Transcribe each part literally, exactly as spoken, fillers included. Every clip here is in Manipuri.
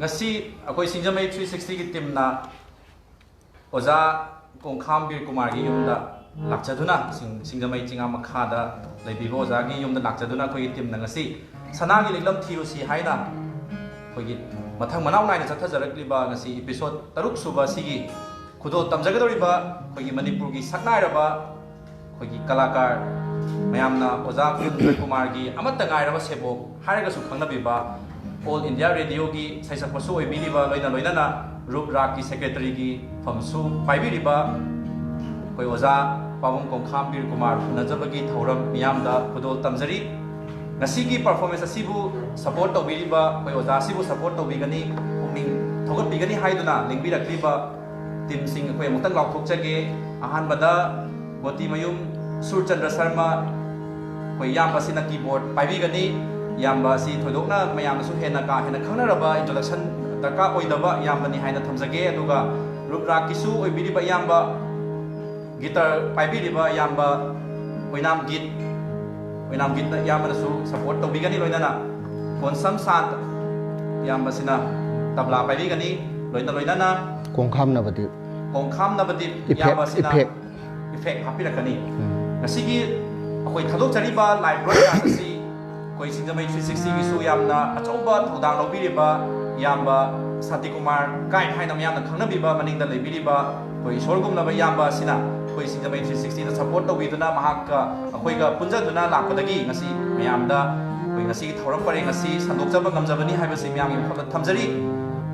ꯉꯁꯤ ꯑꯩꯈꯣꯏ ꯁꯤꯡꯖꯃꯩ ꯊ꯭ꯔꯤ ꯁꯤꯛꯁꯇꯤꯒꯤ ꯇꯤꯝꯅ ꯑꯣꯖꯥ ꯀꯣꯡꯈꯥꯝ ꯕꯤꯔ ꯀꯨꯃꯥꯔꯒꯤ ꯌꯨꯝꯗ ꯂꯥꯛꯆꯗꯨꯅ, ꯁꯤꯡ-, ꯁꯤꯡꯖꯃꯩ ꯆꯤꯡꯉꯥ ꯃꯈꯥꯗ ꯂꯩꯕꯤꯕ ꯑꯣꯖꯥꯒꯤ ꯌꯨꯝꯗ ꯂꯥꯛꯆꯗꯨꯅ ꯑꯩꯈꯣꯏꯒꯤ ꯇꯤꯝꯅ ꯉꯁꯤ ꯁꯅꯥꯒꯤ ꯂꯤꯛꯂꯝ ꯊꯤꯔꯨꯁꯤ ꯍꯥꯏꯅ ꯑꯩꯈꯣꯏꯒꯤ ꯃꯊꯪ ꯃꯅꯥꯎ ꯅꯥꯏꯅ ꯆꯠꯊꯖꯔꯛꯂꯤꯕ ꯉꯁꯤ ꯏꯄꯤꯁꯣꯠ ꯇꯔꯨꯛ ꯁꯨꯕ ꯑꯁꯤꯒꯤ ꯈꯨꯗꯣꯜ ꯇꯝꯖꯒꯗꯧꯔꯤꯕ ꯑꯩꯈꯣꯏꯒꯤ ꯃꯅꯤꯄꯨꯔꯒꯤ ꯁꯛꯅꯥꯏꯔꯕ ꯑꯩꯈꯣꯏꯒꯤ ꯀꯂꯥꯀꯥꯔ ꯃꯌꯥꯝꯅ ꯑꯣꯖꯥ ꯀꯨꯟꯗ꯭ꯔ ꯀꯨꯃꯥꯔꯒꯤ ꯑꯃꯠꯇ ꯉꯥꯏꯔꯕ ꯁꯦꯕꯣꯛ ꯍꯥꯏꯔꯒꯁꯨ ꯈꯪꯅꯕꯤꯕ, All India Radioꯒꯤ ꯁꯩꯁꯛꯄꯁꯨ ꯑꯣꯏꯕꯤꯔꯤꯕ, ꯂꯣꯏꯅ ꯂꯣꯏꯅꯅ ꯔꯨꯞ ꯔꯥꯒꯀꯤ ꯁꯦꯀ꯭ꯔꯦꯇꯔꯤꯒꯤ ꯐꯝꯁꯨ ꯄꯥꯏꯕꯤꯔꯤꯕ ꯑꯩꯈꯣꯏ ꯑꯣꯖꯥ ꯄꯥꯕꯨꯡ ꯀꯣꯡꯈꯥꯝ ꯕꯤꯔ ꯀꯨꯃꯥꯔ ꯎꯅꯖꯕꯒꯤ ꯊꯧꯔꯝ ꯃꯤꯌꯥꯝꯗ ꯈꯨꯗꯣꯜ ꯇꯝꯖꯔꯤ꯫ ꯉꯁꯤꯒꯤ ꯄꯔꯐꯣꯔꯃꯦꯟꯁ ꯑꯁꯤꯕꯨ ꯁꯄꯣꯔꯠ ꯇꯧꯕꯤꯔꯤꯕ ꯑꯩꯈꯣꯏ ꯑꯣꯖꯥ ꯑꯁꯤꯕꯨ ꯁꯄꯣꯔꯠ ꯇꯧꯕꯤꯒꯅꯤ, ꯄꯨꯛꯅꯤꯡ ꯊꯧꯒꯠꯄꯤꯒꯅꯤ ꯍꯥꯏꯗꯨꯅ ꯂꯦꯡꯕꯤꯔꯛꯂꯤꯕ ꯇꯤꯝꯁꯤꯡ ꯑꯩꯈꯣꯏ ꯑꯃꯨꯛꯇꯪ ꯂꯥꯎꯊꯣꯛꯆꯒꯦ꯫ ꯑꯍꯥꯟꯕꯗ ꯒꯣꯇꯤꯃꯌꯨꯝ ꯁꯨꯔꯆꯟꯗ꯭ꯔ ꯁꯔꯃ, ꯑꯩꯈꯣꯏ ꯏꯌꯥꯝꯕ ꯑꯁꯤꯅ ꯀꯤꯕꯣꯔꯗ ꯄꯥꯏꯕꯤꯒꯅꯤ꯫ ꯏꯌꯥꯝꯕ ꯑꯁꯤ ꯊꯣꯏꯗꯣꯛꯅ ꯃꯌꯥꯝꯅꯁꯨ ꯍꯦꯟꯅ ꯀꯥ ꯍꯦꯟꯅ ꯈꯪꯅꯔꯕ ꯏꯟꯇ꯭ꯔꯣꯗꯛꯁꯟ ꯗꯔꯀꯥꯔ ꯑꯣꯏꯗꯕ ꯏꯌꯥꯝꯕꯅꯤ ꯍꯥꯏꯅ ꯊꯝꯖꯒꯦ꯫ ꯑꯗꯨꯒ ꯔꯨꯞ ꯔꯥꯒꯀꯤꯁꯨ ꯑꯣꯏꯕꯤꯔꯤꯕ ꯏꯌꯥꯝꯕ, ꯒꯤꯇꯔ ꯄꯥꯏꯕꯤꯔꯤꯕ ꯏꯌꯥꯝꯕ ꯑꯣꯏꯅꯥꯝ ꯒꯤꯠ, ꯑꯣꯏꯅꯥꯝ ꯒꯤꯠꯅ ꯏꯌꯥꯝꯕꯅꯁꯨ ꯁꯄꯣꯔꯠ ꯇꯧꯕꯤꯒꯅꯤ꯫ ꯂꯣꯏꯅꯅ ꯀꯣꯟꯁꯝ ꯁꯥꯟ ꯏꯌꯥꯝꯕꯁꯤꯅ ꯇꯕ꯭ꯂꯥ ꯄꯥꯏꯕꯤꯒꯅꯤ꯫ ꯂꯣꯏꯅ ꯂꯣꯏꯅꯅ ꯀꯣꯡꯈꯥꯝ ꯅꯕꯗꯤꯞ, ꯀꯣꯡꯈꯥꯝ ꯅꯕꯗꯤꯞ ꯏꯐꯦꯛ, ꯏꯌꯥꯝꯕꯁꯤꯅ ꯏꯐꯦꯛ꯫ ꯏꯐꯦꯛ ꯍꯥꯞꯄꯤꯔꯛꯀꯅꯤ꯫ ꯎꯝ꯫ ꯉꯁꯤꯒꯤ ꯑꯩꯈꯣꯏ ꯊꯥꯗꯣꯛꯆꯔꯤꯕ ꯂꯥꯏꯚ ꯕ꯭ꯔꯣꯗꯀꯥꯁ ꯑꯁꯤ ꯑꯩꯈꯣꯏ ꯁꯤꯡꯖꯃꯩ ꯊ꯭ꯔꯤ ꯁꯤꯛꯁꯇꯤꯒꯤꯁꯨ ꯌꯥꯝꯅ ꯑꯆꯧꯕ ꯊꯧꯗꯥꯡ ꯂꯧꯕꯤꯔꯤꯕ ꯏꯌꯥꯝꯕ ꯁꯥꯟꯇꯤꯀꯨꯃꯥꯔ ꯀꯥꯏꯠ ꯍꯥꯏꯅ ꯃꯌꯥꯝꯅ ꯈꯪꯅꯕꯤꯕ, ꯃꯅꯤꯡꯗ ꯂꯩꯕꯤꯔꯤꯕ ꯑꯩꯈꯣꯏ ꯏꯁꯣꯔꯒꯨꯝꯂꯕ ꯏꯌꯥꯝꯕ ꯑꯁꯤꯅ ꯑꯩꯈꯣꯏ ꯁꯤꯡꯖꯃꯩ ꯊ꯭ꯔꯤ ꯁꯤꯛꯁꯇꯤꯗ ꯁꯄꯣꯔꯠ ꯇꯧꯕꯤꯗꯨꯅ, ꯃꯍꯥꯛꯀ ꯑꯩꯈꯣꯏꯒ ꯄꯨꯟꯖꯗꯨꯅ ꯂꯥꯛꯄꯗꯒꯤ ꯉꯁꯤ ꯃꯌꯥꯝꯗ ꯑꯩꯈꯣꯏ ꯉꯁꯤꯒꯤ ꯊꯧꯔꯝ ꯄꯔꯦꯡ ꯑꯁꯤ ꯁꯟꯗꯣꯛꯆꯕ ꯉꯝꯖꯕꯅꯤ ꯍꯥꯏꯕꯁꯤ ꯃꯌꯥꯝꯒꯤ ꯃꯐꯝꯗ ꯊꯝꯖꯔꯤ꯫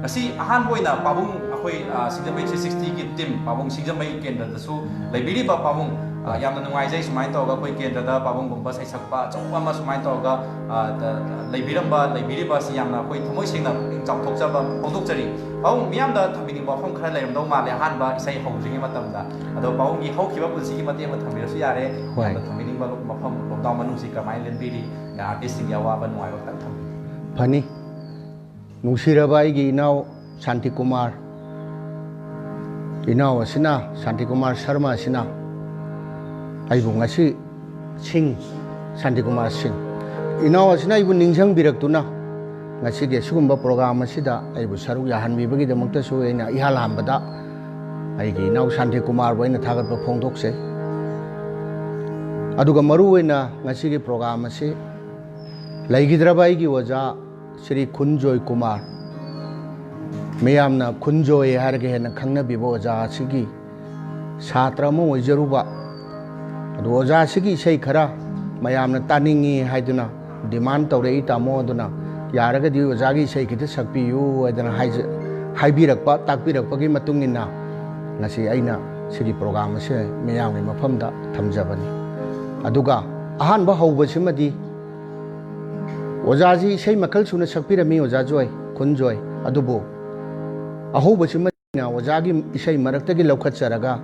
ꯉꯁꯤ ꯑꯍꯥꯟꯕ ꯑꯣꯏꯅ ꯄꯥꯕꯨꯡ ꯑꯩꯈꯣꯏ, ꯑ, ꯁꯤꯡꯖꯃꯩ ꯊ꯭ꯔꯤ ꯁꯤꯛꯁꯇꯤꯒꯤ ꯇꯤꯝ ꯄꯥꯕꯨꯡ ꯁꯤꯡꯖꯃꯩ ꯀꯦꯟꯗ꯭ꯔꯗꯁꯨ ꯂꯩꯕꯤꯔꯤꯕ ꯄꯥꯕꯨꯡ, ꯑ, ꯌꯥꯝꯅ ꯅꯨꯡꯉꯥꯏꯖꯩ꯫ ꯁꯨꯃꯥꯏꯅ ꯇꯧꯔꯒ ꯑꯩꯈꯣꯏ ꯀꯦꯟꯗ꯭ꯔꯗ ꯄꯥꯕꯨꯡꯒꯨꯝꯕ ꯁꯩꯁꯛꯄ ꯑꯆꯧꯕ ꯑꯃ ꯁꯨꯃꯥꯏꯅ ꯇꯧꯔꯒ, ꯑ, ꯗ-, ꯂꯩꯕꯤꯔꯝꯕ, ꯂꯩꯕꯤꯔꯤꯕ ꯑꯁꯤ ꯌꯥꯝꯅ ꯑꯩꯈꯣꯏ ꯊꯃꯣꯏ ꯁꯦꯡꯅ ꯄꯨꯛꯅꯤꯡ ꯆꯥꯎꯊꯣꯛꯆꯕ ꯐꯣꯡꯗꯣꯛꯆꯔꯤ꯫ ꯄꯥꯕꯨꯡ, ꯃꯤꯌꯥꯝꯗ ꯊꯝꯕꯤꯅꯤꯡꯕ ꯋꯥꯐꯝ ꯈꯔ ꯂꯩꯔꯝꯗꯧ ꯃꯥꯜꯂꯦ ꯑꯍꯥꯟꯕ ꯏꯁꯩ ꯍꯧꯗ꯭ꯔꯤꯉꯩ ꯃꯇꯝꯗ꯫ ꯑꯗꯣ ꯄꯥꯕꯨꯡꯒꯤ ꯍꯧꯈꯤꯕ ꯄꯨꯟꯁꯤꯒꯤ ꯃꯇꯦꯛ ꯑꯃ ꯊꯝꯕꯤꯔꯁꯨ ꯌꯥꯔꯦ꯫ ꯍꯣꯏ꯫ ꯌꯥꯝꯅ ꯊꯝꯕꯤꯅꯤꯡꯕ ꯃꯐꯝ, ꯂꯣꯛꯗꯥꯎꯟ ꯃꯅꯨꯡꯁꯤ ꯀꯃꯥꯏꯅ ꯂꯦꯟꯕꯤꯔꯤ? ꯑꯥꯔꯇꯤꯁꯁꯤꯡꯒꯤ ꯑꯋꯥꯕ ꯅꯨꯡꯉꯥꯏꯕ ꯈꯤꯇꯪ ꯊꯝꯕꯤꯌꯨ꯫ ꯐꯅꯤ꯫ ꯅꯨꯡꯁꯤꯔꯕ ꯑꯩꯒꯤ ꯏꯅꯥꯎ ꯁꯥꯟꯇꯤꯀꯨꯃꯥꯔ, ꯏꯅꯥꯎ ꯑꯁꯤꯅ, ꯁꯥꯟꯇꯤꯀꯨꯃꯥꯔ ꯁꯔꯃ ꯑꯁꯤꯅ ꯑꯩꯕꯨ ꯉꯁꯤ, ꯁꯤꯡ, ꯁꯥꯟꯇꯤꯀꯨꯃꯥꯔ ꯁꯤꯡ, ꯏꯅꯥꯎ ꯑꯁꯤꯅ ꯑꯩꯕꯨ ꯅꯤꯡꯁꯤꯡꯕꯤꯔꯛꯇꯨꯅ ꯉꯁꯤꯒꯤ ꯑꯁꯤꯒꯨꯝꯕ ꯄ꯭ꯔꯣꯒ꯭ꯔꯥꯝ ꯑꯁꯤꯗ ꯑꯩꯕꯨ ꯁꯔꯨꯛ ꯌꯥꯍꯟꯕꯤꯕꯒꯤꯗꯃꯛꯇꯁꯨ ꯑꯩꯅ ꯏꯍꯥꯟ ꯍꯥꯟꯕꯗ ꯑꯩꯒꯤ ꯏꯅꯥꯎ ꯁꯥꯟꯇꯤꯀꯨꯃꯥꯔꯕꯨ ꯑꯩꯅ ꯊꯥꯒꯠꯄ ꯐꯣꯡꯗꯣꯛꯆꯩ꯫ ꯑꯗꯨꯒ ꯃꯔꯨ ꯑꯣꯏꯅ ꯉꯁꯤꯒꯤ ꯄ꯭ꯔꯣꯒ꯭ꯔꯥꯝ ꯑꯁꯤ ꯂꯩꯈꯤꯗ꯭ꯔꯕ ꯑꯩꯒꯤ ꯑꯣꯖꯥ ꯁ꯭ꯔꯤ ꯈꯨꯟꯖꯣꯏ ꯀꯨꯃꯥꯔ, ꯃꯤꯌꯥꯝꯅ ꯈꯨꯟꯖꯣꯏ ꯍꯥꯏꯔꯒ ꯍꯦꯟꯅ ꯈꯪꯅꯕꯤꯕ ꯑꯣꯖꯥ ꯑꯁꯤꯒꯤ ꯁꯥꯇ꯭ꯔ ꯑꯃ ꯑꯣꯏꯖꯔꯨꯕ, ꯑꯗꯨ ꯑꯣꯖꯥ ꯑꯁꯤꯒꯤ ꯏꯁꯩ ꯈꯔ ꯃꯌꯥꯝꯅ ꯇꯥꯅꯤꯡꯉꯤ ꯍꯥꯏꯗꯨꯅ ꯗꯤꯃꯥꯟ ꯇꯧꯔꯛꯏ ꯇꯥꯃꯣ, ꯑꯗꯨꯅ ꯌꯥꯔꯒꯗꯤ ꯑꯣꯖꯥꯒꯤ ꯏꯁꯩ ꯈꯤꯇ ꯁꯛꯄꯤꯌꯨ ꯍꯥꯏꯗꯅ ꯍꯥꯏꯖ-, ꯍꯥꯏꯕꯤꯔꯛꯄ, ꯇꯥꯛꯄꯤꯔꯛꯄꯒꯤ ꯃꯇꯨꯡ ꯏꯟꯅ ꯉꯁꯤ ꯑꯩꯅ ꯁꯤꯒꯤ ꯄ꯭ꯔꯣꯒ꯭ꯔꯥꯝ ꯑꯁꯤ ꯃꯤꯌꯥꯝꯒꯤ ꯃꯐꯝꯗ ꯊꯝꯖꯕꯅꯤ꯫ ꯑꯗꯨꯒ ꯑꯍꯥꯟꯕ ꯍꯧꯕꯁꯤꯃꯗꯤ ꯑꯣꯖꯥꯁꯤ ꯏꯁꯩ ꯃꯈꯜ ꯁꯨꯅ ꯁꯛꯄꯤꯔꯝꯃꯤ, ꯑꯣꯖꯥ ꯖꯣꯏ, ꯈꯨꯟ ꯖꯣꯏ, ꯑꯗꯨꯕꯨ ꯑꯍꯧꯕꯁꯤꯃ ꯑꯣꯖꯥꯒꯤ ꯏꯁꯩ ꯃꯔꯛꯇꯒꯤ ꯂꯧꯈꯠꯆꯔꯒ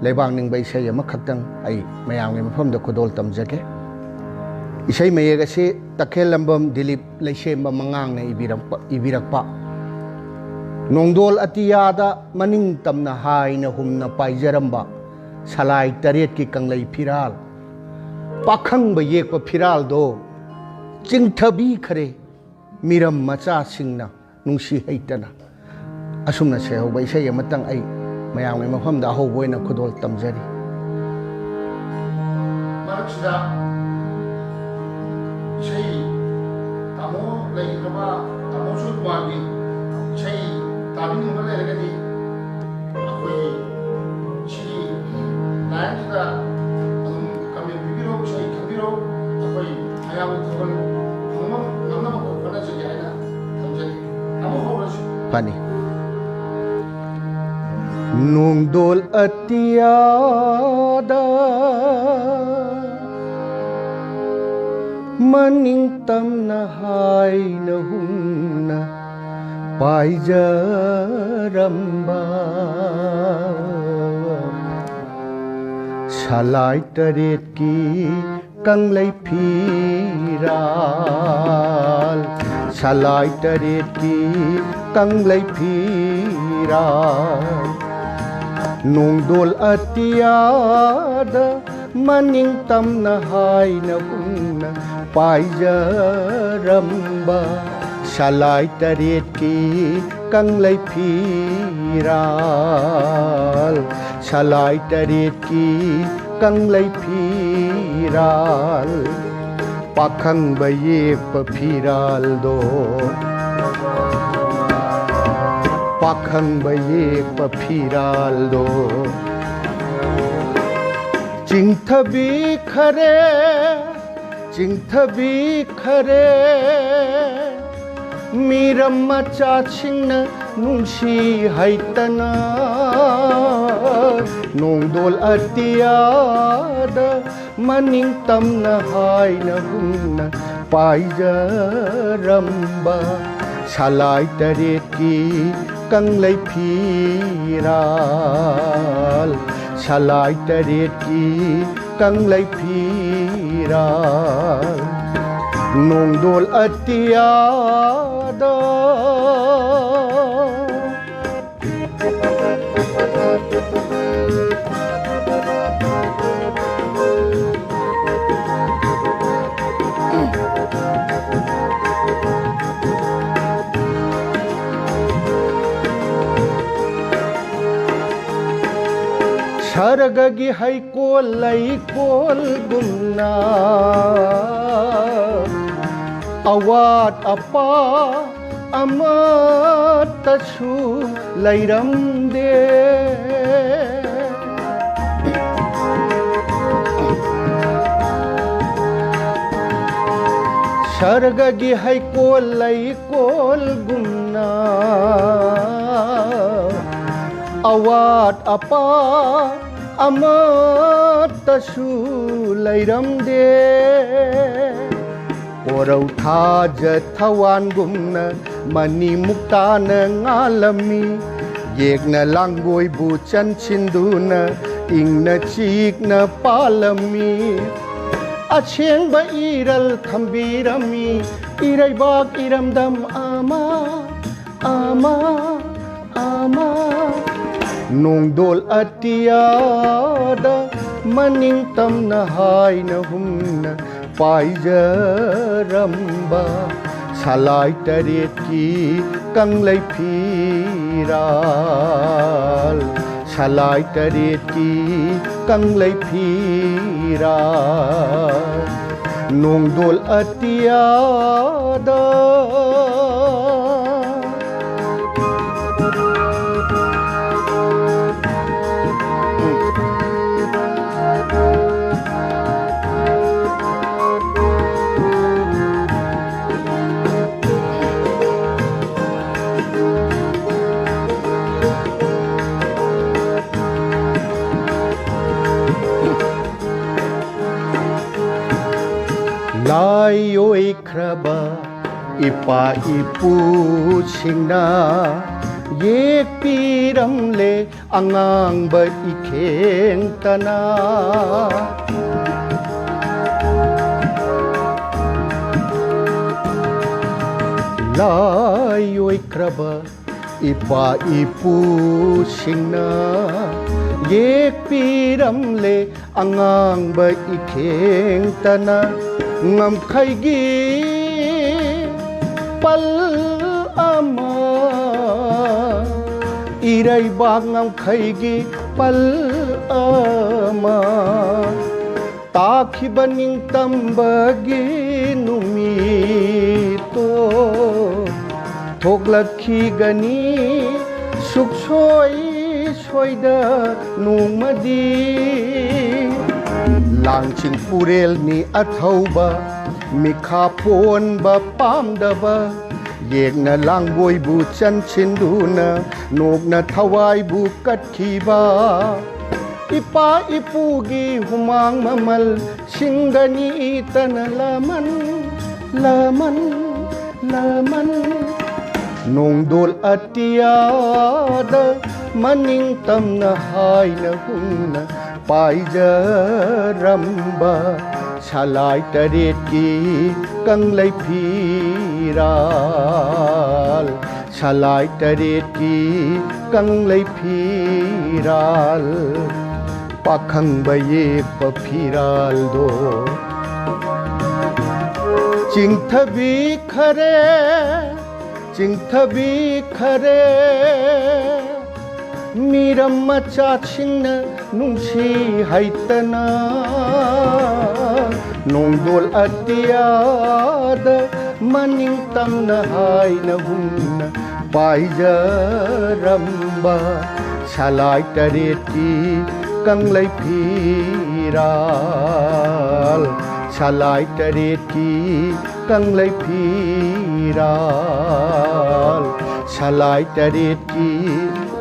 ꯂꯩꯕꯥꯛ ꯅꯤꯡꯕ ꯏꯁꯩ ꯑꯃꯈꯛꯇꯪ ꯑꯩ ꯃꯌꯥꯝꯒꯤ ꯃꯐꯝꯗ ꯈꯨꯗꯣꯜ ꯇꯝꯖꯒꯦ꯫ ꯏꯁꯩ ꯃꯌꯦꯛ ꯑꯁꯤ ꯇꯈꯦꯜꯂꯝꯕꯝ ꯗꯤꯂꯤꯞ ꯂꯩꯁꯦꯝꯕ ꯃꯉꯥꯡꯅ ꯏꯕꯤꯔꯝꯄ-, ꯏꯕꯤꯔꯛꯄ꯫ ꯅꯣꯡꯗꯣꯜ ꯑꯇꯤꯌꯥꯗ ꯃꯅꯤꯡ ꯇꯝꯅ ꯍꯥꯏꯅ ꯍꯨꯝꯅ ꯄꯥꯏꯖꯔꯝꯕ ꯁꯂꯥꯏ ꯇꯔꯦꯠꯀꯤ ꯀꯪꯂꯩ ꯐꯤꯔꯥꯜ ꯄꯥꯈꯪꯕ ꯌꯦꯛꯄ ꯐꯤꯔꯥꯜꯗꯣ ꯆꯤꯡꯊꯕꯤꯈ꯭ꯔꯦ ꯃꯤꯔꯝ ꯃꯆꯥꯁꯤꯡꯅ ꯅꯨꯡꯁꯤ ꯍꯩꯇꯅ꯫ ꯑꯁꯨꯝꯅ ꯁꯩꯍꯧꯕ ꯏꯁꯩ ꯑꯃꯇꯪ ꯑꯩ ꯃꯌꯥꯝꯒꯤ ꯃꯐꯝꯗ ꯑꯍꯧꯕ ꯑꯣꯏꯅ ꯈꯨꯗꯣꯜ ꯇꯝꯖꯔꯤ꯫ ꯃꯔꯛꯁꯤꯗ ꯏꯁꯩ ꯇꯥꯃꯣ ꯂꯩꯈ꯭ꯔꯕ ꯇꯥꯃꯣ ꯁꯨꯔꯀꯨꯃꯥꯔꯒꯤ ꯏꯁꯩ ꯇꯥꯕꯤꯅꯤꯡꯕ ꯂꯩꯔꯒꯗꯤ ꯑꯩꯈꯣꯏꯒꯤ ꯁꯤꯒꯤ ꯂꯥꯏꯟꯁꯤꯗ ꯑꯗꯨꯝ ꯀꯃꯦꯟ ꯄꯤꯕꯤꯔꯛꯎ, ꯏꯁꯩ ꯈꯟꯕꯤꯔꯛꯎ꯫ ꯑꯩꯈꯣꯏ ꯃꯌꯥꯝꯒꯤ ꯊꯧꯒꯜ ꯐꯪꯕ ꯉꯝꯅꯕ ꯑꯩꯈꯣꯏ ꯍꯣꯠꯅꯖꯒꯦ ꯍꯥꯏꯅ ꯊꯝꯖꯔꯤ꯫ ꯇꯥꯃꯣ ꯍꯧꯔꯁꯤ꯫ ꯐꯅꯤ꯫ ꯅꯣꯡꯗꯣꯜ ꯑꯇꯤꯌꯥꯗ ꯃꯅꯤꯡ ꯇꯝꯅ ꯍꯥꯏꯅ ꯍꯨꯝꯅ ꯄꯥꯏꯖꯔꯝꯕ ꯁꯂꯥꯏ ꯇꯔꯦꯠꯀꯤ ꯀꯪꯂꯩ ꯐꯤꯔꯥꯜ, ꯁꯂꯥꯏ ꯇꯔꯦꯠꯀꯤ ꯀꯪꯂꯩ ꯐꯤꯔꯥꯜ꯫ ꯅꯣꯡꯗꯣꯜ ꯑꯇꯤꯌꯥꯗ ꯃꯅꯤꯡ ꯇꯝꯅ ꯍꯥꯏꯅ ꯍꯨꯝꯅ ꯄꯥꯏꯖꯔꯝꯕ ꯁꯂꯥꯏ ꯇꯔꯦꯠꯀꯤ ꯀꯪꯂꯩ ꯐꯤꯔꯥꯜ, ꯁꯂꯥꯏ ꯇꯔꯦꯠꯀꯤ ꯀꯪꯂꯩ ꯐꯤꯔꯥꯜ, ꯄꯥꯈꯪꯕ ꯌꯦꯛꯄ ꯐꯤꯔꯥꯜꯗꯣ, ꯄꯥꯈꯪꯕ ꯌꯦꯛꯄ ꯐꯤꯔꯥꯜꯗꯣ ꯆꯤꯡꯊꯕꯤꯈꯔꯦ, ꯆꯤꯡꯊꯕꯤꯈꯔꯦ꯫ ꯃꯤꯔꯝ ꯃꯆꯥꯁꯤꯡꯅ ꯅꯨꯡꯁꯤ ꯍꯩꯇꯅ ꯅꯣꯡꯗꯣꯜ ꯑꯇꯤꯌꯥꯗ ꯃꯅꯤꯡ ꯇꯝꯅ ꯍꯥꯏꯅ ꯍꯨꯝꯅ ꯄꯥꯏꯖꯔꯝꯕ ꯁꯂꯥꯏ ꯇꯔꯦꯠꯀꯤ ꯀꯪꯂꯩ ꯐꯤꯔꯥꯜ, ꯁꯂꯥꯏ ꯇꯔꯦꯠꯀꯤ ꯀꯪꯂꯩ ꯐꯤꯔꯥꯜ, ꯅꯣꯡꯗꯣꯜ ꯑꯇꯤꯌꯥꯗ꯫ ꯁꯔꯒꯒꯤ ꯍꯩꯀꯣꯜ ꯂꯩꯀꯣꯜꯒꯨꯝꯅ ꯑꯋꯥꯠ ꯑꯄꯥ ꯑꯃꯠꯇꯁꯨ ꯂꯩꯔꯝꯗꯦ꯫ ꯁꯔꯒꯒꯤ ꯍꯩꯀꯣꯜ ꯂꯩꯀꯣꯜꯒꯨꯝꯅ ꯑꯋꯥꯠ ꯑꯄꯥ ꯑꯃꯠꯇꯁꯨ ꯂꯩꯔꯝꯗꯦ꯫ ꯀꯣꯔꯧ ꯊꯥꯖ ꯊꯋꯥꯟꯒꯨꯝꯅ ꯃꯅꯤ ꯃꯨꯛꯇꯥꯅ ꯉꯥꯜꯂꯝꯃꯤ꯫ ꯌꯦꯛꯅ ꯂꯥꯡꯒꯣꯏꯕꯨ ꯆꯟꯁꯤꯟꯗꯨꯅ ꯏꯪꯅ ꯆꯤꯛꯅ ꯄꯥꯜꯂꯝꯃꯤ꯫ ꯑꯁꯦꯡꯕ ꯏꯔꯜ ꯊꯝꯕꯤꯔꯝꯃꯤ ꯏꯔꯩꯕꯥꯛ ꯏꯔꯝꯗꯝ ꯑꯃ, ꯑꯃ, ꯑꯃ꯫ ꯅꯣꯡꯗꯣꯜ ꯑꯇꯤꯌꯥꯗ ꯃꯅꯤꯡ ꯇꯝꯅ ꯍꯥꯏꯅ ꯍꯨꯝꯅ ꯄꯥꯏꯖꯔꯝꯕ ꯁꯂꯥꯏ ꯇꯔꯦꯠꯀꯤ ꯀꯪꯂꯩ ꯐꯤꯔꯥꯜ, ꯁꯂꯥꯏ ꯇꯔꯦꯠꯀꯤ ꯀꯪꯂꯩ ꯐꯤꯔꯥꯜ, ꯅꯣꯡꯗꯣꯜ ꯑꯇꯤꯌꯥꯗ꯫ ꯂꯥꯏ ꯑꯣꯏꯈ꯭ꯔꯕ ꯏꯄꯥ ꯏꯄꯨꯁꯤꯡꯅ ꯌꯦꯛꯄꯤꯔꯝꯂꯦ ꯑꯉꯥꯡꯕ ꯏꯈꯦꯡꯇꯅ꯫ ꯂꯥꯏ ꯑꯣꯏꯈ꯭ꯔꯕ ꯏꯄꯥ ꯏꯄꯨꯁꯤꯡꯅ ꯌꯦꯛꯄꯤꯔꯝꯂꯦ ꯑꯉꯥꯡꯕ ꯏꯈꯦꯡꯇꯅ꯫ ꯉꯝꯈꯩꯒꯤ ꯄꯜ ꯑꯃ, ꯏꯔꯩꯕꯥꯛ ꯉꯝꯈꯩꯒꯤ ꯄꯜ ꯑꯃ, ꯇꯥꯈꯤꯕ ꯅꯤꯡꯇꯝꯕꯒꯤ ꯅꯨꯃꯤꯠꯇꯣ ꯊꯣꯛꯂꯛꯈꯤꯒꯅꯤ ꯁꯨꯛꯁꯣꯏ ꯁꯣꯏꯗ ꯅꯣꯡꯃꯗꯤ꯫ ꯂꯥꯡꯁꯤꯡ ꯄꯨꯔꯦꯜꯅꯤ ꯑꯊꯧꯕ, ꯃꯤꯈꯥ ꯄꯣꯟꯕ ꯄꯥꯝꯗꯕ, ꯌꯦꯛꯅ ꯂꯥꯡꯕꯣꯏꯕꯨ ꯆꯟꯁꯤꯟꯗꯨꯅ ꯅꯣꯛꯅ ꯊꯋꯥꯏꯕꯨ ꯀꯠꯈꯤꯕ꯫ ꯏꯄꯥ ꯏꯄꯨꯒꯤ ꯍꯨꯃꯥꯡ ꯃꯃꯜ ꯁꯤꯡꯒꯅꯤ ꯏꯇꯅ ꯂꯃꯟ, ꯂꯃꯟ, ꯂꯃꯟ꯫ ꯅꯣꯡꯗꯣꯜ ꯑꯇꯤꯌꯥꯗ ꯃꯅꯤꯡ ꯇꯝꯅ ꯍꯥꯏꯅ ꯍꯨꯝꯅ ꯄꯥꯏꯖꯔꯝꯕ ꯁꯂꯥꯏ ꯇꯔꯦꯠꯀꯤ ꯀꯪꯂꯩ ꯐꯤꯔꯥꯜ, ꯁꯂꯥꯏ ꯇꯔꯦꯠꯀꯤ ꯀꯪꯂꯩ ꯐꯤꯔꯥꯜ, ꯄꯥꯈꯪꯕ ꯌꯦꯛꯄ ꯐꯤꯔꯥꯜꯗꯣ ꯆꯤꯡꯊꯕꯤꯈꯔꯦ, ꯆꯤꯡꯊꯕꯤꯈꯔꯦ꯫ ꯃꯤꯔꯝ ꯃꯆꯥꯁꯤꯡꯅ ꯅꯨꯡꯁꯤ ꯍꯩꯇꯅ ꯅꯣꯡꯗꯣꯜ ꯑꯇꯤꯌꯥꯗ ꯃꯅꯤꯡ ꯇꯝꯅ ꯍꯥꯏꯅ ꯍꯨꯝꯅ ꯄꯥꯏꯖꯔꯝꯕ ꯁꯂꯥꯏ ꯇꯔꯦꯠꯀꯤ ꯀꯪꯂꯩ ꯐꯤꯔꯥꯜ, ꯁꯂꯥꯏ ꯇꯔꯦꯠꯀꯤ ꯀꯪꯂꯩ ꯐꯤꯔꯥꯜ, ꯁꯂꯥꯏ ꯇꯔꯦꯠꯀꯤ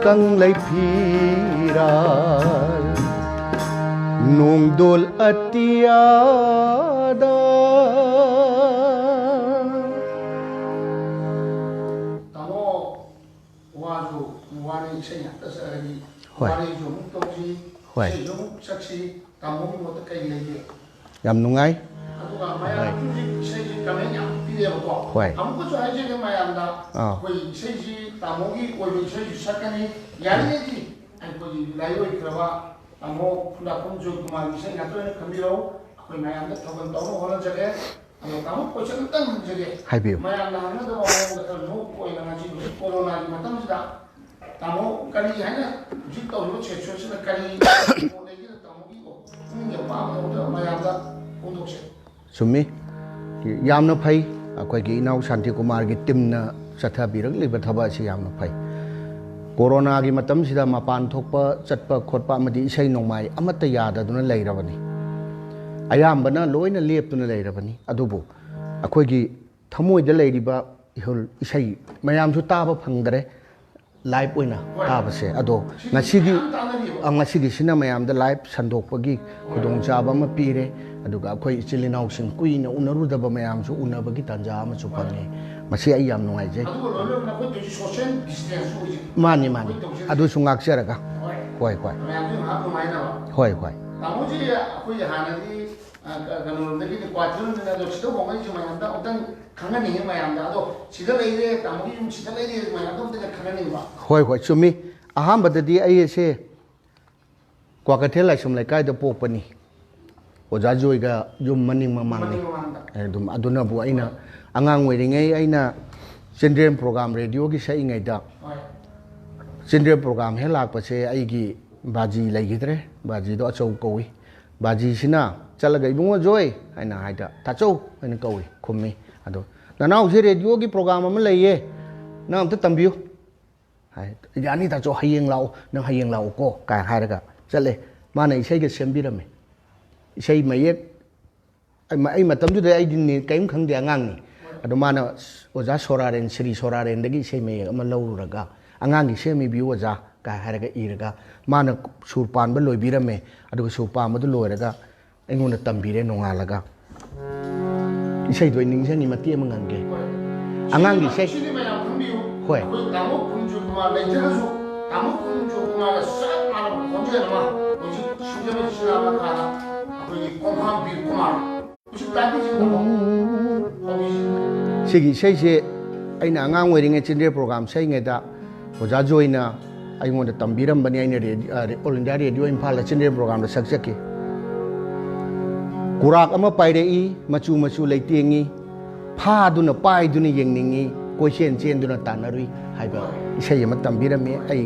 ꯀꯪꯂꯩ ꯐꯤꯔꯥꯜ, ꯅꯣꯡꯗꯣꯜ ꯑꯇꯤꯌꯥꯗ꯫ ꯇꯥꯃꯣ, ꯋꯥꯁꯨ ꯋꯥꯔꯤ ꯏꯁꯩ ꯉꯥꯛꯇ ꯆꯠꯂꯗꯤ ꯍꯣꯏ꯫ ꯋꯥꯔꯤꯁꯨ ꯑꯃꯨꯛ ꯇꯧꯁꯤ, ꯍꯣꯏ꯫ ꯏꯁꯩꯁꯨ ꯑꯃꯨꯛ ꯁꯛꯁꯤ꯫ ꯇꯥꯃꯣꯒꯤ ꯃꯣꯠꯇ ꯀꯩ ꯂꯩꯒꯦ? ꯌꯥꯝ ꯅꯨꯡꯉꯥꯏ꯫ ꯑꯗꯨꯒ ꯃꯌꯥꯝ ꯍꯣꯏ꯫ ꯍꯧꯖꯤꯛ ꯏꯁꯩꯁꯤ ꯀꯃꯦꯟ ꯌꯥꯝ ꯄꯤꯔꯦꯕꯀꯣ꯫ ꯍꯣꯏ꯫ ꯑꯃꯨꯛꯀꯁꯨ ꯍꯥꯏꯖꯒꯦ ꯃꯌꯥꯝꯗ, ꯑꯥ꯫ ꯑꯩꯈꯣꯏ ꯏꯁꯩꯁꯤ ꯇꯥꯃꯣꯒꯤ ꯑꯣꯏꯕ ꯏꯁꯩꯁꯨ ꯁꯛꯀꯅꯤ꯫ ꯌꯥꯔꯤꯉꯩꯗꯤ ꯑꯩꯈꯣꯏꯒꯤ ꯂꯥꯏ ꯑꯣꯏꯈ꯭ꯔꯕ ꯇꯥꯃꯣ ꯈꯨꯟꯗ꯭ꯔꯥꯛꯄꯝ ꯖꯣꯏꯀꯨꯃꯥꯔꯒꯤ ꯏꯁꯩ ꯉꯥꯛꯇ ꯑꯣꯏꯅ ꯈꯟꯕꯤꯔꯛꯎ꯫ ꯑꯩꯈꯣꯏ ꯃꯌꯥꯝꯗ ꯊꯧꯒꯜ ꯇꯧꯅꯕ ꯍꯣꯠꯅꯖꯒꯦ꯫ ꯑꯗꯣ ꯇꯥꯃꯣ, ꯀꯣꯏꯁꯟ ꯑꯝꯇꯪ ꯍꯪꯖꯒꯦ꯫ ꯍꯥꯏꯕꯤꯌꯨ꯫ ꯃꯌꯥꯝꯅ ꯍꯪꯅꯗꯕ ꯃꯑꯣꯡꯗ ꯈꯔ ꯅꯣꯛꯄ ꯑꯣꯏꯅ ꯉꯁꯤ ꯍꯧꯖꯤꯛ ꯀꯣꯔꯣꯅꯥꯒꯤ ꯃꯇꯝꯁꯤꯗ ꯇꯥꯃꯣ ꯀꯔꯤ ꯍꯥꯏꯅ ꯍꯧꯖꯤꯛ ꯇꯧꯔꯤꯕ ꯁꯤꯆꯨꯋꯦꯁꯟꯗ ꯀꯔꯤ ꯃꯣꯠ ꯂꯩꯒꯦ? ꯇꯥꯃꯣꯒꯤ ꯄꯨꯛꯅꯤꯡꯒꯤ ꯑꯄꯥꯝꯕ ꯃꯑꯣꯡꯗ ꯃꯌꯥꯝꯗ ꯐꯣꯡꯗꯣꯛꯁꯦ꯫ ꯆꯨꯝꯃꯤ꯫ ꯌꯥꯝꯅ ꯐꯩ꯫ ꯑꯩꯈꯣꯏꯒꯤ ꯏꯅꯥꯎ ꯁꯥꯟꯇꯤꯀꯨꯃꯥꯔꯒꯤ ꯇꯤꯝꯅ ꯆꯠꯊꯕꯤꯔꯛꯂꯤꯕ ꯊꯕꯛ ꯑꯁꯤ ꯌꯥꯝꯅ ꯐꯩ꯫ ꯀꯣꯔꯣꯅꯥꯒꯤ ꯃꯇꯝꯁꯤꯗ ꯃꯄꯥꯟ ꯊꯣꯛꯄ, ꯆꯠꯄ ꯈꯣꯠꯄ ꯑꯃꯗꯤ ꯏꯁꯩ ꯅꯣꯡꯃꯥꯏ ꯑꯃꯠꯇ ꯌꯥꯗꯗꯨꯅ ꯂꯩꯔꯕꯅꯤ꯫ ꯑꯌꯥꯝꯕꯅ ꯂꯣꯏꯅ ꯂꯦꯞꯇꯨꯅ ꯂꯩꯔꯕꯅꯤ꯫ ꯑꯗꯨꯕꯨ ꯑꯩꯈꯣꯏꯒꯤ ꯊꯃꯣꯏꯗ ꯂꯩꯔꯤꯕ ꯏꯍꯨꯜ ꯏꯁꯩ ꯃꯌꯥꯝꯁꯨ ꯇꯥꯕ ꯐꯪꯗ꯭ꯔꯦ꯫ ꯂꯥꯏꯚ ꯑꯣꯏꯅ ꯍꯣꯏ꯫ ꯇꯥꯕꯁꯦ꯫ ꯑꯗꯣ ꯁꯤꯗꯤ ꯉꯁꯤꯒꯤ, ꯃꯌꯥꯝ ꯇꯥꯅꯔꯤꯕ꯫ ꯑ, ꯉꯁꯤꯒꯤꯁꯤꯅ ꯃꯌꯥꯝꯗ ꯂꯥꯏꯚ ꯁꯟꯗꯣꯛꯄꯒꯤ ꯍꯣꯏ꯫ ꯈꯨꯗꯣꯡꯆꯥꯕ ꯑꯃ ꯄꯤꯔꯦ꯫ ꯑꯗꯨꯒ ꯑꯩꯈꯣꯏ ꯏꯆꯤꯜ ꯏꯅꯥꯎꯁꯤꯡ ꯀꯨꯏꯅ ꯎꯅꯔꯨꯗꯕ ꯃꯌꯥꯝꯁꯨ ꯎꯅꯕꯒꯤ ꯇꯥꯟꯖꯥ ꯑꯃꯁꯨ ꯍꯣꯏ꯫ ꯐꯪꯉꯦ꯫ ꯃꯁꯤ ꯑꯩ ꯌꯥꯝ ꯅꯨꯡꯉꯥꯏꯖꯩ꯫ ꯑꯗꯨꯒ ꯂꯣꯏꯅ ꯂꯣꯏꯅ ꯑꯩꯈꯣꯏ ꯇꯧꯔꯤꯁꯤ social distance ꯑꯣꯏꯁꯦ꯫ ꯃꯥꯅꯤ, ꯃꯥꯅꯤ꯫ ꯑꯩꯈꯣꯏ ꯇꯧꯖꯔꯤꯁꯦ꯫ ꯑꯗꯨꯁꯨ ꯉꯥꯛꯆꯔꯒ꯫ ꯍꯣꯏ꯫ ꯍꯣꯏ, ꯍꯣꯏ꯫ ꯃꯌꯥꯝꯁꯨ ꯉꯥꯏꯍꯥꯛ ꯅꯨꯡꯉꯥꯏꯅꯕ꯫ ꯍꯣꯏ, ꯍꯣꯏ꯫ ꯇꯥꯃꯣꯁꯤ ꯑꯩꯈꯣꯏꯒꯤ ꯍꯥꯟꯅꯗꯤ ꯑ, ꯀ-, ꯀꯩꯅꯣꯔꯣꯝꯗꯒꯤꯗꯤ ꯀ꯭ꯋꯥꯀꯩꯊꯦꯜꯔꯣꯝꯗꯒꯤ, ꯑꯗꯣ ꯁꯤꯗ ꯍꯣꯡꯉꯛꯏꯁꯦ ꯃꯌꯥꯝꯗ ꯑꯃꯨꯛꯇꯪ ꯈꯪꯍꯟꯅꯤꯡꯉꯤ ꯃꯌꯥꯝꯗ꯫ ꯑꯗꯣ ꯁꯤꯗ ꯂꯩꯔꯦ, ꯇꯥꯃꯣꯒꯤ ꯌꯨꯝ ꯁꯤꯗ ꯂꯩꯔꯦ, ꯃꯌꯥꯝꯗꯣ ꯑꯝꯇ ꯈꯪꯍꯟꯅꯤꯡꯕ꯫ ꯍꯣꯏ, ꯍꯣꯏ, ꯆꯨꯝꯃꯤ꯫ ꯑꯍꯥꯟꯕꯗꯗꯤ ꯑꯩꯁꯦ ꯀ꯭ꯋꯥꯀꯩꯊꯦꯜ ꯂꯥꯏꯁ꯭ꯔꯝ ꯂꯩꯀꯥꯏꯗ ꯄꯣꯛꯄꯅꯤ꯫ ꯑꯣꯖꯥ ꯖꯣꯏꯒ ꯌꯨꯝ ꯃꯅꯤꯡ ꯃꯃꯥꯡꯅꯤ꯫ ꯃꯅꯤꯡ ꯃꯃꯥꯡꯗ꯫ ꯑꯗꯨꯝ ꯑꯗꯨꯅꯕꯨ ꯑꯩꯅ ꯑꯉꯥꯡ ꯑꯣꯏꯔꯤꯉꯩ ꯑꯩꯅ ꯆꯤꯜꯗ꯭ꯔꯦꯟ ꯄ꯭ꯔꯣꯒ꯭ꯔꯥꯝ ꯔꯦꯗꯤꯑꯣꯒꯤ ꯁꯛꯏꯉꯩꯗ, ꯍꯣꯏ꯫ ꯆꯤꯜꯗ꯭ꯔꯦꯟ ꯄ꯭ꯔꯣꯒ꯭ꯔꯥꯝ ꯍꯦꯛ ꯂꯥꯛꯄꯁꯦ ꯑꯩꯒꯤ ꯕꯥꯖꯤ ꯂꯩꯈꯤꯗ꯭ꯔꯦ, ꯕꯥꯖꯤꯗꯣ ꯑꯆꯧ ꯀꯧꯏ꯫ ꯕꯥꯖꯤꯁꯤꯅ ꯆꯠꯂꯒ "ꯏꯕꯨꯡꯉꯣ ꯖꯣꯏ" ꯍꯥꯏꯅ ꯍꯥꯏꯗ, "ꯇꯥꯆꯧ" ꯍꯥꯏꯅ ꯀꯧꯏ, ꯈꯨꯝꯃꯤ꯫ ꯑꯗꯣ "ꯅꯅꯥꯎꯁꯦ ꯔꯦꯗꯤꯑꯣꯒꯤ ꯄ꯭ꯔꯣꯒ꯭ꯔꯥꯝ ꯑꯃ ꯂꯩꯌꯦ, ꯅꯪ ꯑꯝꯇ ꯇꯝꯕꯤꯌꯨ" ꯍꯥꯏ꯫ "ꯌꯥꯅꯤ ꯇꯥꯆꯧ, ꯍꯌꯦꯡ ꯂꯥꯛꯑꯣ, ꯅꯪ ꯍꯌꯦꯡ ꯂꯥꯛꯑꯣꯀꯣ" ꯀꯥꯏ ꯍꯥꯏꯔꯒ ꯆꯠꯂꯦ꯫ ꯃꯥꯅ ꯏꯁꯩꯒ ꯁꯦꯝꯕꯤꯔꯝꯃꯦ꯫ ꯏꯁꯩ ꯃꯌꯦꯛ ꯑꯩ ꯃ-, ꯑꯩ ꯃꯇꯝꯗꯨꯗ ꯑꯩꯗꯤ ꯅꯤ-, ꯀꯔꯤꯝ ꯈꯪꯗꯦ, ꯑꯉꯥꯡꯅꯤ꯫ ꯑꯗꯣ ꯃꯥꯅ, "ꯑꯣꯖꯥ ꯁꯣꯔꯥꯔꯦꯟ, ꯁ꯭ꯔꯤ ꯁꯣꯔꯥꯔꯦꯟꯗꯒꯤ ꯏꯁꯩ ꯃꯌꯦꯛ ꯑꯃ ꯂꯧꯔꯨꯔꯒ ꯑꯉꯥꯡꯒꯤ ꯁꯦꯝ ꯏꯕꯤꯌꯨ ꯑꯣꯖꯥ" ꯀꯥꯏ ꯍꯥꯏꯔꯒ ꯏꯔꯒ, ꯃꯥꯅ ꯁꯨꯔ ꯄꯥꯟꯕ ꯂꯣꯏꯕꯤꯔꯝꯃꯦ꯫ ꯑꯗꯨꯒ ꯁꯨꯔ ꯄꯥꯟꯕꯗꯨ ꯂꯣꯏꯔꯒ ꯑꯩꯉꯣꯟꯗ ꯇꯝꯕꯤꯔꯦ ꯅꯣꯡꯉꯥꯜꯂꯒ꯫ ꯏꯁꯩꯗꯣ ꯑꯩ ꯅꯤꯡꯁꯤꯡꯉꯤ, ꯃꯇꯦꯛ ꯑꯃ ꯉꯪꯒꯦ꯫ ꯑꯉꯥꯡꯒꯤ ꯏꯁꯩ꯫ ꯁꯤꯗꯤ ꯃꯌꯥꯝ ꯈꯪꯕꯤꯌꯨ꯫ ꯍꯣꯏ꯫ ꯑꯩꯈꯣꯏ ꯇꯥꯃꯣ ꯈꯨꯟꯖꯨ ꯀꯨꯃꯥꯔ ꯂꯩꯇ꯭ꯔꯒꯁꯨ, ꯇꯥꯃꯣ ꯈꯨꯟꯖꯨ ꯀꯨꯃꯥꯔꯒ ꯆꯞ ꯃꯥꯟꯅꯕ ꯈꯣꯟꯖꯦꯜ ꯑꯃ ꯍꯧꯖꯤꯛ ꯁꯤꯡꯖꯃꯩ ꯁꯤꯂꯥ ꯃꯈꯥꯗ ꯑꯩꯈꯣꯏꯒꯤ ꯀꯣꯡꯍꯥꯝꯕꯤꯔ ꯀꯨꯃꯥꯔ꯫ ꯁꯤꯒꯤ ꯏꯁꯩꯁꯦ ꯑꯩꯅ ꯑꯉꯥꯡ ꯑꯣꯏꯔꯤꯉꯩ ꯆꯤꯜꯗ꯭ꯔꯦꯟ ꯄ꯭ꯔꯣꯒ꯭ꯔꯥꯝ ꯁꯛꯏꯉꯩꯗ ꯑꯣꯖꯥ ꯖꯣꯏꯅ ꯑꯩꯉꯣꯟꯗ ꯇꯝꯕꯤꯔꯝꯕꯅꯤ꯫ ꯑꯩꯅ ꯔꯦꯗꯤ-, ꯑ, All India Radio ꯏꯝꯐꯥꯜꯗ ꯆꯤꯜꯗ꯭ꯔꯦꯟ ꯄ꯭ꯔꯣꯒ꯭ꯔꯥꯝꯗ ꯁꯛꯆꯈꯤ꯫ "ꯀꯨꯔꯥꯛ ꯑꯃ ꯄꯥꯏꯔꯛꯏ, ꯃꯆꯨ ꯃꯆꯨ ꯂꯩꯇꯦꯡꯉꯤ, ꯐꯥꯗꯨꯅ ꯄꯥꯏꯗꯨꯅ ꯌꯦꯡꯅꯤꯡꯉꯤ, ꯀꯣꯏꯆꯦꯟ ꯆꯦꯟꯗꯨꯅ ꯇꯥꯟꯅꯔꯨꯏ" ꯍꯥꯏꯕ ꯏꯁꯩ ꯑꯃ ꯇꯝꯕꯤꯔꯝꯃꯤ꯫ ꯑꯩ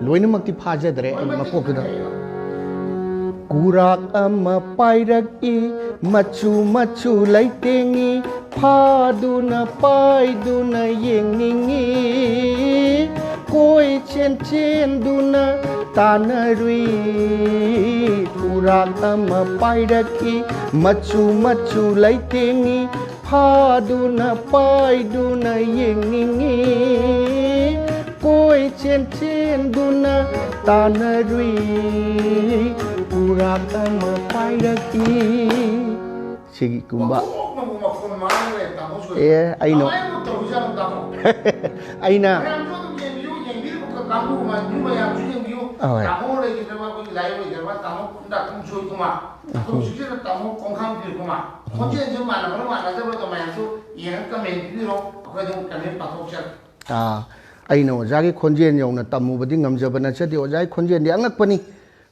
ꯂꯣꯏꯅꯃꯛꯇꯤ ꯐꯥꯖꯗ꯭ꯔꯦ ꯑꯩ ꯃꯀꯣꯛꯇꯨꯗ꯫ "ꯀꯨꯔꯥꯛ ꯑꯃ ꯄꯥꯏꯔꯛꯏ, ꯃꯆꯨ ꯃꯆꯨ ꯂꯩꯇꯦꯡꯉꯤ, ꯐꯥꯗꯨꯅ ꯄꯥꯏꯗꯨꯅ ꯌꯦꯡꯅꯤꯡꯉꯤ, ꯀꯣꯏ ꯆꯦꯟ ꯆꯦꯟꯗꯨꯅ ꯇꯥꯟꯅꯔꯨꯏ꯫ ꯀꯨꯔꯥꯛ ꯑꯃ ꯄꯥꯏꯔꯛꯏ, ꯃꯆꯨ ꯃꯆꯨ ꯂꯩꯇꯦꯡꯉꯤ, ꯐꯥꯗꯨꯅ ꯄꯥꯏꯗꯨꯅ ꯌꯦꯡꯅꯤꯡꯉꯤ, ꯀꯣꯏ ꯆꯦꯟ ꯆꯦꯟꯗꯨꯅ ꯇꯥꯟꯅꯔꯨꯏ, ꯀꯨꯔꯥꯛ ꯑꯃ ꯄꯥꯏꯔꯛꯏ"꯫ ꯁꯤꯒꯨꯝꯕ꯫ ꯑꯣꯟꯊꯣꯛꯅꯕꯨ ꯃꯈꯣꯟ ꯃꯥꯡꯈ꯭ꯔꯦ, ꯇꯥꯃꯣ ꯁꯣꯏ꯫ ꯑꯦ, ꯑꯩꯅ ꯀꯃꯥꯏꯅꯕꯨ ꯇꯧꯔꯤꯖꯥꯠꯅꯣ, ꯇꯥꯃꯣ? ꯑꯩꯅ ꯃꯌꯥꯝꯁꯨ ꯑꯗꯨꯝ ꯌꯦꯡꯕꯤꯌꯨ, ꯌꯦꯡꯕꯤꯔꯤꯕ ꯀꯥꯡꯕꯨ ꯃꯌꯥꯝꯁꯨ ꯌꯦꯡꯕꯤꯌꯨ꯫ ꯑꯍꯣꯏ꯫ ꯇꯥꯃꯣ ꯂꯩꯈꯤꯗ꯭ꯔꯕ ꯑꯩꯈꯣꯏꯒꯤ ꯂꯥꯏ ꯑꯣꯏꯈ꯭ꯔꯕ ꯇꯥꯃꯣ ꯈꯨꯟꯗ꯭ꯔꯥꯛꯈꯣꯡ ꯖꯣꯏꯀꯨꯃꯥꯔ, ꯑꯩꯈꯣꯏ ꯍꯧꯖꯤꯛꯀꯤꯅ ꯇꯥꯃꯣ ꯈꯣꯡꯈꯥꯝ ꯕꯤꯔꯀꯨꯃꯥꯔ꯫ ꯈꯣꯟꯖꯦꯜꯁꯦ ꯃꯥꯟꯅꯕ꯭ꯔꯥ ꯃꯥꯟꯅꯗꯕ꯭ꯔꯥ ꯀꯃꯥꯏꯅꯁꯨ ꯌꯦꯡꯉꯒ ꯀꯃꯦꯟ ꯄꯤꯕꯤꯔꯣ, ꯑꯩꯈꯣꯏ ꯑꯗꯨꯝ ꯀꯃꯦꯟ ꯄꯥꯊꯣꯛꯆꯔꯛꯀꯦ꯫ ꯑꯥ, ꯑꯩꯅ ꯑꯣꯖꯥꯒꯤ ꯈꯣꯟꯖꯦꯜ ꯌꯧꯅ ꯇꯝꯃꯨꯕꯗꯤ ꯉꯝꯖꯕ ꯅꯠꯆꯗꯦ꯫ ꯑꯣꯖꯥꯒꯤ ꯈꯣꯟꯖꯦꯜꯗꯤ ꯑꯉꯛꯄꯅꯤ꯫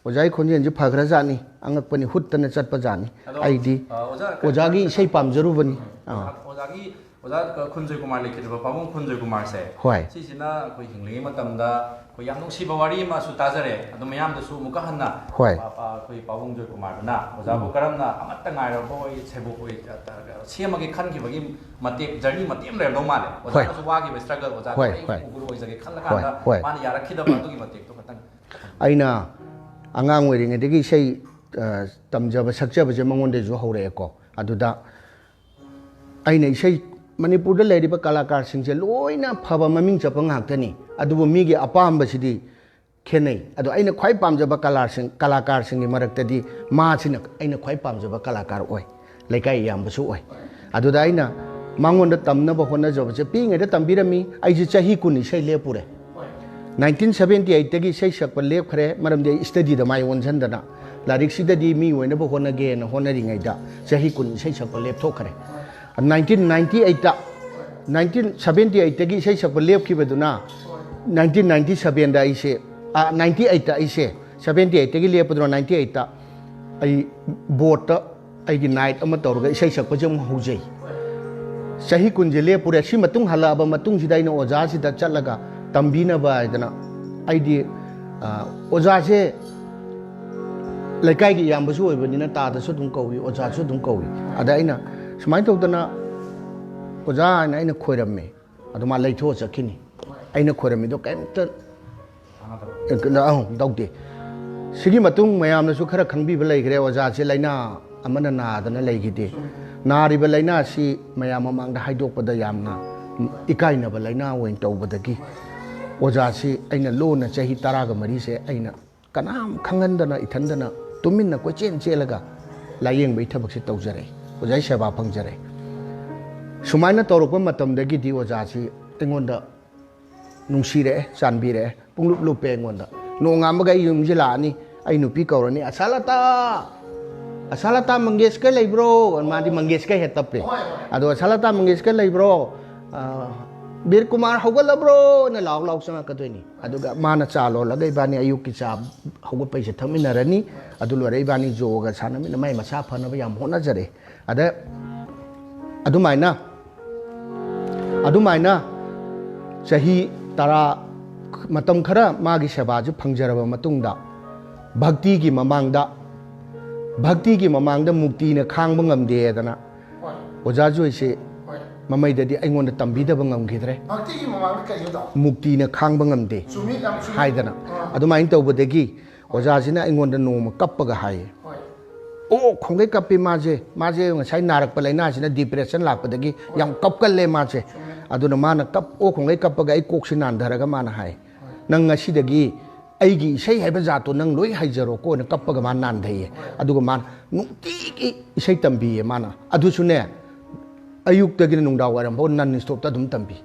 ꯑꯣꯖꯥꯒꯤ ꯈꯣꯟꯖꯦꯜꯁꯤ ꯐꯈ꯭ꯔꯖꯥꯠꯅꯤ, ꯑꯉꯛꯄꯅꯤ, ꯍꯨꯠꯇꯅ ꯆꯠꯄꯖꯥꯠꯅꯤ꯫ ꯑꯗꯣ, ꯑꯩꯗꯤ ꯑ, ꯑꯣꯖꯥ, ꯑꯣꯖꯥꯒꯤ ꯏꯁꯩ ꯄꯥꯝꯖꯔꯨꯕꯅꯤ꯫ ꯑꯥ, ꯑꯣꯖꯥꯒꯤ ꯑꯣꯖꯥ ꯈꯨꯟꯖꯣꯏ ꯀꯨꯃꯥꯔ ꯂꯩꯈꯤꯗ꯭ꯔꯕ ꯄꯥꯕꯨꯡ ꯈꯨꯟꯖꯣꯏ ꯀꯨꯃꯥꯔꯁꯦ, ꯍꯣꯏ꯫ ꯁꯤꯁꯤꯅ ꯑꯩꯈꯣꯏ ꯍꯤꯡꯂꯤꯉꯩ ꯃꯇꯝꯗ ꯑꯩꯈꯣꯏ ꯌꯥꯝ ꯅꯨꯡꯁꯤꯕ ꯋꯥꯔꯤ ꯑꯃꯁꯨ ꯇꯥꯖꯔꯦ꯫ ꯑꯗꯣ ꯃꯌꯥꯝꯗꯁꯨ ꯑꯃꯨꯛꯀ ꯍꯟꯅ, ꯍꯣꯏ꯫ ꯑ, ꯑ, ꯑꯩꯈꯣꯏ ꯄꯥꯕꯨꯡ ꯖꯣꯏ ꯀꯨꯃꯥꯔꯗꯨꯅ ꯑꯣꯖꯥꯕꯨ ꯀꯔꯝꯅ ꯑꯃꯠꯇ ꯉꯥꯏꯔꯕ ꯑꯣꯏ ꯁꯦꯕꯣꯛ ꯑꯣꯏ, ꯑ, ꯑ, ꯁꯦꯝꯃꯒꯦ ꯈꯟꯈꯤꯕꯒꯤ ꯃꯇꯦꯛ, ꯖꯔꯅꯤ ꯃꯇꯦꯛ ꯑꯃ ꯂꯩꯔꯝꯗꯧ ꯃꯥꯜꯂꯦ꯫ ꯍꯣꯏ꯫ ꯑꯣꯖꯥꯅꯁꯨ ꯋꯥꯈꯤꯕ ꯁ꯭ꯇ꯭ꯔꯒꯜ, ꯑꯣꯖꯥ ꯍꯣꯏ, ꯑꯩ ꯍꯣꯏ꯫ ꯒꯨꯔꯨ ꯑꯣꯏꯖꯒꯦ ꯈꯜꯂꯀꯥꯟꯗ ꯍꯣꯏ, ꯍꯣꯏ꯫ ꯃꯥꯅ ꯌꯥꯔꯛꯈꯤꯗꯕ ꯑꯗꯨꯒꯤ ꯃꯇꯦꯛꯇꯣ ꯈꯇꯪ꯫ ꯑꯩꯅ ꯑꯉꯥꯡ ꯑꯣꯏꯔꯤꯉꯩꯗꯒꯤ ꯏꯁꯩ, ꯑ, ꯇꯝꯖꯕ ꯁꯛꯆꯕꯁꯦ ꯃꯉꯣꯟꯗꯩꯁꯨ ꯍꯧꯔꯛꯑꯦꯀꯣ꯫ ꯑꯗꯨꯗ ꯑꯩꯅ ꯏꯁꯩ, ꯃꯅꯤꯄꯨꯔꯗ ꯂꯩꯔꯤꯕ ꯀꯂꯥꯀꯥꯔꯁꯤꯡꯁꯦ ꯂꯣꯏꯅ ꯐꯕ ꯃꯃꯤꯡ ꯆꯠꯄ ꯉꯥꯛꯇꯅꯤ, ꯑꯗꯨꯕꯨ ꯃꯤꯒꯤ ꯑꯄꯥꯝꯕꯁꯤꯗꯤ ꯈꯦꯠꯅꯩ꯫ ꯑꯗꯣ ꯑꯩꯅ ꯈ꯭ꯋꯥꯏ ꯄꯥꯝꯖꯕ ꯀꯂꯥꯁꯤꯡ-, ꯀꯂꯥꯀꯥꯔꯁꯤꯡꯒꯤ ꯃꯔꯛꯇꯗꯤ ꯃꯥꯁꯤꯅ ꯑꯩꯅ ꯈ꯭ꯋꯥꯏ ꯄꯥꯝꯖꯕ ꯀꯂꯥꯀꯥꯔ ꯑꯣꯏ, ꯂꯩꯀꯥꯏ ꯏꯌꯥꯝꯕꯁꯨ ꯑꯣꯏ꯫ ꯑꯗꯨꯗ ꯑꯩꯅ ꯃꯉꯣꯟꯗ ꯇꯝꯅꯕ ꯍꯣꯠꯅꯖꯕꯁꯦ ꯄꯤꯛꯏꯉꯩꯗ ꯇꯝꯕꯤꯔꯝꯃꯤ꯫ ꯑꯩꯁꯦ ꯆꯍꯤ ꯀꯨꯟ ꯏꯁꯩ ꯂꯦꯞꯄꯨꯔꯦ꯫ ꯅꯥꯏꯟꯇꯤꯟ ꯁꯕꯦꯟꯇꯤ ꯑꯩꯠꯇꯒꯤ ꯏꯁꯩ ꯁꯛꯄ ꯂꯦꯞꯈ꯭ꯔꯦ, ꯃꯔꯝꯗꯤ ꯑꯩ ꯁ꯭ꯇꯗꯤꯗ ꯃꯥꯏ ꯑꯣꯟꯁꯤꯟꯗꯅ, ꯂꯥꯏꯔꯤꯛꯁꯤꯗꯗꯤ ꯃꯤ ꯑꯣꯏꯅꯕ ꯍꯣꯠꯅꯒꯦꯅ ꯍꯣꯠꯅꯔꯤꯉꯩꯗ ꯆꯍꯤ ꯀꯨꯟ ꯏꯁꯩ ꯁꯛꯄ ꯂꯦꯞꯊꯣꯛꯈ꯭ꯔꯦ꯫ ꯅꯥꯏꯟꯇꯤꯟ ꯅꯥꯏꯟꯇꯤ ꯑꯩꯠꯇ, ꯅꯥꯏꯟꯇꯤꯟ ꯁꯕꯦꯟꯇꯤ ꯑꯩꯠꯇꯒꯤ ꯏꯁꯩ ꯁꯛꯄ ꯂꯦꯞꯈꯤꯕꯗꯨꯅ ꯅꯥꯏꯟꯇꯤꯟ ꯅꯥꯏꯟꯇꯤ ꯁꯕꯦꯟꯗ ꯑꯩꯁꯦ, ꯑ, ꯅꯥꯏꯟꯇꯤ ꯑꯩꯠꯇ ꯑꯩꯁꯦ, ꯁꯕꯦꯟꯇꯤ ꯑꯩꯠꯇꯒꯤ ꯂꯦꯞꯄꯗꯨꯅ ꯅꯥꯏꯟꯇꯤ ꯑꯩꯠꯇ ꯑꯩ ꯕꯣꯔꯠꯇ ꯑꯩꯒꯤ ꯅꯥꯏꯠ ꯑꯃ ꯇꯧꯔꯒ ꯏꯁꯩ ꯁꯛꯄꯁꯦ ꯑꯃꯨꯛ ꯍꯧꯖꯩ꯫ ꯆꯍꯤ ꯀꯨꯟꯁꯦ ꯂꯦꯞꯄꯨꯔꯦ꯫ ꯁꯤ ꯃꯇꯨꯡ ꯍꯜꯂꯛꯑꯕ ꯃꯇꯨꯡꯁꯤꯗ ꯑꯩꯅ ꯑꯣꯖꯥꯁꯤꯗ ꯆꯠꯂꯒ ꯇꯝꯕꯤꯅꯕ ꯍꯥꯏꯗꯅ, ꯑꯩꯗꯤ, ꯑ, ꯑꯣꯖꯥꯁꯦ ꯂꯩꯀꯥꯏꯒꯤ ꯏꯌꯥꯝꯕꯁꯨ ꯑꯣꯏꯕꯅꯤꯅ ꯇꯥꯗꯁꯨ ꯑꯗꯨꯝ ꯀꯧꯏ, ꯑꯣꯖꯥꯁꯨ ꯑꯗꯨꯝ ꯀꯧꯏ꯫ ꯑꯗ ꯑꯩꯅ ꯁꯨꯃꯥꯏꯅ ꯇꯧꯗꯅ, "ꯑꯣꯖꯥ" ꯍꯥꯏꯅ ꯑꯩꯅ ꯈꯣꯏꯔꯝꯃꯦ꯫ ꯑꯗꯨ ꯃꯥ ꯂꯩꯊꯣꯛꯑ ꯆꯠꯈꯤꯅꯤ꯫ ꯑꯩꯅ ꯈꯣꯏꯔꯝꯃꯤꯗꯣ ꯀꯩꯝꯇ, ꯑꯍꯨꯝ ꯇꯧꯗꯦ꯫ ꯁꯤꯒꯤ ꯃꯇꯨꯡ ꯃꯌꯥꯝꯅꯁꯨ ꯈꯔ ꯈꯪꯕꯤꯕ ꯂꯩꯈ꯭ꯔꯦ, ꯑꯣꯖꯥꯁꯦ ꯂꯥꯏꯅꯥ ꯑꯃꯅ ꯅꯥꯗꯅ ꯂꯩꯈꯤꯗꯦ꯫ ꯅꯥꯔꯤꯕ ꯂꯥꯏꯅꯥꯁꯤ ꯃꯌꯥꯝ ꯃꯃꯥꯡꯗ ꯍꯥꯏꯗꯣꯛꯄꯗ ꯌꯥꯝꯅ ꯏꯀꯥꯏꯅꯕ ꯂꯥꯏꯅꯥ ꯑꯣꯏꯅ ꯇꯧꯕꯗꯒꯤ ꯑꯣꯖꯥꯁꯤ ꯑꯩꯅ ꯂꯣꯟꯅ ꯆꯍꯤ ꯇꯔꯥꯒ ꯃꯔꯤꯁꯦ ꯑꯩꯅ ꯀꯅꯥꯝ ꯈꯪꯍꯟꯗꯅ ꯏꯊꯟꯗꯅ ꯇꯨꯃꯤꯟꯅ ꯀꯣꯏꯆꯦꯟ ꯆꯦꯜꯂꯒ ꯂꯥꯏꯌꯦꯡꯕꯒꯤ ꯊꯕꯛꯁꯦ ꯇꯧꯖꯔꯛꯏ꯫ ꯑꯣꯖꯥꯒꯤ ꯁꯦꯕꯥ ꯐꯪꯖꯔꯛꯏ꯫ ꯁꯨꯃꯥꯏꯅ ꯇꯧꯔꯛꯄ ꯃꯇꯝꯗꯒꯤꯗꯤ ꯑꯣꯖꯥꯁꯤ ꯑꯩꯉꯣꯟꯗ ꯅꯨꯡꯁꯤꯔꯛꯑꯦ, ꯆꯥꯟꯕꯤꯔꯛꯑꯦ, ꯄꯨꯡꯂꯨꯞ ꯂꯨꯞꯄꯦ ꯑꯩꯉꯣꯟꯗ꯫ ꯅꯣꯡꯉꯥꯟꯕꯒ ꯑꯩ ꯌꯨꯝꯁꯦ ꯂꯥꯛꯑꯅꯤ, ꯑꯩ ꯅꯨꯄꯤ ꯀꯧꯔꯅꯤ, "ꯑꯁꯥꯂꯇꯥ, ꯑꯁꯥꯂꯇꯥ ꯃꯪꯒꯦꯁꯀꯔ ꯂꯩꯕ꯭ꯔꯣ?" ꯃꯥꯗꯤ ꯃꯪꯒꯦꯁꯀꯔ ꯍꯦꯛ ꯇꯞꯄꯦ꯫ "ꯑꯗꯣ ꯑꯁꯥꯂꯇꯥ ꯃꯪꯒꯦꯁꯀꯔ ꯂꯩꯕ꯭ꯔꯣ? ꯑ, ꯕꯤꯔ ꯀꯨꯃꯥꯔ ꯍꯧꯒꯠꯂꯕ꯭ꯔꯣ?" ꯅ ꯂꯥꯎ ꯂꯥꯎ ꯆꯪꯉꯛꯀꯗꯣꯏꯅꯤ꯫ ꯑꯗꯨꯒ ꯃꯥꯅ ꯆꯥ ꯂꯣꯜꯂꯒ ꯏꯕꯥꯅꯤ ꯑꯌꯨꯛꯀꯤ ꯆꯥ ꯍꯧꯒꯠꯄꯩꯁꯦ ꯊꯛꯃꯤꯟꯅꯔꯅꯤ꯫ ꯑꯗꯨ ꯂꯣꯏꯔ ꯏꯕꯥꯅꯤ ꯌꯣꯒ ꯁꯥꯟꯅꯃꯤꯟꯅ ꯃꯥꯏ ꯃꯁꯥ ꯐꯅꯕ ꯌꯥꯝ ꯍꯣꯠꯅꯖꯔꯦ꯫ ꯑꯗ ꯑꯗꯨꯃꯥꯏꯅ, ꯑꯗꯨꯃꯥꯏꯅ ꯆꯍꯤ ꯇꯔꯥ ꯃꯇꯝ ꯈꯔ ꯃꯥꯒꯤ ꯁꯦꯕꯥꯁꯤ ꯐꯪꯖꯔꯕ ꯃꯇꯨꯡꯗ, ꯚꯛꯇꯤꯒꯤ ꯃꯃꯥꯡꯗ, ꯚꯛꯇꯤꯒꯤ ꯃꯃꯥꯡꯗ ꯃꯨꯛꯇꯤꯅ ꯈꯥꯡꯕ ꯉꯝꯗꯦꯗꯅ, ꯍꯣꯏ꯫ ꯑꯣꯖꯥ ꯖꯣꯏꯁꯦ ꯍꯣꯏ꯫ ꯃꯃꯩꯗꯗꯤ ꯑꯩꯉꯣꯟꯗ ꯇꯝꯕꯤꯗꯕ ꯉꯝꯈꯤꯗ꯭ꯔꯦ꯫ ꯚꯛꯇꯤꯒꯤ ꯃꯃꯥꯡꯗ ꯀꯩꯅꯣ ꯇꯧ? ꯃꯨꯛꯇꯤꯅ ꯈꯥꯡꯕ ꯉꯝꯗꯦ ꯆꯨꯝꯃꯤ, ꯌꯥꯝ ꯆꯨꯝꯃꯤ꯫ ꯍꯥꯏꯗꯅ꯫ ꯑꯥ꯫ ꯑꯗꯨꯃꯥꯏꯅ ꯇꯧꯕꯗꯒꯤ ꯑꯣꯖꯥꯁꯤꯅ ꯑꯩꯉꯣꯟꯗ ꯅꯣꯡꯃ ꯀꯞꯄꯒ ꯍꯥꯏꯌꯦ, ꯍꯣꯏ꯫ "ꯑꯣ, ꯈꯣꯡꯒꯩ ꯀꯞꯄꯤ ꯃꯥꯁꯦ, ꯃꯥꯁꯦ ꯉꯁꯥꯏ ꯅꯥꯔꯛꯄ ꯂꯥꯏꯅꯥꯁꯤꯅ, ꯗꯤꯄ꯭ꯔꯦꯁꯟ ꯂꯥꯛꯄꯗꯒꯤ ꯌꯥꯝ ꯀꯞꯀꯜꯂꯦ ꯃꯥꯁꯦ"꯫ ꯆꯨꯝꯃꯦ꯫ ꯑꯗꯨꯅ ꯃꯥꯅ ꯀꯞ-, "ꯑꯣ, ꯈꯣꯡꯒꯩ ꯀꯞꯄꯒ ꯑꯩ ꯀꯣꯛꯁꯤ ꯅꯥꯟꯊꯔꯒ" ꯃꯥꯅ ꯍꯥꯏ, ꯍꯣꯏ꯫ "ꯅꯪ ꯉꯁꯤꯗꯒꯤ ꯑꯩꯒꯤ ꯏꯁꯩ ꯍꯥꯏꯕ ꯖꯥꯠꯇꯣ ꯅꯪ ꯂꯣꯏ ꯍꯩꯖꯔꯣꯀꯣꯅ" ꯀꯞꯄꯒ ꯃꯥ ꯅꯥꯟꯊꯩꯌꯦ꯫ ꯍꯣꯏ꯫ ꯑꯗꯨꯒ ꯃꯥꯅ ꯅꯨꯡꯇꯤꯒꯤ ꯏꯁꯩ ꯇꯝꯕꯤꯌꯦ ꯃꯥꯅ꯫ ꯑꯗꯨꯁꯨꯅꯦ, ꯑꯌꯨꯛꯇꯒꯤꯅ ꯅꯨꯡꯗꯥꯡ ꯋꯥꯏꯔꯝ ꯐꯥꯎ non stopꯇ ꯑꯗꯨꯝ ꯇꯝꯕꯤ꯫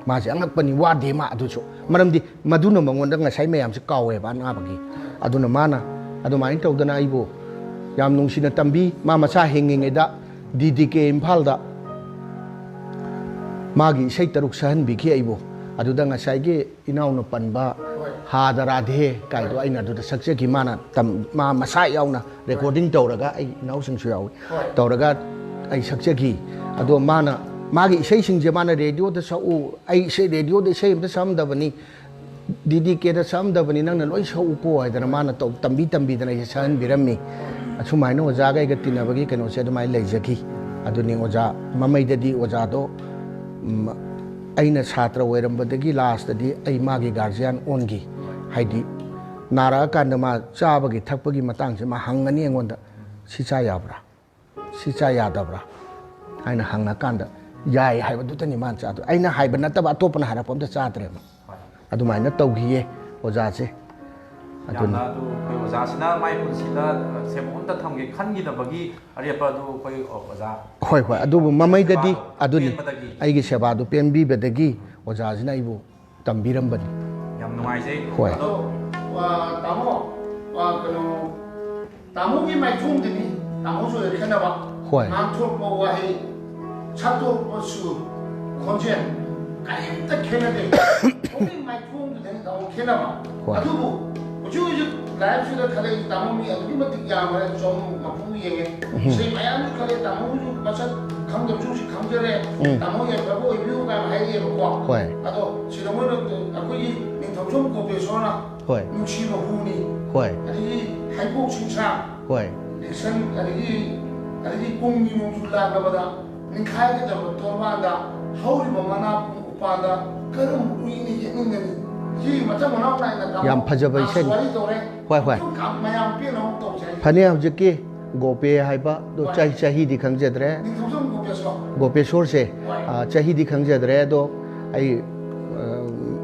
ꯃꯥꯁꯦ ꯑꯉꯛꯄꯅꯤ, ꯋꯥꯗꯦ ꯃꯥ ꯑꯗꯨꯁꯨ꯫ ꯃꯔꯝꯗꯤ ꯃꯗꯨꯅ ꯃꯉꯣꯟꯗ ꯉꯁꯥꯏ ꯃꯌꯥꯝꯁꯦ ꯀꯥꯎꯋꯦꯕ ꯑꯅꯥꯕꯒꯤ꯫ ꯑꯗꯨꯅ ꯃꯥꯅ ꯑꯗꯨꯃꯥꯏꯅ ꯇꯧꯗꯅ ꯑꯩꯕꯨ ꯌꯥꯝ ꯅꯨꯡꯁꯤꯅ ꯇꯝꯕꯤ꯫ ꯃꯥ ꯃꯁꯥ ꯍꯤꯡꯉꯤꯉꯩꯗ ꯗꯤ ꯗꯤ ꯀꯦ ꯏꯝꯐꯥꯜꯗ ꯃꯥꯒꯤ ꯏꯁꯩ ꯇꯔꯨꯛ ꯁꯛꯍꯟꯕꯤꯈꯤ ꯑꯩꯕꯨ꯫ ꯑꯗꯨꯗ ꯉꯁꯥꯏꯒꯤ ꯏꯅꯥꯎꯅ ꯄꯟꯕ ꯍꯣꯏ꯫ ꯍꯥꯗ ꯔꯥꯙꯦ ꯀꯥꯏꯗꯣ ꯍꯣꯏ꯫ ꯑꯩꯅ ꯑꯗꯨꯗ ꯁꯛꯆꯈꯤ꯫ ꯃꯥꯅ ꯇꯝ-, ꯃꯥ ꯃꯁꯥ ꯌꯥꯎꯅ ꯔꯦꯀꯣꯔꯗꯤꯡ ꯇꯧꯔꯒ, ꯑꯩ ꯏꯅꯥꯎꯁꯤꯡꯁꯨ ꯌꯥꯎꯏ, ꯍꯣꯏ꯫ ꯇꯧꯔꯒ ꯑꯩ ꯁꯛꯆꯈꯤ꯫ ꯑꯗꯣ ꯃꯥꯅ, ꯃꯥꯒꯤ ꯏꯁꯩꯁꯤꯡꯁꯦ ꯃꯥꯅ ꯔꯦꯗꯤꯑꯣꯗ ꯁꯛꯎ, ꯑꯩ ꯏꯁꯩ ꯔꯦꯗꯤꯑꯣꯗ ꯏꯁꯩ ꯑꯝꯇ ꯁꯛꯑꯝꯗꯕꯅꯤ, ꯗꯤ ꯗꯤ ꯀꯦꯗ ꯁꯛꯑꯝꯗꯕꯅꯤ, ꯅꯪꯅ ꯂꯣꯏ ꯁꯛꯎꯀꯣ ꯍꯥꯏꯗꯅ ꯃꯥꯅ ꯇꯧ-, ꯇꯝꯕꯤ ꯇꯝꯕꯤꯗꯅ ꯑꯩꯁꯦ ꯁꯛꯍꯟꯕꯤꯔꯝꯃꯤ꯫ ꯑꯁꯨꯃꯥꯏꯅ ꯑꯣꯖꯥꯒ ꯑꯩꯒ ꯇꯤꯟꯅꯕꯒꯤ ꯀꯩꯅꯣꯁꯦ ꯑꯗꯨꯃꯥꯏꯅ ꯂꯩꯖꯈꯤ꯫ ꯑꯗꯨꯅꯤ ꯑꯣꯖꯥ, ꯃꯃꯩꯗꯗꯤ ꯑꯣꯖꯥꯗꯣ, ꯎꯝ, ꯑꯩꯅ ꯁꯥꯇ꯭ꯔ ꯑꯣꯏꯔꯝꯕꯗꯒꯤ ꯂꯥꯁꯇꯗꯤ ꯑꯩ ꯃꯥꯒꯤ ꯒꯥꯔꯖꯤꯌꯥꯟ ꯑꯣꯟꯈꯤ꯫ ꯍꯥꯏꯗꯤ ꯅꯥꯔꯛꯑꯀꯥꯟꯗ ꯃꯥ ꯆꯥꯕꯒꯤ ꯊꯛꯄꯒꯤ ꯃꯇꯥꯡꯁꯦ ꯃꯥ ꯍꯪꯉꯅꯤ ꯑꯩꯉꯣꯟꯗ, "ꯁꯤ ꯆꯥ ꯌꯥꯕ꯭ꯔꯥ? ꯁꯤ ꯆꯥ ꯌꯥꯗꯕ꯭ꯔꯥ?" ꯍꯥꯏꯅ ꯍꯪꯉꯀꯥꯟꯗ ꯌꯥꯏ ꯍꯥꯏꯕꯗꯨꯇꯅꯤ ꯃꯥꯅ ꯆꯥꯗꯣꯏ꯫ ꯑꯩꯅ ꯍꯥꯏꯕ ꯅꯠꯇꯕ ꯑꯇꯣꯞꯄꯅ ꯍꯥꯏꯔꯛꯄ ꯑꯝꯇ ꯆꯥꯗ꯭ꯔꯦ ꯃꯥ꯫ ꯑꯗꯨꯃꯥꯏꯅ ꯇꯧꯈꯤꯌꯦ ꯑꯣꯖꯥꯁꯦ꯫ ꯑꯗꯨꯅ ꯌꯥꯝꯅ ꯑꯗꯨ ꯑꯩꯈꯣꯏ ꯑꯣꯖꯥꯁꯤꯅ ꯃꯥꯏ ꯄꯨꯟꯁꯤꯗ ꯁꯦꯟꯐꯝ ꯑꯝꯇ ꯊꯝꯒꯦ ꯈꯟꯈꯤꯗꯕꯒꯤ ꯑꯔꯦꯞꯄ ꯑꯗꯨ ꯑꯩꯈꯣꯏ ꯑꯣꯖꯥ ꯍꯣꯏ, ꯍꯣꯏ꯫ ꯑꯗꯨꯕꯨ ꯃꯃꯩꯗꯗꯤ ꯁꯦꯕꯥꯗꯣ ꯑꯗꯨꯅꯤ꯫ ꯄꯦꯟꯕꯗꯒꯤ꯫ ꯑꯩꯒꯤ ꯁꯦꯕꯥꯗꯨ ꯄꯦꯟꯕꯤꯕꯗꯒꯤ ꯑꯣꯖꯥꯁꯤꯅ ꯑꯩꯕꯨ ꯇꯝꯕꯤꯔꯝꯕꯅꯤ꯫ ꯌꯥꯝ ꯅꯨꯡꯉꯥꯏꯖꯩ꯫ ꯍꯣꯏ꯫ ꯑꯗꯣ ꯇꯥꯃꯣ, ꯀꯩꯅꯣ, ꯇꯥꯃꯣꯒꯤ ꯃꯥꯏꯊꯣꯡꯗꯅꯤ ꯇꯥꯃꯣꯁꯨ ꯈꯦꯠꯅꯕ꯫ ꯍꯣꯏ꯫ ꯉꯥꯡꯊꯣꯔꯛꯄ ꯋꯥꯍꯩ, ꯁꯛꯇꯣꯛꯄꯁꯨ ꯈꯣꯟꯖꯦꯜ ꯀꯔꯤꯝꯇ ꯈꯦꯠꯅꯗꯦ꯫ ꯑꯣꯡꯂꯤ ꯃꯥꯏꯊꯣꯡꯗꯨꯗꯅꯤ ꯇꯥꯃꯣ ꯈꯦꯠꯅꯕ꯫ ꯍꯣꯏ꯫ ꯑꯗꯨꯕꯨ ꯍꯧꯖꯤꯛ ꯍꯧꯖꯤꯛ ꯂꯥꯏꯐꯁꯤꯗ ꯈꯜꯂꯛꯏ ꯇꯥꯃꯣ ꯃꯤ ꯑꯗꯨꯛꯀꯤ ꯃꯇꯤꯛ ꯌꯥꯝꯈ꯭ꯔꯦ, ꯆꯍꯨꯝ ꯃꯄꯨ ꯌꯦꯡꯉꯦ꯫ ꯎꯝ꯫ ꯏꯁꯩ ꯃꯌꯥꯝꯁꯨ ꯈꯜꯂꯦ, ꯇꯥꯃꯣꯁꯨ ꯃꯁꯛ ꯈꯪꯗꯕꯁꯨ ꯍꯧꯖꯤꯛ ꯈꯪꯖꯔꯦ꯫ ꯎꯝ꯫ ꯇꯥꯃꯣ ꯌꯥꯏꯐꯕ ꯑꯣꯏꯕꯤꯌꯨ ꯀꯥꯏꯅ ꯍꯥꯏꯔꯛꯑꯦꯕꯀꯣ꯫ ꯍꯣꯏ꯫ ꯑꯗꯣ ꯁꯤꯗ ꯃꯣꯏꯅ ꯑꯩꯈꯣꯏꯒꯤ ꯅꯤꯡꯊꯧꯖꯝ ꯒꯣꯄꯦꯁꯣꯔꯅ ꯍꯣꯏ꯫ ꯅꯨꯡꯁꯤꯕ ꯍꯨꯅꯤ꯫ ꯍꯣꯏ꯫ ꯑꯗꯒꯤ ꯍꯩꯕꯣꯛ ꯆꯤꯡꯁꯥꯡ꯫ ꯍꯣꯏ꯫ ꯂꯤꯛꯁꯟ ꯑꯗꯒꯤ, ꯑꯗꯒꯤ ꯄꯨꯡꯒꯤ ꯅꯣꯡꯖꯨ ꯂꯥꯛꯂꯕꯗ ꯅꯤꯡꯈꯥꯏꯒꯗꯕ ꯇꯣꯔꯕꯥꯟꯗ ꯍꯧꯔꯤꯕ ꯃꯅꯥ ꯎꯄꯥꯟꯗ ꯀꯔꯝꯕ ꯎꯏꯅ ꯌꯦꯠꯅꯤꯡꯒꯅꯤ? ꯁꯤ ꯃꯊꯪ ꯃꯅꯥꯎ ꯅꯥꯏꯅ ꯇꯥꯃꯣ ꯌꯥꯝ ꯐꯖꯕ ꯏꯁꯩꯅꯤ꯫ ꯋꯥꯔꯤ ꯇꯧꯔꯦ꯫ ꯍꯣꯏ, ꯍꯣꯏ꯫ ꯑꯗꯨꯝ ꯃꯌꯥꯝ ꯄꯦꯟꯅꯕ ꯇꯧꯖꯩ꯫ ꯐꯅꯤ, ꯍꯧꯖꯤꯛꯀꯤ ꯒꯣꯄꯦ ꯍꯥꯏꯕꯗꯣ ꯍꯣꯏ꯫ ꯆꯍꯤ, ꯆꯍꯤꯗꯤ ꯈꯪꯖꯗ꯭ꯔꯦ꯫ ꯅꯤꯡꯊꯧꯖꯝ ꯒꯣꯄꯦꯁꯣꯔ꯫ ꯒꯣꯄꯦꯁꯣꯔꯁꯦ, ꯍꯣꯏ꯫ ꯑ, ꯆꯍꯤꯗꯤ ꯈꯪꯖꯗ꯭ꯔꯦ, ꯑꯗꯣ ꯑꯩ, ꯑ,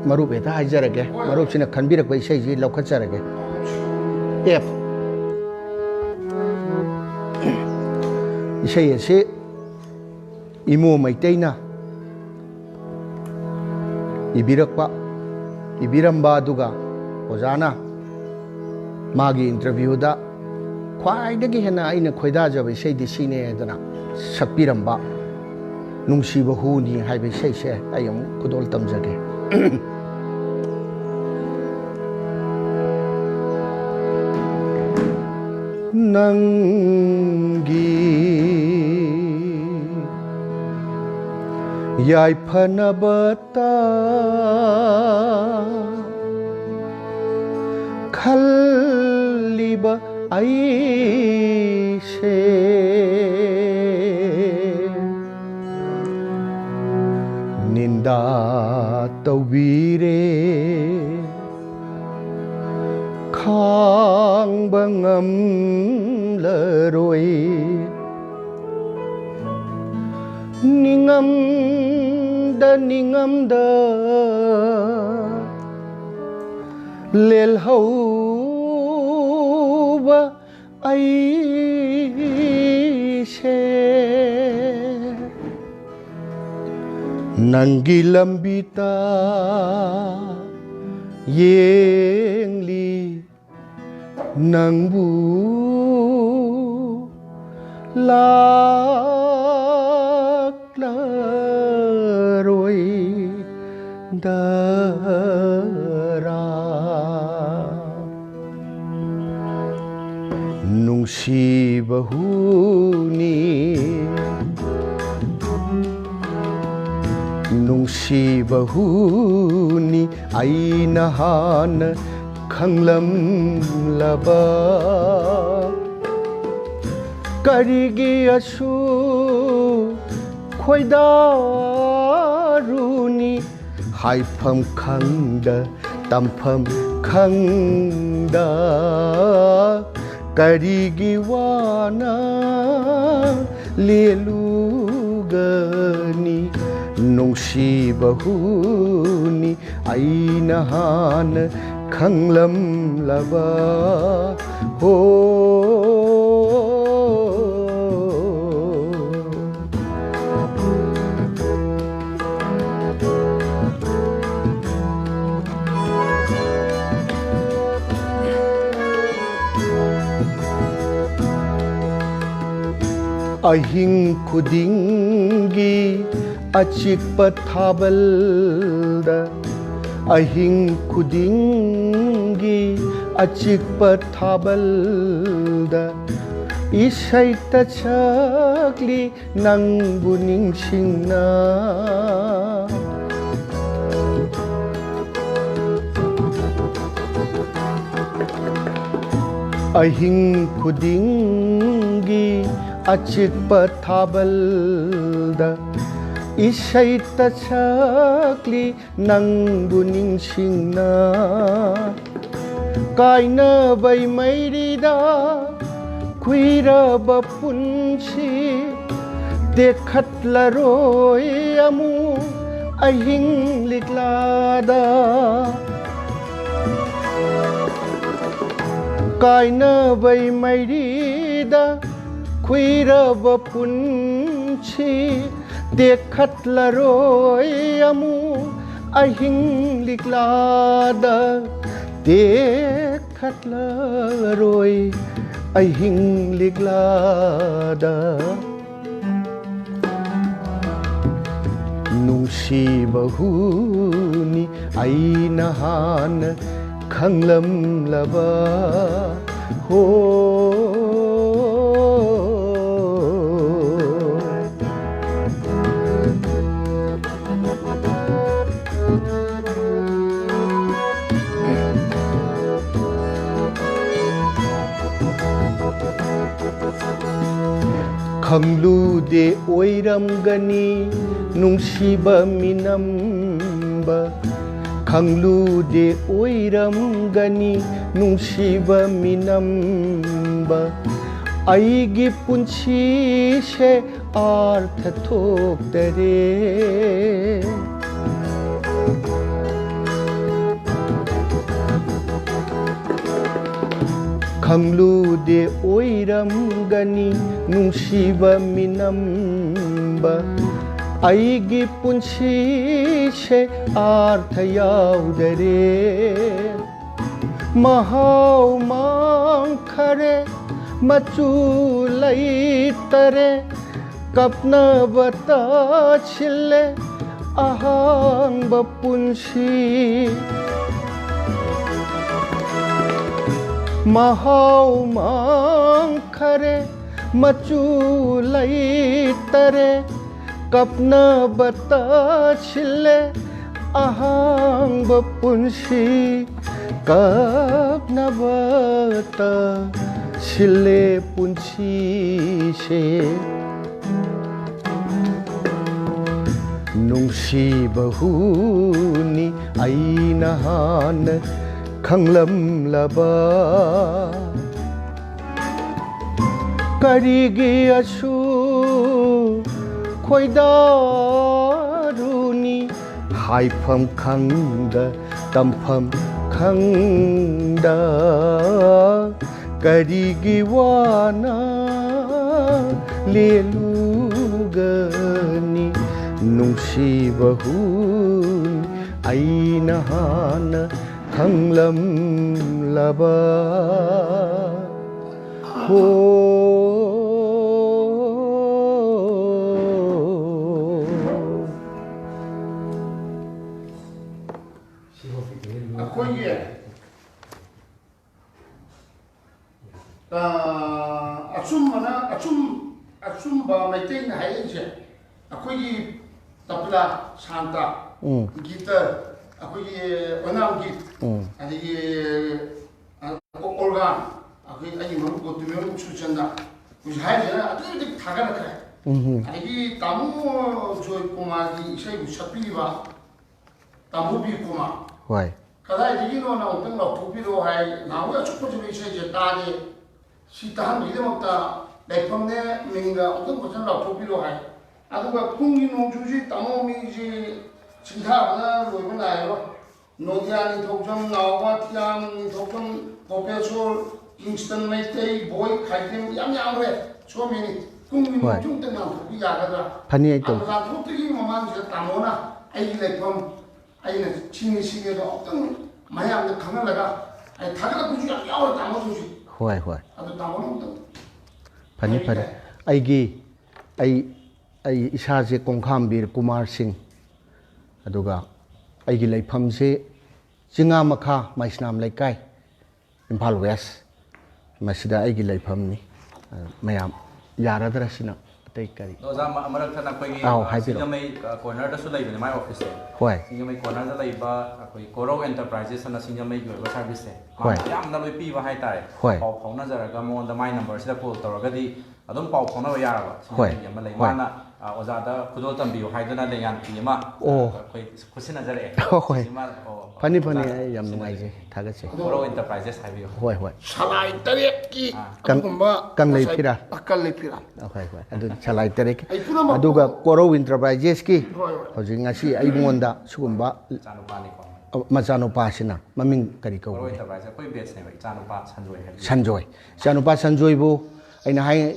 ꯃꯔꯨꯞ ꯍꯦꯛꯇ ꯍꯥꯏꯖꯔꯒꯦ꯫ ꯍꯣꯏ꯫ ꯃꯔꯨꯞꯁꯤꯅ ꯈꯟꯕꯤꯔꯛꯄ ꯏꯁꯩꯁꯤ ꯂꯧꯈꯠꯆꯔꯒꯦ꯫ ꯑꯦꯐ꯫ ꯏꯁꯩ ꯑꯁꯤ ꯏꯃꯣ ꯃꯩꯇꯩꯅ ꯏꯕꯤꯔꯛꯄ, ꯏꯕꯤꯔꯝꯕ, ꯑꯗꯨꯒ ꯑꯣꯖꯥꯅ ꯃꯥꯒꯤ ꯏꯟꯇꯔꯚ꯭ꯌꯨꯗ ꯈ꯭ꯋꯥꯏꯗꯒꯤ ꯍꯦꯟꯅ ꯑꯩꯅ ꯈꯣꯏꯗꯥꯖꯕ ꯏꯁꯩꯗꯤ ꯁꯤꯅꯦ ꯍꯥꯏꯗꯅ ꯁꯛꯄꯤꯔꯝꯕ ꯅꯨꯡꯁꯤꯕ ꯍꯨꯅꯤ ꯍꯥꯏꯕ ꯏꯁꯩꯁꯦ ꯑꯩ ꯑꯃꯨꯛ ꯈꯨꯗꯣꯜ ꯇꯝꯖꯒꯦ꯫ ꯅꯪꯒꯤ ꯌꯥꯏꯐꯅꯕꯇ ꯈꯜꯂꯤꯕ ꯑꯩꯁꯦ ꯅꯤꯟꯗꯥ ꯇꯧꯕꯤꯔꯦ꯫ ꯈꯥꯡꯕ ꯉꯝꯂꯔꯣꯏ꯫ ꯅꯤꯡꯉꯝꯗ ꯅꯤꯡꯉꯝꯗ ꯂꯦꯜꯍꯧꯕ ꯑꯩꯁꯦ ꯅꯪꯒꯤ ꯂꯝꯕꯤꯗ ꯌꯦꯡꯂꯤ ꯅꯪꯕꯨ ꯂꯥꯛꯂꯔꯣꯏꯗꯔꯥ꯫ ꯅꯨꯡꯁꯤꯕ ꯍꯨꯅꯤ, ꯅꯨꯡꯁꯤꯕ ꯍꯨꯅꯤ ꯑꯩꯅ ꯍꯥꯟꯅ ꯈꯪꯂꯝꯂꯕ꯫ ꯀꯔꯤꯒꯤ ꯑꯁꯨꯛ ꯈꯣꯏꯗꯥꯔꯨꯅꯤ? ꯍꯥꯏꯐꯝ ꯈꯪꯗ, ꯇꯝꯐꯝ ꯈꯪꯗ, ꯀꯔꯤꯒꯤ ꯋꯥꯅ ꯂꯦꯜꯂꯨꯒꯅꯤ? ꯅꯨꯡꯁꯤꯕ ꯍꯨꯅꯤ ꯑꯩꯅ ꯍꯥꯟꯅ ꯈꯪꯂꯝꯂꯕ꯫ ꯍꯣ꯫ ꯑꯍꯤꯡ ꯈꯨꯗꯤꯡꯒꯤ ꯑꯆꯤꯛꯄ ꯊꯥꯕꯜꯗ, ꯑꯍꯤꯡ ꯈꯨꯗꯤꯡꯒꯤ ꯑꯆꯤꯛꯄ ꯊꯥꯕꯜꯗ ꯏꯁꯩ ꯇꯁꯛꯂꯤ ꯅꯪꯕꯨ ꯅꯤꯡꯁꯤꯡꯅ꯫ ꯑꯍꯤꯡ ꯈꯨꯗꯤꯡꯒꯤ ꯑꯆꯤꯛꯄ ꯊꯥꯕꯜꯗ ꯏꯁꯩ ꯇꯁꯛꯂꯤ ꯅꯪꯕꯨ ꯅꯤꯡꯁꯤꯡꯅ꯫ ꯀꯥꯏꯅꯕꯩ ꯃꯩꯔꯤꯗ ꯈꯨꯏꯔꯕ ꯄꯨꯟꯁꯤ ꯇꯦꯛꯈꯠꯂꯔꯣꯏ ꯑꯃꯨꯛ ꯑꯍꯤꯡ ꯂꯤꯛꯂꯥꯗ꯫ ꯀꯥꯏꯅꯕꯩ ꯃꯩꯔꯤꯗ ꯈꯨꯏꯔꯕ ꯄꯨꯟꯁꯤ ꯇꯦꯛꯈꯠꯂꯔꯣꯏ ꯑꯃꯨꯛ ꯑꯍꯤꯡ ꯂꯤꯛꯂꯥꯗ ꯇꯦꯛꯈꯠꯂꯔꯣꯏ, ꯑꯍꯤꯡ ꯂꯤꯛꯂꯥꯗ꯫ ꯅꯨꯡꯁꯤꯕ ꯍꯨꯅꯤ ꯑꯩꯅ ꯍꯥꯟꯅ ꯈꯪꯂꯝꯂꯕ꯫ ꯍꯣ꯫ ꯈꯪꯂꯨꯗꯦ ꯑꯣꯏꯔꯝꯒꯅꯤ ꯅꯨꯡꯁꯤꯕ ꯃꯤꯅꯝꯕ, ꯈꯪꯂꯨꯗꯦ ꯑꯣꯏꯔꯝꯒꯅꯤ ꯅꯨꯡꯁꯤꯕ ꯃꯤꯅꯝꯕ, ꯑꯩꯒꯤ ꯄꯨꯟꯁꯤꯁꯦ ꯑꯥꯔꯊ ꯊꯣꯛꯇꯔꯦ꯫ ꯈꯪꯂꯨꯗꯦ ꯑꯣꯏꯔꯝꯒꯅꯤ ꯅꯨꯡꯁꯤꯕ ꯃꯤꯅꯝꯕ, ꯑꯩꯒꯤ ꯄꯨꯟꯁꯤꯁꯦ ꯑꯥꯔꯊ ꯌꯥꯎꯗꯔꯦ꯫ ꯃꯍꯥꯎ ꯃꯥꯡꯈꯔꯦ, ꯃꯆꯨ ꯂꯩꯇꯔꯦ, ꯀꯞꯅꯕ ꯇꯥꯁꯤꯜꯂꯦ ꯑꯍꯥꯡꯕ ꯄꯨꯟꯁꯤ꯫ ꯃꯍꯥꯎ ꯃꯥꯡꯈꯔꯦ, ꯃꯆꯨ ꯂꯩꯇꯔꯦ, ꯀꯞꯅꯕ ꯇꯥꯁꯤꯜꯂꯦ ꯑꯍꯥꯡꯕ ꯄꯨꯟꯁꯤ꯫ ꯀꯞꯅꯕ ꯇꯥꯁꯤꯜꯂꯦ ꯄꯨꯟꯁꯤꯁꯦ꯫ ꯅꯨꯡꯁꯤꯕ ꯍꯨꯅꯤ ꯑꯩꯅ ꯍꯥꯟꯅ ꯈꯪꯂꯝꯂꯕ꯫ ꯀꯔꯤꯒꯤ ꯑꯁꯨꯛ ꯈꯣꯏꯗꯥꯔꯨꯅꯤ? ꯍꯥꯏꯐꯝ ꯈꯪꯗ, ꯇꯝꯐꯝ ꯈꯪꯗ, ꯀꯔꯤꯒꯤ ꯋꯥꯅ ꯂꯦꯜꯂꯨꯒꯅꯤ? ꯅꯨꯡꯁꯤꯕ ꯍꯨꯅꯤ ꯑꯩꯅ ꯍꯥꯟꯅ ꯈꯪꯂꯝꯂꯕ꯫ ꯍꯣ꯫ ꯑꯩꯈꯣꯏꯒꯤ ꯑ, ꯑꯆꯨꯝꯕꯅ, ꯑꯆꯨꯝ-, ꯑꯆꯨꯝꯕ ꯃꯩꯇꯩꯅ ꯍꯥꯏꯔꯛꯏꯁꯦ, ꯑꯩꯈꯣꯏꯒꯤ ꯇꯕ꯭ꯂꯥ, ꯁꯥꯟꯇ, ꯎꯝ꯫ ꯒꯤꯇꯔ, ꯑꯩꯈꯣꯏꯒꯤ ꯑꯣꯏꯅꯥꯝꯒꯤ, ꯎꯝ꯫ ꯑꯗꯒꯤ, ꯑ, ꯑꯣꯔꯒꯥꯟ, ꯑꯩꯈꯣꯏ ꯑꯩꯒꯤ ꯃꯔꯨꯞ ꯒꯣꯇꯨꯃꯦꯝ ꯁꯨꯔꯆꯟꯗ, ꯍꯧꯖꯤꯛ ꯍꯥꯏꯔꯤꯁꯤꯅ ꯑꯗꯨꯛꯀꯤ ꯃꯇꯤꯛ ꯊꯥꯒꯠꯅꯈ꯭ꯔꯦ꯫ ꯎꯝ꯫ ꯑꯗꯒꯤ ꯇꯥꯃꯣ ꯖꯣꯏ ꯀꯨꯃꯥꯔꯒꯤ ꯏꯁꯩꯕꯨ ꯁꯛꯄꯤꯔꯤꯕ ꯇꯥꯃꯣ ꯕꯤꯔ ꯀꯨꯃꯥꯔ꯫ ꯍꯣꯏ꯫ ꯀꯗꯥꯏꯗꯒꯤꯅꯣꯅ ꯑꯃꯨꯛꯇꯪ ꯂꯥꯎꯊꯣꯛꯄꯤꯔꯛꯑꯣ ꯍꯥꯏ꯫ ꯅꯍꯥꯟꯋꯥꯏ ꯑꯁꯨꯛ ꯐꯖꯕ ꯏꯁꯩꯁꯦ ꯇꯥꯗꯦ꯫ ꯁꯤ ꯇꯥꯍꯟꯕꯒꯤꯗꯃꯛꯇ ꯂꯩꯐꯝꯅꯦ ꯃꯤꯡꯒ ꯑꯃꯨꯛꯇꯪ ꯐꯖꯅ ꯂꯥꯎꯊꯣꯛꯄꯤꯔꯛꯑꯣ ꯍꯥꯏ꯫ ꯑꯗꯨꯒ ꯀꯨꯝꯒꯤ ꯅꯣꯡꯖꯨꯁꯤ ꯇꯥꯃꯣ ꯃꯤꯁꯤ ꯁꯤꯡꯊꯥꯕꯗ ꯂꯣꯏꯕ ꯅꯥꯏꯔꯔꯣꯏ꯫ ꯅꯣꯗꯤꯌꯥ ꯅꯤꯡꯊꯧꯖꯝ, ꯅꯥꯎꯕ, ꯊꯤꯌꯥꯝ ꯅꯤꯡꯊꯧꯖꯝ, ꯀꯣꯄꯦꯁꯣꯔ, ꯀꯤꯡꯁꯇꯟ ꯃꯩꯇꯩ, ꯕꯣꯏ, ꯈꯥꯏꯗꯦꯝ ꯌꯥꯝ ꯌꯥꯝꯈ꯭ꯔꯦ꯫ ꯁꯣꯝꯒꯤꯅꯤ꯫ ꯀꯨꯝꯒꯤ ꯍꯣꯏ꯫ ꯅꯣꯡꯖꯨ ꯑꯃꯨꯛꯇꯪ ꯂꯥꯎꯊꯣꯛꯄꯤ ꯌꯥꯒꯗ꯭ꯔꯥ? ꯐꯅꯤ, ꯑꯩ ꯇꯧꯒꯦ꯫ ꯑꯃꯔꯥꯟ ꯊꯣꯛꯇ꯭ꯔꯤꯉꯩ ꯃꯃꯥꯡꯁꯤꯗ ꯇꯥꯃꯣꯅ ꯑꯩꯒꯤ ꯂꯩꯐꯝ ꯑꯩꯅ ꯁꯤꯅꯤ ꯁꯤꯅꯤ ꯑꯗꯣ ꯑꯃꯨꯛꯇꯪ ꯃꯌꯥꯝꯗ ꯈꯪꯍꯜꯂꯒ ꯑꯩ ꯊꯥꯒꯠꯂꯛꯄꯁꯨ ꯌꯥꯝ ꯌꯥꯎꯔꯦ ꯇꯥꯃꯣꯁꯤꯡꯁꯦ꯫ ꯍꯣꯏ, ꯍꯣꯏ꯫ ꯑꯗꯨ ꯇꯥꯃꯣꯅ ꯑꯃꯨꯛꯇꯪ ꯐꯅꯤ, ꯐꯅꯤ꯫ ꯍꯥꯏꯕꯤꯕ ꯌꯥꯏ꯫ ꯑꯩꯒꯤ, ꯑꯩ, ꯑꯩ ꯏꯁꯥꯁꯦ ꯀꯣꯡꯈꯥꯝꯕꯤꯔ ꯀꯨꯃꯥꯔ ꯁꯤꯡ, ꯑꯗꯨꯒ ꯑꯩꯒꯤ ꯂꯩꯐꯝꯁꯦ ꯆꯤꯉꯥ ꯃꯈꯥ ꯃꯩꯁꯅꯥꯝ ꯂꯩꯀꯥꯏ, ꯏꯝꯐꯥꯜ ꯋꯦꯁ꯫ ꯃꯁꯤꯗ ꯑꯩꯒꯤ ꯂꯩꯐꯝꯅꯤ꯫ ꯑ, ꯃꯌꯥꯝ ꯌꯥꯔꯗ꯭ꯔꯥ ꯁꯤꯅ? ꯑꯇꯩ ꯀꯔꯤ? ꯑꯣꯖꯥ, ꯃ-, ꯃꯔꯛ ꯊꯠꯅ ꯑꯩꯈꯣꯏꯒꯤ, ꯑꯥꯎ, ꯑ, ꯍꯥꯏꯕꯤꯔꯛꯑꯣ꯫ ꯁꯤꯡꯖꯃꯩ, ꯑ, ꯀꯣꯔꯅꯔꯗꯁꯨ ꯂꯩꯕꯅꯦ ꯃꯥꯏ ꯑꯣꯐꯤꯁꯁꯦ꯫ ꯍꯣꯏ꯫ ꯁꯤꯡꯖꯃꯩ ꯀꯣꯔꯅꯔꯗ ꯂꯩꯕ ꯑꯩꯈꯣꯏ ꯀꯣꯔꯧ ꯑꯦꯟꯇꯔꯄ꯭ꯔꯥꯏꯖꯦꯁ ꯑꯅ ꯁꯤꯡꯖꯃꯩꯒꯤ ꯑꯣꯏꯕ ꯁꯥꯔꯚꯤꯁꯁꯦ꯫ ꯍꯣꯏ꯫ ꯃꯥꯅ ꯌꯥꯝꯅ ꯂꯣꯏ ꯄꯤꯕ ꯍꯥꯏꯇꯥꯔꯦ꯫ ꯍꯣꯏ꯫ ꯄꯥꯎ ꯐꯥꯎꯅꯖꯔꯒ ꯃꯉꯣꯟꯗ ꯃꯥꯏ ꯅꯝꯕꯔꯁꯤꯗ ꯀꯣꯜ ꯇꯧꯔꯒꯗꯤ ꯑꯗꯨꯝ ꯄꯥꯎ ꯐꯥꯎꯅꯕ ꯌꯥꯔꯕ꯫ ꯍꯣꯏ꯫ ꯁꯤꯡꯖꯃꯩꯒꯤ ꯑꯃ ꯂꯩ꯫ ꯍꯣꯏ꯫ ꯃꯥꯅ, ꯑ, ꯑꯣꯖꯥꯗ ꯈꯨꯗꯣꯜ ꯇꯝꯕꯤꯌꯨ ꯍꯥꯏꯗꯨꯅ ꯂꯦꯡꯌꯥꯟ ꯐꯤ ꯑꯃ, ꯑꯣ꯫ ꯑ, ꯑꯩꯈꯣꯏ ꯈꯨꯠꯁꯤꯟꯅꯖꯔꯛꯑꯦ꯫ ꯍꯣꯏ꯫ ꯁꯤꯃ, ꯑꯣ, ꯐꯅꯤ, ꯐꯅꯤ, ꯑꯣꯖꯥꯅ ꯑꯩ ꯌꯥꯝ ꯈꯨꯠꯁꯤꯟꯅꯖꯔꯛꯑꯦ꯫ ꯅꯨꯡꯉꯥꯏꯖꯩ, ꯊꯥꯒꯠꯆꯩ꯫ ꯀꯣꯔꯧ ꯑꯦꯟꯇꯔꯄ꯭ꯔꯥꯏꯖꯦꯁ ꯍꯥꯏꯕꯤꯌꯨ꯫ ꯍꯣꯏ, ꯍꯣꯏ꯫ ꯁꯂꯥꯏ ꯇꯔꯦꯠꯀꯤ ꯑꯥ꯫ ꯀꯪ-, ꯑꯗꯨꯒꯨꯝꯕ ꯀꯪꯂꯩ ꯉꯁꯥꯏ ꯐꯤꯔꯥꯜ꯫ ꯑ, ꯀꯪꯂꯩ ꯐꯤꯔꯥꯜ꯫ ꯑ, ꯍꯣꯏ, ꯍꯣꯏ꯫ ꯑꯗꯨ ꯁꯂꯥꯏ ꯇꯔꯦꯠꯀꯤ꯫ ꯑꯩ ꯄꯨꯝꯅꯃꯛ ꯑꯗꯨꯒ ꯀꯣꯔꯧ ꯑꯦꯟꯇꯔꯄ꯭ꯔꯥꯏꯖꯦꯁꯀꯤ ꯍꯣꯏ, ꯍꯣꯏ꯫ ꯍꯧꯖꯤꯛ ꯉꯁꯤ ꯑꯩꯉꯣꯟꯗ ꯁꯤꯒꯨꯝꯕ ꯃꯆꯥꯅꯨꯄꯥꯅꯤꯀꯣ꯫ ꯑ, ꯃꯆꯥꯅꯨꯄꯥꯁꯤꯅ ꯃꯃꯤꯡ ꯀꯔꯤ ꯀꯧꯕꯒꯦ? ꯀꯣꯔꯧ ꯑꯦꯟꯇꯔꯄ꯭ꯔꯥꯏꯖ ꯑꯩꯈꯣꯏ ꯕꯦꯠꯁꯅꯦꯕ, ꯏꯆꯥꯅꯨꯄꯥ ꯁꯟꯖꯣꯏ ꯍꯥꯏꯕꯤꯌꯨ꯫ ꯁꯟꯖꯣꯏ꯫ ꯏꯆꯥꯅꯨꯄꯥ ꯁꯟꯖꯣꯏꯕꯨ ꯑꯩꯅ ꯍꯥꯏ-,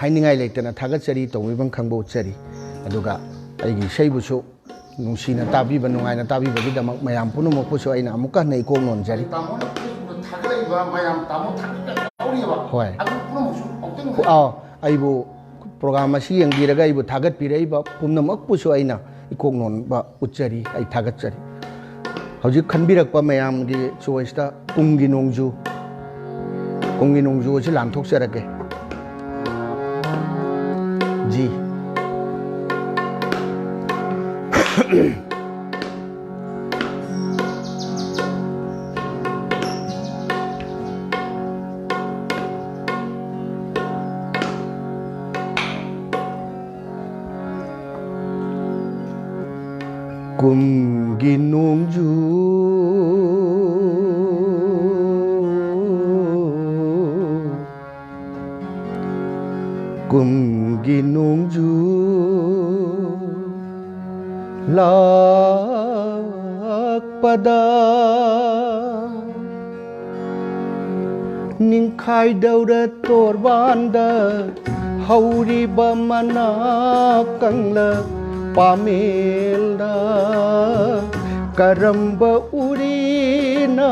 ꯍꯥꯏꯅꯤꯡꯉꯥꯏ ꯂꯩꯇꯅ ꯊꯥꯒꯠꯆꯔꯤ, ꯇꯧꯕꯤꯐꯝ ꯈꯪꯕ ꯎꯠꯆꯔꯤ꯫ ꯑꯗꯨꯒ ꯑꯩꯒꯤ ꯏꯁꯩꯕꯨꯁꯨ ꯅꯨꯡꯁꯤꯅ ꯇꯥꯕꯤꯕ, ꯅꯨꯡꯉꯥꯏꯅ ꯇꯥꯕꯤꯕꯒꯤꯗꯃꯛ ꯃꯌꯥꯝ ꯄꯨꯝꯅꯃꯛꯄꯨꯁꯨ ꯑꯩꯅ ꯑꯃꯨꯛꯀ ꯍꯟꯅ ꯏꯀꯣꯛ ꯅꯣꯟꯖꯔꯤ꯫ ꯇꯥꯃꯣꯅ Facebookꯇ ꯊꯥꯒꯠꯂꯛꯏꯕ ꯃꯌꯥꯝ, ꯇꯥꯃꯣ ꯊꯥꯒꯠꯄ ꯌꯥꯎꯔꯤꯑꯕ꯫ ꯍꯣꯏ꯫ ꯑꯗꯨ ꯄꯨꯝꯅꯃꯛꯁꯨ ꯑꯃꯨꯛꯇꯪ ꯑꯥꯎ, ꯑꯩꯕꯨ program ꯑꯁꯤ ꯌꯦꯡꯕꯤꯔꯒ ꯑꯩꯕꯨ ꯊꯥꯒꯠꯄꯤꯔꯛꯏꯕ ꯄꯨꯝꯅꯃꯛꯄꯨꯁꯨ ꯑꯩꯅ ꯏꯀꯣꯛ ꯅꯣꯟꯕ ꯎꯠꯆꯔꯤ, ꯑꯩ ꯊꯥꯒꯠꯆꯔꯤ꯫ ꯍꯧꯖꯤꯛ ꯈꯟꯕꯤꯔꯛꯄ ꯃꯌꯥꯝꯒꯤ choiceꯇ ꯀꯨꯝꯒꯤ ꯅꯣꯡꯖꯨ, ꯀꯨꯝꯒꯤ ꯅꯣꯡꯖꯨ ꯑꯁꯤ ꯂꯥꯟꯊꯣꯛꯆꯔꯛꯀꯦ꯫ ꯖꯤ꯫ ꯀꯨꯝꯒꯤ ꯅꯣꯡꯖꯨ, ꯀꯨꯝꯒꯤ ꯅꯣꯡꯖꯨ ꯂꯥꯛꯄꯗ, ꯅꯤꯡꯈꯥꯏꯗꯧꯔ ꯇꯣꯔꯕꯥꯟꯗ ꯍꯧꯔꯤꯕ ꯃꯅꯥ ꯀꯪꯂ ꯄꯥꯃꯦꯜꯗ, ꯀꯔꯝꯕ ꯎꯔꯤꯅ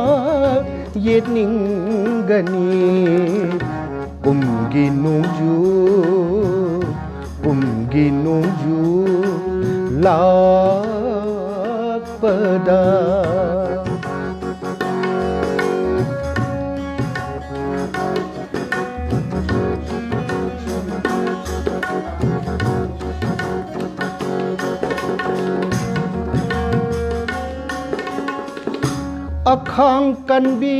ꯌꯦꯠꯅꯤꯡꯒꯅꯤ? ꯀꯨꯝꯒꯤ ꯅꯣꯡꯖꯨ, ꯀꯨꯝꯒꯤ ꯅꯣꯡꯖꯨ ꯂꯥꯛꯄꯗ꯫ ꯑꯈꯥꯡ ꯀꯟꯕꯤ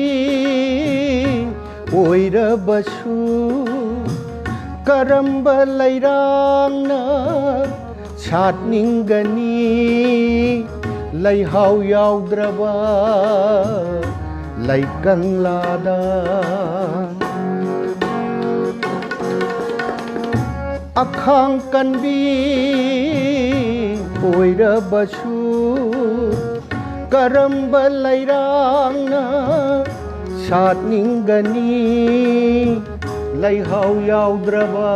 ꯑꯣꯏꯔꯕꯁꯨ, ꯀꯔꯝꯕ ꯂꯩꯔꯥꯡꯅ ꯁꯥꯠꯅꯤꯡꯒꯅꯤ? ꯂꯩꯍꯥꯎ ꯌꯥꯎꯗ꯭ꯔꯕ ꯂꯩꯀꯪꯂꯥꯗ꯫ ꯑꯈꯥꯡ ꯀꯟꯕꯤ ꯑꯣꯏꯔꯕꯁꯨ, ꯀꯔꯝꯕ ꯂꯩꯔꯥꯡꯅ ꯁꯥꯠꯅꯤꯡꯒꯅꯤ? ꯂꯩꯍꯥꯎ ꯌꯥꯎꯗ꯭ꯔꯕ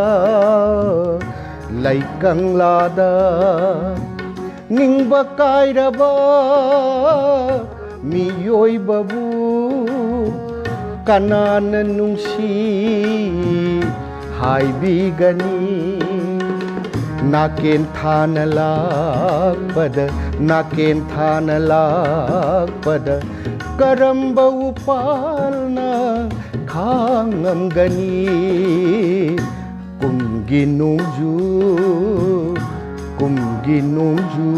ꯂꯩꯀꯪꯂꯥꯗ꯫ ꯅꯤꯡꯕ ꯀꯥꯏꯔꯕ ꯃꯤꯑꯣꯏꯕꯕꯨ ꯀꯅꯥꯅ ꯅꯨꯡꯁꯤ ꯍꯥꯏꯕꯤꯒꯅꯤ? ꯅꯥꯀꯦꯟ ꯊꯥꯅ ꯂꯥꯛꯄꯗ, ꯅꯥꯀꯦꯟ ꯊꯥꯅ ꯂꯥꯛꯄꯗ ꯀꯔꯝꯕ ꯎꯄꯥꯜꯅ ꯈꯥꯡꯉꯝꯒꯅꯤ? ꯀꯨꯝꯒꯤ ꯅꯣꯡꯖꯨ, ꯀꯨꯝꯒꯤ ꯅꯣꯡꯖꯨ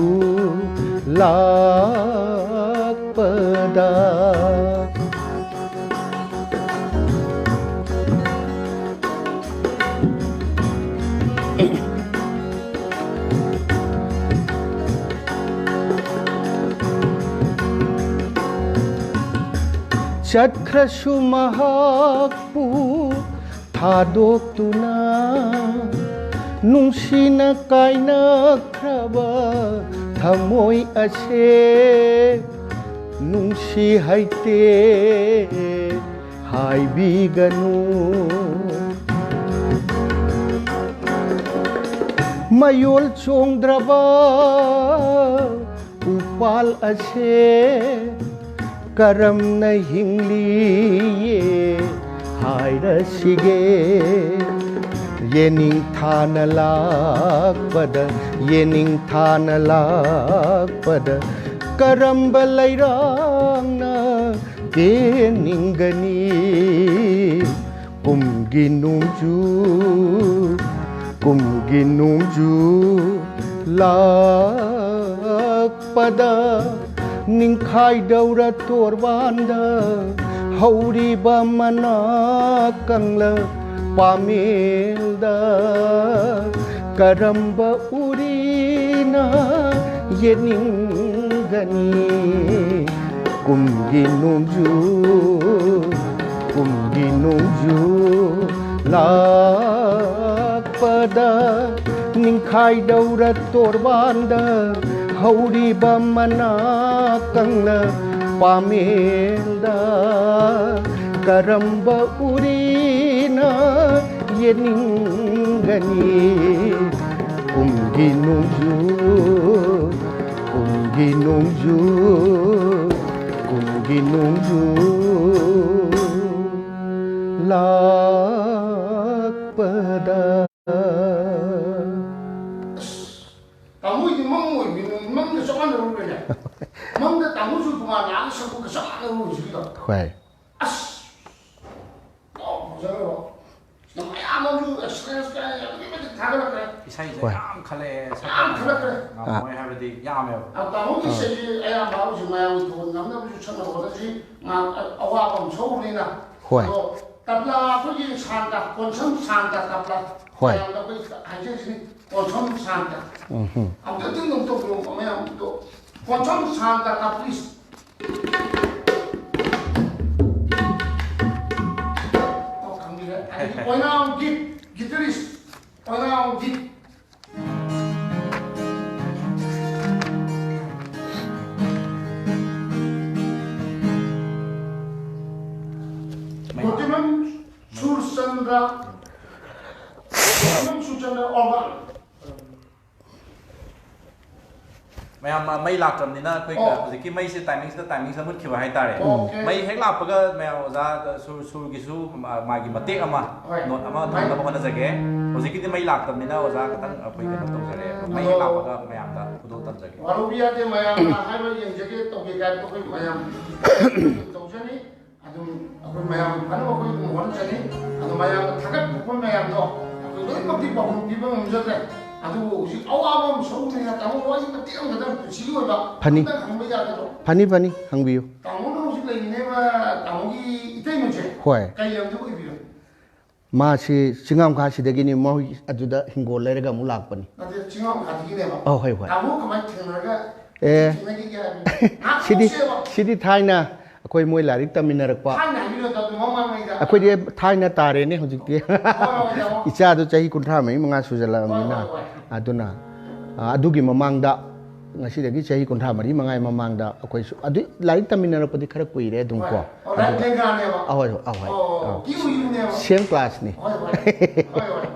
ꯂꯥꯛꯄꯗ꯫ ꯆꯠꯈ꯭ꯔꯁꯨ ꯃꯍꯥꯛꯄꯨ ꯊꯥꯗꯣꯛꯇꯨꯅ, ꯅꯨꯡꯁꯤꯅ ꯀꯥꯏꯅꯈ꯭ꯔꯕ ꯊꯃꯣꯏ ꯑꯁꯦ ꯅꯨꯡꯁꯤ ꯍꯩꯇꯦ ꯍꯥꯏꯕꯤꯒꯅꯨ꯫ ꯃꯌꯣꯜ ꯆꯣꯡꯗ꯭ꯔꯕ ꯎꯄꯥꯜ ꯑꯁꯦ ꯀꯔꯝꯅ ꯍꯤꯡꯂꯤꯌꯦ ꯍꯥꯏꯔꯁꯤꯒꯦ? ꯌꯦꯅꯤꯡꯊꯥꯅ ꯂꯥꯛꯄꯗ, ꯌꯦꯅꯤꯡꯊꯥꯅ ꯂꯥꯛꯄꯗ ꯀꯔꯝꯕ ꯂꯩꯔꯥꯡꯅ ꯀꯦꯅꯤꯡꯒꯅꯤ? ꯀꯨꯝꯒꯤ ꯅꯣꯡꯖꯨ, ꯀꯨꯝꯒꯤ ꯅꯣꯡꯖꯨ ꯂꯥꯛꯄꯗ, ꯅꯤꯡꯈꯥꯏꯗꯧꯔ ꯇꯣꯔꯕꯥꯟꯗ ꯍꯧꯔꯤꯕ ꯃꯅꯥ ꯀꯪꯂ ꯄꯥꯃꯦꯜꯗ ꯀꯔꯝꯕ ꯎꯔꯤꯅ ꯌꯦꯠꯅꯤꯡꯒꯅꯤ? ꯀꯨꯝꯒꯤ ꯅꯣꯡꯖꯨ, ꯀꯨꯝꯒꯤ ꯅꯣꯡꯖꯨ ꯂꯥꯛꯄꯗ, ꯅꯤꯡꯈꯥꯏꯗꯧꯔ ꯇꯣꯔꯕꯥꯟꯗ ꯍꯧꯔꯤꯕ ꯃꯅꯥ ꯀꯪꯂ ꯄꯥꯃꯦꯜꯗ ꯀꯔꯝꯕ ꯎꯔꯤꯅ ꯌꯦꯡꯅꯤꯡꯒꯅꯤ? ꯀꯨꯝꯒꯤ ꯅꯣꯡꯖꯨ, ꯅꯣꯡꯖꯨ, ꯀꯨꯝꯒꯤ ꯅꯣꯡꯖꯨ ꯂꯥꯛꯄꯗ꯫ ꯇꯥꯃꯣꯒꯤ ꯃꯪ ꯑꯣꯏꯕꯅꯤ, ꯃꯪꯒ ꯆꯞ ꯃꯥꯟꯅꯔꯨꯔꯦꯅꯦ꯫ ꯃꯪꯗ ꯇꯥꯃꯣꯁꯨ ꯇꯣꯉꯥꯟꯅ ꯑꯥ ꯁꯛꯄꯒ ꯆꯞ ꯃꯥꯟꯅꯔꯨꯔꯦ ꯍꯧꯖꯤꯛꯀꯤꯗꯣ꯫ ꯍꯣꯏ꯫ ꯑꯁ! ꯌꯥꯝ ꯐꯖꯈ꯭ꯔꯕ꯫ ꯃꯌꯥꯝ ꯑꯃꯁꯨ experience ꯀꯌꯥ ꯑꯗꯨꯛꯀꯤ ꯃꯇꯤꯛ ꯊꯥꯒꯠꯂꯛꯈ꯭ꯔꯦ꯫ ꯏꯁꯩꯁꯦ ꯍꯣꯏ꯫ ꯌꯥꯝ ꯈꯜꯂꯛꯑꯦ, ꯌꯥꯝ ꯈꯜꯂꯛꯈ꯭ꯔꯦ꯫ ꯉꯝꯃꯣꯏ ꯍꯥꯏꯕꯗꯤ ꯌꯥꯝꯃꯦꯕ꯫ ꯑ, ꯇꯥꯃꯣꯒꯤ ꯑꯥ꯫ ꯏꯁꯩꯁꯤ ꯑꯌꯥꯝꯕ ꯍꯧꯖꯤꯛ ꯃꯌꯥꯝꯒꯤ ꯇꯣꯟ ꯉꯝꯅꯕꯁꯨ ꯁꯛꯅꯕ ꯍꯣꯠꯅꯁꯤ꯫ ꯉꯥ-, ꯑ-, ꯑꯋꯥꯕ ꯑꯃ ꯁꯣꯛꯎꯕꯅꯤꯅ꯫ ꯍꯣꯏ꯫ ꯑꯗꯣ ꯇꯕ꯭ꯂꯥ ꯑꯩꯈꯣꯏꯒꯤ ꯁꯥꯟꯇ, ꯀꯣꯟꯁꯝ ꯁꯥꯟꯇ ꯇꯕ꯭ꯂꯥ꯫ ꯍꯣꯏ꯫ ꯃꯌꯥꯝꯗ ꯑꯩꯈꯣꯏ ꯍꯥꯏꯖꯔꯤꯁꯤꯅꯤ, ꯀꯣꯟꯁꯝ ꯁꯥꯟꯇ꯫ ꯎꯝ ꯍꯨꯝ꯫ ꯑꯝꯇ tune ꯑꯝꯇ ꯇꯧꯕꯤꯔꯣ, ꯃꯌꯥꯝꯗꯣ꯫ ꯀꯣꯟꯁꯝ ꯁꯥꯟꯇ ꯇꯕ꯭ꯂꯤꯁ꯫ ꯑꯣ, ꯈꯪꯕꯤꯔꯦ꯫ ꯑꯗꯒꯤ ꯑꯣꯏꯅꯥꯝ ꯒꯤꯠ, ꯒꯤꯇꯔꯤꯁ, ꯑꯣꯏꯅꯥꯝ ꯒꯤꯠ꯫ ꯃꯌꯥꯝ꯫ ꯒꯣꯇꯤꯃꯝ ꯁꯨꯔꯆꯟꯗ꯭ꯔ, ꯒꯣꯇꯤꯃꯝ ꯁꯨꯔꯆꯟꯗ꯭ꯔ ꯑꯣꯔꯒꯥꯟ꯫ ꯃꯌꯥꯝ, ꯑ, ꯃꯩ ꯂꯥꯛꯇ꯭ꯔꯕꯅꯤꯅ ꯑꯩꯈꯣꯏ ꯑꯣ꯫ ꯍꯧꯖꯤꯛꯀꯤ ꯃꯩꯁꯦ timing ꯁꯤꯗ, timing ꯁꯤꯗ ꯃꯨꯠꯈꯤꯕ ꯍꯥꯏꯇꯥꯔꯦ꯫ ꯑꯣꯀꯦ꯫ ꯃꯩ ꯍꯦꯛ ꯂꯥꯛꯄꯒ ꯃꯌꯥꯝ ꯑꯣꯖꯥ ꯁꯨꯔ, ꯁꯨꯔꯒꯤꯁꯨ ꯃꯥ-, ꯃꯥꯒꯤ ꯃꯇꯦꯛ ꯑꯃ, ꯍꯣꯏ꯫ Note ꯑꯃ ꯃꯩ ꯊꯝꯅꯕ ꯍꯣꯠꯅꯖꯒꯦ꯫ ꯍꯧꯖꯤꯛꯀꯤꯗꯤ ꯃꯩ ꯂꯥꯛꯇꯕꯅꯤꯅ ꯑꯣꯖꯥ ꯈꯤꯇꯪ ꯑꯩꯈꯣꯏ ꯀꯩꯅꯣ ꯇꯧꯖꯔꯦ꯫ ꯑꯗꯣ ꯃꯩ ꯍꯦꯛ ꯑꯗꯣ ꯂꯥꯛꯄꯒ ꯃꯌꯥꯝꯗ ꯈꯨꯗꯣꯜ ꯇꯝꯖꯒꯦ꯫ ꯋꯥꯔꯧꯕꯤ ꯌꯥꯗꯦ, ꯃꯌꯥꯝꯅ ꯍꯥꯏꯕ ꯌꯦꯡꯖꯒꯦ, ꯇꯧꯒꯦ ꯍꯥꯏꯕꯗꯣ ꯑꯩꯈꯣꯏ ꯃꯌꯥꯝ ꯇꯧꯖꯅꯤ꯫ ꯑꯗꯨꯝ ꯑꯩꯈꯣꯏ ꯃꯌꯥꯝꯒꯤ ꯐꯅꯕ ꯑꯩꯈꯣꯏ ꯑꯗꯨꯝ ꯍꯣꯠꯅꯖꯅꯤ꯫ ꯑꯗꯣ ꯃꯌꯥꯝꯅ ꯊꯥꯒꯠꯄ ꯃꯌꯥꯝꯗꯣ ꯑꯩꯈꯣꯏ ꯂꯣꯏꯅꯃꯛꯇꯤ ꯄꯥꯎꯈꯨꯝ ꯄꯤꯕ ꯉꯝꯖꯗ꯭ꯔꯦ꯫ ꯑꯗꯨꯕꯨ ꯍꯧꯖꯤꯛ ꯑꯋꯥꯕ ꯑꯃ ꯁꯣꯛꯎꯕꯅꯤꯅ ꯇꯥꯃꯣ ꯋꯥꯔꯤ ꯃꯇꯦꯛ ꯑꯃꯈꯛꯇꯪ ꯄꯨꯟꯁꯤꯒꯤ ꯑꯣꯏꯕ ꯐꯅꯤ꯫ ꯑꯝꯇꯪ ꯍꯪꯕ ꯌꯥꯒꯗ꯭ꯔꯣ? ꯐꯅꯤ, ꯐꯅꯤ, ꯍꯪꯕꯤꯌꯨ꯫ ꯇꯥꯃꯣꯅ ꯍꯧꯖꯤꯛ ꯂꯩꯔꯤꯅꯦꯕ ꯇꯥꯃꯣꯒꯤ ꯏꯇꯩꯃꯁꯦ꯫ ꯍꯣꯏ꯫ ꯀꯩ ꯂꯝꯗ ꯑꯣꯏꯕꯤꯔꯣ? ꯃꯥꯁꯤ ꯆꯤꯡꯉꯥꯝꯈꯥꯁꯤꯗꯒꯤꯅꯤ, ꯃꯣꯏ ꯑꯗꯨꯗ ꯍꯤꯡꯒꯣꯜ ꯂꯩꯔꯒ ꯑꯃꯨꯛ ꯂꯥꯛꯄꯅꯤ꯫ ꯅꯠꯇꯦ, ꯆꯤꯡꯉꯥꯝꯈꯥꯗꯒꯤꯅꯦꯕ꯫ ꯑꯧ, ꯍꯣꯏ, ꯍꯣꯏ꯫ ꯇꯥꯃꯣ ꯀꯃꯥꯏꯅ ꯊꯦꯡꯅꯔꯒ ꯑꯦ꯫ ꯊꯦꯡꯅꯈꯤꯒꯦ ꯍꯥꯏꯕꯅꯤ? ꯉꯥꯏꯍꯥꯛ ꯁꯤꯗꯤ, ꯊꯣꯛꯁꯦꯕ꯫ ꯁꯤꯗꯤ ꯊꯥꯏꯅ ꯑꯩꯈꯣꯏ ꯃꯣꯏ ꯂꯥꯏꯔꯤꯛ ꯇꯝꯃꯤꯟꯅꯔꯛꯄ꯫ ꯊꯥꯏꯅ ꯍꯥꯏꯕꯤꯔꯣ, ꯇꯥꯃꯣ, ꯃꯃꯥꯡꯉꯩꯗ꯫ ꯑꯩꯈꯣꯏꯗꯤ ꯊꯥꯏꯅ ꯇꯥꯔꯦꯅꯦ ꯍꯧꯖꯤꯛꯇꯤ꯫ ꯍꯣꯏ, ꯍꯣꯏ, ꯇꯥꯃꯣ꯫ ꯏꯆꯥꯗꯣ ꯆꯍꯤ ꯀꯨꯟꯊ꯭ꯔꯥ ꯃꯔꯤ ꯃꯉꯥ ꯁꯨꯖꯜꯂꯛꯑꯕꯅꯤꯅ꯫ ꯍꯣꯏ, ꯍꯣꯏ, ꯍꯣꯏ꯫ ꯑꯗꯨꯅ, ꯑ, ꯑꯗꯨꯒꯤ ꯃꯃꯥꯡꯗ, ꯉꯁꯤꯗꯒꯤ ꯆꯍꯤ ꯀꯨꯟꯊ꯭ꯥ ꯃꯔꯤ ꯃꯉꯥ ꯃꯃꯥꯡꯗ ꯑꯩꯈꯣꯏꯁꯨ ꯑꯗꯨ ꯂꯥꯏꯔꯤꯛ ꯇꯝꯃꯤꯟꯅꯔꯛꯄꯗꯤ ꯈꯔ ꯀꯨꯏꯔꯦ ꯑꯗꯨꯝ ꯀꯣ꯫ ꯍꯣꯏ꯫ ꯑꯣ, ꯂꯥꯏꯔꯤꯛ ꯑꯗꯨꯒ ꯂꯦꯡꯒꯥꯅꯦꯕ? ꯑꯍꯣꯏ, ꯑꯍꯣꯏ꯫ ꯑꯣ, ꯑꯥ꯫ ꯀ꯭ꯌꯨ ꯌꯨꯅꯦꯕ? Same class ꯅꯤ꯫ ꯍꯣꯏ, ꯍꯣꯏ꯫ ꯍꯣꯏ, ꯍꯣꯏ꯫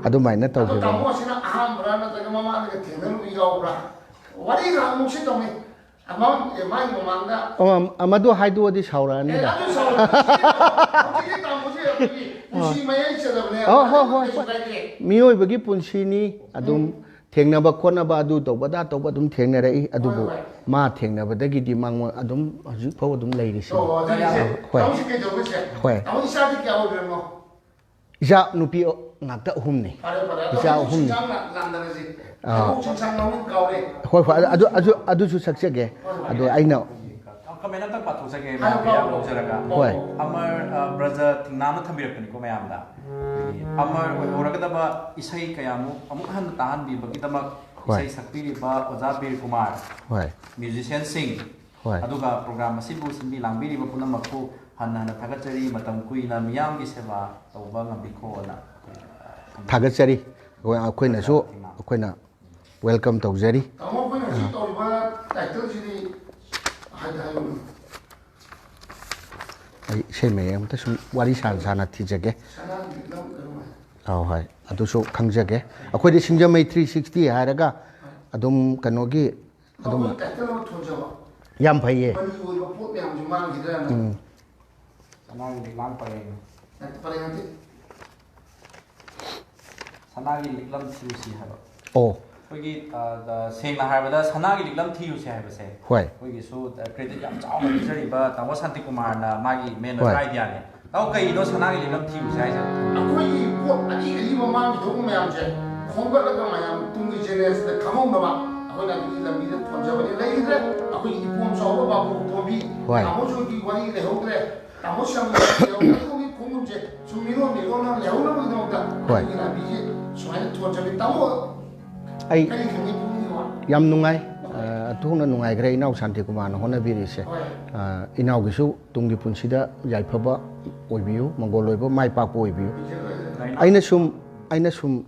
ꯑꯗꯨꯃꯥꯏꯅ ꯑꯗꯣ ꯇꯧꯈꯤꯕꯅꯤ꯫ ꯇꯥꯃꯣꯁꯤꯅ ꯑꯍꯥꯟꯕꯔꯥ ꯅꯠꯇ꯭ꯔꯒ ꯃꯃꯥꯡꯗꯒ ꯊꯦꯡꯅꯔꯨꯕ ꯌꯥꯎꯕ꯭ꯔꯥ? ꯋꯥꯔꯤ ꯉꯥꯏꯍꯥꯛ ꯑꯃꯨꯛꯁꯤ ꯇꯧꯅꯤ꯫ ꯑꯃ ꯑꯦ, ꯃꯥꯒꯤ ꯃꯃꯥꯡꯗ ꯑꯣ, ꯑꯃ-, ꯃꯗꯨ ꯍꯥꯏꯗꯣꯛꯑꯗꯤ ꯑꯦ, ꯁꯥꯎꯔꯛꯑꯅꯤꯗ꯫ ꯑꯗꯨ ꯁꯥꯎꯔꯛꯑꯅꯤ꯫ ꯍꯧꯖꯤꯛꯀꯤ ꯇꯥꯃꯣꯁꯦ ꯑꯩꯈꯣꯏꯒꯤ ꯄꯨꯟꯁꯤ ꯃꯌꯥꯏ ꯆꯠꯂꯕꯅꯦ꯫ ꯑꯣ, ꯍꯣꯏ, ꯍꯣꯏ, ꯀꯩꯁꯨ ꯍꯣꯏ꯫ ꯀꯥꯏꯗꯦ꯫ ꯃꯤꯑꯣꯏꯕꯒꯤ ꯄꯨꯟꯁꯤꯅꯤ, ꯑꯗꯨꯝ ꯎꯝ꯫ ꯊꯦꯡꯅꯕ ꯈꯣꯠꯅꯕ, ꯑꯗꯨ ꯇꯧꯕ ꯑꯗꯥ ꯇꯧꯕ ꯑꯗꯨꯝ ꯊꯦꯡꯅꯔꯛꯏ꯫ ꯑꯗꯨꯕꯨ ꯍꯣꯏ, ꯍꯣꯏ꯫ ꯃꯥ ꯊꯦꯡꯅꯕꯗꯒꯤꯗꯤ ꯃꯉꯣꯟ-, ꯑꯗꯨꯝ ꯍꯧꯖꯤꯛ ꯐꯥꯎ ꯑꯗꯨꯝ ꯂꯩꯔꯤꯁꯤꯅꯤ꯫ ꯑꯣ, ꯑꯗꯨꯗꯤ ꯁꯦ, ꯍꯣꯏ꯫ ꯇꯥꯃꯣꯁꯦ ꯀꯩꯗꯧꯔꯒꯦ ꯁꯦ? ꯍꯣꯏ꯫ ꯇꯥꯃꯣ ꯏꯆꯥꯗꯤ ꯀꯌꯥ ꯑꯣꯏꯕꯤꯔꯕꯅꯣ? ꯏꯆꯥ ꯅꯨꯄꯤ ꯉꯥꯛꯇ ꯑꯍꯨꯝꯅꯤ꯫ ꯐꯔꯦ, ꯐꯔꯦ꯫ ꯑꯗꯣ ꯏꯆꯥ ꯍꯧꯖꯤꯛ ꯑꯍꯨꯝ꯫ ꯆꯤꯟꯖꯥꯛ ꯂꯥ-, ꯂꯥꯡꯗꯔꯁꯤ꯫ ꯑꯥ꯫ ꯍꯧꯖꯤꯛ ꯆꯤꯟꯖꯥꯛ ꯂꯥꯡꯕ ꯀꯥꯎꯔꯦ꯫ ꯍꯣꯏ, ꯍꯣꯏ, ꯑꯗꯨ, ꯑꯗꯨ, ꯑꯗꯨꯁꯨ ꯁꯛꯆꯒꯦ꯫ ꯍꯣꯏ, ꯍꯣꯏ꯫ ꯑꯗꯣ ꯑꯩꯅ ꯀꯃꯦꯟ ꯑꯝꯇꯪ ꯄꯥꯊꯣꯛꯆꯒꯦ, ꯍꯥꯏꯌꯣ, ꯃꯌꯥꯝ ꯄꯥꯎ, ꯄꯥꯎ꯫ ꯂꯧꯖꯔꯒ꯫ ꯍꯣꯏ꯫ ꯑꯃꯔ, ꯑ, ꯕ꯭ꯔꯖ ꯊꯤꯡꯅꯥꯝꯅ ꯊꯝꯕꯤꯔꯛꯄꯅꯤꯀꯣ ꯃꯌꯥꯝꯗ꯫ ꯑꯗꯒꯤ ꯑꯃꯔ ꯑꯣꯏꯍꯧꯔꯒꯗꯕ ꯏꯁꯩ ꯀꯌꯥꯃꯨꯛ ꯑꯃꯨꯛ ꯍꯟꯅ ꯇꯥꯍꯟꯕꯤꯕꯒꯤꯗꯃꯛ ꯍꯣꯏ꯫ ꯏꯁꯩ ꯁꯛꯄꯤꯔꯤꯕ ꯑꯣꯖꯥ ꯕꯤꯔ ꯀꯨꯃꯥꯔ, ꯍꯣꯏ꯫ ꯃ꯭ꯌꯨꯖꯤꯁꯤꯌꯥꯟꯁꯤꯡ, ꯍꯣꯏ꯫ ꯑꯗꯨꯒ ꯄ꯭ꯔꯣꯒ꯭ꯔꯥꯝ ꯑꯁꯤꯕꯨ ꯁꯤꯟꯕꯤ ꯂꯥꯡꯕꯤꯔꯤꯕ ꯄꯨꯝꯅꯃꯛꯄꯨ ꯍꯟꯅ ꯍꯟꯅ ꯊꯥꯒꯠꯆꯔꯤ꯫ ꯃꯇꯝ ꯀꯨꯏꯅ ꯃꯤꯌꯥꯝꯒꯤ ꯁꯦꯕꯥ ꯇꯧꯕ ꯉꯝꯕꯤꯈꯣꯅ ꯊꯥꯒꯠꯆꯔꯤ꯫ ꯑꯩꯈꯣꯏ-, ꯑꯩꯈꯣꯏꯅꯁꯨ ꯊꯦꯡꯅ꯫ ꯑꯩꯈꯣꯏꯅ welcome ꯇꯧꯖꯔꯤ꯫ ꯇꯥꯃꯣ, ꯑꯩꯈꯣꯏꯅ ꯍꯧꯖꯤꯛ ꯑꯥ꯫ ꯇꯧꯔꯤꯕ ꯇꯥꯏꯇꯜꯁꯤꯗꯤ ꯍꯥꯏꯗꯤ ꯍꯥꯏꯌꯨꯅꯦ꯫ ꯑꯩ ꯏꯁꯩ ꯃꯌꯦꯛ ꯑꯝꯇ ꯁꯨꯝ ꯋꯥꯔꯤ ꯁꯥꯟꯅ ꯁꯥꯟꯅ ꯊꯤꯖꯒꯦ꯫ ꯁꯅꯥꯒꯤ ꯂꯤꯛꯂꯝ ꯀꯩꯅꯣꯝ ꯍꯥꯏ꯫ ꯑꯧ, ꯍꯣꯏ꯫ ꯑꯗꯨꯁꯨ ꯈꯪꯖꯒꯦ꯫ ꯑꯩꯈꯣꯏꯗꯤ ꯁꯤꯡꯖꯃꯩ three sixty ꯍꯥꯏꯔꯒ ꯑꯗꯨꯝ ꯀꯩꯅꯣꯒꯤ ꯑꯗꯨꯝ ꯃꯈꯣꯏ ꯇꯥꯏꯇꯜ ꯑꯃ ꯊꯣꯟꯖꯕ꯫ ꯌꯥꯝ ꯐꯩꯌꯦ꯫ ꯃꯅꯤ ꯑꯣꯏꯕ ꯄꯣꯠ ꯃꯌꯥꯝꯁꯦ ꯃꯥꯡꯈꯤꯗ꯭ꯔꯅ꯫ ꯎꯝ꯫ ꯁꯅꯥꯒꯤ ꯂꯤꯛꯂꯥꯝ ꯄꯔꯦꯡ꯫ ꯅꯠꯇꯦ, ꯄꯔꯦꯡ ꯅꯠꯇꯦ꯫ ꯁꯅꯥꯒꯤ ꯂꯤꯛꯂꯝ ꯊꯤꯔꯨꯁꯤ ꯍꯥꯏꯕ꯫ ꯑꯣ꯫ ꯑꯩꯈꯣꯏꯒꯤ, ꯑ, ꯑ, ꯁꯦꯡꯅ ꯍꯥꯏꯔꯕꯗ ꯁꯅꯥꯒꯤ ꯂꯤꯛꯂꯝ ꯊꯤꯔꯨꯁꯤ ꯍꯥꯏꯕꯁꯦ ꯍꯣꯏ꯫ ꯑꯩꯈꯣꯏꯒꯤꯁꯨ, ꯑ, credit ꯌꯥꯝ ꯆꯥꯎꯅ ꯄꯤꯖꯔꯤꯕ ꯇꯥꯃꯣ ꯁꯥꯟꯇꯤꯀꯨꯃꯥꯔꯅ ꯃꯥꯒꯤ main ꯍꯣꯏ꯫ Idea ꯅꯦ꯫ ꯇꯥꯃꯣ, ꯀꯩꯅꯣ ꯁꯅꯥꯒꯤ ꯂꯤꯛꯂꯝ ꯊꯤꯔꯨꯁꯤ ꯍꯥꯏꯁꯦ? ꯑꯩꯈꯣꯏꯒꯤ ꯄꯣꯠ ꯑꯔꯤ ꯑꯔꯤꯕ ꯃꯥꯡꯈꯤꯗꯧꯕ ꯃꯌꯥꯝꯁꯦ ꯈꯣꯝꯒꯠꯂꯒ ꯃꯌꯥꯝ ꯇꯨꯡꯒꯤ generation ꯗ ꯈꯪꯍꯧꯅꯕ ꯑꯩꯈꯣꯏꯅ ꯑꯗꯨꯒꯤ ꯂꯝꯕꯤꯗ ꯊꯣꯟꯖꯕꯅꯤ꯫ ꯂꯩꯈꯤꯗ꯭ꯔꯦ ꯑꯩꯈꯣꯏꯒꯤ ꯏꯄꯣꯝ ꯆꯥꯎꯕ ꯕꯥꯕꯨ ꯇꯣꯝꯕꯤ꯫ ꯍꯣꯏ꯫ ꯇꯥꯃꯣꯁꯨ ꯍꯧꯖꯤꯛ ꯋꯥꯔꯤ ꯂꯩꯍꯧꯗ꯭ꯔꯦ꯫ ꯇꯥꯃꯣ ꯁꯪꯒ ꯂꯩꯍꯧꯗ꯭ꯔꯦ꯫ ꯑꯗꯨꯒꯤ ꯈꯣꯡꯒꯨꯝꯁꯦ ꯁꯨꯝ ꯃꯤꯔꯣꯟ ꯃꯤꯔꯣꯟꯅ ꯂꯩꯍꯧꯅꯕꯒꯤꯗꯃꯛꯇ ꯍꯣꯏ꯫ ꯑꯩꯒꯤ ꯂꯝꯕꯤꯁꯦ ꯁꯨꯃꯥꯏꯅ ꯊꯣꯟꯖꯕꯅꯤ꯫ ꯇꯥꯃꯣ ꯑꯩ ꯀꯔꯤ ꯈꯪꯉꯤ ꯄꯨꯛꯅꯤꯡꯒꯤ ꯋꯥ? ꯌꯥꯝ ꯅꯨꯡꯉꯥꯏ꯫ ꯑ, ꯑꯣꯟꯊꯣꯛꯅ ꯅꯨꯡꯉꯥꯏꯈ꯭ꯔꯦ ꯏꯅꯥꯎ ꯁꯥꯟꯇꯤꯀꯨꯃꯥꯔꯅ ꯍꯣꯠꯅꯕꯤꯔꯤꯁꯦ꯫ ꯍꯣꯏ꯫ ꯑ, ꯏꯅꯥꯎꯒꯤꯁꯨ ꯇꯨꯡꯒꯤ ꯄꯨꯟꯁꯤꯗ ꯌꯥꯏꯐꯕ ꯑꯣꯏꯕꯤꯌꯨ, ꯃꯪꯒꯣꯜ ꯑꯣꯏꯕ, ꯃꯥꯏ ꯄꯥꯛꯄ ꯑꯣꯏꯕꯤꯌꯨ꯫ ꯑꯩꯅ ꯁꯨꯝ, ꯑꯩꯅ ꯁꯨꯝ,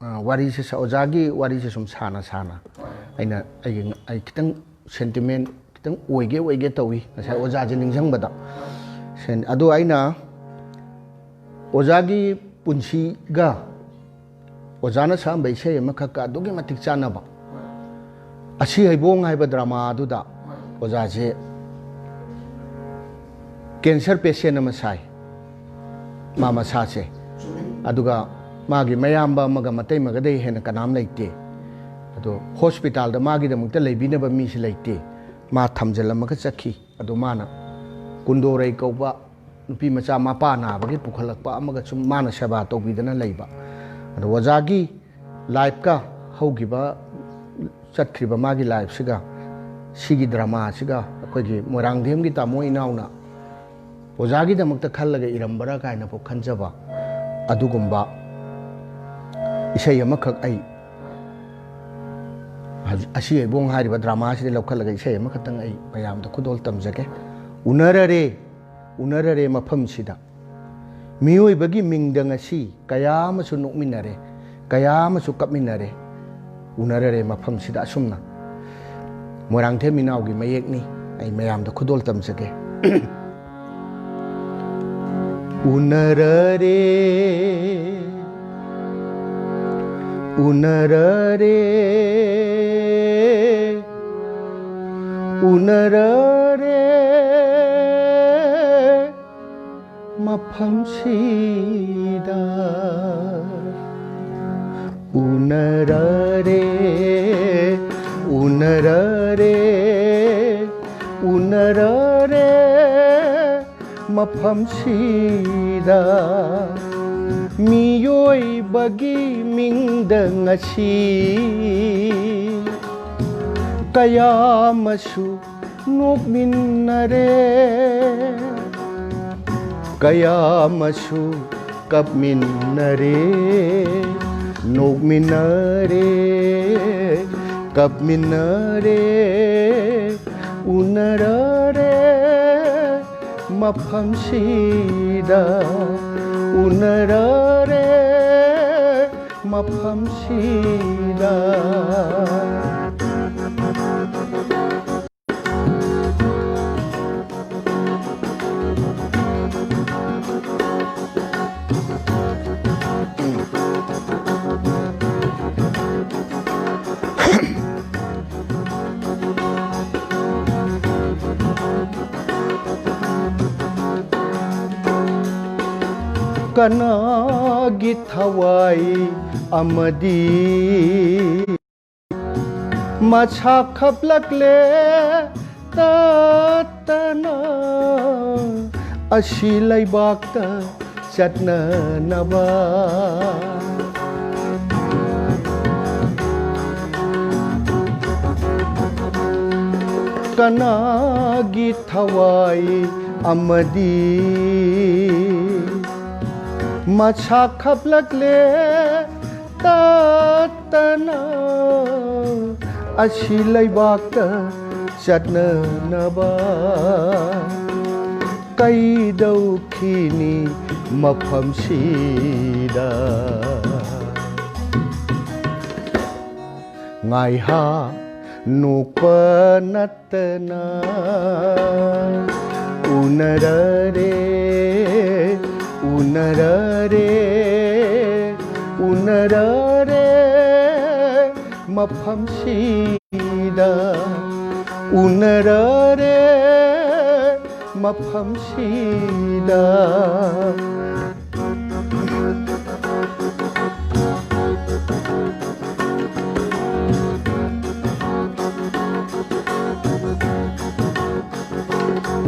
ꯑ, ꯋꯥꯔꯤꯁꯦ ꯁ-, ꯑꯣꯖꯥꯒꯤ ꯋꯥꯔꯤꯁꯦ ꯁꯨꯝ ꯁꯥꯅ ꯁꯥꯅ ꯑꯩꯅ ꯑꯩꯒꯤ, ꯑꯩ ꯈꯤꯇꯪ sentiment ꯈꯤꯇꯪ ꯑꯣꯏꯒꯦ ꯑꯣꯏꯒꯦ ꯇꯧꯏ ꯉꯁꯥꯏ ꯑꯣꯖꯥꯁꯦ ꯅꯤꯡꯁꯤꯡꯕꯗ꯫ ꯁꯦꯟ-, ꯑꯗꯣ ꯑꯩꯅ ꯑꯣꯖꯥꯒꯤ ꯄꯨꯟꯁꯤꯒ ꯑꯣꯖꯥꯅ ꯁꯛꯑꯝꯕ ꯏꯁꯩ ꯑꯃꯈꯛꯀ ꯑꯗꯨꯛꯀꯤ ꯃꯇꯤꯛ ꯆꯥꯟꯅꯕ꯫ ꯑꯁꯤ ꯍꯩꯕꯣꯡ ꯍꯥꯏꯕ ꯗ꯭ꯔꯃꯥꯗꯨꯗ ꯑꯣꯖꯥꯁꯦ ꯀꯦꯟꯁꯔ ꯄꯦꯁꯦꯟ ꯑꯃ ꯁꯥꯏ, ꯃꯥ ꯃꯁꯥꯁꯦ꯫ ꯑꯗꯨꯒ ꯃꯥꯒꯤ ꯃꯌꯥꯝꯕ ꯑꯃꯒ ꯃꯇꯩꯃꯒꯗꯩ ꯍꯦꯟꯅ ꯀꯅꯥꯝ ꯂꯩꯇꯦ꯫ ꯑꯗꯣ ꯍꯣꯁꯄꯤꯇꯥꯜꯗ ꯃꯥꯒꯤꯗꯃꯛꯇ ꯂꯩꯕꯤꯅꯕ ꯃꯤꯁꯦ ꯂꯩꯇꯦ꯫ ꯃꯥ ꯊꯝꯖꯤꯜꯂꯝꯃꯒ ꯆꯠꯈꯤ꯫ ꯑꯗꯣ ꯃꯥꯅ ꯀꯨꯟꯗꯣꯔꯩ ꯀꯧꯕ ꯅꯨꯄꯤ ꯃꯆꯥ ꯃꯄꯥ ꯅꯥꯕꯒꯤ ꯄꯨꯈꯠꯂꯛꯄ ꯑꯃꯒ ꯁꯨꯝ ꯃꯥꯅ ꯁꯦꯕꯥ ꯇꯧꯕꯤꯗꯅ ꯂꯩꯕ꯫ ꯑꯗꯣ ꯑꯣꯖꯥꯒꯤ ꯂꯥꯏꯐꯀ ꯍꯧꯈꯤꯕ, ꯆꯠꯈ꯭ꯔꯤꯕ ꯃꯥꯒꯤ ꯂꯥꯏꯐꯁꯤꯒ ꯁꯤꯒꯤ ꯗ꯭ꯔꯃꯥꯁꯤꯒ ꯑꯩꯈꯣꯏꯒꯤ ꯃꯣꯏꯔꯥꯡꯊꯦꯝꯒꯤ ꯇꯥꯃꯣ ꯏꯅꯥꯎꯅ ꯑꯣꯖꯥꯒꯤꯗꯃꯛꯇ ꯈꯜꯂꯒ ꯏꯔꯝꯕ꯭ꯔꯥ ꯀꯥꯏꯅꯐꯥꯎ ꯈꯟꯖꯕ ꯑꯗꯨꯒꯨꯝꯕ ꯏꯁꯩ ꯑꯃꯈꯛ ꯑꯩ ꯍꯧꯖꯤꯛ ꯑꯁꯤ ꯍꯩꯕꯣꯡ ꯍꯥꯏꯔꯤꯕ ꯗ꯭ꯔꯃꯥꯁꯤꯗ ꯂꯧꯈꯠꯂꯒ ꯏꯁꯩ ꯑꯃꯈꯛꯇꯪ ꯑꯩ ꯃꯌꯥꯝꯗ ꯈꯨꯗꯣꯜ ꯇꯝꯖꯒꯦ꯫ ꯎꯅꯔꯔꯦ, ꯎꯅꯔꯔꯦ ꯃꯐꯝꯁꯤꯗ꯫ ꯃꯤꯑꯣꯏꯕꯒꯤ ꯃꯤꯡꯗ ꯉꯁꯤ ꯀꯌꯥ ꯑꯃꯁꯨ ꯅꯣꯛꯃꯤꯟꯅꯔꯦ, ꯀꯌꯥ ꯑꯃꯁꯨ ꯀꯞꯃꯤꯟꯅꯔꯦ꯫ ꯎꯅꯔꯔꯦ ꯃꯐꯝꯁꯤꯗ ꯑꯁꯨꯝꯅ꯫ ꯃꯣꯏꯔꯥꯡꯊꯦꯝ ꯏꯅꯥꯎꯒꯤ ꯃꯌꯦꯛꯅꯤ꯫ ꯑꯩ ꯃꯌꯥꯝꯗ ꯈꯨꯗꯣꯜ ꯇꯝꯖꯒꯦ꯫ ꯎꯅꯔꯔꯦ, ꯎꯅꯔꯔꯦ, ꯎꯅꯔꯔꯦ ꯃꯐꯝꯁꯤꯗ꯫ ꯎꯅꯔꯔꯦ, ꯎꯅꯔꯔꯦ, ꯎꯅꯔꯔꯦ ꯃꯐꯝꯁꯤꯗ꯫ ꯃꯤꯑꯣꯏꯕꯒꯤ ꯃꯤꯡꯗ ꯉꯁꯤ ꯀꯌꯥ ꯑꯃꯁꯨ ꯅꯣꯛꯃꯤꯟꯅꯔꯦ, ꯀꯌꯥ ꯑꯃꯁꯨ ꯀꯞꯃꯤꯟꯅꯔꯦ, ꯅꯣꯛꯃꯤꯟꯅꯔꯦ, ꯀꯞꯃꯤꯟꯅꯔꯦ, ꯎꯅꯔꯔꯦ ꯃꯐꯝꯁꯤꯗ, ꯎꯅꯔꯔꯦ ꯃꯐꯝꯁꯤꯗ꯫ ꯀꯅꯥꯒꯤ ꯊꯋꯥꯏ ꯑꯃꯗꯤ ꯃꯁꯥ ꯈꯞꯂꯛꯂꯦ ꯇꯠꯇꯅ ꯑꯁꯤ ꯂꯩꯕꯥꯛꯇ ꯆꯠꯅꯅꯕ꯫ ꯀꯅꯥꯒꯤ ꯊꯋꯥꯏ ꯑꯃꯗꯤ ꯃꯁꯥ ꯈꯞꯂꯛꯂꯦ ꯇꯠꯇꯅ ꯑꯁꯤ ꯂꯩꯕꯥꯛꯇ ꯆꯠꯅꯅꯕ꯫ ꯀꯩꯗꯧꯈꯤꯅꯤ ꯃꯐꯝꯁꯤꯗ ꯉꯥꯏꯍꯥꯛ ꯅꯣꯛꯄ ꯅꯠꯇꯅ꯫ ꯎꯅꯔꯔꯦ, ꯎꯅꯔꯔꯦ, ꯎꯅꯔꯔꯦ ꯃꯐꯝꯁꯤꯗ꯫ ꯎꯅꯔꯔꯦ ꯃꯐꯝꯁꯤꯗ꯫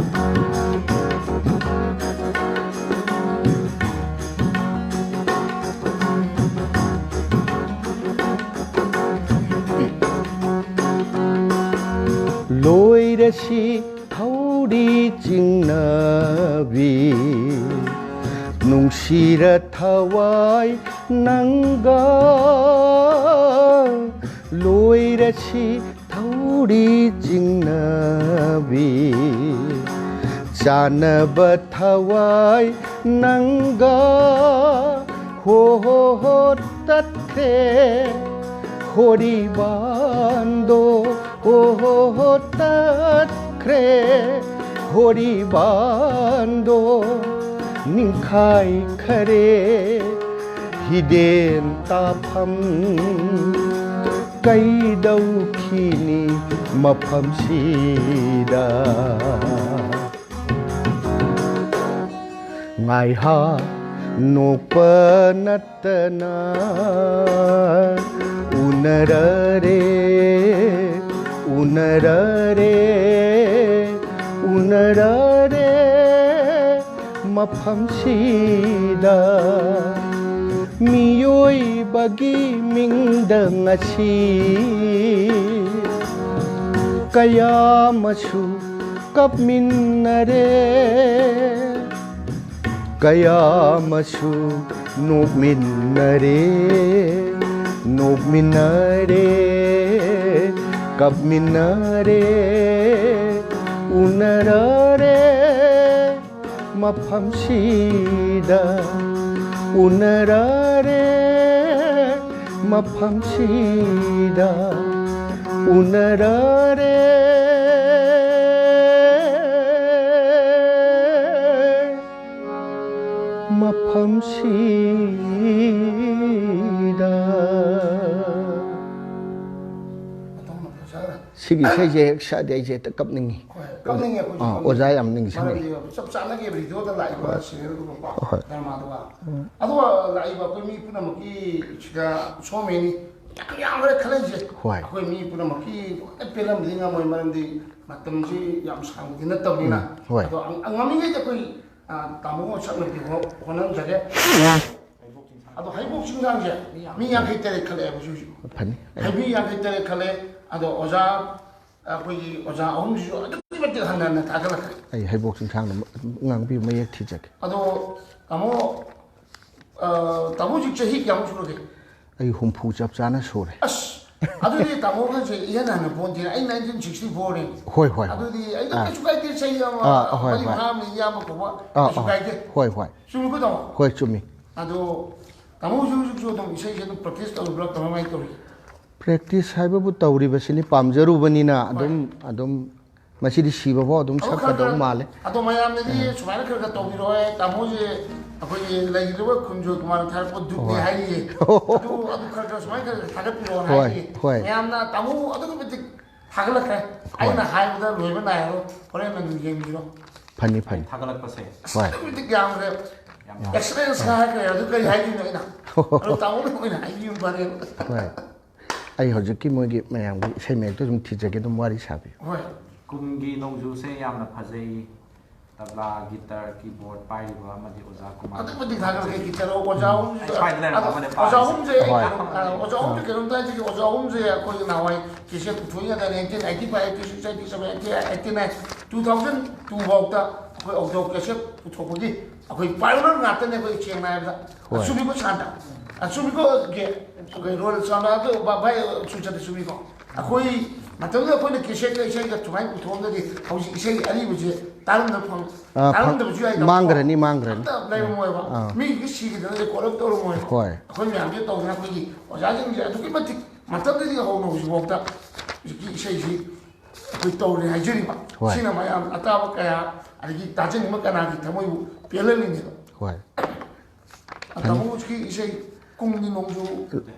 ꯂꯣꯏꯔꯁꯤ ꯊꯧꯔꯤ ꯆꯤꯡꯅꯕꯤ ꯅꯨꯡꯁꯤꯔ ꯊꯋꯥꯏ ꯅꯪꯒ꯫ ꯂꯣꯏꯔꯁꯤ ꯊꯧꯔꯤ ꯆꯤꯡꯅꯕꯤ ꯆꯥꯟꯅꯕ ꯊꯋꯥꯏ ꯅꯪꯒ꯫ ꯍꯣ ꯍꯣ ꯍꯣ ꯇꯠꯈ꯭ꯔꯦ ꯍꯣꯔꯤꯕꯥꯟꯗꯣ꯫ ꯍꯣ ꯍꯣ ꯍꯣ ꯇꯠꯈ꯭ꯔꯦ ꯍꯣꯔꯤꯕꯥꯟꯗꯣ꯫ ꯅꯤꯡꯈꯥꯏꯈꯔꯦ ꯍꯤꯗꯦꯟ ꯇꯥꯐꯝ꯫ ꯀꯩꯗꯧꯈꯤꯅꯤ ꯃꯐꯝꯁꯤꯗ꯫ ꯉꯥꯏꯍꯥꯛ ꯅꯣꯛꯄ ꯅꯠꯇꯅ ꯎꯅꯔꯔꯦ, ꯎꯅꯔꯔꯦ, ꯎꯅꯔꯔꯦ ꯃꯐꯝꯁꯤꯗ꯫ ꯃꯤꯑꯣꯏꯕꯒꯤ ꯃꯤꯡꯗ ꯉꯁꯤ ꯀꯌꯥ ꯑꯃꯁꯨ ꯀꯞꯃꯤꯟꯅꯔꯦ, ꯀꯌꯥ ꯑꯃꯁꯨ ꯅꯣꯛꯃꯤꯟꯅꯔꯦ, ꯅꯣꯛꯃꯤꯟꯅꯔꯦ, ꯀꯞꯃꯤꯟꯅꯔꯦ, ꯎꯅꯔꯔꯦ ꯃꯐꯝꯁꯤꯗ, ꯎꯅꯔꯔꯦ ꯃꯐꯝꯁꯤꯗ, ꯎꯅꯔꯔꯦ ꯃꯐꯝꯁꯤꯗ꯫ ꯁꯤꯒꯤ ꯏꯁꯩꯁꯦ ꯍꯦꯛ ꯁꯛꯑꯗꯤ ꯑꯩꯁꯦ ꯍꯦꯛꯇ ꯀꯞꯅꯤꯡꯉꯤ꯫ ꯍꯣꯏ, ꯀꯞꯅꯤꯡꯉꯦ ꯑꯩꯈꯣꯏꯁꯨ, ꯑꯥ, ꯀꯞꯅꯤꯡꯉꯦ꯫ ꯑꯣꯖꯥ ꯌꯥꯝ ꯅꯤꯡꯁꯤꯡꯉꯤ꯫ ꯃꯔꯝꯗꯤ ꯆꯞ ꯆꯥꯅꯒꯤ ꯔꯦꯗꯤꯑꯣꯗ ꯂꯥꯛꯏꯕ ꯁꯤꯔꯤꯌꯦꯜꯗꯨꯒꯀꯣ, ꯍꯣꯏ꯫ ꯗ꯭ꯔꯃꯥꯗꯨꯒ꯫ ꯎꯝ꯫ ꯑꯗꯨꯒ ꯂꯥꯛꯏꯕ ꯑꯩꯈꯣꯏ ꯃꯤ ꯄꯨꯝꯅꯃꯛꯀꯤ ꯁꯤꯗ ꯁꯣꯃꯦꯅꯤ ꯌꯥꯝ ꯌꯥꯝꯈ꯭ꯔꯦ ꯈꯜꯂꯛꯏꯁꯦ꯫ ꯍꯣꯏ꯫ ꯑꯩꯈꯣꯏ ꯃꯤ ꯄꯨꯝꯅꯃꯛꯀꯤ ꯂꯣꯏꯅ ꯄꯦꯜꯂꯝꯕꯗꯤ ꯉꯝꯃꯣꯏ, ꯃꯔꯝꯗꯤ ꯃꯇꯝꯁꯤ ꯌꯥꯝ ꯁꯥꯡꯕꯗꯤ ꯅꯠꯇꯕꯅꯤꯅ꯫ ꯎꯝ, ꯍꯣꯏ꯫ ꯑꯗꯣ ꯑ-, ꯉꯝꯃꯤꯉꯩꯗꯤ ꯑꯩꯈꯣꯏ, ꯑ, ꯇꯥꯃꯣ ꯁꯛꯅꯕꯗꯤ ꯍꯣ-, ꯍꯣꯠꯅꯖꯒꯦ꯫ ꯑꯗꯣ ꯍꯩꯕꯣꯛ ꯆꯤꯡꯁꯥꯡꯁꯦ ꯃꯤ ꯌꯥꯡꯈꯩ ꯇꯔꯦꯠ ꯈꯜꯂꯛꯑꯦꯕ ꯍꯧꯖꯤꯛ ꯍꯧꯖꯤꯛ꯫ ꯐꯅꯤ꯫ ꯍꯩ-, ꯃꯤ ꯌꯥꯡꯈꯩ ꯇꯔꯦꯠ ꯈꯜꯂꯦ꯫ ꯑꯗꯣ ꯑꯣꯖꯥ, ꯑꯩꯈꯣꯏꯒꯤ ꯑꯣꯖꯥ ꯑꯍꯨꯝꯁꯤꯁꯨ ꯑꯗꯨꯛꯀꯤ ꯃꯇꯤꯛ ꯍꯟꯅ ꯍꯟꯅ ꯊꯥꯒꯠꯂꯛꯈ꯭ꯔꯦ꯫ ꯑꯩ ꯍꯩꯕꯣꯛ ꯆꯤꯡꯁꯥꯡꯗ ꯉꯥꯡꯕꯤꯌꯨ, ꯃꯌꯦꯛ ꯊꯤꯖꯒꯦ꯫ ꯑꯗꯣ ꯇꯥꯃꯣ, ꯑ, ꯇꯥꯃꯣ ꯍꯧꯖꯤꯛ ꯆꯍꯤ ꯀꯌꯥꯃꯨꯛ ꯁꯨꯔꯒꯦ? ꯑꯩ ꯍꯨꯝꯐꯨ ꯆꯞ ꯆꯥꯅ ꯁꯨꯔꯦ꯫ ꯑꯁ! ꯑꯗꯨꯗꯤ ꯇꯥꯃꯣꯒꯁꯦ ꯏꯍꯟ ꯍꯟꯅ ꯄꯣꯟꯇꯦꯅꯦ꯫ ꯑꯩ ꯅꯥꯏꯟꯇꯤꯟ ꯁꯤꯛꯁꯇꯤ ꯐꯣꯔꯅꯦ꯫ ꯍꯣꯏ, ꯍꯣꯏ, ꯍꯣꯏ꯫ ꯑꯗꯨꯗꯤ ꯑꯩ ꯑꯥ꯫ ꯀꯩꯁꯨ ꯀꯥꯏꯗꯦ, ꯆꯍꯤ ꯑꯃ ꯑꯥ, ꯑꯍꯣꯏ, ꯃꯔꯤ ꯍꯣꯏ꯫ ꯃꯉꯥ ꯑꯃꯅꯤ ꯌꯥꯝꯕ ꯀꯧꯕ ꯑꯥ, ꯀꯩꯁꯨ ꯑꯥ꯫ ꯀꯥꯏꯗꯦ꯫ ꯍꯣꯏ, ꯍꯣꯏ꯫ ꯆꯨꯝꯃꯤꯀꯣ ꯇꯥꯃꯣ? ꯍꯣꯏ, ꯆꯨꯝꯃꯤ꯫ ꯑꯗꯣ ꯇꯥꯃꯣ ꯍꯧꯖꯤꯛ ꯍꯧꯖꯤꯛꯁꯨ ꯑꯗꯨꯝ ꯏꯁꯩꯁꯦ ꯑꯗꯨꯝ ꯄ꯭ꯔꯦꯛꯇꯤꯁ ꯇꯧꯔꯤꯕ꯭ꯔꯥ, ꯀꯃꯥꯏ ꯀꯃꯥꯏ ꯇꯧꯔꯤ? ꯄ꯭ꯔꯦꯛꯇꯤꯁ ꯍꯥꯏꯕꯕꯨ ꯇꯧꯔꯤꯕꯁꯤꯅꯤ, ꯄꯥꯝꯖꯔꯨꯕꯅꯤꯅ ꯍꯣꯏ꯫ ꯑꯗꯨꯝ, ꯑꯗꯨꯝ ꯃꯁꯤꯗꯤ ꯁꯤꯕꯐꯥꯎ ꯑꯗꯨꯝ ꯑꯗꯨ ꯈꯔ ꯁꯛꯀꯗꯧ ꯈꯔ, ꯃꯥꯜꯂꯦ꯫ ꯑꯗꯣ ꯃꯌꯥꯝꯅꯗꯤ ꯑꯥ꯫ ꯁꯨꯃꯥꯏꯅ ꯈꯔ ꯈꯔ ꯇꯧꯕꯤꯔꯛꯑꯣ, ꯇꯥꯃꯣꯁꯦ ꯑꯩꯈꯣꯏꯒꯤ ꯂꯩꯈꯤꯗ꯭ꯔꯕ ꯈꯨꯟꯖꯣꯏ ꯀꯨꯃꯥꯔꯅ ꯊꯥꯔꯛꯄ ꯗꯨꯠꯅꯦ ꯍꯣꯏ꯫ ꯍꯥꯏꯔꯤꯌꯦ꯫ ꯑꯗꯨ, ꯑꯗꯨ ꯈꯔ ꯈꯔ ꯁꯨꯃꯥꯏꯅ ꯈꯔ ꯈꯔ ꯊꯥꯒꯠꯄꯤꯔꯛꯑꯣꯅ ꯍꯣꯏ, ꯍꯥꯏꯔꯤꯌꯦ꯫ ꯍꯣꯏ꯫ ꯃꯌꯥꯝꯅ ꯇꯥꯃꯣ ꯑꯗꯨꯛꯀꯤ ꯃꯇꯤꯛ ꯊꯥꯒꯠꯂꯛꯈ꯭ꯔꯦ꯫ ꯍꯣꯏ꯫ ꯑꯩꯅ ꯍꯥꯏꯕꯗ ꯂꯣꯏꯕ ꯅꯥꯏꯔꯣꯏ꯫ ꯍꯣꯔꯦꯟ ꯑꯗꯨꯝ ꯌꯦꯡꯕꯤꯔꯣ꯫ ꯐꯅꯤ, ꯐꯅꯤ꯫ ꯊꯥꯒꯠꯂꯛꯄꯁꯦ꯫ ꯍꯣꯏ꯫ ꯑꯗꯨꯛꯀꯤ ꯃꯇꯤꯛ ꯌꯥꯝꯈ꯭ꯔꯦ꯫ ꯑꯦꯛꯁꯄꯤꯔꯤꯌꯦꯟꯁ ꯍꯥꯏꯔꯒ ꯑꯗꯨ ꯀꯔꯤ ꯍꯥꯏꯗꯣꯏꯅꯣ ꯑꯩꯅ? ꯑꯗꯣ ꯇꯥꯃꯣꯅ ꯑꯣꯏꯅ ꯍꯥꯏꯕꯤꯌꯨ ꯐꯔꯦ꯫ ꯍꯣꯏ꯫ ꯑꯩ ꯍꯧꯖꯤꯛꯀꯤ ꯃꯣꯏꯒꯤ ꯃꯌꯥꯝꯒꯤ ꯏꯁꯩ ꯃꯌꯦꯛꯇꯣ ꯑꯗꯨꯝ ꯊꯤꯖꯒꯦ, ꯑꯗꯨꯝ ꯋꯥꯔꯤ ꯁꯥꯕꯤꯌꯨ꯫ ꯍꯣꯏ꯫ ꯀꯨꯝꯒꯤ ꯅꯣꯡꯖꯨꯁꯦ ꯌꯥꯝꯅ ꯐꯖꯩ꯫ ꯇꯕ꯭ꯂꯥ, ꯒꯤꯇꯔ, ꯀꯤꯕꯣꯔꯗ ꯄꯥꯏꯔꯤꯕ ꯑꯃꯗꯤ ꯑꯣꯖꯥ ꯀꯨꯃꯥꯔ꯫ ꯑꯗꯨꯛꯀꯤ ꯃꯇꯤꯛ ꯊꯥꯒꯠꯂꯛꯀꯦ, ꯒꯤꯇꯔ ꯑꯣꯖꯥ ꯑꯍꯨꯝꯁꯦ꯫ ꯑꯩ ꯁ꯭ꯋꯥꯏꯗ ꯂꯩꯔꯝꯕ ꯑꯗꯣ ꯑꯃꯅ ꯑꯣꯖꯥ ꯄꯥꯏꯔꯤꯁꯦ꯫ ꯑꯍꯨꯝꯁꯦ ꯑꯩ ꯍꯣꯏ꯫ ꯀꯩꯅꯣ, ꯑ, ꯑꯣꯖꯥ ꯑꯍꯨꯝꯁꯦ ꯀꯩꯅꯣꯝꯇ ꯍꯥꯏꯖꯒꯦ, ꯑꯣꯖꯥ ꯑꯍꯨꯝꯁꯦ ꯑꯩꯈꯣꯏꯒꯤ ꯅꯍꯥꯟꯋꯥꯏ cassette ꯄꯨꯊꯣꯛꯏꯉꯩꯗ nineteen eighty five, eighty six, eighty seven, eighty eight, eighty nine, two thousand two ꯐꯥꯎꯗ ꯑꯩꯈꯣꯏ ꯑꯣꯗꯤꯑꯣ ꯀꯦꯁꯦꯠ ꯄꯨꯊꯣꯛꯄꯒꯤ ꯑꯩꯈꯣꯏ ꯄꯥꯏꯑꯣꯅꯔ ꯉꯥꯛꯇꯅꯦ ꯑꯩꯈꯣꯏ, ꯁꯦꯡꯅ ꯍꯥꯏꯔꯕꯗ꯫ ꯍꯣꯏ꯫ ꯑꯆꯨꯝꯃꯤꯀꯣ ꯁꯥꯟꯗ? ꯑꯆꯨꯝꯃꯤꯀꯣꯒꯤ ꯑꯩꯈꯣꯏ ꯔꯣꯜ ꯁꯥꯟꯗ ꯑꯗꯨ ꯚꯥꯏ, ꯆꯨꯝꯃꯤꯀꯣ? ꯑꯩꯈꯣꯏ ꯃꯇꯝꯗꯨꯗ ꯑꯩꯈꯣꯏꯅ ꯀꯦꯁꯦꯠꯀ ꯏꯁꯩꯒ ꯁꯨꯃꯥꯏꯅ ꯄꯨꯊꯣꯛꯑꯝꯗꯗꯤ ꯍꯧꯖꯤꯛ ꯏꯁꯩ ꯑꯔꯤꯕꯁꯦ ꯇꯥꯔꯝꯗꯕ ꯐꯪ-, ꯑꯥ, ꯐꯪ-, ꯇꯥꯔꯝꯗꯕꯁꯨ ꯌꯥꯏꯗꯅꯀꯣ꯫ ꯃꯥꯡꯈ꯭ꯔꯅꯤ, ꯃꯥꯡꯈ꯭ꯔꯅꯤ꯫ ꯑꯝꯇ ꯂꯩꯔꯝꯃꯣꯏꯕ꯫ ꯑꯥ꯫ ꯃꯤꯒꯤꯗꯤ ꯁꯤꯈꯤꯗꯅ ꯔꯦꯀꯣꯔꯗ ꯑꯃ ꯇꯧꯔꯝꯃꯣꯏꯕ꯫ ꯍꯣꯏ꯫ ꯑꯩꯈꯣꯏ ꯃꯌꯥꯝꯁꯦ ꯇꯧꯗꯅ ꯑꯩꯈꯣꯏꯒꯤ ꯑꯣꯖꯥꯁꯤꯡꯁꯦ ꯑꯗꯨꯛꯀꯤ ꯃꯇꯤꯛ ꯃꯇꯝꯗꯨꯗꯒꯤ ꯍꯧꯅ ꯍꯧꯖꯤꯛꯐꯥꯎꯗ ꯍꯧꯖꯤꯛꯀꯤ ꯏꯁꯩꯁꯤ ꯑꯩꯈꯣꯏ ꯇꯧꯔꯦ ꯍꯥꯏꯖꯔꯤꯕ꯫ ꯍꯣꯏ꯫ ꯁꯤꯅ ꯃꯌꯥꯝ ꯑꯇꯥꯕ ꯀꯌꯥ ꯑꯗꯒꯤ ꯇꯥꯖꯅꯤꯡꯕ ꯀꯅꯥꯒꯤ ꯊꯃꯣꯏꯕꯨ ꯄꯦꯜꯍꯜꯂꯤꯅꯦꯕ꯫ ꯍꯣꯏ꯫ ꯇꯥꯃꯣ ꯍꯧꯖꯤꯛꯀꯤ ꯏꯁꯩ ꯀꯨꯝꯒꯤ ꯅꯣꯡꯖꯨ꯫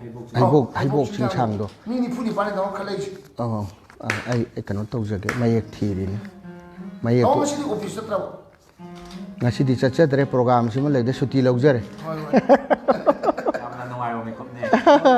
ꯍꯩꯕꯣꯛ, ꯑꯣ, ꯍꯩꯕꯣꯛ ꯍꯩꯕꯣꯛ ꯆꯤꯡꯁꯥꯡꯗꯣ꯫ ꯆꯤꯡꯁꯥꯡꯗꯣ꯫ ꯃꯤ ꯅꯤꯐꯨ ꯅꯤꯄꯥꯟꯅꯤ ꯇꯥꯃꯣ ꯈꯜꯂꯛꯏꯁꯦ꯫ ꯑꯣ, ꯑ, ꯑꯩ, ꯑꯩ ꯀꯩꯅꯣ ꯇꯧꯖꯒꯦ, ꯃꯌꯦꯛ ꯊꯤꯔꯤꯅꯦ꯫ ꯃꯌꯦꯛꯇꯨ ꯇꯥꯃꯣ ꯉꯁꯤꯗꯤ ꯑꯣꯐꯤꯁ ꯆꯠꯇ꯭ꯔꯕꯣ? ꯉꯁꯤꯗꯤ ꯆꯠꯆꯗ꯭ꯔꯦ, ꯄ꯭ꯔꯣꯒꯥꯝꯁꯤꯃ ꯂꯩꯗ ꯁꯨꯇꯤ ꯂꯧꯖꯔꯦ꯫ ꯍꯣꯏ, ꯍꯣꯏ꯫ ꯌꯥꯝꯅ ꯅꯨꯡꯉꯥꯏꯕ ꯃꯤꯀꯨꯞꯅꯦ꯫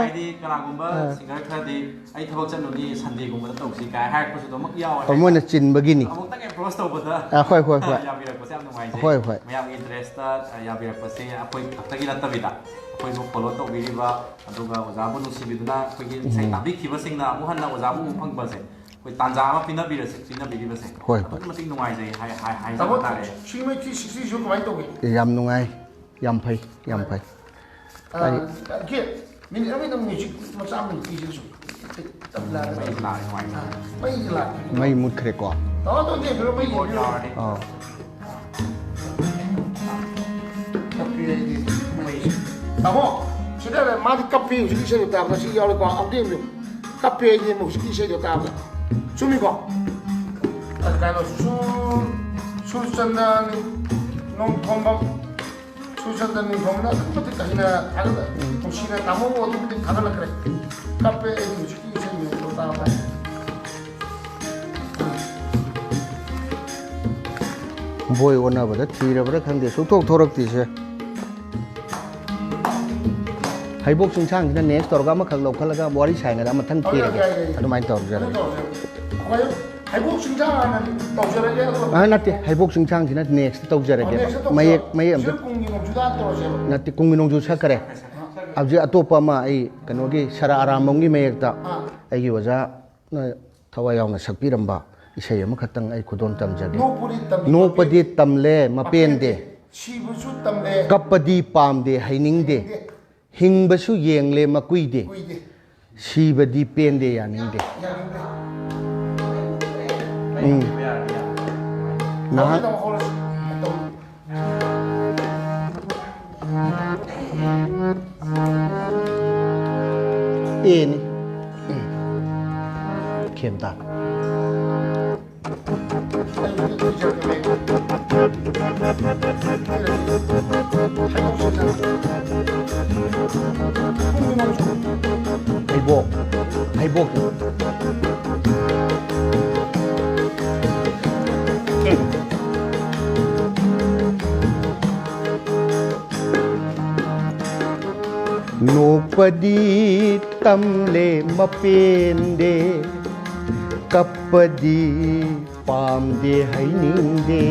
ꯍꯥꯏꯗꯤ ꯀꯅꯥꯒꯨꯝꯕ ꯑꯥ꯫ ꯁꯤꯡꯒꯔ ꯈꯔꯗꯤ "ꯑꯩ ꯊꯕꯛ ꯆꯠꯂꯨꯅꯤ, ꯁꯟꯗꯦꯒꯨꯝꯕꯗ ꯇꯧꯁꯤ" ꯀꯥꯏ ꯍꯥꯏꯔꯛꯄꯁꯨ ꯑꯗꯨꯃꯛ ꯌꯥꯎꯋꯦ ꯑꯣ, ꯃꯣꯏꯅ ꯍꯥꯏꯇꯥꯔꯦ꯫ ꯆꯤꯟꯕꯒꯤꯅꯤ꯫ ꯑꯃꯨꯛꯇꯪ ꯑꯦꯄ꯭ꯔꯣꯁ ꯇꯧꯕꯗ ꯑꯥ, ꯍꯣꯏ, ꯍꯣꯏ, ꯍꯣꯏ꯫ ꯌꯥꯕꯤꯔꯛꯄꯁꯦ ꯌꯥꯝ ꯅꯨꯡꯉꯥꯏꯖꯩ꯫ ꯍꯣꯏ, ꯍꯣꯏ꯫ ꯃꯌꯥꯝꯒꯤ ꯏꯟꯇꯔꯦꯁꯇ, ꯑ, ꯌꯥꯕꯤꯔꯛꯄꯁꯦ ꯑꯩꯈꯣꯏ ꯈꯛꯇꯒꯤ ꯅꯠꯇꯕꯤꯗ ꯑꯩꯈꯣꯏꯕꯨ ꯐꯣꯂꯣ ꯇꯧꯕꯤꯔꯤꯕ, ꯑꯗꯨꯒ ꯑꯣꯖꯥꯕꯨ ꯅꯨꯡꯁꯤꯕꯤꯗꯨꯅ ꯑꯩꯈꯣꯏꯒꯤ ꯏꯁꯩ ꯎꯝ꯫ ꯇꯥꯕꯤꯈꯤꯕꯁꯤꯡꯅ ꯑꯃꯨꯛ ꯍꯟꯅ ꯑꯣꯖꯥꯕꯨ ꯎꯕ ꯐꯪꯕꯁꯦ ꯑꯩꯈꯣꯏ ꯇꯥꯟꯖꯥ ꯑꯃ ꯄꯤꯅꯕꯤꯔꯁꯦ, ꯄꯤꯅꯕꯤꯔꯤꯕꯁꯦ꯫ ꯍꯣꯏ, ꯍꯣꯏ꯫ ꯑꯗꯨꯛꯀꯤ ꯃꯇꯤꯛ ꯅꯨꯡꯉꯥꯏꯖꯩ ꯍꯥꯏ, ꯍꯥꯏ, ꯍꯥꯏꯖꯕ ꯇꯥꯃꯣ, ꯇꯥꯔꯦ꯫ ꯁꯤꯃꯩ ꯊ꯭ꯔꯤ ꯁꯤꯛꯁꯇꯤꯁꯨ ꯀꯃꯥꯏꯅ ꯇꯧꯒꯦ? ꯌꯥꯝ ꯅꯨꯡꯉꯥꯏ, ꯌꯥꯝ ꯐꯩ, ꯌꯥꯝ ꯍꯣꯏ꯫ ꯐꯩ꯫ ꯑ, ꯀꯩ, ꯃꯤꯅꯤꯠ ꯑꯃꯗ ꯃ꯭ꯌꯨꯖꯤꯛ ꯃꯆꯥ ꯑꯃ ꯄꯤꯁꯤꯔꯁꯨ꯫ ꯇꯞꯅ ꯃꯩ ꯂꯥꯛꯑꯦ, ꯅꯨꯡꯉꯥꯏ꯫ ꯑ, ꯃꯩ ꯂꯥꯛꯑꯦ꯫ ꯃꯩ ꯃꯨꯠꯈ꯭ꯔꯦꯀꯣ꯫ ꯇꯥꯃꯣ, ꯑꯗꯨ ꯌꯦꯡꯕꯤꯔꯣ, ꯃꯩ ꯌꯦꯡꯕꯤꯔꯣ꯫ ꯑꯥ꯫ ꯀꯞꯄꯤ ꯑꯩꯗꯤ ꯃꯩꯁꯦ꯫ ꯇꯥꯃꯣ, ꯁꯤꯗ ꯃꯥꯗꯤ ꯀꯞꯄꯤ, ꯍꯧꯖꯤꯛꯀꯤ ꯏꯁꯩꯗꯣ ꯇꯥꯕꯗ ꯁꯤ ꯌꯥꯎꯔꯦꯀꯣ, ꯑꯝꯇ ꯌꯦꯡꯕꯤꯌꯨ꯫ ꯀꯞꯄꯤ ꯑꯩꯗꯤ ꯍꯧꯖꯤꯛꯀꯤ ꯏꯁꯩꯗꯣ ꯇꯥꯕꯗ꯫ ꯆꯨꯝꯃꯤꯀꯣ? ꯑ, ꯀꯩꯅꯣ, ꯁꯨꯔ, ꯁꯨꯔꯆꯟꯗ꯭ꯔ ꯅꯣꯡꯊꯣꯝꯕꯝ꯫ ꯁꯨꯔꯆꯟꯗ꯭ꯔ ꯅꯤꯡꯊꯧꯅ ꯑꯗꯨꯛꯀꯤ ꯃꯇꯤꯛ ꯍꯩꯅ ꯊꯥꯒꯠꯂ-, ꯅꯨꯡꯁꯤꯅ ꯇꯥꯃꯣꯕꯨ ꯑꯗꯨꯛꯀꯤ ꯃꯇꯤꯛ ꯊꯥꯒꯠꯂꯛꯈ꯭ꯔꯦ꯫ ꯀꯞꯄꯦ ꯑꯩ ꯍꯧꯖꯤꯛꯀꯤ ꯏꯁꯩ ꯃꯌꯦꯛꯇꯣ ꯇꯥꯕꯗ꯫ ꯕꯣꯏ ꯑꯣꯟꯅꯕꯗ ꯊꯤꯔꯕ꯭ꯔꯥ ꯈꯪꯗꯦ, ꯁꯨꯛꯊꯣꯛ ꯊꯣꯔꯛꯇ꯭ꯔꯤꯁꯦ꯫ ꯍꯩꯕꯣꯛ ꯆꯤꯡꯁꯥꯡꯁꯤꯅ next ꯇꯧꯔꯒ ꯑꯃꯈꯛ ꯂꯧꯈꯠꯂꯒ ꯋꯥꯔꯤ ꯁꯥꯏꯉꯩꯗ ꯃꯊꯪ ꯊꯤꯔꯒꯦ꯫ ꯌꯥꯏ, ꯌꯥꯏ, ꯌꯥꯏ꯫ ꯑꯗꯨꯃꯥꯏꯅ ꯇꯧꯔꯁꯦ꯫ ꯑꯗꯨ ꯇꯧꯔꯁꯦ꯫ ꯑꯩꯈꯣꯏ ꯍꯩꯕꯣꯛ ꯆꯤꯡꯁꯥꯡ ꯍꯥꯟꯅ ꯇꯧꯖꯔꯒꯦ, ꯑꯗꯨꯒ ꯑꯥ, ꯅꯠꯇꯦ, ꯍꯩꯕꯣꯛ ꯆꯤꯡꯁꯥꯡꯁꯤꯅ next ꯇꯧꯖꯔꯒꯦꯕ꯫ ꯑꯣ, next ꯇꯧꯖꯔꯒꯦ꯫ ꯃꯌꯦꯛ, ꯃꯌꯦꯛ ꯑꯝꯇ ꯍꯧꯖꯤꯛ ꯀꯨꯝꯒꯤ ꯅꯣꯡꯖꯨꯗ ꯇꯧꯔꯁꯦꯕ꯫ ꯅꯠꯇꯦ, ꯀꯨꯝꯒꯤ ꯅꯣꯡꯖꯨ ꯁꯛꯈꯔꯦ꯫ ꯑꯥ꯫ ꯍꯧꯖꯤꯛ ꯑꯇꯣꯞꯄ ꯑꯃ ꯑꯩ ꯀꯩꯅꯣꯒꯤ ꯁꯔꯥ ꯑꯔꯥꯝꯕꯝꯒꯤ ꯃꯌꯦꯛꯇ ꯑꯥ꯫ ꯑꯩꯒꯤ ꯑꯣꯖꯥꯅ ꯊꯋꯥꯏ ꯌꯥꯎꯅ ꯁꯛꯄꯤꯔꯝꯕ ꯏꯁꯩ ꯑꯃꯈꯛꯇꯪ ꯑꯩ ꯈꯨꯗꯣꯜ ꯇꯝꯖꯒꯦ꯫ ꯅꯣꯛꯄꯗꯤ ꯇꯝꯂꯦ, ꯅꯣꯛꯄꯗꯤ ꯃꯄꯦꯟꯗꯦ꯫ ꯇꯝꯂꯦ, ꯃꯄꯦꯟꯗꯦ꯫ ꯁꯤꯕꯁꯨ ꯇꯝꯂꯦ꯫ ꯀꯞꯄꯗꯤ ꯄꯥꯝꯗꯦ, ꯍꯩꯅꯤꯡꯗꯦ꯫ ꯍꯩꯅꯤꯡꯗꯦ꯫ ꯍꯤꯡꯕꯁꯨ ꯌꯦꯡꯂꯦ, ꯃꯀꯨꯏꯗꯦ꯫ ꯀꯨꯏꯗꯦ꯫ ꯁꯤꯕꯗꯤ ꯄꯦꯟꯗꯦ, ꯌꯥꯅꯤꯡꯗꯦ꯫ ꯌꯥꯅꯤꯡꯗꯦ꯫ ꯎꯝ꯫ ꯅꯍꯥꯛ ꯍꯧꯔꯁꯤ, ꯍꯧꯔꯁꯤ꯫ ꯑꯦꯅꯤ꯫ ꯎꯝ꯫ ꯈꯦꯝꯇꯥ꯫ ꯍꯩꯕꯣꯛ, ꯍꯩꯕꯣꯛ꯫ ꯅꯣꯛꯄꯗꯤ ꯇꯝꯂꯦ ꯃꯄꯦꯟꯗꯦ, ꯀꯞꯄꯗꯤ ꯄꯥꯝꯗꯦ ꯍꯩꯅꯤꯡꯗꯦ꯫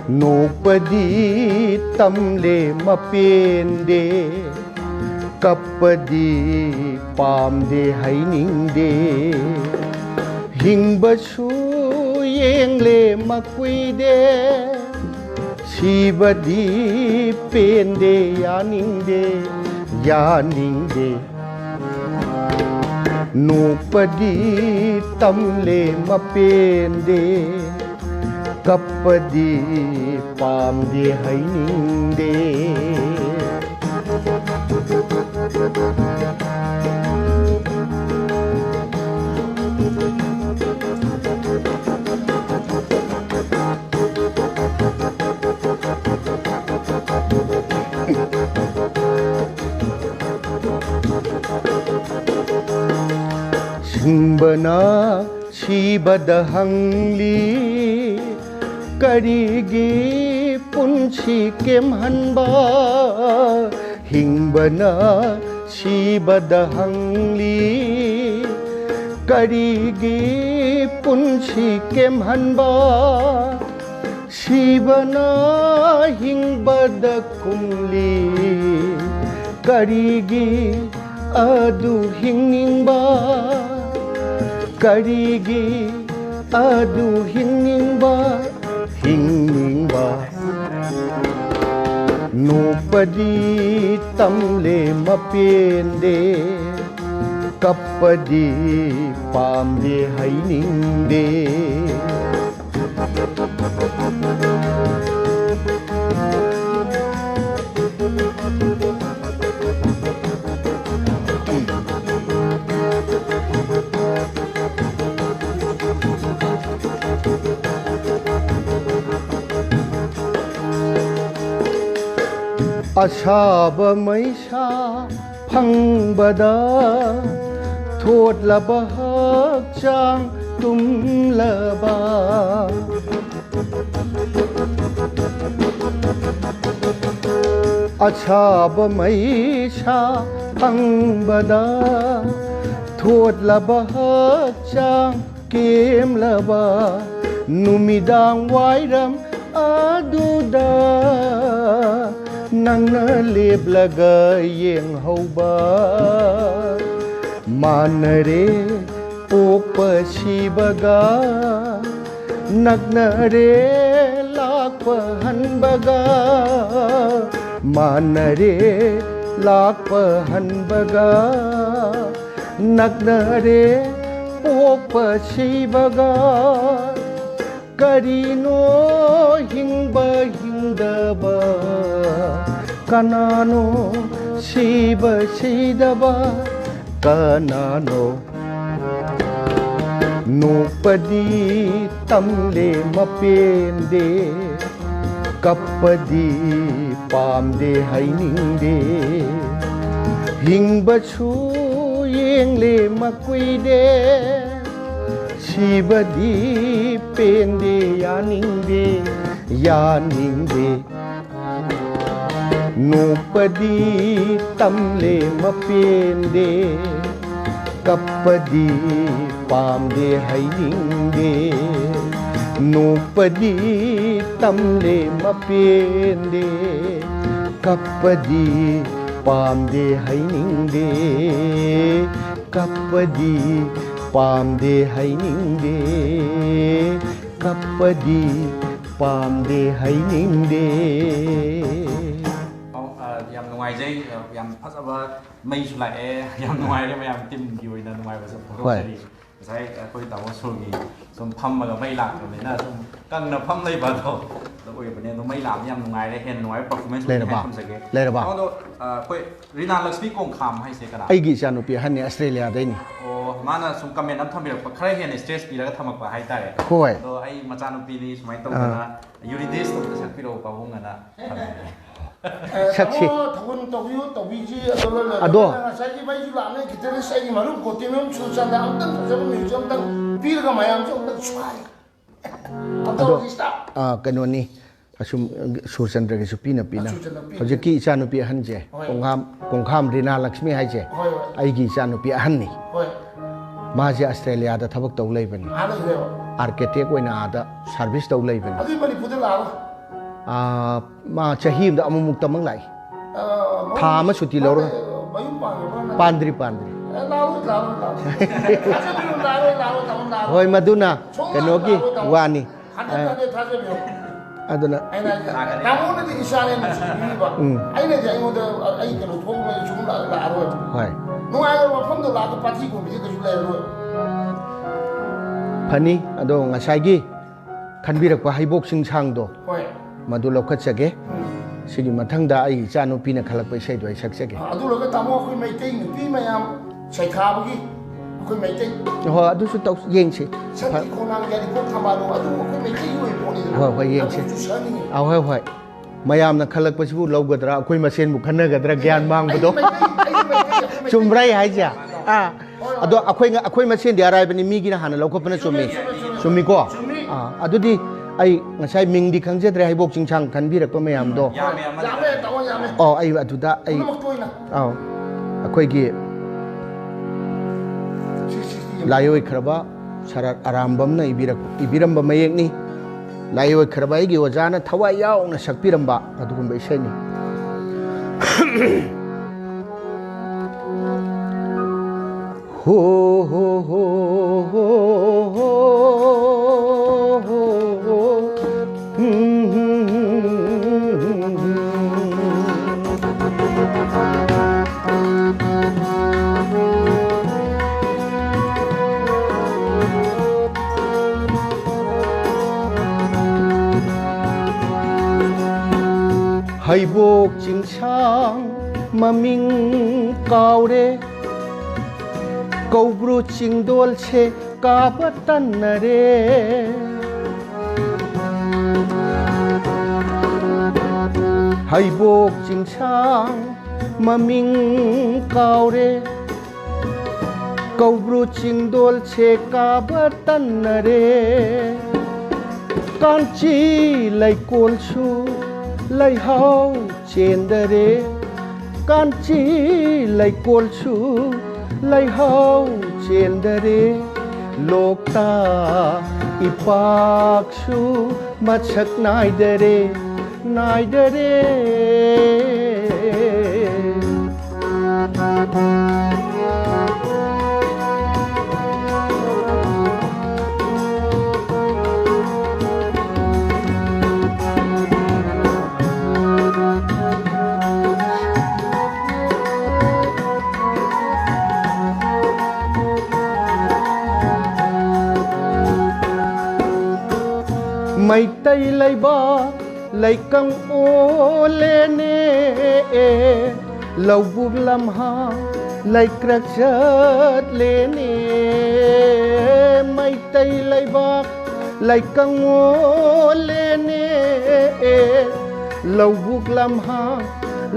ꯅꯣꯛꯄꯗꯤ ꯇꯝꯂꯦ ꯃꯄꯦꯟꯗꯦ, ꯀꯞꯄꯗꯤ ꯄꯥꯝꯗꯦ ꯍꯩꯅꯤꯡꯗꯦ꯫ ꯍꯤꯡꯕꯁꯨ ꯌꯦꯡꯂꯦ ꯃꯀꯨꯏꯗꯦ, ꯁꯤꯕꯗꯤ ꯄꯦꯟꯗꯦ ꯌꯥꯅꯤꯡꯗꯦ, ꯌꯥꯅꯤꯡꯗꯦ꯫ ꯅꯣꯛꯄꯗꯤ ꯇꯝꯂꯦ ꯃꯄꯦꯟꯗꯦ, ꯀꯞꯄꯗꯤ ꯄꯥꯝꯗꯦ ꯍꯩꯅꯤꯡꯗꯦ꯫ ꯁꯤꯡꯕꯅ ꯁꯤꯕꯗ ꯍꯪꯂꯤ, ꯀꯔꯤꯒꯤ ꯄꯨꯟꯁꯤ ꯀꯦꯝꯍꯟꯕ? ꯍꯤꯡꯕꯅ ꯁꯤꯕꯗ ꯍꯪꯂꯤ, ꯀꯔꯤꯒꯤ ꯄꯨꯟꯁꯤ ꯀꯦꯝꯍꯟꯕ? ꯁꯤꯕꯅ ꯍꯤꯡꯕꯗ ꯀꯨꯝꯂꯤ, ꯀꯔꯤꯒꯤ ꯑꯗꯨ ꯍꯤꯡꯅꯤꯡꯕ? ꯀꯔꯤꯒꯤ ꯑꯗꯨ ꯍꯤꯡꯅꯤꯡꯕ, ꯍꯤꯡꯅꯤꯡꯕ? ꯅꯣꯛꯄꯗꯤ ꯇꯝꯂꯦ ꯃꯄꯦꯟꯗꯦ, ꯀꯞꯄꯗꯤ ꯄꯥꯝꯗꯦ ꯍꯩꯅꯤꯡꯗꯦ꯫ ꯑꯁꯥꯕ ꯃꯩꯁꯥ ꯐꯪꯕꯗ ꯊꯣꯠꯂꯕ ꯍꯛꯆꯥꯡ ꯇꯨꯝꯂꯕ꯫ ꯑꯁꯥꯕ ꯃꯩꯁꯥ ꯐꯪꯕꯗ ꯊꯣꯠꯂꯕ ꯍꯛꯆꯥꯡ ꯀꯦꯝꯂꯕ꯫ ꯅꯨꯃꯤꯗꯥꯡ ꯋꯥꯏꯔꯝ ꯑꯗꯨꯗ ꯅꯪꯅ ꯂꯦꯞꯂꯒ ꯌꯦꯡꯍꯧꯕ꯫ ꯃꯥꯟꯅꯔꯦ ꯄꯣꯛꯄ ꯁꯤꯕꯒ, ꯅꯛꯅꯔꯦ ꯂꯥꯛꯄ ꯍꯟꯕꯒ꯫ ꯃꯥꯟꯅꯔꯦ ꯂꯥꯛꯄ ꯍꯟꯕꯒ, ꯅꯛꯅꯔꯦ ꯄꯣꯛꯄ ꯁꯤꯕꯒ꯫ ꯀꯔꯤꯅꯣ ꯍꯤꯡꯕ ꯍꯤꯡꯗꯕ? ꯀꯅꯥꯅꯣ ꯁꯤꯕ ꯁꯤꯗꯕ? ꯀꯅꯥꯅꯣ? ꯅꯣꯛꯄꯗꯤ ꯇꯝꯂꯦ ꯃꯄꯦꯟꯗꯦ, ꯀꯞꯄꯗꯤ ꯄꯥꯝꯗꯦ ꯍꯩꯅꯤꯡꯗꯦ꯫ ꯍꯤꯡꯕꯁꯨ ꯌꯦꯡꯂꯦ ꯃꯀꯨꯏꯗꯦ, ꯁꯤꯕꯗꯤ ꯄꯦꯟꯗꯦ, ꯌꯥꯅꯤꯡꯗꯦ, ꯌꯥꯅꯤꯡꯗꯦ꯫ ꯅꯣꯛꯄꯗꯤ ꯇꯝꯂꯦ ꯃꯄꯦꯟꯗꯦ, ꯀꯞꯄꯗꯤ ꯄꯥꯝꯗꯦ ꯍꯩꯅꯤꯡꯗꯦ꯫ ꯅꯣꯛꯄꯗꯤ ꯇꯝꯂꯦ ꯃꯄꯦꯟꯗꯦ, ꯀꯞꯄꯗꯤ ꯄꯥꯝꯗꯦ ꯍꯩꯅꯤꯡꯗꯦ꯫ ꯀꯞꯄꯗꯤ ꯄꯥꯝꯗꯦ ꯍꯩꯅꯤꯡꯗꯦ, ꯀꯞꯄꯗꯤ ꯄꯥꯝꯗꯦ ꯍꯩꯅꯤꯡꯗꯦ꯫ ꯑꯧ, ꯑ, ꯌꯥꯝ ꯅꯨꯡꯉꯥꯏꯖꯩ, ꯑ, ꯌꯥꯝ ꯐꯖꯕ ꯃꯩꯁꯨ ꯂꯥꯛꯑꯦ, ꯌꯥꯝ ꯅꯨꯡꯉꯥꯏꯔꯦ, ꯃꯌꯥꯝ ꯇꯤꯝꯒꯤ ꯑꯣꯏꯅ ꯅꯨꯡꯉꯥꯏꯕꯁꯨ ꯍꯣꯏ꯫ ꯐꯣꯡꯗꯣꯛꯆꯔꯤ꯫ ꯉꯁꯥꯏ ꯑꯩꯈꯣꯏ ꯇꯥꯃꯣ ꯁꯨꯔꯒꯤ ꯁꯨꯝ ꯐꯝꯃꯒ ꯃꯩ ꯂꯥꯛꯇ꯭ꯔꯕꯅꯤꯅ ꯁꯨꯝ ꯀꯪꯅ ꯐꯝ ꯂꯩꯕ ꯑꯗꯣ ꯑꯗꯨ ꯑꯣꯏꯕꯅꯦ꯫ ꯑꯗꯣ ꯃꯩ ꯂꯥꯛꯑꯗꯤ ꯌꯥꯝ ꯅꯨꯡꯉꯥꯏꯔꯦ, ꯍꯦꯟꯅ ꯅꯨꯡꯉꯥꯏꯕ ꯄꯔꯐꯣꯔꯃꯦꯟꯁ ꯑꯣꯏꯅꯤ ꯂꯩꯔꯕ? ꯍꯥꯏꯅ ꯊꯝꯖꯒꯦ꯫ ꯂꯩꯔꯕ? ꯑꯗꯣ, ꯑ, ꯑꯩꯈꯣꯏ ꯔꯤꯅꯥ ꯂꯛꯁꯃꯤ ꯀꯣꯡꯈꯥꯝ ꯍꯥꯏꯁꯦ ꯀꯅꯥ? ꯑꯩꯒꯤ ꯏꯆꯥꯅꯨꯄꯤ ꯑꯍꯟꯅꯤ, ꯑꯁꯇ꯭ꯔꯦꯂꯤꯌꯥꯗꯩꯅꯤ꯫ ꯑꯣ, ꯃꯥꯅ ꯁꯨꯝ ꯀꯃꯦꯟ ꯑꯃ ꯊꯝꯕꯤꯔꯛꯄ, "ꯈꯔ ꯍꯦꯟꯅ ꯁ꯭ꯇ꯭ꯔꯦꯁ ꯄꯤꯔꯒ ꯊꯝꯃꯛꯄ ꯍꯥꯏꯇꯥꯔꯦ"꯫ ꯍꯣꯏ꯫ ꯑꯗꯣ ꯑꯩ ꯃꯆꯥꯅꯨꯄꯤꯅꯤ ꯁꯨꯃꯥꯏꯅ ꯇꯧꯗꯅ ꯑꯥ꯫ ꯌꯨꯔꯤꯗꯤꯁꯇ ꯑꯝꯇ ꯁꯛꯄꯤꯔꯛꯑꯣ ꯄꯥꯕꯨꯡ ꯑꯅ ꯊꯝꯃꯛꯑꯦ꯫ ꯁꯛꯁꯤ꯫ ꯇꯥꯃꯣ, ꯊꯧꯒꯜ ꯇꯧꯕꯤꯌꯨ, ꯇꯧꯕꯤꯁꯤ, ꯑꯗꯣ ꯂꯣꯏ ꯂꯣꯏ ꯑꯗꯣ꯫ ꯂꯣꯏꯅ ꯉꯁꯥꯏꯒꯤ ꯃꯩꯁꯨ ꯂꯥꯛꯂꯦ, ꯒꯤꯇꯔꯤꯁ ꯑꯩꯒꯤ ꯃꯔꯨꯞ ꯀꯣꯇꯤꯅꯝ ꯁꯨꯔꯆꯟꯗ ꯑꯝꯇꯪ ꯐꯖꯕ ꯃ꯭ꯌꯨꯖꯤꯛ ꯑꯝꯇꯪ ꯄꯤꯔꯒ ꯃꯌꯥꯝꯁꯨ ꯑꯝꯇꯪ ꯁ꯭ꯋꯥꯏ꯫ ꯑꯝꯇ ꯑꯗꯣ, ꯍꯧꯖꯤꯛꯁꯤꯗ꯫ ꯑꯥ, ꯀꯩꯅꯣꯅꯤ, ꯑꯁꯨꯝ, ꯁꯨꯔꯆꯟꯗ꯭ꯔꯒꯤꯁꯨ ꯄꯤꯅ ꯄꯤꯅ꯫ ꯁꯨꯔꯆꯟꯗ꯭ꯔ ꯄꯤꯅ꯫ ꯍꯧꯖꯤꯛꯀꯤ ꯏꯆꯥꯅꯨꯄꯤ ꯑꯍꯟꯁꯦ, ꯍꯣꯏ꯫ ꯀꯣꯡꯈꯥꯝ, ꯀꯣꯡꯈꯥꯝ ꯔꯤꯅꯥ ꯂꯛꯁꯃꯤ ꯍꯥꯏꯁꯦ, ꯍꯣꯏ, ꯍꯣꯏ꯫ ꯑꯩꯒꯤ ꯏꯆꯥꯅꯨꯄꯤ ꯑꯍꯟꯅꯤ꯫ ꯍꯣꯏ꯫ ꯃꯥꯁꯦ ꯑꯁꯇ꯭ꯔꯦꯂꯤꯌꯥꯗ ꯊꯕꯛ ꯇꯧ ꯂꯩꯕꯅꯤ꯫ ꯑꯥ ꯂꯩꯈ꯭ꯔꯦꯕ? ꯑꯥꯔꯀꯤꯇꯦꯛ ꯑꯣꯏꯅ ꯑꯥꯗ ꯁꯥꯔꯚꯤꯁ ꯇꯧ ꯂꯩꯕꯅꯤ꯫ ꯑꯗꯨꯗꯤ ꯃꯅꯤꯄꯨꯔꯗ ꯂꯥꯛꯑꯔꯣꯏ? ꯑꯥ, ꯃꯥ ꯆꯍꯤ ꯑꯃꯗ ꯑꯃꯨꯛꯃꯨꯛꯇꯃꯛ ꯂꯥꯛꯏ꯫ ꯑ, ꯊꯥ ꯑꯃ ꯁꯨꯇꯤ ꯂꯧꯔꯒ꯫ ꯃꯌꯨꯝ ꯄꯥꯟꯈ꯭ꯔꯕ꯭ꯔꯥ ꯅꯠꯇ꯭ꯔꯒ? ꯄꯥꯟꯗ꯭ꯔꯤ, ꯄꯥꯟꯗ꯭ꯔꯤ꯫ ꯑꯦ, ꯂꯥꯛꯑꯔꯣꯏ, ꯂꯥꯛꯑꯔꯣꯏ, ꯂꯥꯛꯑꯔꯣꯏ꯫ ꯊꯥꯖꯕꯤꯔꯨꯅꯨ, ꯂꯥꯛꯑꯔꯣꯏ, ꯂꯥꯛꯑꯔꯣꯏ, ꯂꯥꯛꯑꯔꯣꯏ꯫ ꯍꯣꯏ, ꯃꯗꯨꯅ ꯁꯨꯝ ꯀꯩꯅꯣꯒꯤ ꯂꯥꯛꯑꯔꯣꯏ, ꯂꯥꯛꯑꯔꯣꯏ꯫ ꯋꯥꯅꯤ꯫ ꯍꯟꯗ꯭ꯔꯦꯠ ꯑ, ꯍꯟꯗ꯭ꯔꯦꯠ ꯊꯥꯖꯕꯤꯌꯨ꯫ ꯑꯗꯨꯅ ꯑꯩꯅ ꯍꯥꯏꯁꯦ, ꯇꯥꯃꯣꯅꯗꯤ ꯏꯆꯥꯅꯦ ꯅꯨꯡꯁꯤꯕꯤꯔꯤꯕ꯫ ꯎꯝ꯫ ꯑꯩꯅꯗꯤ ꯑꯩꯉꯣꯟꯗ ꯑꯩ ꯀꯩꯅꯣ ꯊꯣꯛꯑꯒ ꯁꯨꯝ ꯂꯥꯛ-, ꯂꯥꯛꯑꯔꯣꯏ꯫ ꯍꯣꯏ꯫ ꯅꯨꯡꯉꯥꯏꯕ ꯃꯐꯝꯗ ꯂꯥꯛꯑꯒ ꯄꯥꯔꯇꯤ ꯀꯣꯝꯕꯤꯗꯤ ꯀꯩꯁꯨ ꯂꯩꯔꯔꯣꯏ꯫ ꯐꯅꯤ, ꯑꯗꯣ ꯉꯁꯥꯏꯒꯤ ꯈꯟꯕꯤꯔꯛꯄ ꯍꯩꯕꯣꯛ ꯆꯤꯡꯁꯥꯡꯗꯣ, ꯍꯣꯏ꯫ ꯃꯗꯨ ꯂꯧꯈꯠꯆꯒꯦ꯫ ꯎꯝ꯫ ꯁꯤꯒꯤ ꯃꯊꯪꯗ ꯑꯩꯒꯤ ꯏꯆꯥꯅꯨꯄꯤꯅ ꯈꯜꯂꯛꯄ ꯏꯁꯩꯗꯣ ꯑꯩ ꯁꯛꯆꯒꯦ꯫ ꯑ, ꯑꯗꯨ ꯂꯣꯏꯔꯒ ꯇꯥꯃꯣ, ꯑꯩꯈꯣꯏ ꯃꯩꯇꯩ ꯅꯨꯄꯤ ꯃꯌꯥꯝ ꯁꯩꯊꯥꯕꯒꯤ, ꯑꯩꯈꯣꯏ ꯃꯩꯇꯩ ꯍꯣꯏ, ꯑꯗꯨꯁꯨ ꯇꯧ-, ꯌꯦꯡꯁꯤ꯫ ꯁꯟꯒꯤ ꯈꯣꯡꯅꯥꯡ ꯌꯥꯔꯤꯄꯣꯛ ꯊꯝꯕꯥꯜꯗꯣ, ꯑꯗꯨ ꯑꯩꯈꯣꯏ ꯃꯩꯇꯩꯒꯤ ꯑꯣꯏꯕ ꯄꯣꯠꯅꯤꯗꯅ꯫ ꯍꯣꯏ, ꯍꯣꯏ, ꯌꯦꯡꯁꯤ꯫ ꯑꯗꯨꯁꯨ ꯁꯛꯍꯟꯅꯤꯡꯉꯤ꯫ ꯑ, ꯍꯣꯏ, ꯍꯣꯏ꯫ ꯃꯌꯥꯝꯅ ꯈꯜꯂꯛꯄꯁꯤꯕꯨ ꯂꯧꯒꯗ꯭ꯔꯥ, ꯑꯩꯈꯣꯏ ꯃꯁꯦꯟꯕꯨ ꯈꯟꯅꯒꯗ꯭ꯔꯥ, ꯒ꯭ꯌꯥꯟ ꯃꯥꯡꯕꯗꯣ? ꯑꯩ ꯃꯩꯇꯩ, ꯑꯩ ꯃꯩꯇꯩ, ꯑꯩꯈꯣꯏ ꯃꯩꯇꯩ꯫ ꯆꯨꯝꯕ꯭ꯔꯥ ꯑꯩ ꯍꯥꯏꯁꯦ? ꯑꯥ꯫ ꯑꯗꯣ ꯑꯩꯈꯣꯏ ꯉ-, ꯑꯩꯈꯣꯏ ꯃꯁꯦꯟꯗꯤ ꯑꯔꯥꯏꯕꯅꯤ, ꯃꯤꯒꯤꯅ ꯍꯥꯟꯅ ꯂꯧꯈꯠꯄꯅ ꯆꯨꯝꯃꯤ꯫ ꯆꯨꯝꯃꯤꯀꯣ? ꯑꯥ, ꯑꯗꯨꯗꯤ ꯑꯩ ꯉꯁꯥꯏ ꯃꯤꯡꯗꯤ ꯈꯪꯖꯗ꯭ꯔꯦ, ꯍꯩꯕꯣꯛ ꯆꯤꯡꯁꯥꯡ ꯈꯟꯕꯤꯔꯛꯄ ꯃꯌꯥꯝꯗꯣ꯫ ꯑꯣ, ꯑꯩ ꯑꯗꯨꯗ ꯑꯩ, ꯑꯧ, ꯑꯩꯈꯣꯏꯒꯤ ꯂꯥꯏꯑꯣꯏꯈ꯭ꯔꯕ ꯁꯔꯠ ꯑꯔꯥꯝꯕꯝꯅ ꯏꯕꯤꯔꯛ-, ꯏꯕꯤꯔꯝꯕ ꯃꯌꯦꯛꯅꯤ꯫ ꯂꯥꯏꯑꯣꯏꯈ꯭ꯔꯕ ꯑꯩꯒꯤ ꯑꯣꯖꯥꯅ ꯊꯋꯥꯏ ꯌꯥꯎꯅ ꯁꯛꯄꯤꯔꯝꯕ ꯑꯗꯨꯒꯨꯝꯕ ꯏꯁꯩꯅꯤ꯫ ꯍꯣ, ꯍꯣ, ꯍꯣ, ꯍꯣ, ꯍꯣ, ꯍꯣ, ꯍꯣ꯫ ꯍꯩꯕꯣꯛ ꯆꯤꯡꯁꯥꯡ ꯃꯃꯤꯡ ꯀꯥꯎꯔꯦ, ꯀꯧꯕ꯭ꯔꯨ ꯆꯤꯡꯗꯣꯜꯁꯦ ꯀꯥꯕ ꯇꯟꯅꯔꯦ꯫ ꯍꯩꯕꯣꯛ ꯆꯤꯡꯁꯥꯡ ꯃꯃꯤꯡ ꯀꯥꯎꯔꯦ, ꯀꯧꯕ꯭ꯔꯨ ꯆꯤꯡꯗꯣꯜꯁꯦ ꯀꯥꯕ ꯇꯟꯅꯔꯦ꯫ ꯀꯥꯟꯆꯤ ꯂꯩꯀꯣꯜꯁꯨ ꯂꯩꯍꯥꯎ ꯆꯦꯟꯗꯔꯦ, ꯀꯥꯟꯆꯤ ꯂꯩꯀꯣꯜꯁꯨ ꯂꯩꯍꯥꯎ ꯆꯦꯟꯗꯔꯦ, ꯂꯣꯛꯇꯥꯛ ꯏꯄꯥꯛꯁꯨ ꯃꯁꯛ ꯅꯥꯏꯗꯔꯦ, ꯅꯥꯏꯗꯔꯦ꯫ ꯃꯩꯇꯩ ꯂꯩꯕꯥꯛ ꯂꯩꯀꯪ ꯑꯣꯜꯂꯦꯅꯦ, ꯂꯧꯕꯨꯛ ꯂꯝꯍꯥꯡ ꯂꯩꯀ꯭ꯔꯛ ꯆꯠꯂꯦꯅꯦ꯫ ꯃꯩꯇꯩ ꯂꯩꯕꯥꯛ ꯂꯩꯀꯪ ꯑꯣꯜꯂꯦꯅꯦ, ꯂꯧꯕꯨꯛ ꯂꯝꯍꯥꯡ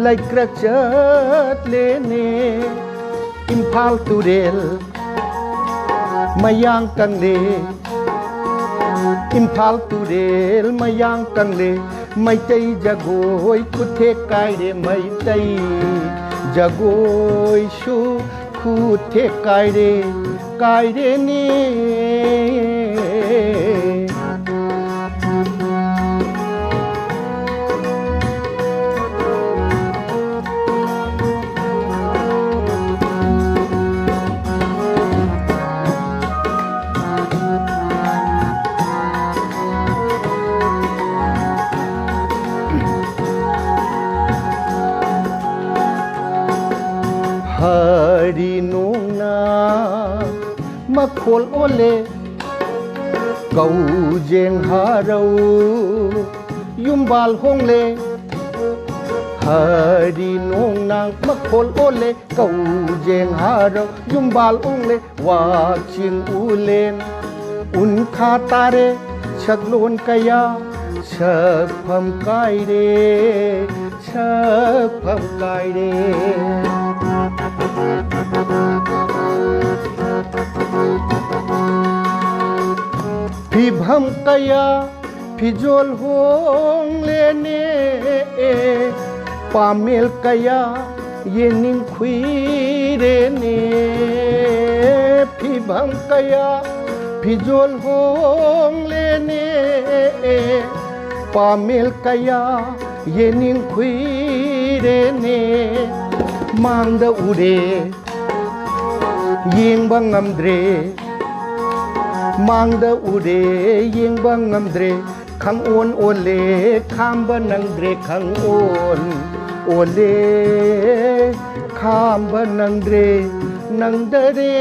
ꯂꯩꯀ꯭ꯔꯛ ꯆꯠꯂꯦꯅꯦ꯫ ꯏꯝꯐꯥꯜ ꯇꯨꯔꯦꯜ ꯃꯌꯥꯡ ꯀꯪꯂꯦ, ꯏꯝꯐꯥꯜ ꯇꯨꯔꯦꯜ ꯃꯌꯥꯡ ꯀꯪꯂꯦ, ꯃꯩꯇꯩ ꯖꯒꯣꯏ ꯈꯨꯠꯊꯦꯛ ꯀꯥꯏꯔꯦ, ꯃꯩꯇꯩ ꯖꯒꯣꯏꯁꯨ ꯈꯨꯠꯊꯦꯛ ꯀꯥꯏꯔꯦ, ꯀꯥꯏꯔꯦꯅꯦ꯫ ꯍꯔꯤ ꯅꯣꯡꯅ ꯃꯈꯣꯜ ꯑꯣꯜꯂꯦ, ꯀꯧꯖꯦꯡ ꯍꯔꯥꯎ ꯌꯨꯝꯕꯥꯜ ꯍꯣꯡꯂꯦ꯫ ꯍꯔꯤ ꯅꯣꯡꯅ ꯃꯈꯣꯜ ꯑꯣꯜꯂꯦ, ꯀꯧꯖꯦꯡ ꯍꯔꯥꯎ ꯌꯨꯝꯕꯥꯜ ꯍꯣꯡꯂꯦ꯫ ꯋꯥꯛꯆꯤꯡ ꯎꯂꯦꯟ ꯎꯟꯈꯥ ꯇꯥꯔꯦ, ꯁꯛꯂꯣꯟ ꯀꯌꯥ ꯁꯛꯐꯝ ꯀꯥꯏꯔꯦ, ꯁꯛꯐꯝ ꯀꯥꯏꯔꯦ꯫ ꯐꯤꯚꯝ ꯀꯌꯥ ꯐꯤꯖꯣꯜ ꯍꯣꯡꯂꯦꯅꯦ, ꯄꯥꯃꯦꯜ ꯀꯌꯥ ꯌꯦꯡꯅꯤꯡ ꯈꯨꯏꯔꯦꯅꯦ꯫ ꯐꯤꯚꯝ ꯀꯌꯥ ꯐꯤꯖꯣꯜ ꯍꯣꯡꯂꯦꯅꯦ, ꯄꯥꯃꯦꯜ ꯀꯌꯥ ꯌꯦꯡꯅꯤꯡ ꯈꯨꯏꯔꯦꯅꯦ꯫ ꯃꯥꯡꯗ ꯎꯔꯦ ꯌꯦꯡꯕ ꯉꯝꯗ꯭ꯔꯦ, ꯃꯥꯡꯗ ꯎꯔꯦ ꯌꯦꯡꯕ ꯉꯝꯗ꯭ꯔꯦ꯫ ꯈꯪꯑꯣꯟ ꯑꯣꯜꯂꯦ ꯈꯥꯝꯕ ꯅꯪꯗ꯭ꯔꯦ, ꯈꯪꯑꯣꯟ ꯑꯣꯜꯂꯦ ꯈꯥꯝꯕ ꯅꯪꯗ꯭ꯔꯦ, ꯅꯪꯗꯔꯦ꯫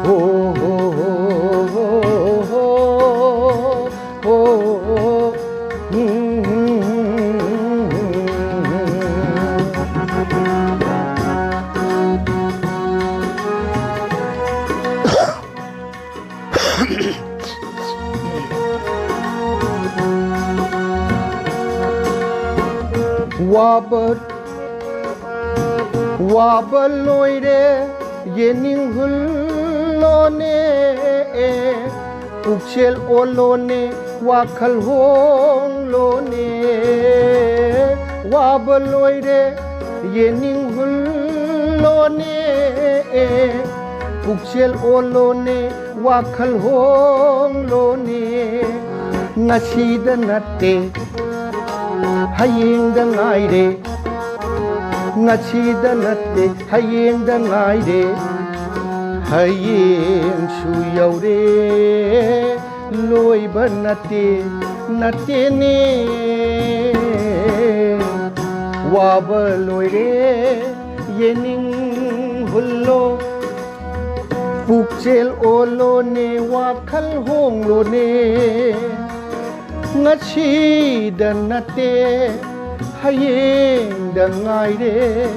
ꯍꯣ, ꯍꯣ, ꯍꯣ꯫ ꯋꯥꯕ ꯋꯥꯕ ꯂꯣꯏꯔꯦ, ꯌꯦꯅꯤꯡ ꯍꯨꯜꯂꯣꯅꯦ, ꯄꯨꯛꯆꯦꯜ ꯑꯣꯜꯂꯣꯅꯦ, ꯋꯥꯈꯜ ꯍꯣꯡꯂꯣꯅꯦ꯫ ꯋꯥꯕ ꯂꯣꯏꯔꯦ, ꯌꯦꯅꯤꯡ ꯍꯨꯜꯂꯣꯅꯦ, ꯄꯨꯛꯆꯦꯜ ꯑꯣꯜꯂꯣꯅꯦ, ꯋꯥꯈꯜ ꯍꯣꯡꯂꯣꯅꯦ꯫ ꯉꯁꯤꯗ ꯅꯠꯇꯦ, ꯍꯌꯦꯡꯗ ꯉꯥꯏꯔꯦ꯫ ꯉꯁꯤꯗ ꯅꯠꯇꯦ, ꯍꯌꯦꯡꯗ ꯉꯥꯏꯔꯦ꯫ ꯍꯌꯦꯡꯁꯨ ꯌꯧꯔꯦ, ꯂꯣꯏꯕ ꯅꯠꯇꯦ, ꯅꯠꯇꯦꯅꯦ꯫ ꯋꯥꯕ ꯂꯣꯏꯔꯦ, ꯌꯦꯅꯤꯡ ꯍꯨꯜꯂꯣ, ꯄꯨꯛꯆꯦꯜ ꯑꯣꯜꯂꯣꯅꯦ, ꯋꯥꯈꯜ ꯍꯣꯡꯂꯣꯅꯦ꯫ ꯉꯁꯤꯗ ꯅꯠꯇꯦ, ꯍꯌꯦꯡꯗ ꯉꯥꯏꯔꯦ꯫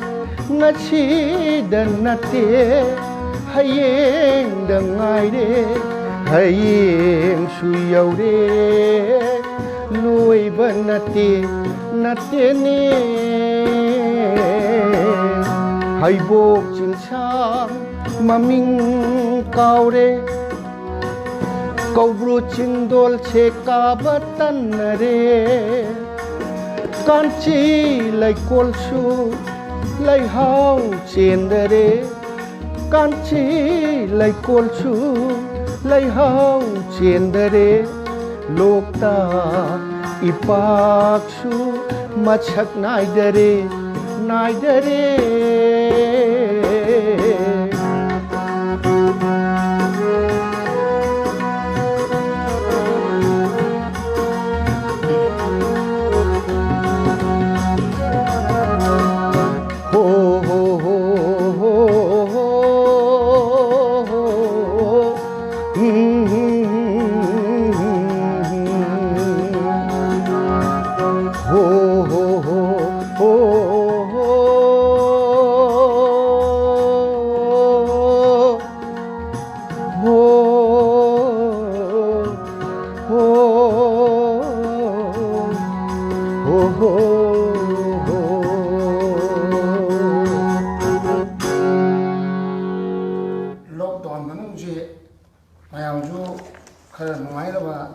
ꯉꯁꯤꯗ ꯅꯠꯇꯦ, ꯍꯌꯦꯡꯗ ꯉꯥꯏꯔꯦ꯫ ꯍꯌꯦꯡꯁꯨ ꯌꯧꯔꯦ, ꯂꯣꯏꯕ ꯅꯠꯇꯦ, ꯅꯠꯇꯦꯅꯦ꯫ ꯍꯩꯕꯣꯛ ꯆꯤꯡꯁꯥꯡ ꯃꯃꯤꯡ ꯀꯥꯎꯔꯦ, ꯀꯧꯕ꯭ꯔꯨ ꯆꯤꯡꯗꯣꯜꯁꯦ ꯀꯥꯕ ꯇꯟꯅꯔꯦ꯫ ꯀꯥꯟꯆꯤ ꯂꯩꯀꯣꯜꯁꯨ ꯂꯩꯍꯥꯎ ꯆꯦꯟꯗꯔꯦ꯫ ꯀꯥꯟꯆꯤ ꯂꯩꯀꯣꯜꯁꯨ ꯂꯩꯍꯥꯎ ꯆꯦꯟꯗꯔꯦ꯫ ꯂꯣꯛꯇꯥꯛ ꯏꯄꯥꯛꯁꯨ ꯃꯁꯛ ꯅꯥꯏꯗꯔꯦ, ꯅꯥꯏꯗꯔꯦ꯫ ꯍꯣ, ꯍꯣ, ꯍꯣ, ꯍꯣ, ꯍꯣ꯫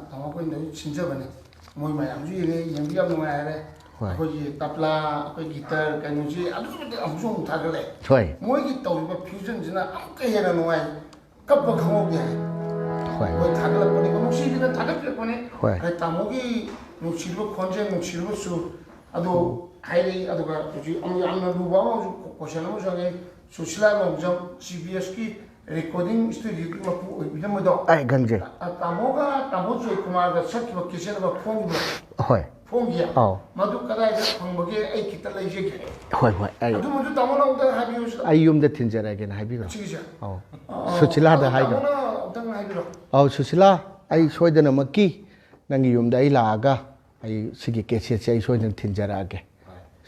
ꯇꯥꯃꯣ ꯑꯩꯈꯣꯏꯅ ꯂꯣꯏ ꯁꯤꯟꯖꯕꯅꯦ꯫ ꯃꯣꯏ ꯃꯌꯥꯝꯁꯨ ꯌꯦꯡꯉꯦ, ꯌꯦꯡꯕ ꯌꯥꯝ ꯅꯨꯡꯉꯥꯏꯔꯦ꯫ ꯍꯣꯏ꯫ ꯑꯩꯈꯣꯏꯒꯤ ꯇꯕ꯭ꯂꯥ, ꯑꯩꯈꯣꯏ ꯒꯤꯇꯔ, ꯀꯩꯅꯣꯁꯤ ꯑꯗꯨꯛꯀꯤ ꯃꯇꯤꯛ ꯑꯃꯨꯛꯁꯨ ꯑꯃꯨꯛ ꯊꯥꯒꯠꯂꯦ꯫ ꯍꯣꯏ꯫ ꯃꯣꯏꯒꯤ ꯇꯧꯔꯤꯕ ꯐ꯭ꯌꯨꯖꯟꯁꯤꯅ ꯑꯃꯨꯛꯀ ꯍꯦꯟꯅ ꯅꯨꯡꯉꯥꯏ꯫ ꯀꯞꯄ ꯈꯪꯍꯧꯗꯦ ꯍꯥꯏ꯫ ꯍꯣꯏ꯫ ꯃꯣꯏ ꯊꯥꯒꯠꯂꯛꯄꯅꯤꯀꯣ, ꯅꯨꯡꯁꯤꯕꯤꯅ ꯊꯥꯒꯠꯄꯤꯔꯛꯄꯅꯦ꯫ ꯍꯣꯏ꯫ ꯑꯗꯩ ꯇꯥꯃꯣꯒꯤ ꯅꯨꯡꯁꯤꯔꯕ ꯈꯣꯟꯖꯦꯜ, ꯅꯨꯡꯁꯤꯔꯕ ꯁꯨꯔ ꯑꯗꯣ ꯍꯥꯏꯔꯛꯏ꯫ ꯑꯗꯨꯒ ꯍꯧꯖꯤꯛ ꯑꯃꯨꯛ ꯌꯥꯝꯅ ꯂꯨꯕ ꯑꯃꯁꯨ, ꯀꯣꯏꯁꯟ ꯑꯃꯁꯨ ꯍꯪꯉꯛꯏ꯫ ꯁꯨꯁꯤꯂꯥ ꯅꯣꯡꯖꯝ, ꯖꯤ ꯕꯤ ꯑꯦꯁꯀꯤ ꯔꯦꯀꯣꯔꯗꯤꯡ ꯁ꯭ꯇꯨꯗꯤꯑꯣꯒꯤ ꯃꯄꯨ ꯑꯣꯏꯕꯤꯔꯝꯕꯗꯣ꯫ ꯑꯩ ꯈꯪꯖꯩ꯫ ꯑ, ꯇꯥꯃꯣꯒ ꯇꯥꯃꯣ ꯖꯣꯏꯀꯨꯃꯥꯔꯒ ꯁꯛꯈꯤꯕ ꯀꯦꯁꯦꯠ ꯑꯃ ꯐꯣꯡꯈꯤꯕ꯫ ꯍꯣꯏ꯫ ꯐꯣꯡꯈꯤ꯫ ꯑꯧ꯫ ꯃꯗꯨ ꯀꯗꯥꯏꯗ ꯐꯪꯕꯒꯦ? ꯑꯩ ꯈꯤꯇ ꯂꯩꯖꯒꯦ꯫ ꯍꯣꯏ, ꯍꯣꯏ, ꯑꯩ ꯑꯗꯨꯃꯁꯨ ꯇꯥꯃꯣꯅ ꯑꯃꯨꯛꯇ ꯍꯥꯏꯕꯤꯌꯨ ꯁꯤꯗ꯫ ꯑꯩ ꯌꯨꯝꯗ ꯊꯤꯟꯖꯔꯛꯑꯒꯦꯅ ꯍꯥꯏꯕꯤꯈ꯭ꯔꯣ꯫ ꯁꯤꯒꯤꯁꯦ꯫ ꯑꯧ꯫ ꯑ, ꯁꯨꯁꯤꯂꯥꯗ ꯑꯗꯨ ꯍꯥꯏꯈ꯭ꯔꯣ꯫ ꯇꯥꯃꯣꯅ ꯑꯃꯨꯛꯇꯪ ꯍꯥꯏꯕꯤꯔꯣ꯫ ꯑꯧ, ꯁꯨꯁꯤꯂꯥ, ꯑꯩ ꯁꯣꯏꯗꯅꯃꯛꯀꯤ ꯅꯪꯒꯤ ꯌꯨꯝꯗ ꯑꯩ ꯂꯥꯛꯑꯒ ꯑꯩ ꯁꯤꯒꯤ ꯀꯦꯁꯦꯠꯁꯦ ꯑꯩ ꯁꯣꯏꯗꯅ ꯊꯤꯟꯖꯔꯛꯑꯒꯦ꯫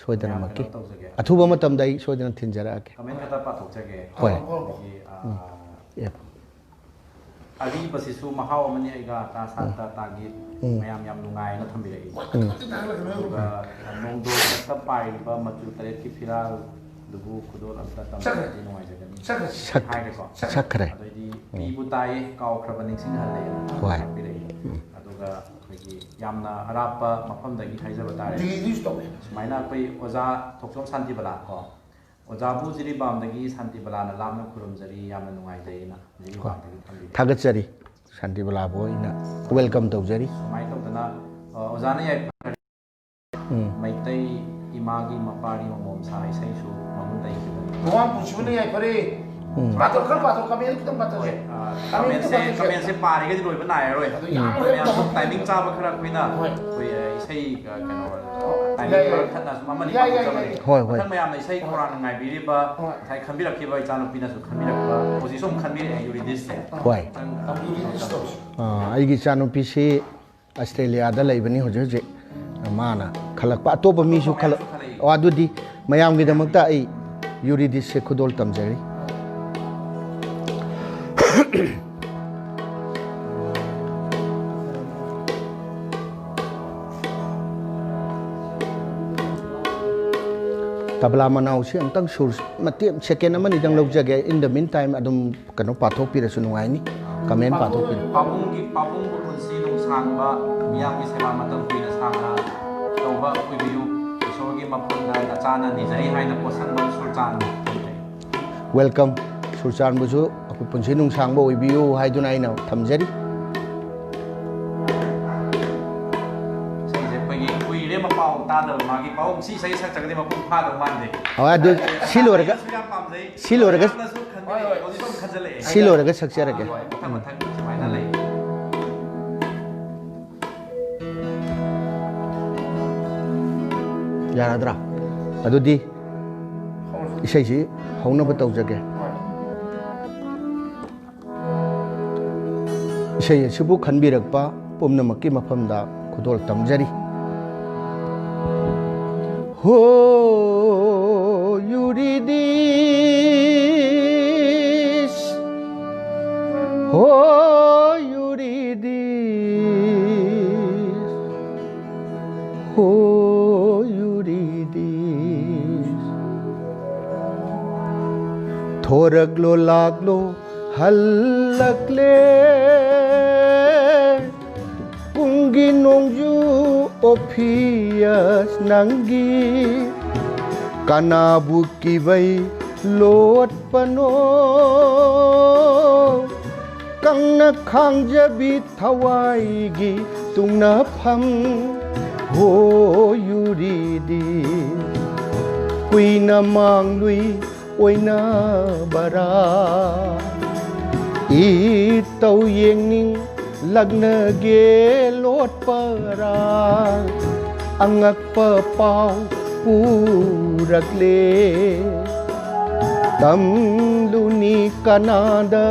ꯁꯣꯏꯗꯅꯃꯛꯀꯤ꯫ ꯀꯩꯅꯣ ꯇꯧꯖꯒꯦ꯫ ꯑꯊꯨꯕ ꯃꯇꯝꯗ ꯑꯩ ꯁꯣꯏꯗꯅ ꯊꯤꯟꯖꯔꯛꯑꯒꯦ꯫ ꯀꯃꯦꯟ ꯈꯛꯇ ꯄꯥꯊꯣꯛꯆꯒꯦ꯫ ꯍꯣꯏ꯫ ꯑꯩꯈꯣꯏꯒꯤ, ꯑ, ꯑꯦ꯫ ꯑꯔꯤꯕꯁꯤꯁꯨ ꯃꯍꯥꯎ ꯑꯃꯅꯤ ꯑꯩꯒ ꯇꯥ ꯁꯥꯟꯇ ꯇꯥꯒꯤ ꯎꯝ꯫ ꯃꯌꯥꯝ ꯌꯥꯝ ꯅꯨꯡꯉꯥꯏꯅ ꯊꯝꯕꯤꯔꯛꯏ꯫ ꯎꯝ꯫ ꯑꯗꯨꯒ ꯅꯣꯡꯗꯣꯜ ꯃꯊꯛꯇ ꯄꯥꯏꯔꯤꯕ ꯃꯆꯨ ꯇꯔꯦꯠꯀꯤ ꯐꯤꯔꯥꯜꯗꯨꯕꯨ ꯈꯨꯗꯣꯜ ꯑꯝꯇ ꯇꯝꯕꯤꯔꯗꯤ ꯅꯨꯡꯉꯥꯏꯖꯒꯅꯤ꯫ ꯁꯛ-, ꯍꯥꯏꯈ꯭ꯔꯦꯀꯣ꯫ ꯁꯛꯈ꯭ꯔꯦ꯫ ꯑꯗꯩꯗꯤ ꯄꯤꯕꯨ ꯇꯥꯏꯌꯦ ꯀꯥꯎꯈ꯭ꯔꯕ ꯅꯤꯡꯁꯤꯡꯍꯜꯂꯦꯅ ꯍꯣꯏ꯫ ꯇꯥꯛꯄꯤꯔꯛꯏ꯫ ꯎꯝ꯫ ꯑꯗꯨꯒ ꯑꯩꯈꯣꯏꯒꯤ ꯌꯥꯝꯅ ꯑꯔꯥꯞꯄ ꯃꯐꯝꯗꯒꯤ ꯍꯥꯏꯖꯕ ꯇꯥꯔꯦ꯫ ꯗꯤꯜꯂꯤꯗꯁꯨ ꯇꯧꯋꯦ꯫ ꯁꯨꯃꯥꯏꯅ ꯑꯩꯈꯣꯏ ꯑꯣꯖꯥ ꯊꯣꯛꯆꯣꯝ ꯁꯥꯟꯇꯤꯕꯂꯥ ꯀꯣ, ꯑꯣꯖꯥꯕꯨ ꯖꯤꯔꯤꯕꯥꯝꯗꯒꯤ ꯁꯥꯟꯇꯤꯕꯂꯥꯅ ꯂꯥꯞꯅ ꯈꯨꯔꯨꯝꯖꯔꯤ, ꯌꯥꯝꯅ ꯅꯨꯡꯉꯥꯏꯖꯩꯅ ꯖꯤꯔꯤꯕꯥꯝꯗꯒꯤ ꯊꯝꯕꯤꯔꯦ꯫ ꯊꯥꯒꯠꯆꯔꯤ꯫ ꯁꯥꯟꯇꯤꯕꯂꯥꯕꯨ ꯑꯩꯅ welcome ꯇꯧꯖꯔꯤ꯫ ꯁꯨꯃꯥꯏꯅ ꯇꯧꯗꯅ, ꯑ, ꯑꯣꯖꯥꯅ ꯌꯥꯏꯐꯔꯦ꯫ ꯎꯝ꯫ ꯃꯩꯇꯩ ꯏꯃꯥꯒꯤ ꯃꯄꯥꯔꯤ ꯃꯃꯣꯝꯁꯥ ꯏꯁꯩꯁꯨ ꯃꯒꯨꯟ ꯂꯩꯈꯤꯕꯅꯤ꯫ ꯃꯃꯥ ꯄꯨꯟꯁꯤꯕꯅ ꯌꯥꯏꯐꯔꯦ꯫ ꯎꯝ꯫ ꯄꯥꯊꯣꯛ, ꯈꯔ ꯄꯥꯊꯣꯛ, ꯀꯃꯦꯟ ꯈꯤꯇꯪ ꯄꯥꯊꯣꯛꯁꯦ꯫ ꯍꯣꯏ, ꯑ, ꯀꯃꯦꯟ ꯀꯃꯦꯟꯁꯦ, ꯈꯤꯇꯪ ꯄꯥꯊꯣꯛꯁꯦ꯫ ꯀꯃꯦꯟꯁꯦ ꯄꯥꯔꯤꯒꯗꯤ ꯂꯣꯏꯕ ꯅꯥꯏꯔꯔꯣꯏ꯫ ꯑꯗꯨ ꯌꯥꯝ ꯃꯌꯥꯝꯁꯨ ꯌꯥꯝ ꯇꯥꯏꯃꯤꯡ ꯆꯥꯕ ꯈꯔ ꯑꯩꯈꯣꯏꯅ ꯍꯣꯏ꯫ ꯑꯩꯈꯣꯏ, ꯑ, ꯏꯁꯩ, ꯑ, ꯀꯩꯅꯣ, ꯌꯥꯏ, ꯇꯥꯏꯃꯤꯡ ꯌꯥꯏ꯫ ꯈꯔ ꯈꯠꯅ ꯁꯨꯝ ꯑꯃꯅꯤ ꯌꯥꯏ, ꯌꯥꯏ, ꯄꯥꯊꯣꯛꯆꯕꯅꯤ꯫ ꯌꯥꯏ꯫ ꯍꯣꯏ, ꯍꯣꯏ꯫ ꯃꯊꯪ ꯃꯌꯥꯝꯅ ꯏꯁꯩ ꯈꯧꯔꯥꯡꯅ ꯉꯥꯏꯕꯤꯔꯤꯕ, ꯍꯣꯏ꯫ ꯉꯁꯥꯏ ꯈꯟꯕꯤꯔꯛꯈꯤꯕ ꯏꯆꯥꯅꯨꯄꯤꯅꯁꯨ ꯈꯟꯕꯤꯔꯛꯄ, ꯍꯧꯖꯤꯛꯁꯨ ꯑꯃꯨꯛ ꯈꯟꯕꯤꯔꯛꯑꯦ ꯌꯨꯔꯤꯗꯤꯁꯁꯦ꯫ ꯍꯣꯏ꯫ ꯌꯨꯔꯤꯗꯤꯁ ꯇꯧꯁꯤ꯫ ꯑꯥ, ꯑꯩꯒꯤ ꯏꯆꯥꯅꯨꯄꯤꯁꯤ ꯑꯁꯇ꯭ꯔꯦꯂꯤꯌꯥꯗ ꯂꯩꯕꯅꯤ ꯍꯧꯖꯤꯛ ꯍꯧꯖꯤꯛ꯫ ꯃꯥꯅ ꯈꯜꯂꯛꯄ, ꯑꯇꯣꯞꯄ ꯃꯤꯁꯨ ꯈꯜꯂꯛ-, ꯑꯣ, ꯑꯗꯨꯗꯤ ꯃꯌꯥꯝꯒꯤꯗꯃꯛꯇ ꯑꯩ ꯌꯨꯔꯤꯗꯤꯁꯁꯦ ꯈꯨꯗꯣꯜ ꯇꯝꯖꯔꯤ꯫ ꯇꯕ꯭ꯂꯥ ꯃꯅꯥꯎꯁꯤ ꯑꯃꯨꯛꯇꯪ ꯁꯨꯔ ꯃꯇꯦꯛ second ꯑꯃꯅꯤꯗꯪ ꯂꯧꯖꯒꯦ꯫ In the meantime ꯑꯗꯨꯝ ꯀꯩꯅꯣ ꯄꯥꯊꯣꯛꯄꯤꯔꯁꯨ ꯅꯨꯡꯉꯥꯏꯅꯤ꯫ ꯇꯃꯦꯟ ꯄꯥꯊꯣꯛꯄꯤꯔꯣ꯫ ꯄꯥꯕꯨꯡꯒꯤ, ꯄꯥꯕꯨꯡꯕꯨ ꯄꯨꯟꯁꯤ ꯅꯨꯡꯁꯥꯡꯕ, ꯃꯤꯌꯥꯝꯒꯤ ꯁꯦꯕꯥ ꯃꯇꯝ ꯀꯨꯏꯅ ꯁꯥꯡꯅ ꯇꯧꯕ ꯑꯣꯏꯕꯤꯌꯨ꯫ ꯏꯁꯣꯔꯒꯤ ꯃꯐꯝꯗ ꯅꯆꯥꯅ ꯅꯤꯖꯔꯤ ꯍꯥꯏꯅ ꯄꯣꯠꯁꯪꯕꯝ ꯁꯨꯔꯆꯥꯟ ꯊꯝꯖꯩ꯫ Welcome꯫ ꯁꯨꯔꯆꯥꯟꯕꯨꯁꯨ ꯑꯩꯈꯣꯏ ꯄꯨꯟꯁꯤ ꯅꯨꯡꯁꯥꯡꯕ ꯑꯣꯏꯕꯤꯌꯨ ꯍꯥꯏꯗꯨꯅ ꯑꯩꯅ ꯊꯝꯖꯔꯤ꯫ ꯏꯁꯩꯁꯦ ꯑꯩꯈꯣꯏꯒꯤ ꯀꯨꯏꯔꯦ ꯃꯄꯥꯎ ꯇꯥꯗꯕ, ꯃꯥꯒꯤ ꯄꯥꯎ ꯁꯤ ꯏꯁꯩ ꯁꯛꯇ꯭ꯔꯒꯗꯤ ꯃꯄꯨꯡ ꯐꯥꯗꯧ ꯃꯥꯟꯗꯦ꯫ ꯑꯣ, ꯑꯗꯨ ꯁꯤ ꯂꯣꯏꯔꯒ, ꯑꯩꯁꯨ ꯌꯥꯝ ꯄꯥꯝꯖꯩ꯫ ꯁꯤ ꯂꯣꯏꯔꯒ, ꯌꯥꯝꯅꯁꯨ ꯈꯟꯖꯩ꯫ ꯍꯣꯏ, ꯍꯣꯏ, ꯍꯧꯖꯤꯛꯁꯨ ꯑꯃꯨꯛ ꯈꯟꯖꯜꯂꯛꯑꯦ꯫ ꯁꯤ ꯂꯣꯏꯔꯒ ꯁꯛꯆꯔꯒꯦ꯫ ꯍꯣꯏ, ꯃꯊꯪ ꯃꯊꯪ ꯁꯨꯃꯥꯏꯅ ꯂꯩ꯫ ꯌꯥꯔꯗ꯭ꯔꯥ? ꯑꯗꯨꯗꯤ ꯏꯁꯩꯁꯤ ꯍꯧꯅꯕ ꯇꯧꯖꯒꯦ꯫ ꯏꯁꯩ ꯑꯁꯤꯕꯨ ꯈꯟꯕꯤꯔꯛꯄ ꯄꯨꯝꯅꯃꯛꯀꯤ ꯃꯐꯝꯗ ꯈꯨꯗꯣꯜ ꯇꯝꯖꯔꯤ꯫ ꯍꯣ ꯌꯨꯔꯤꯗꯤꯁ, ꯍꯣ ꯌꯨꯔꯤꯗꯤꯁ, ꯍꯣ ꯌꯨꯔꯤꯗꯤꯁ꯫ ꯊꯣꯔꯛꯂꯣ ꯂꯥꯛꯂꯣ ꯍꯜꯂꯛꯂꯦ꯫ ꯄꯨꯡꯒꯤ ꯅꯣꯡꯖꯨ ꯑꯣꯐꯤꯌꯁ ꯅꯪꯒꯤ ꯀꯅꯥꯕꯨ ꯀꯤꯕꯩ ꯂꯣꯠꯄꯅꯣ? ꯀꯪꯅ ꯈꯥꯡꯖꯕꯤ ꯊꯋꯥꯏꯒꯤ ꯇꯨꯡꯅꯐꯝ ꯍꯣ ꯌꯨꯔꯤꯗꯤ꯫ ꯀꯨꯏꯅ ꯃꯥꯡꯂꯨꯏ ꯑꯣꯏꯅꯕꯔꯥ? ꯏꯇꯧ ꯌꯦꯡꯅꯤꯡ ꯂꯛꯅꯒꯦ ꯂꯣꯠꯄꯔꯥ? ꯑꯉꯛꯄ ꯄꯥꯎ ꯄꯨꯔꯛꯂꯦ꯫ ꯇꯝꯂꯨꯅꯤ ꯀꯅꯥꯗ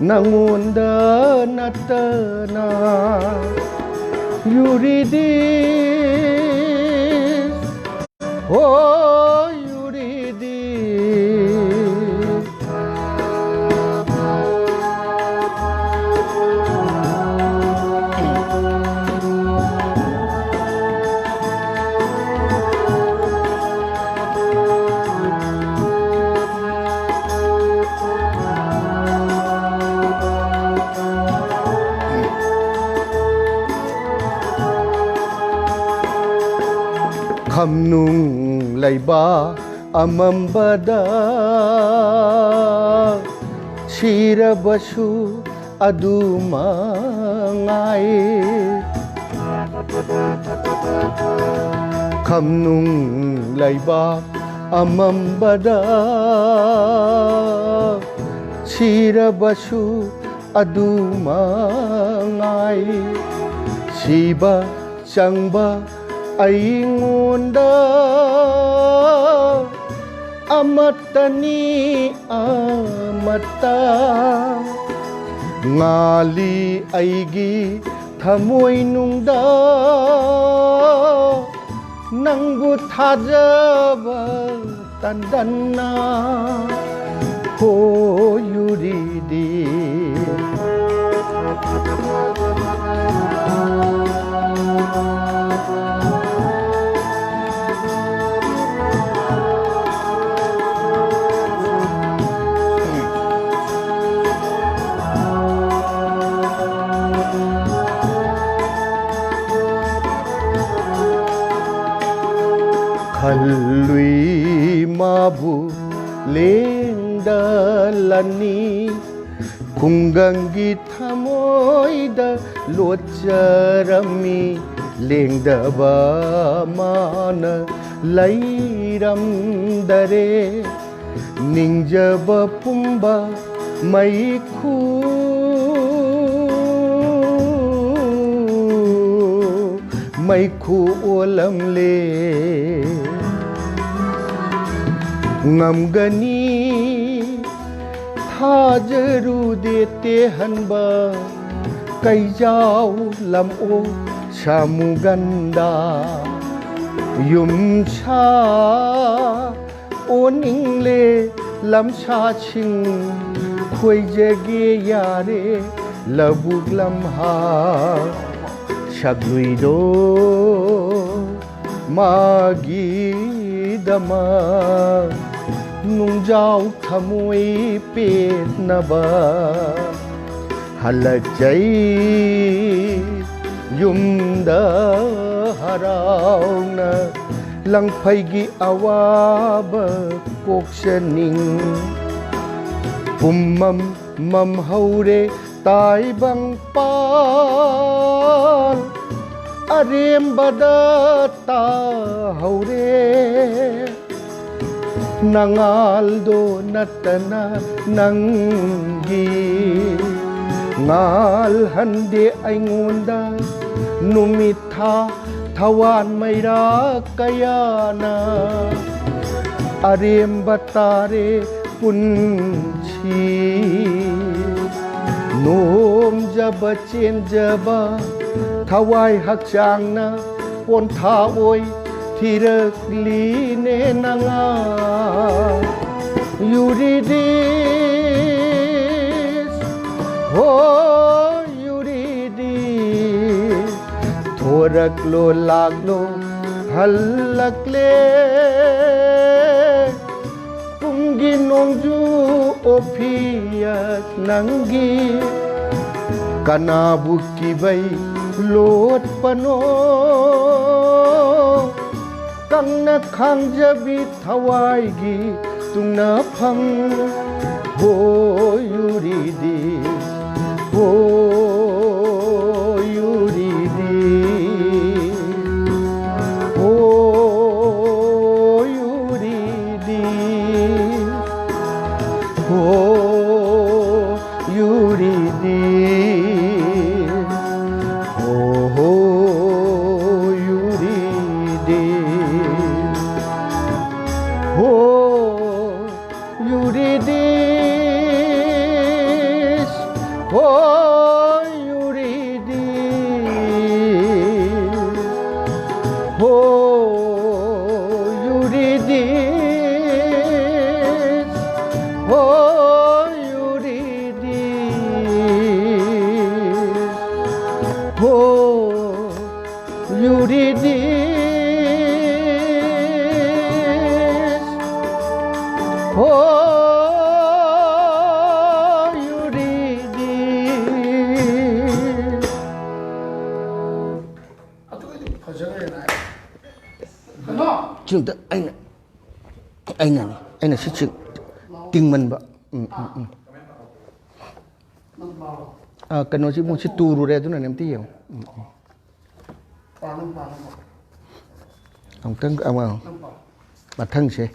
ꯅꯉꯣꯟꯗ ꯅꯠꯇꯅ? ꯌꯨꯔꯤꯗꯤ ꯍꯣ ꯌꯨꯔꯤꯗꯤ꯫ ꯈꯝꯅꯨꯡ ꯂꯩꯕꯥꯛ ꯑꯃꯝꯕꯗ ꯁꯤꯔꯕꯁꯨ ꯑꯗꯨ ꯃꯉꯥꯏ꯫ ꯈꯝꯅꯨꯡ ꯂꯩꯕꯥꯛ ꯑꯃꯝꯕꯗ ꯁꯤꯔꯕꯁꯨ ꯑꯗꯨ ꯃꯉꯥꯏ꯫ ꯁꯤꯕ ꯆꯪꯕ ꯑꯩꯉꯣꯟꯗ ꯑꯃꯠꯇꯅꯤ, ꯑꯃꯠꯇ꯫ ꯉꯥꯜꯂꯤ ꯑꯩꯒꯤ ꯊꯃꯣꯏꯅꯨꯡꯗ ꯅꯪꯕꯨ ꯊꯥꯖꯕ ꯇꯟꯗꯟꯅ ꯍꯣꯌꯨꯔꯤꯗꯤ꯫ ꯈꯜꯂꯨꯏ ꯃꯥꯕꯨ ꯂꯦꯡꯗ ꯂꯟꯅꯤ, ꯈꯨꯡꯒꯪꯒꯤ ꯊꯃꯣꯏꯗ ꯂꯣꯠꯆꯔꯝꯃꯤ꯫ ꯂꯦꯡꯗꯕ ꯃꯥꯅ ꯂꯩꯔꯝꯗꯔꯦ꯫ ꯅꯤꯡꯖꯕ ꯄꯨꯝꯕ ꯃꯩꯈꯨ, ꯃꯩꯈꯨ ꯑꯣꯜꯂꯝꯂꯦ꯫ ꯉꯝꯒꯅꯤ ꯊꯥꯖꯔꯨꯗꯦ ꯇꯦꯍꯟꯕ ꯀꯩꯖꯥꯎ ꯂꯝꯑꯣꯛ ꯁꯥꯃꯨꯒꯟꯗ꯫ ꯌꯨꯝꯁꯥ ꯑꯣꯅꯤꯡꯂꯦ ꯂꯝꯁꯥꯁꯤꯡ ꯈꯣꯏꯖꯒꯦ ꯌꯥꯔꯦ ꯂꯧꯕꯨꯛ ꯂꯝꯍꯥꯡ꯫ ꯁꯛꯂꯨꯏꯗꯣ ꯃꯥꯒꯤꯗꯃꯛ ꯅꯨꯡꯖꯥꯎ ꯊꯃꯣꯏ ꯄꯦꯠꯅꯕ ꯍꯜꯂꯛꯆꯩ ꯌꯨꯝꯗ ꯍꯔꯥꯎꯅ꯫ ꯂꯪꯐꯩꯒꯤ ꯑꯋꯥꯕ ꯀꯣꯛꯆꯅꯤꯡ꯫ ꯄꯨꯝꯃꯝ ꯃꯝꯍꯧꯔꯦ ꯇꯥꯏꯕꯪ ꯄꯥꯜ, ꯑꯔꯦꯝꯕꯗ ꯇꯥꯍꯧꯔꯦ ꯅꯉꯥꯜꯗꯣ ꯅꯠꯇꯅ ꯅꯪꯒꯤ꯫ ꯉꯥꯜꯍꯟꯗꯦ ꯑꯩꯉꯣꯟꯗ ꯅꯨꯃꯤꯠ ꯊꯥ ꯊꯋꯥꯟ ꯃꯩꯔꯥ ꯀꯌꯥꯅ꯫ ꯑꯔꯦꯝꯕ ꯇꯥꯔꯦ ꯄꯨꯟꯁꯤ꯫ ꯅꯣꯝꯖꯕ ꯆꯦꯟꯖꯕ ꯊꯋꯥꯏ ꯍꯛꯆꯥꯡꯅ ꯄꯣꯟꯊꯥ ꯑꯣꯏ ꯊꯤꯔꯛꯂꯤꯅꯦ ꯅꯉꯥ꯫ ꯌꯨꯔꯤꯗꯤꯁ, ꯍꯣ ꯌꯨꯔꯤꯗꯤꯁ, ꯊꯣꯔꯛꯂꯣ ꯂꯥꯛꯂꯣ ꯍꯜꯂꯛꯂꯦ꯫ ꯄꯨꯡꯒꯤ ꯅꯣꯡꯖꯨ ꯑꯣꯐꯤꯌꯁ ꯅꯪꯒꯤ꯫ ꯀꯅꯥꯕꯨ ꯀꯤꯕꯩ ꯂꯣꯠꯄꯅꯣ? ꯀꯪꯅ ꯈꯥꯡꯖꯕꯤ ꯊꯋꯥꯏꯒꯤ ꯇꯨꯡꯅꯐꯝ꯫ ꯍꯣ ꯌꯨꯔꯤꯗꯤ, ꯍꯣ ꯌꯨꯔꯤꯗꯤ, ꯍꯣ ꯌꯨꯔꯤꯗꯤ, ꯍꯣ ꯌꯨꯔꯤꯗꯤ, ꯍꯣ ꯍꯣ ꯌꯨꯔꯤꯗꯤ, ꯍꯣ ꯌꯨꯔꯤꯗꯤꯁ, ꯍꯣ ꯌꯨꯔꯤꯗꯤꯁ, ꯍꯣ ꯌꯨꯔꯤꯗꯤꯁ, ꯍꯣ ꯌꯨꯔꯤꯗꯤꯁ, ꯍꯣ ꯌꯨꯔꯤꯗꯤꯁ, ꯍꯣ ꯌꯨꯔꯤꯗꯤꯁ꯫ ꯑꯗꯨꯒꯤꯗꯤ ꯐꯖꯈ꯭ꯔꯦꯅ ꯍꯥꯏ꯫ ꯀꯩꯅꯣ? ꯁꯤꯝꯇ ꯑꯩꯅ ꯑꯩꯅꯅꯤ ꯑꯩꯅ ꯁꯤ ꯆꯤꯡ ꯇꯤꯡꯃꯟꯕ꯫ ꯎꯝ ꯎꯝ ꯎꯝ꯫ ꯑꯥ, ꯀꯩꯅꯣꯁꯤ ꯃꯣꯏꯁꯤ ꯇꯨꯔꯨꯔꯦ ꯑꯗꯨꯅꯅꯦ ꯑꯝꯇ ꯌꯦꯡꯉꯨ꯫ ꯎꯝ ꯎꯝ꯫ ꯑꯃꯨꯛꯇꯪ ꯑꯃ ꯃꯊꯪꯁꯦ꯫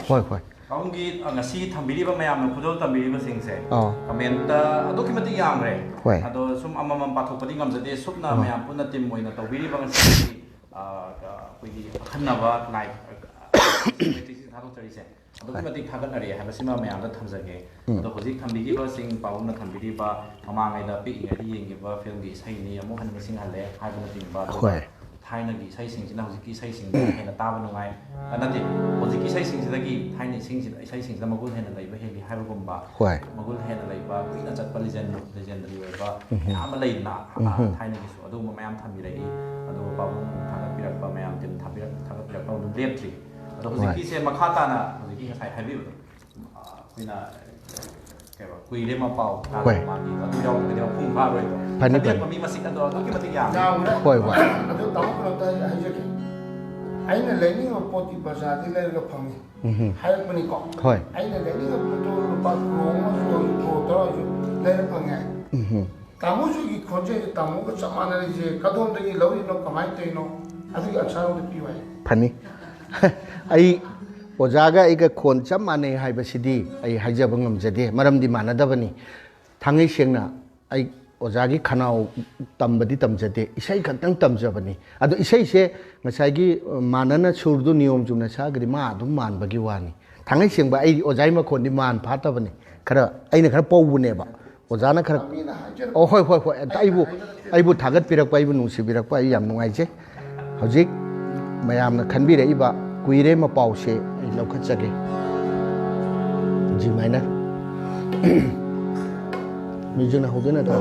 ꯍꯣꯏ ꯍꯣꯏ꯫ ꯄꯥꯕꯨꯡꯒꯤ, ꯑ, ꯉꯁꯤ ꯊꯝꯕꯤꯔꯤꯕ ꯃꯌꯥꯝꯅ ꯈꯨꯗꯣꯜ ꯇꯝꯕꯤꯔꯤꯕꯁꯤꯡꯁꯦ ꯑꯥ꯫ ꯀꯃꯦꯟꯇ ꯑꯗꯨꯛꯀꯤ ꯃꯇꯤꯛ ꯌꯥꯝꯈ꯭ꯔꯦ꯫ ꯍꯣꯏ꯫ ꯑꯗꯣ ꯁꯨꯝ ꯑꯃꯃꯝ ꯄꯥꯊꯣꯛꯄꯗꯤ ꯉꯝꯖꯗꯦ꯫ ꯁꯨꯞꯅ ꯑꯥ꯫ ꯃꯌꯥꯝ ꯄꯨꯟꯅ ꯇꯤꯝ ꯑꯣꯏꯅ ꯇꯧꯕꯤꯔꯤꯕ ꯉꯁꯤꯒꯤ, ꯑ, ꯑ, ꯑꯩꯈꯣꯏꯒꯤ ꯑꯈꯟꯅꯕ ꯂꯥꯏ, ꯑ, ꯊꯥꯗꯣꯛꯆꯔꯤꯁꯦ ꯑꯗꯨꯛꯀꯤ ꯍꯣꯏ꯫ ꯃꯇꯤꯛ ꯊꯥꯒꯠꯅꯔꯤ ꯍꯥꯏꯕꯁꯤꯃ ꯃꯌꯥꯝꯗ ꯊꯝꯖꯒꯦ꯫ ꯎꯝ꯫ ꯑꯗꯣ ꯍꯧꯖꯤꯛ ꯊꯝꯕꯤꯈꯤꯕꯁꯤꯡ, ꯄꯥꯕꯨꯡꯅ ꯊꯝꯕꯤꯔꯤꯕ ꯃꯃꯥꯡꯉꯩꯗ ꯄꯤꯛꯏꯉꯩꯗ ꯌꯦꯡꯈꯤꯕ ꯐꯤꯂꯝꯒꯤ ꯏꯁꯩꯅꯤ, ꯑꯃꯨꯛ ꯍꯟꯅ ꯅꯤꯡꯁꯤꯡꯍꯜꯂꯦ ꯍꯥꯏꯕꯅꯆꯤꯡꯕ, ꯑꯗꯨꯒ ꯍꯣꯏ꯫ ꯊꯥꯏꯅꯒꯤ ꯏꯁꯩꯁꯤꯡꯁꯤꯅ ꯍꯧꯖꯤꯛꯀꯤ ꯏꯁꯩꯁꯤꯡꯗ ꯍꯦꯟꯅ ꯇꯥꯕ ꯅꯨꯡꯉꯥꯏ, ꯑ, ꯅꯠꯇꯦ, ꯍꯧꯖꯤꯛꯀꯤ ꯏꯁꯩꯁꯤꯡꯁꯤꯗꯒꯤ ꯊꯥꯏꯅ ꯏꯁꯩꯁꯤꯡ-, ꯏꯁꯩꯁꯤꯡꯁꯤꯗ ꯃꯒꯨꯟ ꯍꯦꯟꯅ ꯂꯩꯕ ꯍꯦꯜꯂꯤ ꯍꯥꯏꯕꯒꯨꯝꯕ, ꯍꯣꯏ꯫ ꯃꯒꯨꯟ ꯍꯦꯟꯅ ꯂꯩꯕ, ꯀꯨꯏꯅ ꯆꯠꯄ ꯂꯤꯖꯦꯟ-, ꯂꯤꯖꯦꯟꯗꯔꯤ ꯑꯣꯏꯕ ꯎꯝꯍꯨꯝ꯫ ꯃꯌꯥꯝ ꯑꯃ ꯂꯩꯗꯅ, ꯑ, ꯎꯝꯍꯨꯝ꯫ ꯊꯥꯏꯅꯒꯤꯁꯨ ꯑꯗꯨꯒꯨꯝꯕ ꯃꯌꯥꯝ ꯊꯝꯕꯤꯔꯛꯏ꯫ ꯑꯗꯨꯒ ꯄꯥꯕꯨꯡ ꯊꯥꯒꯠꯄꯤꯔꯛꯄ, ꯃꯌꯥꯝ ꯇꯤꯝ ꯊꯥꯕꯤꯔꯛ-, ꯊꯥꯒꯠꯄꯤꯔꯛꯄ ꯑꯗꯨꯝ ꯂꯦꯞꯇ꯭ꯔꯤ꯫ ꯑꯗꯣ ꯍꯣꯏ꯫ ꯍꯧꯖꯤꯛꯀꯤꯁꯦ ꯃꯈꯥ ꯇꯥꯅ ꯍꯧꯖꯤꯛꯀꯤ ꯉꯁꯥꯏ ꯍꯥꯏꯕꯤꯕꯗꯣ, ꯑ, ꯑꯩꯈꯣꯏꯅ ꯀꯩꯕ, ꯀꯨꯏꯔꯦ ꯃꯄꯥꯎ ꯇꯥꯗꯕ ꯍꯣꯏ꯫ ꯃꯥꯒꯤ ꯑꯗꯨ ꯌꯥꯎꯗ꯭ꯔꯒꯗꯤ ꯃꯄꯨꯡ ꯐꯥꯔꯣꯏꯗꯣ꯫ ꯐꯅꯤ, ꯈꯟꯕꯤꯔꯛꯄ ꯐꯅꯤ꯫ ꯃꯤ ꯃꯁꯤꯡ ꯑꯗꯣ ꯑꯗꯨꯛꯀꯤ ꯃꯇꯤꯛ ꯌꯥꯝꯃꯦ꯫ ꯌꯥꯝꯈ꯭ꯔꯦ꯫ ꯍꯣꯏ, ꯍꯣꯏ꯫ ꯑꯗꯨ ꯇꯥꯃꯣ ꯀꯩꯅꯣꯝꯇ ꯍꯥꯏꯖꯒꯦ꯫ ꯑꯩꯅ ꯂꯩꯅꯤꯡꯕ ꯄꯣꯠꯇꯤ ꯕꯖꯥꯔꯗꯒꯤ ꯂꯩꯔꯒ ꯐꯪꯉꯤ ꯎꯝꯍꯨꯝ꯫ ꯍꯥꯏꯔꯛꯄꯅꯤꯀꯣ꯫ ꯍꯣꯏ꯫ ꯑꯩꯅ ꯂꯩꯅꯤꯡꯕ ꯄꯣꯠꯇꯣ ꯂꯨꯄꯥ ꯀ꯭ꯔꯣꯔ ꯑꯃꯁꯨ ꯑꯣꯏꯔꯁꯨ, ꯀ꯭ꯔꯣꯔ ꯇꯔꯥ ꯑꯣꯏꯔꯁꯨ ꯂꯩꯔ ꯐꯪꯉꯦ ꯍꯥꯏ꯫ ꯎꯝꯍꯨꯝ꯫ ꯇꯥꯃꯣꯁꯤꯒꯤ ꯈꯣꯟꯖꯦꯜꯁꯦ ꯇꯥꯃꯣꯒ ꯆꯞ ꯃꯥꯟꯅꯔꯤꯁꯦ ꯀꯗꯣꯝꯗꯒꯤ ꯂꯧꯔꯤꯅꯣ, ꯀꯃꯥꯏꯅ ꯇꯧꯔꯤꯅꯣ? ꯑꯗꯨꯒꯤ ꯑꯟꯁꯥꯔ ꯑꯝꯇ ꯄꯤꯌꯨ ꯍꯥꯏ꯫ ꯐꯅꯤ꯫ ꯑꯩ ꯑꯣꯖꯥꯒ ꯑꯩꯒ ꯈꯣꯟ ꯆꯞ ꯃꯥꯟꯅꯩ ꯍꯥꯏꯕꯁꯤꯗꯤ ꯑꯩ ꯍꯥꯏꯖꯕ ꯉꯝꯖꯗꯦ, ꯃꯔꯝꯗꯤ ꯃꯥꯟꯅꯗꯕꯅꯤ꯫ ꯊꯥꯡꯉꯩ ꯁꯦꯡꯅ ꯑꯩ ꯑꯣꯖꯥꯒꯤ ꯈꯅꯥꯎ ꯇꯝꯕꯗꯤ ꯇꯝꯖꯗꯦ, ꯏꯁꯩ ꯈꯛꯇꯪ ꯇꯝꯖꯕꯅꯤ꯫ ꯑꯗꯣ ꯏꯁꯩꯁꯦ ꯉꯁꯥꯏꯒꯤ, ꯑ, ꯃꯥꯟꯅꯅ ꯁꯨꯔꯗꯨ ꯅꯤꯌꯣꯝ ꯆꯨꯝꯅ ꯁꯛꯑꯒꯗꯤ ꯃꯥ ꯑꯗꯨꯝ ꯃꯥꯟꯕꯒꯤ ꯋꯥꯅꯤ꯫ ꯊꯥꯡꯉꯩ ꯁꯦꯡꯕ ꯑꯩ ꯑꯣꯖꯥꯒꯤ ꯃꯈꯣꯟꯗꯤ ꯃꯥꯟ ꯐꯥꯠꯇꯕꯅꯤ, ꯈꯔ ꯑꯩꯅ ꯈꯔ ꯄꯧꯕꯅꯦꯕ꯫ ꯑꯣꯖꯥꯅ ꯈꯔ, ꯑꯣ, ꯍꯣꯏ, ꯍꯣꯏ, ꯍꯣꯏ, ꯑꯩꯕꯨ, ꯑꯩꯕꯨ ꯊꯥꯒꯠꯄꯤꯔꯛꯄ, ꯑꯩꯕꯨ ꯅꯨꯡꯁꯤꯕꯤꯔꯛꯄ ꯑꯩ ꯌꯥꯝ ꯅꯨꯡꯉꯥꯏꯖꯩ꯫ ꯍꯧꯖꯤꯛ ꯃꯌꯥꯝꯅ ꯈꯟꯕꯤꯔꯛꯏꯕ "ꯀꯨꯏꯔꯦ" ꯃꯄꯥꯎꯁꯦ ꯑꯩ ꯂꯧꯈꯠꯆꯒꯦ꯫ G minor꯫ Musicꯅ ꯍꯧꯗꯣꯏ ꯅꯠꯇ꯭ꯔꯣ?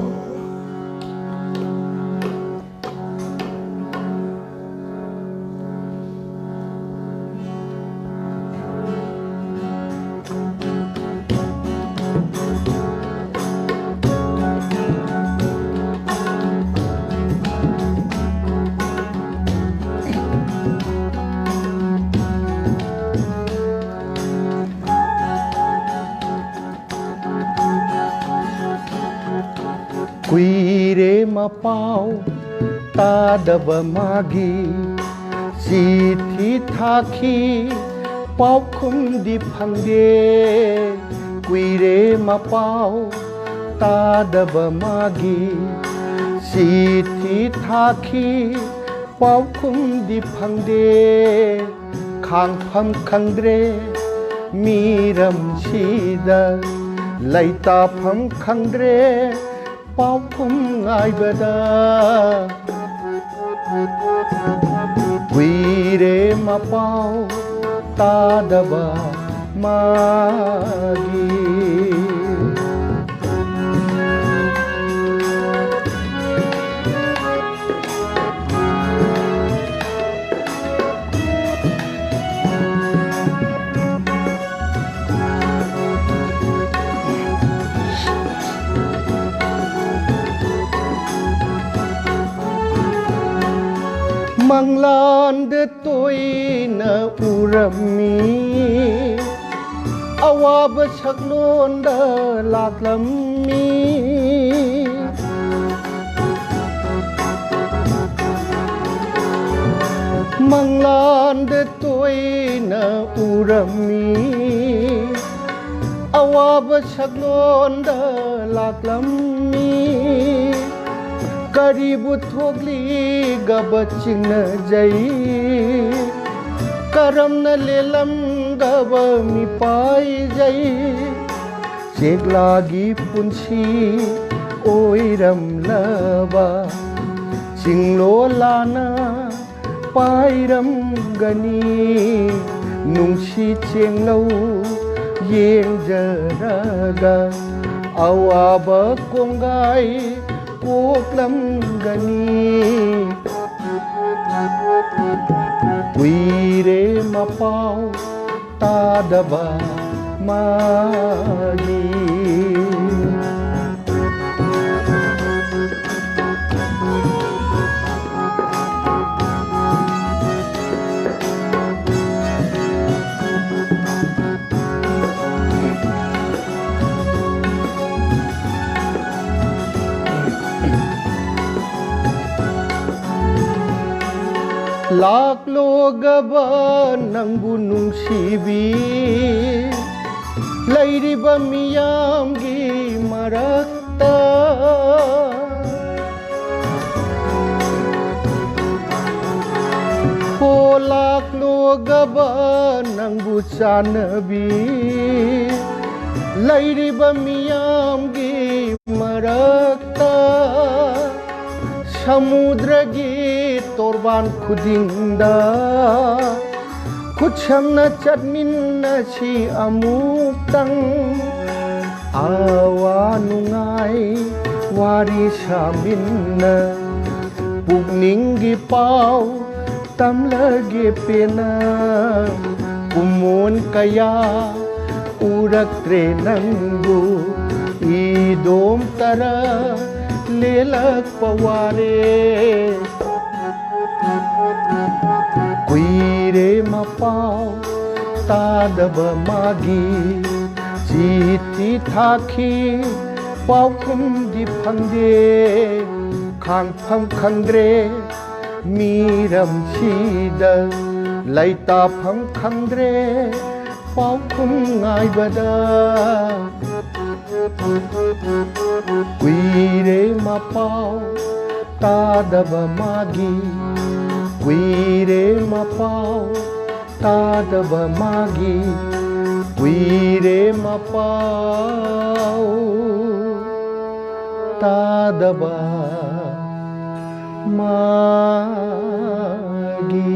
ꯃꯄꯥꯎ ꯇꯥꯗꯕ ꯃꯥꯒꯤ꯫ ꯆꯤꯊꯤ ꯊꯥꯈꯤ, ꯄꯥꯎꯈꯨꯝꯗꯤ ꯐꯪꯗꯦ꯫ ꯀꯨꯏꯔꯦ ꯃꯄꯥꯎ ꯇꯥꯗꯕ ꯃꯥꯒꯤ꯫ ꯆꯤꯊꯤ ꯊꯥꯈꯤ, ꯄꯥꯎꯈꯨꯝꯗꯤ ꯐꯪꯗꯦ꯫ ꯈꯥꯡꯐꯝ ꯈꯪꯗ꯭ꯔꯦ ꯃꯤꯔꯝꯁꯤꯗ, ꯂꯩꯇꯥꯐꯝ ꯈꯪꯗ꯭ꯔꯦ ꯄꯥꯎꯈꯨꯝ ꯉꯥꯏꯕꯗ꯫ ꯀꯨꯏꯔꯦ ꯃꯄꯥꯎ ꯇꯥꯗꯕ ꯃꯥꯒꯤ꯫ ꯃꯪꯂꯥꯟꯗ ꯇꯣꯏꯅ ꯎꯔꯝꯃꯤ, ꯑꯋꯥꯕ ꯁꯛꯂꯣꯟꯗ ꯂꯥꯛꯂꯝꯃꯤ꯫ ꯃꯪꯂꯥꯟꯗ ꯇꯣꯏꯅ ꯎꯔꯝꯃꯤ, ꯑꯋꯥꯕ ꯁꯛꯂꯣꯟꯗ ꯂꯥꯛꯂꯝꯃꯤ꯫ ꯀꯔꯤꯕꯨ ꯊꯣꯛꯂꯤꯒꯕ ꯆꯤꯡꯅꯖꯩ, ꯀꯔꯝꯅ ꯂꯦꯜꯂꯝꯒꯕ ꯃꯤꯄꯥꯏꯖꯩ꯫ ꯆꯦꯛꯂꯥꯒꯤ ꯄꯨꯟꯁꯤ ꯑꯣꯏꯔꯝꯂꯕ ꯆꯤꯡꯂꯣꯜꯂꯥꯅ ꯄꯥꯏꯔꯝꯒꯅꯤ꯫ ꯅꯨꯡꯁꯤ ꯆꯦꯡꯂꯧ ꯌꯦꯡꯖꯔꯒ ꯑꯋꯥꯕ ꯀꯣꯡꯒꯥꯏ ꯀꯣꯛꯂꯝꯒꯅꯤ꯫ ꯀꯨꯏꯔꯦ ꯃꯄꯥꯎ ꯇꯥꯗꯕ ꯃꯥꯒꯤ꯫ ꯂꯥꯛꯂꯣꯒꯕ ꯅꯪꯕꯨ ꯅꯨꯡꯁꯤꯕꯤ ꯂꯩꯔꯤꯕ ꯃꯤꯌꯥꯝꯒꯤ ꯃꯔꯛꯇ꯫ ꯍꯣ ꯂꯥꯛꯂꯣꯒꯕ ꯅꯪꯕꯨ ꯆꯥꯟꯅꯕꯤ ꯂꯩꯔꯤꯕ ꯃꯤꯌꯥꯝꯒꯤ ꯃꯔꯛꯇ꯫ ꯁꯃꯨꯗ꯭ꯔꯒꯤ ꯇꯣꯔꯕꯥꯟ ꯈꯨꯗꯤꯡꯗ ꯈꯨꯠꯁꯝꯅ ꯆꯠꯃꯤꯟꯅꯁꯤ ꯑꯃꯨꯛꯇꯪ꯫ ꯑꯋꯥ ꯅꯨꯡꯉꯥꯏ ꯋꯥꯔꯤ ꯁꯥꯃꯤꯟꯅ ꯄꯨꯛꯅꯤꯡꯒꯤ ꯄꯥꯎ ꯇꯝꯂꯒꯦ ꯄꯦꯟꯅ꯫ ꯀꯨꯝꯑꯣꯟ ꯀꯌꯥ ꯎꯔꯛꯇ꯭ꯔꯦ ꯅꯪꯕꯨ ꯏꯗꯣꯝ ꯇꯔꯥ ꯂꯦꯜꯂꯛꯄ ꯋꯥꯔꯦ꯫ ꯀꯨꯏꯔꯦ ꯃꯄꯥꯎ ꯇꯥꯗꯕ ꯃꯥꯒꯤ ꯆꯤꯊꯤ ꯊꯥꯈꯤ ꯄꯥꯎꯈꯨꯝꯗꯤ ꯐꯪꯗꯦ꯫ ꯈꯥꯡꯐꯝ ꯈꯪꯗ꯭ꯔꯦ ꯃꯤꯔꯝꯁꯤꯗ ꯂꯩꯇꯥꯐꯝ ꯈꯪꯗ꯭ꯔꯦ ꯄꯥꯎꯈꯨꯝ ꯉꯥꯏꯕꯗ꯫ ꯀꯨꯏꯔꯦ ꯃꯄꯥꯎ ꯇꯥꯗꯕ ꯃꯥꯒꯤ ꯀꯨꯏꯔꯦ ꯃꯄꯥꯎ ꯇꯥꯗꯕ ꯃꯥꯒꯤ ꯀꯨꯏꯔꯦ ꯃꯄꯥꯎ ꯇꯥꯗꯕ ꯃꯥꯒꯤ꯫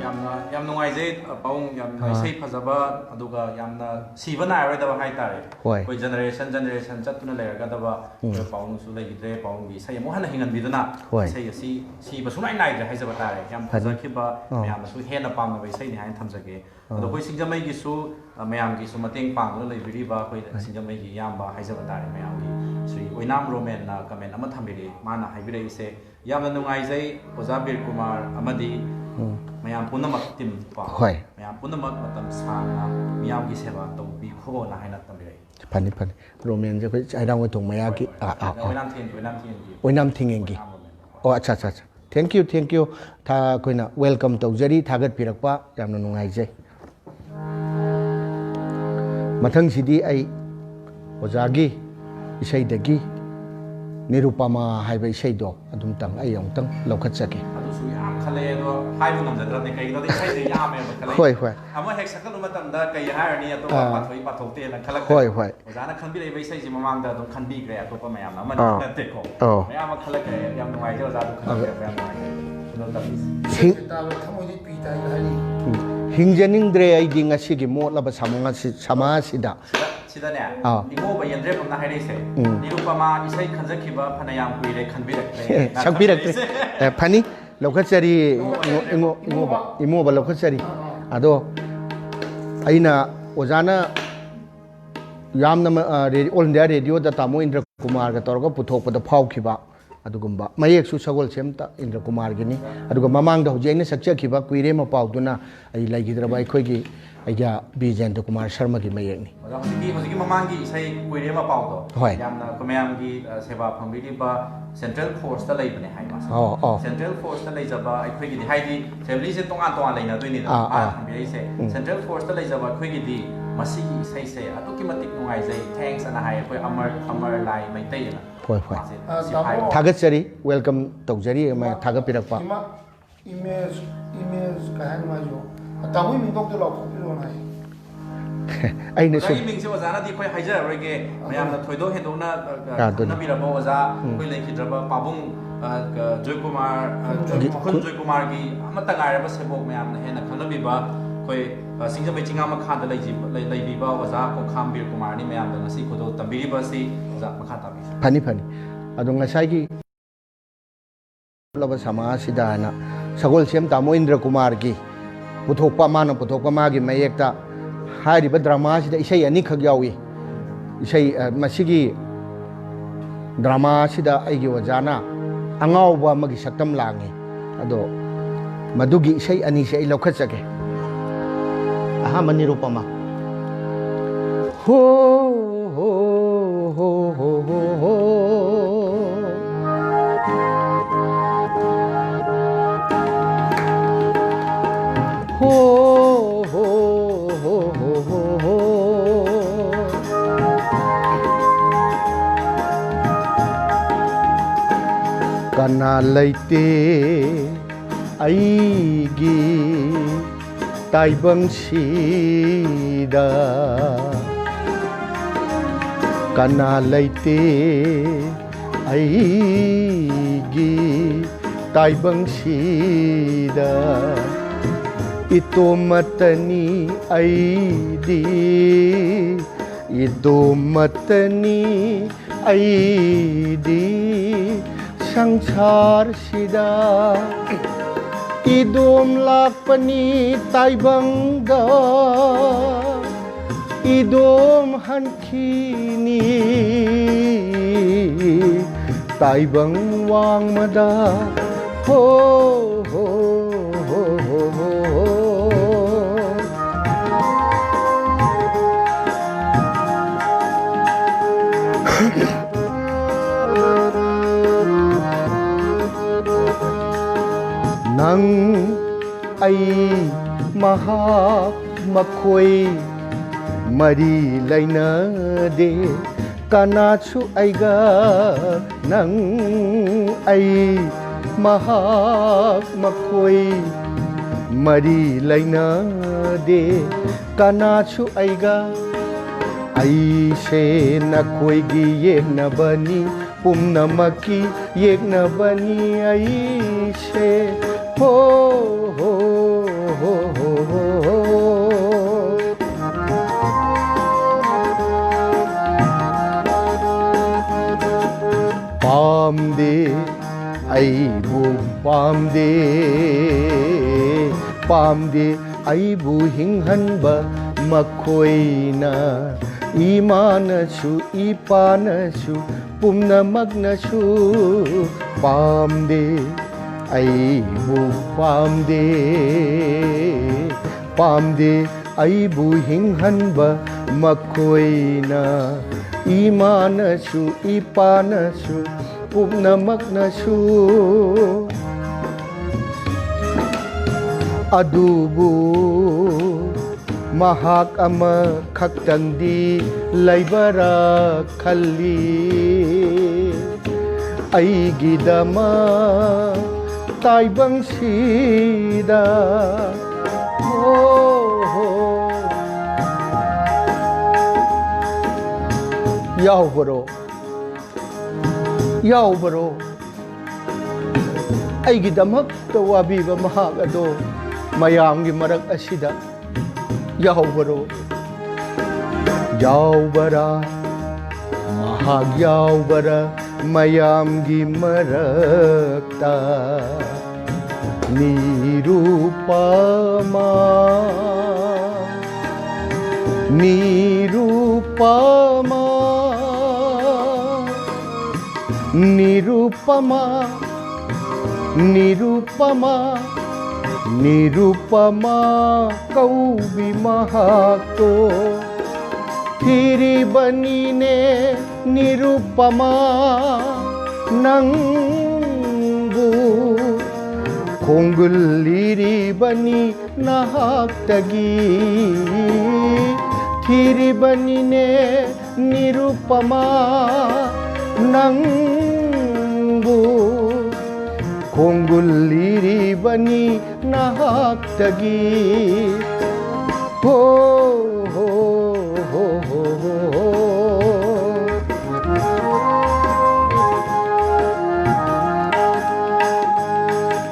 ꯌꯥꯝꯅ ꯌꯥꯝ ꯅꯨꯡꯉꯥꯏꯖꯩ꯫ ꯄꯥꯕꯨꯡ ꯌꯥꯝꯅ ꯑꯥ꯫ ꯏꯁꯩ ꯐꯖꯕ ꯑꯗꯨꯒ ꯌꯥꯝꯅ ꯁꯤꯕ ꯅꯥꯏꯔꯣꯏꯗꯕ ꯍꯥꯏꯇꯥꯔꯦ꯫ ꯍꯣꯏ꯫ ꯑꯩꯈꯣꯏ ꯖꯦꯅꯦꯔꯦꯁꯟ ꯖꯦꯅꯦꯔꯦꯁꯟ ꯆꯠꯇꯨꯅ ꯂꯩꯔꯒꯗꯕ ꯎꯝ꯫ ꯑꯩꯈꯣꯏ ꯄꯥꯕꯨꯡꯁꯨ ꯂꯩꯈꯤꯗ꯭ꯔꯦ꯫ ꯄꯥꯕꯨꯡꯒꯤ ꯏꯁꯩ ꯑꯃꯨꯛ ꯍꯟꯅ ꯍꯤꯡꯍꯟꯕꯤꯗꯨꯅ ꯍꯣꯏ꯫ ꯏꯁꯩ ꯑꯁꯤ ꯁꯤꯕ ꯁꯨꯡꯅꯥꯏ ꯅꯥꯏꯗ꯭ꯔꯦ ꯍꯥꯏꯖꯕ ꯇꯥꯔꯦ꯫ ꯌꯥꯝ ꯐꯅꯤ꯫ ꯐꯖꯈꯤꯕ ꯑꯥ꯫ ꯃꯌꯥꯝꯅꯁꯨ ꯍꯦꯟꯅ ꯄꯥꯝꯅꯕ ꯏꯁꯩꯅꯤ ꯍꯥꯏꯅ ꯊꯝꯖꯒꯦ꯫ ꯑꯗꯣ ꯑꯥ꯫ ꯑꯩꯈꯣꯏ ꯁꯤꯡꯖꯃꯩꯒꯤꯁꯨ ꯑ, ꯃꯌꯥꯝꯒꯤꯁꯨ ꯃꯇꯦꯡ ꯄꯥꯡꯗꯨꯅ ꯂꯩꯕꯤꯔꯤꯕ ꯑꯩꯈꯣꯏ ꯍꯣꯏ꯫ ꯁꯤꯡꯖꯃꯩꯒꯤ ꯏꯌꯥꯝꯕ ꯍꯥꯏꯖꯕ ꯇꯥꯔꯦ꯫ ꯃꯌꯥꯝꯒꯤ ꯁ꯭ꯔꯤ ꯑꯣꯏꯅꯥꯝ ꯔꯣꯃꯦꯟꯅ ꯀꯃꯦꯟ ꯑꯃ ꯊꯝꯕꯤꯔꯛꯏ꯫ ꯃꯥꯅ ꯍꯥꯏꯕꯤꯔꯛꯏꯁꯦ, "ꯌꯥꯝꯅ ꯅꯨꯡꯉꯥꯏꯖꯩ ꯑꯣꯖꯥ ꯕꯤꯔ ꯀꯨꯃꯥꯔ ꯑꯃꯗꯤ ꯎꯝ꯫ ꯃꯌꯥꯝ ꯄꯨꯝꯅꯃꯛ ꯇꯤꯝ ꯀꯣ꯫ ꯍꯣꯏ꯫ ꯃꯌꯥꯝ ꯄꯨꯝꯅꯃꯛ ꯃꯇꯝ ꯁꯥꯡꯅ ꯃꯤꯌꯥꯝꯒꯤ ꯁꯦꯕꯥ ꯇꯧꯕꯤꯈꯣꯅ" ꯍꯥꯏꯅ ꯊꯝꯕꯤꯔꯛꯏ꯫ ꯐꯅꯤ ꯐꯅꯤ꯫ ꯔꯣꯃꯦꯟꯁꯦ ꯑꯩꯈꯣꯏ ꯆꯥꯏꯔꯥꯡ ꯊꯣꯡ ꯃꯌꯥꯒꯤ ꯑꯥ, ꯑꯥ, ꯑꯥ꯫ ꯑꯣꯏꯅꯥꯝ ꯊꯦꯡꯒꯤ ꯑꯣꯏꯅꯥꯝ ꯊꯦꯡꯒꯤ ꯑꯣꯏꯅꯥꯝ ꯊꯦꯡꯒꯤ꯫ ꯑꯣꯏꯅꯥꯝ ꯔꯣꯃꯦꯟ꯫ ꯑꯣ, ꯑꯠꯆꯥ, ꯑꯠꯆꯥ, ꯑꯠꯆꯥ꯫ Thank you, thank you꯫ ꯊꯥ-, ꯑꯩꯈꯣꯏꯅ welcome ꯇꯧꯖꯔꯤ, ꯊꯥꯒꯠꯄꯤꯔꯛꯄ ꯌꯥꯝꯅ ꯅꯨꯡꯉꯥꯏꯖꯩ꯫ ꯃꯊꯪꯁꯤꯗꯤ ꯑꯩ ꯑꯣꯖꯥꯒꯤ ꯏꯁꯩꯗꯒꯤ ꯅꯤꯔꯨꯄꯃꯥ ꯍꯥꯏꯕ ꯏꯁꯩꯗꯣ ꯑꯗꯨꯝꯇꯪ ꯑꯩ ꯑꯃꯨꯛꯇꯪ ꯂꯧꯈꯠꯆꯒꯦ꯫ ꯑꯗꯨꯁꯨ ꯌꯥꯝ ꯈꯜꯂꯛꯑꯦ, ꯑꯗꯣ ꯍꯥꯏꯕ ꯉꯝꯖꯗ꯭ꯔꯕꯅꯦ, ꯀꯩꯒꯤꯅꯣꯗ ꯏꯁꯩꯁꯦ ꯌꯥꯝꯃꯦꯕ ꯈꯜꯂꯛꯑꯦ꯫ ꯍꯣꯏ, ꯍꯣꯏ꯫ ꯑꯃ ꯍꯦꯛ ꯁꯛꯀꯠꯂꯨ ꯃꯇꯝꯗ ꯀꯩ ꯍꯥꯏꯔꯅꯤ, ꯑꯇꯣꯞꯄ ꯑꯥ꯫ ꯄꯥꯊꯣꯛꯏ ꯄꯥꯊꯣꯛꯇꯦꯅ ꯈꯜꯂꯛꯇꯦ꯫ ꯍꯣꯏ, ꯍꯣꯏ꯫ ꯑꯣꯖꯥꯅ ꯈꯟꯕꯤꯔꯛꯏꯕ ꯏꯁꯩꯁꯤ ꯃꯃꯥꯡꯗ ꯑꯗꯨꯝ ꯈꯟꯕꯤꯈ꯭ꯔꯦ, ꯑꯇꯣꯞꯄ ꯃꯌꯥꯝ ꯑꯃꯅꯤ ꯑꯥ꯫ ꯅꯠꯇꯦꯀꯣ꯫ ꯑꯧ꯫ ꯃꯌꯥꯝ ꯑꯃ ꯈꯜꯂꯛꯈ꯭ꯔꯦ, ꯌꯥꯝ ꯅꯨꯡꯉꯥꯏꯖꯩ ꯑꯣꯖꯥ, ꯑꯗꯨ ꯈꯟꯕꯤꯔꯛꯄ ꯌꯥꯝ ꯅꯨꯡꯉꯥꯏꯖꯩ꯫ ꯑꯗꯣ ꯇꯝꯕꯤꯁꯤ꯫ ꯍꯤꯡ-, ꯇꯥꯕ ꯊꯃꯣꯏꯗꯤ ꯄꯤ ꯇꯥꯏ ꯍꯥꯏꯔꯤ꯫ ꯎꯝ꯫ ꯍꯤꯡꯖꯅꯤꯡꯗ꯭ꯔꯦ ꯑꯩꯗꯤ ꯉꯁꯤꯒꯤ ꯃꯣꯠꯂꯕ ꯁꯃꯥꯖꯁꯤ-, ꯁꯃꯥꯖꯁꯤꯗ꯫ ꯁꯤꯗ, ꯁꯤꯗꯅꯦ, ꯑꯥ꯫ ꯏꯃꯣꯕ ꯌꯦꯟꯗ꯭ꯔꯦꯝꯕꯝꯅ ꯍꯥꯏꯔꯛꯏꯁꯦ, ꯎꯝ꯫ "ꯅꯤꯔꯨꯄꯃꯥ ꯏꯁꯩ ꯈꯟꯖꯈꯤꯕ ꯐꯅꯌꯥꯝ ꯀꯨꯏꯔꯦ, ꯈꯟꯕꯤꯔꯛꯇ꯭ꯔꯦ"꯫ ꯑꯦ, ꯁꯛꯄꯤꯔꯛꯇ꯭ꯔꯦ꯫ ꯈꯟꯕꯤꯔꯛꯏꯁꯦ꯫ ꯑꯦ, ꯐꯅꯤ꯫ ꯂꯧꯈꯠꯆꯔꯤ, ꯏꯃꯣꯕ ꯏꯃꯣ-, ꯌꯦꯟꯗ꯭ꯔꯦꯝꯕꯝ꯫ ꯏꯃꯣ-, ꯏꯃꯣꯕ꯫ ꯏꯃꯣꯕ ꯂꯧꯈꯠꯆꯔꯤ꯫ ꯑꯥ, ꯑꯥ꯫ ꯑꯗꯣ ꯑꯩꯅ ꯑꯣꯖꯥꯅ ꯌꯥꯝꯅ ꯃ-, ꯑ, ꯔꯦ-, All India Radio ꯗ ꯇꯥꯃꯣ ꯏꯟꯗ꯭ꯔ ꯀꯨꯃꯥꯔꯒ ꯇꯧꯔꯒ ꯄꯨꯊꯣꯛꯄꯗ ꯐꯥꯎꯈꯤꯕ ꯑꯗꯨꯒꯨꯝꯕ ꯃꯌꯦꯛꯁꯨ ꯁꯒꯣꯜꯁꯦꯝ ꯇ-, ꯏꯟꯗ꯭ꯔ ꯀꯨꯃꯥꯔꯒꯤꯅꯤ꯫ ꯑꯗꯨꯒ ꯃꯃꯥꯡꯗ ꯍꯧꯖꯤꯛ ꯑꯩꯅ ꯁꯛꯆꯈꯤꯕ ꯀꯨꯏꯔꯦ ꯃꯄꯥꯎꯗꯨꯅ ꯑꯩ ꯂꯩꯈꯤꯗ꯭ꯔꯕ ꯑꯩꯈꯣꯏꯒꯤ, ꯑꯩꯒꯤ ꯕꯤ ꯖꯌꯟꯇ ꯀꯨꯃꯥꯔ ꯁꯔꯃꯒꯤ ꯃꯌꯦꯛꯅꯤ꯫ ꯑꯣꯖꯥ, ꯍꯧꯖꯤꯛꯀꯤ, ꯍꯧꯖꯤꯛꯀꯤ ꯃꯃꯥꯡꯒꯤ ꯏꯁꯩ ꯀꯨꯏꯔꯦ ꯃꯄꯥꯎꯗꯣ, ꯍꯣꯏ꯫ ꯌꯥꯝꯅ ꯑꯩꯈꯣꯏ ꯃꯌꯥꯝꯒꯤ, ꯑ, ꯁꯦꯕꯥ ꯐꯪꯕꯤꯔꯤꯕ Central Force ꯇ ꯂꯩꯕꯅꯦ ꯍꯥꯏ ꯃꯥꯁꯦ꯫ ꯑꯣ, ꯑꯣ꯫ Central Force ꯇ ꯂꯩꯖꯕ ꯑꯩꯈꯣꯏꯒꯤꯗꯤ, ꯍꯥꯏꯗꯤ family ꯁꯦ ꯇꯣꯉꯥꯟ ꯇꯣꯉꯥꯟ ꯂꯩꯅꯗꯣꯏꯅꯤꯗꯅ, ꯑꯥ, ꯃꯥꯅ ꯑꯥ꯫ ꯊꯝꯕꯤꯔꯛꯏꯁꯦ꯫ ꯎꯝ꯫ Central Force ꯇ ꯂꯩꯖꯕ ꯑꯩꯈꯣꯏꯒꯤꯗꯤ ꯃꯁꯤꯒꯤ ꯏꯁꯩꯁꯦ ꯑꯗꯨꯛꯀꯤ ꯃꯇꯤꯛ ꯅꯨꯡꯉꯥꯏꯖꯩ, thanks ꯑꯅ ꯍꯥꯏ ꯑꯩꯈꯣꯏ ꯑꯃꯔ, ꯑꯃꯔ ꯂꯥꯏ ꯃꯩꯇꯩ ꯑꯅ꯫ ꯍꯣꯏ, ꯍꯣꯏ꯫ ꯃꯥꯁꯦ ꯑ, ꯁꯤ ꯇꯥꯃꯣ꯫ ꯍꯥꯏ-, ꯊꯥꯒꯠꯆꯔꯤ, welcome ꯇꯧꯖꯔꯤ, ꯃꯥ ꯏꯃꯥ-, ꯊꯥꯒꯠꯄꯤꯔꯛꯄ꯫ ꯏꯃꯥ-, image, image ꯀꯩ ꯍꯥꯏꯅꯣ ꯃꯥꯏꯁꯨ? ꯇꯥꯃꯣꯒꯤ ꯃꯤꯡꯗꯣ ꯑꯝꯇ ꯂꯥꯎꯊꯣꯛꯄꯤꯔꯛꯑꯣꯅ ꯍꯥꯏ꯫ ꯑꯩꯅ ꯁꯨꯝ ꯑꯣꯖꯥꯒꯤ ꯃꯤꯡꯁꯦ ꯑꯣꯖꯥꯅꯗꯤ ꯑꯩꯈꯣꯏ ꯍꯥꯏꯖꯔꯔꯣꯏꯒꯦ꯫ ꯃꯌꯥꯝꯅ ꯊꯣꯏꯗꯣꯛ ꯍꯦꯟꯗꯣꯛꯅ, ꯑ, ꯑ, ꯑꯗꯨꯅꯤ꯫ ꯈꯪꯅꯕꯤꯔꯕ ꯑꯣꯖꯥ ꯎꯝ꯫ ꯑꯩꯈꯣꯏ ꯂꯩꯈꯤꯗ꯭ꯔꯕ ꯄꯥꯕꯨꯡ, ꯑ, ꯀ-, ꯖꯣꯏꯀꯨꯃꯥꯔ, ꯑ, ꯈꯨꯟ ꯖꯣꯏꯀꯨꯃꯥꯔ꯫ ꯈꯨꯟ ꯖꯣꯏꯀꯨꯃꯥꯔꯒꯤ ꯑꯃꯠꯇ ꯉꯥꯏꯔꯕ ꯁꯦꯕꯣꯛ ꯃꯌꯥꯝꯅ ꯍꯦꯟꯅ ꯈꯪꯅꯕꯤꯕ ꯑꯩꯈꯣꯏ, ꯑ, ꯁꯤꯡꯖꯃꯩ ꯆꯤꯡꯉꯥ ꯃꯈꯥꯗ ꯂꯩꯖꯤ-, ꯂꯩ-, ꯂꯩꯕꯤꯕ ꯑꯣꯖꯥ ꯈꯣꯡꯈꯥꯝ ꯕꯤꯔ ꯀꯨꯃꯥꯔꯅꯤ ꯃꯌꯥꯝꯗ ꯉꯁꯤ ꯈꯨꯗꯣꯜ ꯇꯝꯕꯤꯔꯤꯕ ꯑꯁꯤ꯫ ꯑꯣꯖꯥ, ꯃꯈꯥ ꯇꯥꯕꯤꯌꯨ꯫ ꯐꯅꯤ, ꯐꯅꯤ꯫ ꯑꯗꯣ ꯉꯁꯥꯏꯒꯤ ꯂꯕ ꯁꯃꯥꯖꯁꯤꯗ ꯍꯥꯏꯅ ꯁꯒꯣꯜꯁꯦꯝ ꯇꯥꯃꯣ ꯏꯟꯗ꯭ꯔ ꯀꯨꯃꯥꯔꯒꯤ ꯄꯨꯊꯣꯛꯄ, ꯃꯥꯅ ꯄꯨꯊꯣꯛꯄ ꯃꯥꯒꯤ ꯃꯌꯦꯛꯇ ꯍꯥꯏꯔꯤꯕ drama ꯁꯤꯗ ꯏꯁꯩ ꯑꯅꯤꯈꯛ ꯌꯥꯎꯏ꯫ ꯏꯁꯩ, ꯑ, ꯃꯁꯤꯒꯤ drama ꯁꯤꯗ ꯑꯩꯒꯤ ꯑꯣꯖꯥꯅ ꯑꯉꯥꯎꯕ ꯑꯃꯒꯤ ꯁꯛꯇꯝ ꯂꯥꯡꯉꯤ꯫ ꯑꯗꯣ ꯃꯗꯨꯒꯤ ꯏꯁꯩ ꯑꯅꯤꯁꯦ ꯑꯩ ꯂꯧꯈꯠꯆꯒꯦ꯫ ꯑꯍꯥꯟꯕ ꯅꯤꯔꯨꯄꯃ꯫ ꯍꯣ, ꯍꯣ, ꯍꯣ꯫ ꯀꯅꯥ ꯂꯩꯇꯦ ꯑꯩꯒꯤ ꯇꯥꯏꯕꯪꯁꯤꯗ꯫ ꯀꯅꯥ ꯂꯩꯇꯦ ꯑꯩꯒꯤ ꯇꯥꯏꯕꯪꯁꯤꯗ꯫ ꯏꯇꯣꯝꯃꯇꯅꯤ ꯑꯩꯗꯤ, ꯏꯇꯣꯝꯃꯇꯅꯤ ꯑꯩꯗꯤ ꯁꯪꯁꯥꯔꯁꯤꯗ꯫ ꯏꯗꯣꯝ ꯂꯥꯛꯄꯅꯤ ꯇꯥꯏꯕꯪꯗ, ꯏꯗꯣꯝ ꯍꯟꯈꯤꯅꯤ ꯇꯥꯏꯕꯪ ꯋꯥꯡꯃꯗ꯫ ꯍꯣ, ꯍꯣ, ꯍꯣ, ꯍꯣ, ꯍꯣ, ꯍꯣ꯫ ꯅꯪ, ꯑꯩ, ꯃꯍꯥꯛ, ꯃꯈꯣꯏ ꯃꯔꯤ ꯂꯩꯅꯗꯦ꯫ ꯀꯅꯥꯁꯨ ꯑꯩꯒ, ꯅꯪ, ꯑꯩ, ꯃꯍꯥꯛ, ꯃꯈꯣꯏ ꯃꯔꯤ ꯂꯩꯅꯗꯦ꯫ ꯀꯅꯥꯁꯨ ꯑꯩꯒ꯫ ꯑꯩꯁꯦ ꯅꯈꯣꯏꯒꯤ ꯌꯦꯛꯅꯕꯅꯤ, ꯄꯨꯝꯅꯃꯛꯀꯤ ꯌꯦꯛꯅꯕꯅꯤ ꯑꯩꯁꯦ꯫ ꯍꯣ, ꯍꯣ, ꯍꯣ, ꯍꯣ, ꯍꯣ, ꯍꯣ꯫ ꯄꯥꯝꯗꯦ, ꯑꯩꯕꯨ ꯄꯥꯝꯗꯦ, ꯄꯥꯝꯗꯦ ꯑꯩꯕꯨ ꯍꯤꯡꯍꯟꯕ ꯃꯈꯣꯏꯅ꯫ ꯏꯃꯥꯅꯁꯨ, ꯏꯄꯥꯅꯁꯨ, ꯄꯨꯝꯅꯃꯛꯅꯁꯨ ꯄꯥꯝꯗꯦ, ꯑꯩꯕꯨ ꯄꯥꯝꯗꯦ, ꯄꯥꯝꯗꯦ ꯑꯩꯕꯨ ꯍꯤꯡꯍꯟꯕ ꯃꯈꯣꯏꯅ꯫ ꯏꯃꯥꯅꯁꯨ, ꯏꯄꯥꯅꯁꯨ, ꯄꯨꯝꯅꯃꯛꯅꯁꯨ꯫ ꯑꯗꯨꯕꯨ ꯃꯍꯥꯛ ꯑꯃꯈꯛꯇꯪꯗꯤ ꯂꯩꯕꯔꯥ ꯈꯜꯂꯤ꯫ ꯑꯩꯒꯤꯗꯃꯛ ꯇꯥꯏꯕꯪꯁꯤꯗ꯫ ꯍꯣ, ꯍꯣ꯫ ꯌꯥꯎꯕꯔꯣ? ꯌꯥꯎꯕꯔꯣ? ꯑꯩꯒꯤꯗꯃꯛꯇ ꯋꯥꯕꯤꯕ ꯃꯍꯥꯛ ꯑꯗꯣ ꯃꯌꯥꯝꯒꯤ ꯃꯔꯛ ꯑꯁꯤꯗ ꯌꯥꯎꯕꯔꯣ? ꯌꯥꯎꯕꯔꯥ? ꯃꯍꯥꯛ ꯌꯥꯎꯕꯔꯥ ꯃꯌꯥꯝꯒꯤ ꯃꯔꯛꯇ? ꯅꯤꯔꯨꯄꯃꯥ, ꯅꯤꯔꯨꯄꯃꯥ, ꯅꯤꯔꯨꯄꯃꯥ, ꯅꯤꯔꯨꯄꯃꯥ, ꯅꯤꯔꯨꯄꯃꯥ ꯀꯧꯕꯤ ꯃꯍꯥꯛꯇꯣ꯫ ꯊꯤꯔꯤꯕꯅꯤꯅꯦ ꯅꯤꯔꯨꯄꯃꯥ ꯅꯪꯕꯨ, ꯈꯣꯡꯒꯨꯜꯂꯤꯔꯤꯕꯅꯤ ꯅꯍꯥꯛꯇꯒꯤ꯫ ꯊꯤꯔꯤꯕꯅꯤꯅꯦ ꯅꯤꯔꯨꯄꯃꯥ ꯅꯪꯕꯨ, ꯈꯣꯡꯒꯨꯜꯂꯤꯔꯤꯕꯅꯤ ꯅꯍꯥꯛꯇꯒꯤ꯫ ꯍꯣ, ꯍꯣ, ꯍꯣ, ꯍꯣ, ꯍꯣ꯫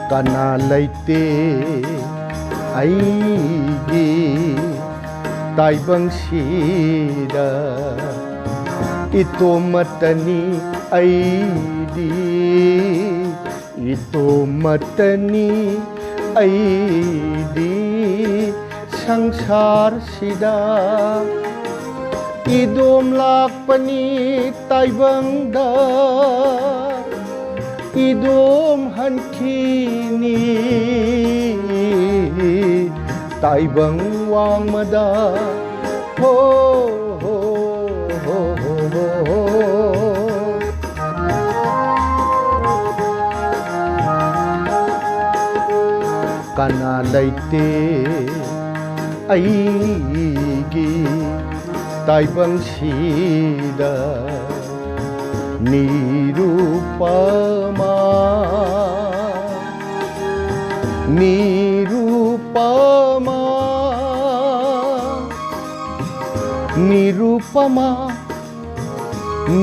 ꯀꯅꯥ ꯂꯩꯇꯦ ꯑꯩꯒꯤ ꯇꯥꯏꯕꯪꯁꯤꯗ, ꯏꯇꯣꯝꯃꯇꯅꯤ ꯑꯩꯗꯤ, ꯏꯇꯣꯝꯃꯇꯅꯤ ꯑꯩꯗꯤ ꯁꯪꯁꯥꯔꯁꯤꯗ꯫ ꯏꯗꯣꯝ ꯂꯥꯛꯄꯅꯤ ꯇꯥꯏꯕꯪꯗ, ꯏꯗꯣꯝ ꯍꯟꯈꯤꯅꯤ ꯇꯥꯏꯕꯪ ꯋꯥꯡꯃꯗ꯫ ꯍꯣ, ꯍꯣ, ꯍꯣ, ꯍꯣ, ꯍꯣ꯫ ꯀꯅꯥ ꯂꯩꯇꯦ ꯑꯩꯒꯤ ꯇꯥꯏꯕꯪꯁꯤꯗ, ꯅꯤꯔꯨꯄꯃꯥ, ꯅꯤꯔꯨꯄꯃꯥ, ꯅꯤꯔꯨꯄꯃꯥ,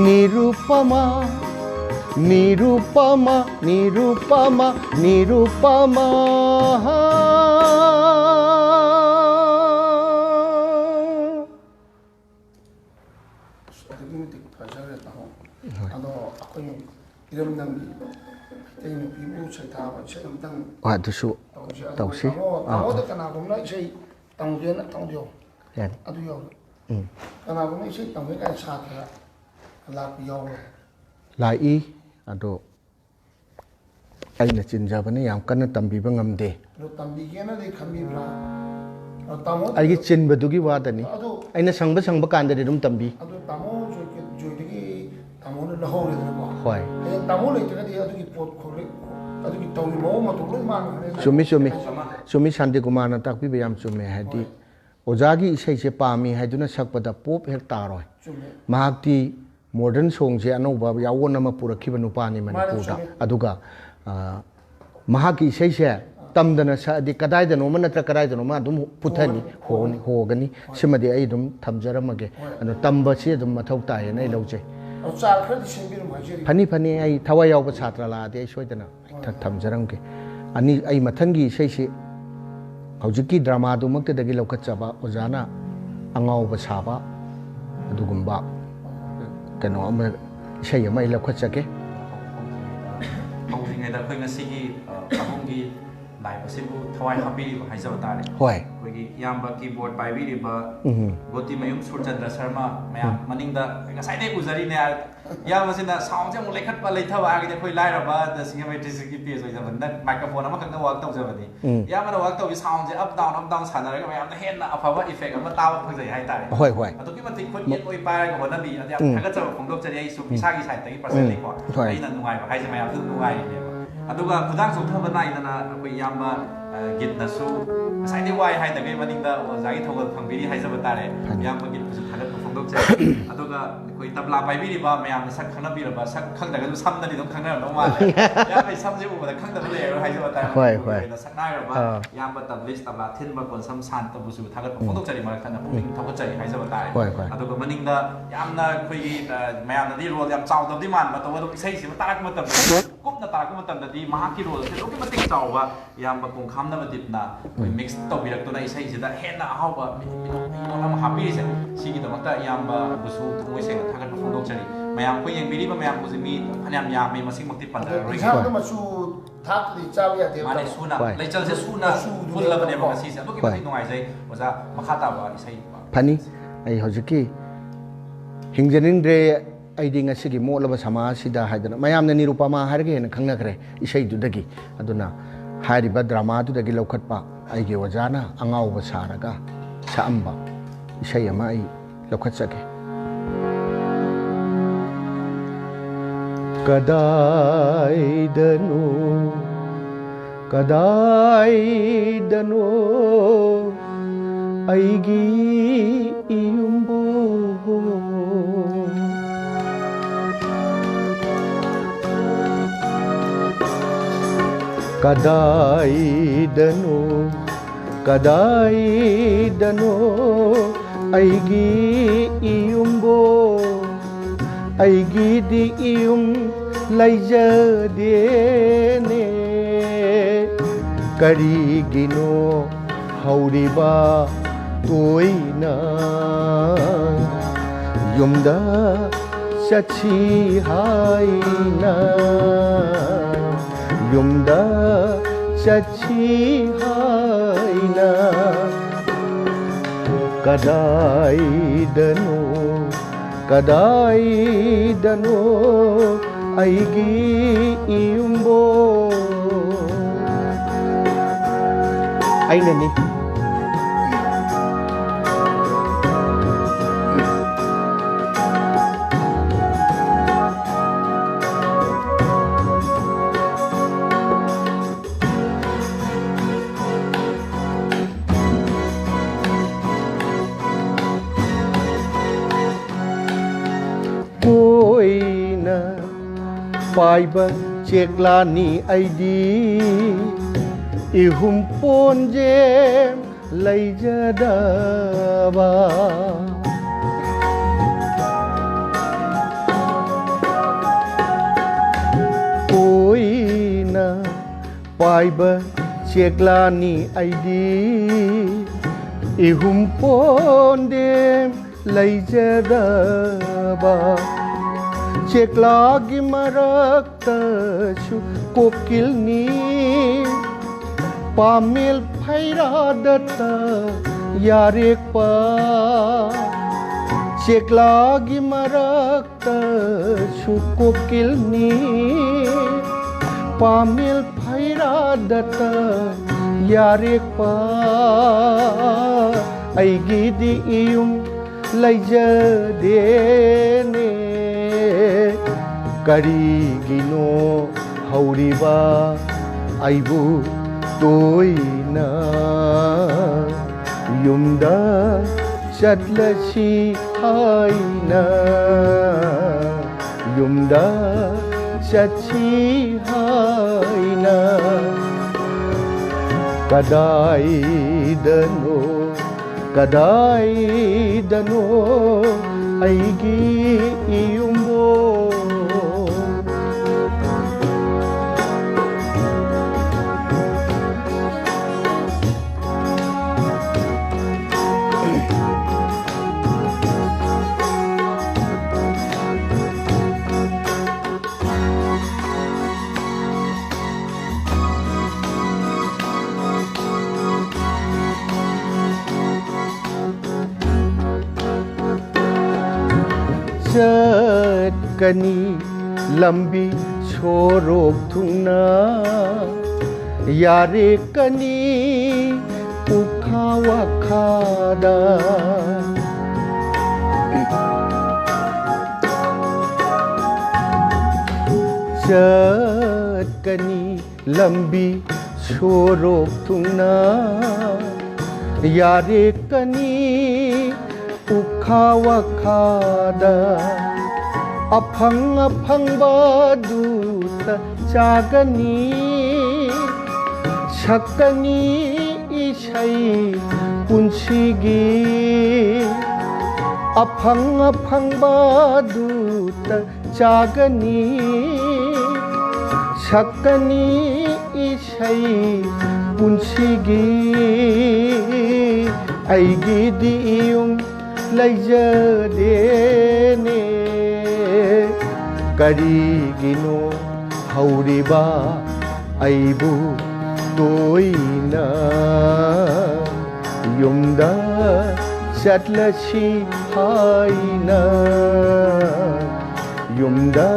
ꯅꯤꯔꯨꯄꯃꯥ, ꯅꯤꯔꯨꯄꯃꯥ, ꯅꯤꯔꯨꯄꯃꯥ, ꯅꯤꯔꯨꯄꯃꯥ꯫ ꯑꯁ, ꯑꯗꯨꯛꯀꯤ ꯃꯇꯤꯛ ꯐꯖꯈ꯭ꯔꯦ, ꯇꯥꯃꯣ꯫ ꯍꯣꯏ꯫ ꯑꯗꯣ ꯑꯩꯈꯣꯏ ꯏꯔꯝꯗꯝꯒꯤ ꯃꯩꯇꯩ ꯅꯨꯄꯤꯕꯨ ꯁꯩꯊꯥꯕ ꯏꯁꯩ ꯑꯝꯇꯪ ꯍꯣꯏ, ꯑꯗꯨꯁꯨ ꯇꯧꯁꯤ꯫ ꯑꯗꯨꯒ ꯇꯧꯁꯤ꯫ ꯇꯥꯃꯣ, ꯑꯥ, ꯇꯥꯃꯣꯗ ꯑꯥ꯫ ꯀꯅꯥꯒꯨꯝꯕꯅ ꯏꯁꯩ ꯇꯝꯒꯦꯅ ꯇꯝꯕꯤꯌꯣ꯫ ꯌꯥꯅꯤ꯫ ꯑꯗꯨ ꯌꯥꯎꯔꯦ꯫ ꯎꯝ꯫ ꯀꯅꯥꯒꯨꯝꯕ ꯏꯁꯩ ꯇꯝꯒꯦ ꯀꯥꯏꯅ ꯁꯥꯇ꯭ꯔ ꯂꯥꯛꯄ ꯌꯥꯎꯔꯦ꯫ ꯂꯥꯛꯏ꯫ ꯑꯗꯣ ꯑꯩꯅ ꯆꯤꯟꯖꯕꯅ ꯌꯥꯝ ꯀꯟꯅ ꯇꯝꯕꯤꯕ ꯉꯝꯗꯦ꯫ ꯑꯗꯣ ꯇꯝꯕꯤꯒꯦꯅꯗꯤ ꯈꯟꯕꯤꯕ꯭ꯔꯥ? ꯑꯗꯣ ꯇꯥꯃꯣ ꯑꯩꯒꯤ ꯆꯤꯟꯕꯗꯨꯒꯤ ꯋꯥꯗꯅꯤ꯫ ꯑꯗꯣ ꯑꯩꯅ ꯁꯪꯕ ꯁꯪꯕ ꯀꯥꯟꯗꯗꯤ ꯑꯗꯨꯝ ꯇꯝꯕꯤ꯫ ꯑꯗꯣ ꯇꯥꯃꯣ ꯖꯣꯏ-, ꯖꯣꯏꯗꯒꯤ ꯇꯥꯃꯣꯅ ꯂꯧꯍꯧꯔꯦꯗꯅꯀꯣ꯫ ꯍꯣꯏ꯫ ꯍꯌꯦꯡ ꯇꯥꯃꯣ ꯂꯩꯇ꯭ꯔꯒꯗꯤ ꯑꯗꯨꯒꯤ ꯄꯣꯠ ꯈꯣꯠꯂꯦ, ꯑꯗꯨꯒꯤ ꯇꯧꯔꯤ ꯃꯑꯣꯡ ꯃꯇꯧ ꯂꯣꯏ ꯃꯥꯡꯈ꯭ꯔꯦ꯫ ꯆꯨꯝꯃꯤ, ꯆꯨꯝꯃꯤ꯫ ꯆꯨꯝꯃꯤ, ꯁꯥꯟꯇꯤꯀꯨꯃꯥꯔꯅ ꯇꯥꯛꯄꯤꯕ ꯌꯥꯝ ꯆꯨꯝꯃꯦ꯫ ꯍꯥꯏꯗꯤ ꯍꯣꯏ꯫ ꯑꯣꯖꯥꯒꯤ ꯏꯁꯩꯁꯦ ꯄꯥꯝꯃꯤ ꯍꯥꯏꯗꯨꯅ ꯁꯛꯄꯗ ꯄꯣꯞ ꯍꯦꯛ ꯇꯥꯔꯣꯏ꯫ ꯆꯨꯝꯃꯦ꯫ ꯃꯍꯥꯛꯇꯤ ꯃꯣꯗꯔꯟ ꯁꯣꯡꯁꯦ ꯑꯅꯧꯕ ꯌꯥꯑꯣꯟ ꯑꯃ ꯄꯨꯔꯛꯈꯤꯕ ꯅꯨꯄꯥꯅꯤ ꯃꯥꯅꯦ, ꯃꯅꯤꯄꯨꯔꯗ꯫ ꯆꯨꯝꯃꯦ꯫ ꯑꯗꯨꯒ, ꯑ, ꯃꯍꯥꯛꯀꯤ ꯏꯁꯩꯁꯦ ꯇꯝꯗꯅ ꯁꯛꯑꯗꯤ ꯀꯗꯥꯏꯗꯅꯣꯃ ꯅꯠꯇ꯭ꯔ ꯀꯗꯥꯏꯗꯅꯣꯃ ꯑꯗꯨꯝ ꯄꯨꯊꯅꯤ, ꯍꯣꯒꯅꯤ, ꯍꯣꯒꯅꯤ, ꯍꯣꯒꯅꯤ꯫ ꯍꯣꯏ꯫ ꯁꯤꯃꯗꯤ ꯑꯩ ꯑꯗꯨꯝ ꯊꯝꯖꯔꯝꯃꯒꯦ꯫ ꯍꯣꯏ꯫ ꯑꯗꯣ ꯇꯝꯕꯁꯤ ꯑꯗꯨꯝ ꯃꯊꯧ ꯇꯥꯏꯌꯦꯅ ꯑꯩ ꯂꯧꯖꯩ꯫ ꯑꯗꯣ ꯆꯥꯔ ꯈꯔꯗꯤ ꯁꯦꯝꯕꯤꯔꯝꯃꯣ ꯍꯥꯏꯖꯔꯤ꯫ ꯐꯅꯤ, ꯐꯅꯤ, ꯑꯩ ꯊꯋꯥꯏ ꯌꯥꯎꯕ ꯁꯥꯇ꯭ꯔ ꯂꯥꯛꯑꯗꯤ ꯑꯩ ꯁꯣꯏꯗꯅ ꯊ-, ꯊꯝꯖꯔꯝꯒꯦ꯫ ꯑꯅꯤ, ꯑꯩ ꯃꯊꯪꯒꯤ ꯏꯁꯩꯁꯤ ꯍꯧꯖꯤꯛꯀꯤ ꯗ꯭ꯔꯃꯥꯗꯨꯃꯛꯇꯗꯒꯤ ꯂꯧꯈꯠꯆꯕ ꯑꯣꯖꯥꯅ ꯑꯉꯥꯎꯕ ꯁꯥꯕ ꯑꯗꯨꯒꯨꯝꯕ ꯀꯩꯅꯣ ꯑꯃ, ꯏꯁꯩ ꯑꯃ ꯑꯩ ꯂꯧꯈꯠꯆꯒꯦ꯫ ꯍꯧꯗ꯭ꯔꯤꯉꯩꯗ ꯑꯩꯈꯣꯏ ꯉꯁꯤꯒꯤ, ꯑ, ꯄꯥꯕꯨꯡꯒꯤ live ꯑꯁꯤꯕꯨ ꯊꯋꯥꯏ ꯍꯥꯞꯄꯤꯔꯤꯕ ꯍꯥꯏꯖꯕ ꯇꯥꯔꯦ꯫ ꯍꯣꯏ꯫ ꯑꯩꯈꯣꯏꯒꯤ ꯏꯌꯥꯝꯕ keyboard ꯄꯥꯏꯕꯤꯔꯤꯕ ꯎꯝ꯫ ꯒꯣꯇꯤꯃꯌꯨꯝ ꯁꯨꯔꯆꯟꯗ꯭ꯔ ꯁꯔꯃ ꯃꯌꯥꯝ ꯎꯝ꯫ ꯃꯅꯤꯡꯗ ꯑꯩ ꯉꯁꯥꯏꯗꯩ ꯎꯖꯔꯤꯅꯦ꯫ ꯏꯌꯥꯝꯕꯁꯤꯅ soundꯁꯦ ꯑꯃꯨꯛ ꯂꯩꯈꯠꯄ ꯂꯩꯊꯕ ꯍꯥꯏꯔꯒꯗꯤ ꯑꯩꯈꯣꯏ ꯂꯥꯏꯔꯕ ꯗ ꯁꯤꯡꯖꯃꯩ districtꯀꯤ page ꯑꯣꯏꯖꯕꯅꯤꯅ microphone ꯑꯃꯈꯛꯅ work ꯇꯧꯖꯕꯅꯤ꯫ ꯎꯝ꯫ ꯏꯌꯥꯝꯕꯅ work ꯇꯧꯕꯤ soundꯁꯦ up down, up down ꯁꯥꯟꯅꯔꯒ ꯃꯌꯥꯝꯗ ꯍꯦꯟꯅ ꯑꯐꯕ effect ꯑꯃ ꯇꯥꯕ ꯐꯪꯖꯩ ꯍꯥꯏꯇꯥꯔꯦ꯫ ꯍꯣꯏ, ꯍꯣꯏ꯫ ꯑꯗꯨꯛꯀꯤ ꯃꯇꯤꯛ ꯈꯨꯠ ꯌꯦꯠ ꯑꯣꯏ ꯄꯥꯏꯔꯒ ꯍꯣꯠꯅꯕꯤ, ꯑꯗ ꯌꯥꯝ ꯎꯝ꯫ ꯊꯥꯒꯠꯆꯕ ꯐꯣꯡꯗꯣꯛꯆꯔꯤ ꯑꯩꯁꯨ ꯎꯝ꯫ ꯏꯁꯥꯒꯤ sideꯇꯒꯤ personally ꯎꯝ꯫ ꯀꯣ꯫ ꯍꯣꯏ꯫ ꯑꯩꯅ ꯅꯨꯡꯉꯥꯏꯕ ꯍꯥꯏꯁꯦ ꯃꯌꯥꯝꯁꯨ ꯅꯨꯡꯉꯥꯏꯔꯤꯅꯦꯕ꯫ ꯑꯗꯨꯒ ꯈꯨꯗꯥꯡ ꯆꯣꯛꯊꯕ ꯅꯥꯏꯗꯅ ꯑꯩꯈꯣꯏ ꯏꯌꯥꯝꯕ, ꯑ, ꯒꯤꯠꯅꯁꯨ ꯉꯁꯥꯏꯗꯩ ꯋꯥꯏ ꯍꯥꯏꯗꯕꯒꯤ ꯃꯅꯤꯡꯗ ꯑꯣꯖꯥꯒꯤ ꯊꯧꯒꯜ ꯐꯪꯕꯤꯔꯤ ꯍꯥꯏꯖꯕ ꯇꯥꯔꯦ꯫ ꯐꯅꯤ꯫ ꯏꯌꯥꯝꯕ ꯒꯤꯠꯄꯨꯁꯨ ꯊꯥꯒꯠꯄ ꯐꯣꯡꯗꯣꯛ ꯑꯗꯨꯒ ꯑꯩꯈꯣꯏ ꯇꯕ꯭ꯂꯥ ꯄꯥꯏꯕꯤꯔꯤꯕ ꯃꯌꯥꯝꯅ ꯁꯛ ꯈꯪꯅꯕꯤꯔꯕ, ꯁꯛ ꯈꯪꯗ꯭ꯔꯒꯁꯨ ꯁꯝꯗꯗꯤ ꯑꯗꯨꯝ ꯈꯪꯅꯔꯝꯗꯧ ꯃꯥꯜꯂꯦ꯫ ꯏꯌꯥꯝꯕ ꯁꯝꯁꯦ ꯎꯕꯗ ꯈꯪꯗꯕ ꯂꯩꯔꯔꯣꯏ ꯍꯥꯏꯖꯕ ꯇꯥꯔꯦ꯫ ꯍꯣꯏ, ꯍꯣꯏ꯫ ꯑꯣꯏꯅ ꯁꯛꯅꯥꯏꯔꯕ ꯑꯥ꯫ ꯏꯌꯥꯝꯕ ꯇꯕ꯭ꯂꯤꯁ, ꯇꯕ꯭ꯂꯥ ꯊꯤꯟꯕ, ꯀꯣꯟꯁꯝ ꯁꯥꯟꯇꯕꯨꯁꯨ ꯊꯥꯒꯠꯄ ꯎꯝ꯫ ꯐꯣꯡꯗꯣꯛꯆꯔꯤ, ꯃꯔꯛ ꯊꯠꯅ ꯄꯨꯛꯅꯤꯡ ꯎꯝ꯫ ꯊꯧꯒꯠꯆꯔꯤ ꯍꯥꯏꯖꯕ ꯇꯥꯔꯦ꯫ ꯍꯣꯏ, ꯍꯣꯏ꯫ ꯑꯗꯨꯒ ꯃꯅꯤꯡꯗ ꯌꯥꯝꯅ ꯑꯩꯈꯣꯏꯒꯤ, ꯑ, ꯃꯌꯥꯝꯅꯗꯤ ꯔꯣꯜ ꯌꯥꯝ ꯆꯥꯎꯗꯕꯗꯤ ꯃꯥꯟꯕ, ꯇꯧꯕ ꯑꯗꯨꯝ ꯏꯁꯩꯁꯤꯃ ꯇꯥꯔꯛꯄ ꯃꯇꯝꯗ, ꯀꯨꯞꯅ ꯇꯥꯔꯛꯄ ꯃꯇꯝꯗꯗꯤ ꯃꯍꯥꯛꯀꯤ ꯔꯣꯜ ꯑꯁꯤ ꯑꯗꯨꯛꯀꯤ ꯃꯇꯤꯛ ꯆꯥꯎꯕ, ꯏꯌꯥꯝꯕ ꯄꯨꯡꯈꯥꯝ ꯅꯕꯗꯤꯞꯅ ꯑꯩꯈꯣꯏ ꯎꯝ꯫ ꯃꯤꯛꯁ ꯇꯧꯕꯤꯔꯛꯇꯨꯅ ꯏꯁꯩꯁꯤꯗ ꯍꯦꯟꯅ ꯑꯍꯥꯎꯕ ꯃꯤ-, ꯃꯤꯅꯣꯛ ꯃꯤꯅꯣꯛ ꯑꯃ ꯍꯥꯞꯄꯤꯔꯤꯁꯦ꯫ ꯁꯤꯒꯤꯗꯃꯛꯇ ꯏꯌꯥꯝꯕꯕꯨꯁꯨ ꯊꯃꯣꯏ ꯁꯦꯡꯅ ꯊꯥꯒꯠꯄ ꯐꯣꯡꯗꯣꯛꯆꯔꯤ꯫ ꯃꯌꯥꯝ ꯑꯩꯈꯣꯏ ꯌꯦꯡꯕꯤꯔꯤꯕ ꯃꯌꯥꯝꯕꯨꯁꯨ ꯃꯤ ꯐꯅꯌꯥꯝ ꯌꯥꯝꯃꯤ, ꯃꯁꯤꯡꯃꯛꯇꯤ ꯄꯟꯖꯔꯔꯣꯏꯒꯦ꯫ ꯏꯟꯁꯥꯡꯗ ꯃꯆꯨ ꯊꯥꯛꯇ꯭ꯔꯗꯤ ꯆꯥꯕ ꯌꯥꯗꯦꯕ꯫ ꯃꯥꯅꯦ, ꯁꯨꯅ꯫ ꯍꯣꯏ꯫ ꯂꯩꯆꯜꯁꯦ ꯁꯨꯅ ꯃꯆꯨꯗꯨꯅꯦꯕꯀꯣ꯫ ꯄꯨꯜꯂꯕꯅꯦꯕ ꯉꯁꯤꯁꯦ꯫ ꯑꯗꯨꯛꯀꯤ ꯍꯣꯏ꯫ ꯃꯇꯤꯛ ꯅꯨꯡꯉꯥꯏꯖꯩ꯫ ꯑꯣꯖꯥ, ꯃꯈꯥ ꯇꯥꯕ ꯏꯁꯩ ꯄꯥꯝꯃꯤ꯫ ꯐꯅꯤ꯫ ꯑꯩ ꯍꯧꯖꯤꯛꯀꯤ ꯍꯤꯡꯖꯅꯤꯡꯗ꯭ꯔꯦ ꯑꯩꯗꯤ ꯉꯁꯤꯒꯤ ꯃꯣꯠꯂꯕ ꯁꯃꯥꯖꯁꯤꯗ ꯍꯥꯏꯗꯅ ꯃꯌꯥꯝꯅ ꯅꯤꯔꯨꯄꯃꯥ ꯍꯥꯏꯔꯒ ꯍꯦꯟꯅ ꯈꯪꯅꯈ꯭ꯔꯦ ꯏꯁꯩꯗꯨꯗꯒꯤ꯫ ꯑꯗꯨꯅ ꯍꯥꯏꯔꯤꯕ ꯗ꯭ꯔꯃꯥꯗꯨꯗꯒꯤ ꯂꯧꯈꯠꯄ ꯑꯩꯒꯤ ꯑꯣꯖꯥꯅ ꯑꯉꯥꯎꯕ ꯁꯥꯔꯒ ꯁꯛꯑꯝꯕ ꯏꯁꯩ ꯑꯃ ꯑꯩ ꯂꯧꯈꯠꯆꯒꯦ꯫ ꯀꯗꯥꯏꯗꯅꯣ, ꯀꯗꯥꯏꯗꯅꯣ ꯑꯩꯒꯤ ꯏꯌꯨꯝꯕꯨ? ꯀꯗꯥꯏꯗꯅꯣ, ꯀꯗꯥꯏꯗꯅꯣ ꯑꯩꯒꯤ ꯏꯌꯨꯝꯕꯨ? ꯑꯩꯒꯤꯗꯤ ꯏꯌꯨꯝ ꯂꯩꯖꯗꯦꯅꯦ꯫ ꯀꯔꯤꯒꯤꯅꯣ ꯍꯧꯔꯤꯕ ꯇꯣꯏꯅ ꯌꯨꯝꯗ ꯆꯠꯁꯤ ꯍꯥꯏꯅ, ꯌꯨꯝꯗ ꯆꯠꯁꯤ ꯍꯥꯏꯅ? ꯀꯗꯥꯏꯗꯅꯣ, ꯀꯗꯥꯏꯗꯅꯣ ꯑꯩꯒꯤ ꯏꯌꯨꯝꯕꯣ? ꯑꯩꯅꯅꯤ꯫ ꯄꯥꯏꯕ ꯆꯦꯛꯂꯥꯅꯤ ꯑꯩꯗꯤ, ꯏꯍꯨꯝ ꯄꯣꯟꯖꯦꯝ ꯂꯩꯖꯗꯕ꯫ ꯀꯣꯏꯅ ꯄꯥꯏꯕ ꯆꯦꯛꯂꯥꯅꯤ ꯑꯩꯗꯤ, ꯏꯍꯨꯝ ꯄꯣꯟꯗꯦꯝ ꯂꯩꯖꯗꯕ꯫ ꯆꯦꯛꯂꯥꯒꯤ ꯃꯔꯛꯇꯁꯨ ꯀꯣꯀꯤꯜꯅꯤ, ꯄꯥꯃꯦꯜ ꯐꯩꯔꯥꯗꯇ ꯌꯥꯔꯦꯛꯄ꯫ ꯆꯦꯛꯂꯥꯒꯤ ꯃꯔꯛ ꯇꯁꯨ ꯀꯣꯀꯤꯜꯅꯤ, ꯄꯥꯃꯦꯜ ꯐꯩꯔꯥꯗꯇ ꯌꯥꯔꯦꯛꯄ꯫ ꯑꯩꯒꯤꯗꯤ ꯏꯌꯨꯝ ꯂꯩꯖꯗꯦꯅꯦ, ꯀꯔꯤꯒꯤꯅꯣ ꯍꯧꯔꯤꯕ ꯑꯩꯕꯨ ꯇꯣꯏꯅ ꯌꯨꯝꯗ ꯆꯠꯂꯁꯤ ꯍꯥꯏꯅ, ꯌꯨꯝꯗ ꯆꯠꯁꯤ ꯍꯥꯏꯅ꯫ ꯀꯗꯥꯏꯗꯅꯣ, ꯀꯗꯥꯏꯗꯅꯣ ꯑꯩꯒꯤ ꯏꯌꯨꯝꯕꯣ? ꯆꯠꯀꯅꯤ ꯂꯝꯕꯤ ꯁꯣꯔꯣꯛ ꯊꯨꯡꯅ, ꯌꯥꯔꯦꯀꯅꯤ ꯎꯈꯥ ꯋꯥꯈꯥꯗ꯫ ꯆꯠꯀꯅꯤ ꯂꯝꯕꯤ ꯁꯣꯔꯣꯛ ꯊꯨꯡꯅ, ꯌꯥꯔꯦꯀꯅꯤ ꯎꯈꯥ ꯋꯥꯈꯥꯗ꯫ ꯑꯐꯪ ꯑꯐꯪꯕꯗꯨꯇ ꯆꯥꯒꯅꯤ, ꯁꯛꯀꯅꯤ ꯏꯁꯩ ꯄꯨꯟꯁꯤꯒꯤ꯫ ꯑꯐꯪ ꯑꯐꯪꯕꯗꯨꯇ ꯆꯥꯒꯅꯤ, ꯁꯛꯀꯅꯤ ꯏꯁꯩ ꯄꯨꯟꯁꯤꯒꯤ꯫ ꯑꯩꯒꯤꯗꯤ ꯌꯨꯝ ꯂꯩꯖꯗꯦꯅꯦ, ꯀꯔꯤꯒꯤꯅꯣ ꯍꯧꯔꯤꯕ ꯑꯩꯕꯨ ꯇꯣꯏꯅ ꯌꯨꯝꯗ ꯆꯠꯂꯁꯤ ꯍꯥꯏꯅ, ꯌꯨꯝꯗ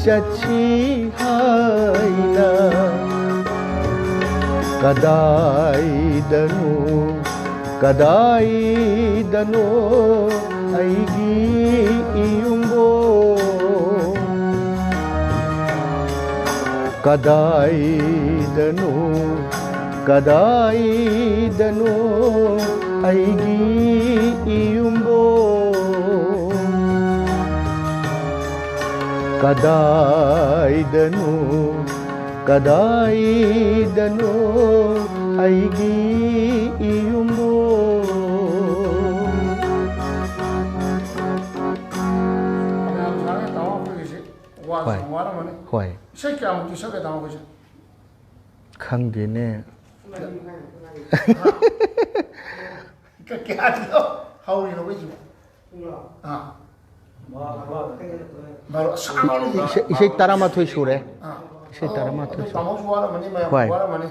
ꯆꯠꯁꯤ ꯍꯥꯏꯅ꯫ ꯀꯗꯥꯏꯗꯅꯣ, ꯀꯗꯥꯏꯗꯅꯣ ꯑꯩꯒꯤ ꯏꯌꯨꯝꯕꯣ? ꯀꯗꯥꯏꯗꯅꯣ, ꯀꯗꯥꯏꯗꯅꯣ ꯑꯩꯒꯤ ꯏꯌꯨꯝꯕꯣ? ꯀꯗꯥꯏꯗꯅꯣ, ꯀꯗꯥꯏꯗꯅꯣ ꯑꯩꯒꯤ ꯏꯌꯨꯝꯕꯣ? ꯐꯅꯌꯥꯝ ꯁꯥꯡꯉꯦ ꯇꯥꯃꯣ ꯑꯩꯈꯣꯏꯒꯤꯁꯦ꯫ ꯋꯥꯁꯨ ꯍꯣꯏ꯫ ꯌꯥꯝ ꯋꯥꯔꯝꯃꯅꯤ꯫ ꯍꯣꯏ꯫ ꯏꯁꯩ ꯀꯌꯥꯃꯨꯛꯇꯤ ꯁꯛꯀꯦ ꯇꯥꯃꯣ ꯑꯩꯈꯣꯏꯁꯦ? ꯈꯪꯗꯦꯅꯦ꯫ ꯀ-, ꯀꯌꯥꯗꯤ ꯍꯧꯔꯤꯅꯣ ꯑꯩꯈꯣꯏꯁꯤꯕꯣ? ꯑꯥ꯫ ꯕꯥꯔꯣ ꯑꯁꯥꯡꯕ ꯏꯁꯩ, ꯏꯁꯩ ꯇꯔꯥꯃꯥꯊꯣꯏ ꯁꯨꯔꯦ꯫ ꯑꯥ꯫ ꯏꯁꯩ ꯑꯗꯣ, ꯇꯔꯥꯃꯥꯊꯣꯏ ꯑꯗꯣ ꯁꯨꯔꯦ꯫ ꯇꯥꯃꯣꯁꯨ ꯋꯥꯔꯝꯃꯅꯤ, ꯃꯌꯥꯝ ꯍꯣꯏ꯫ ꯋꯥꯔꯝꯃꯅꯤ꯫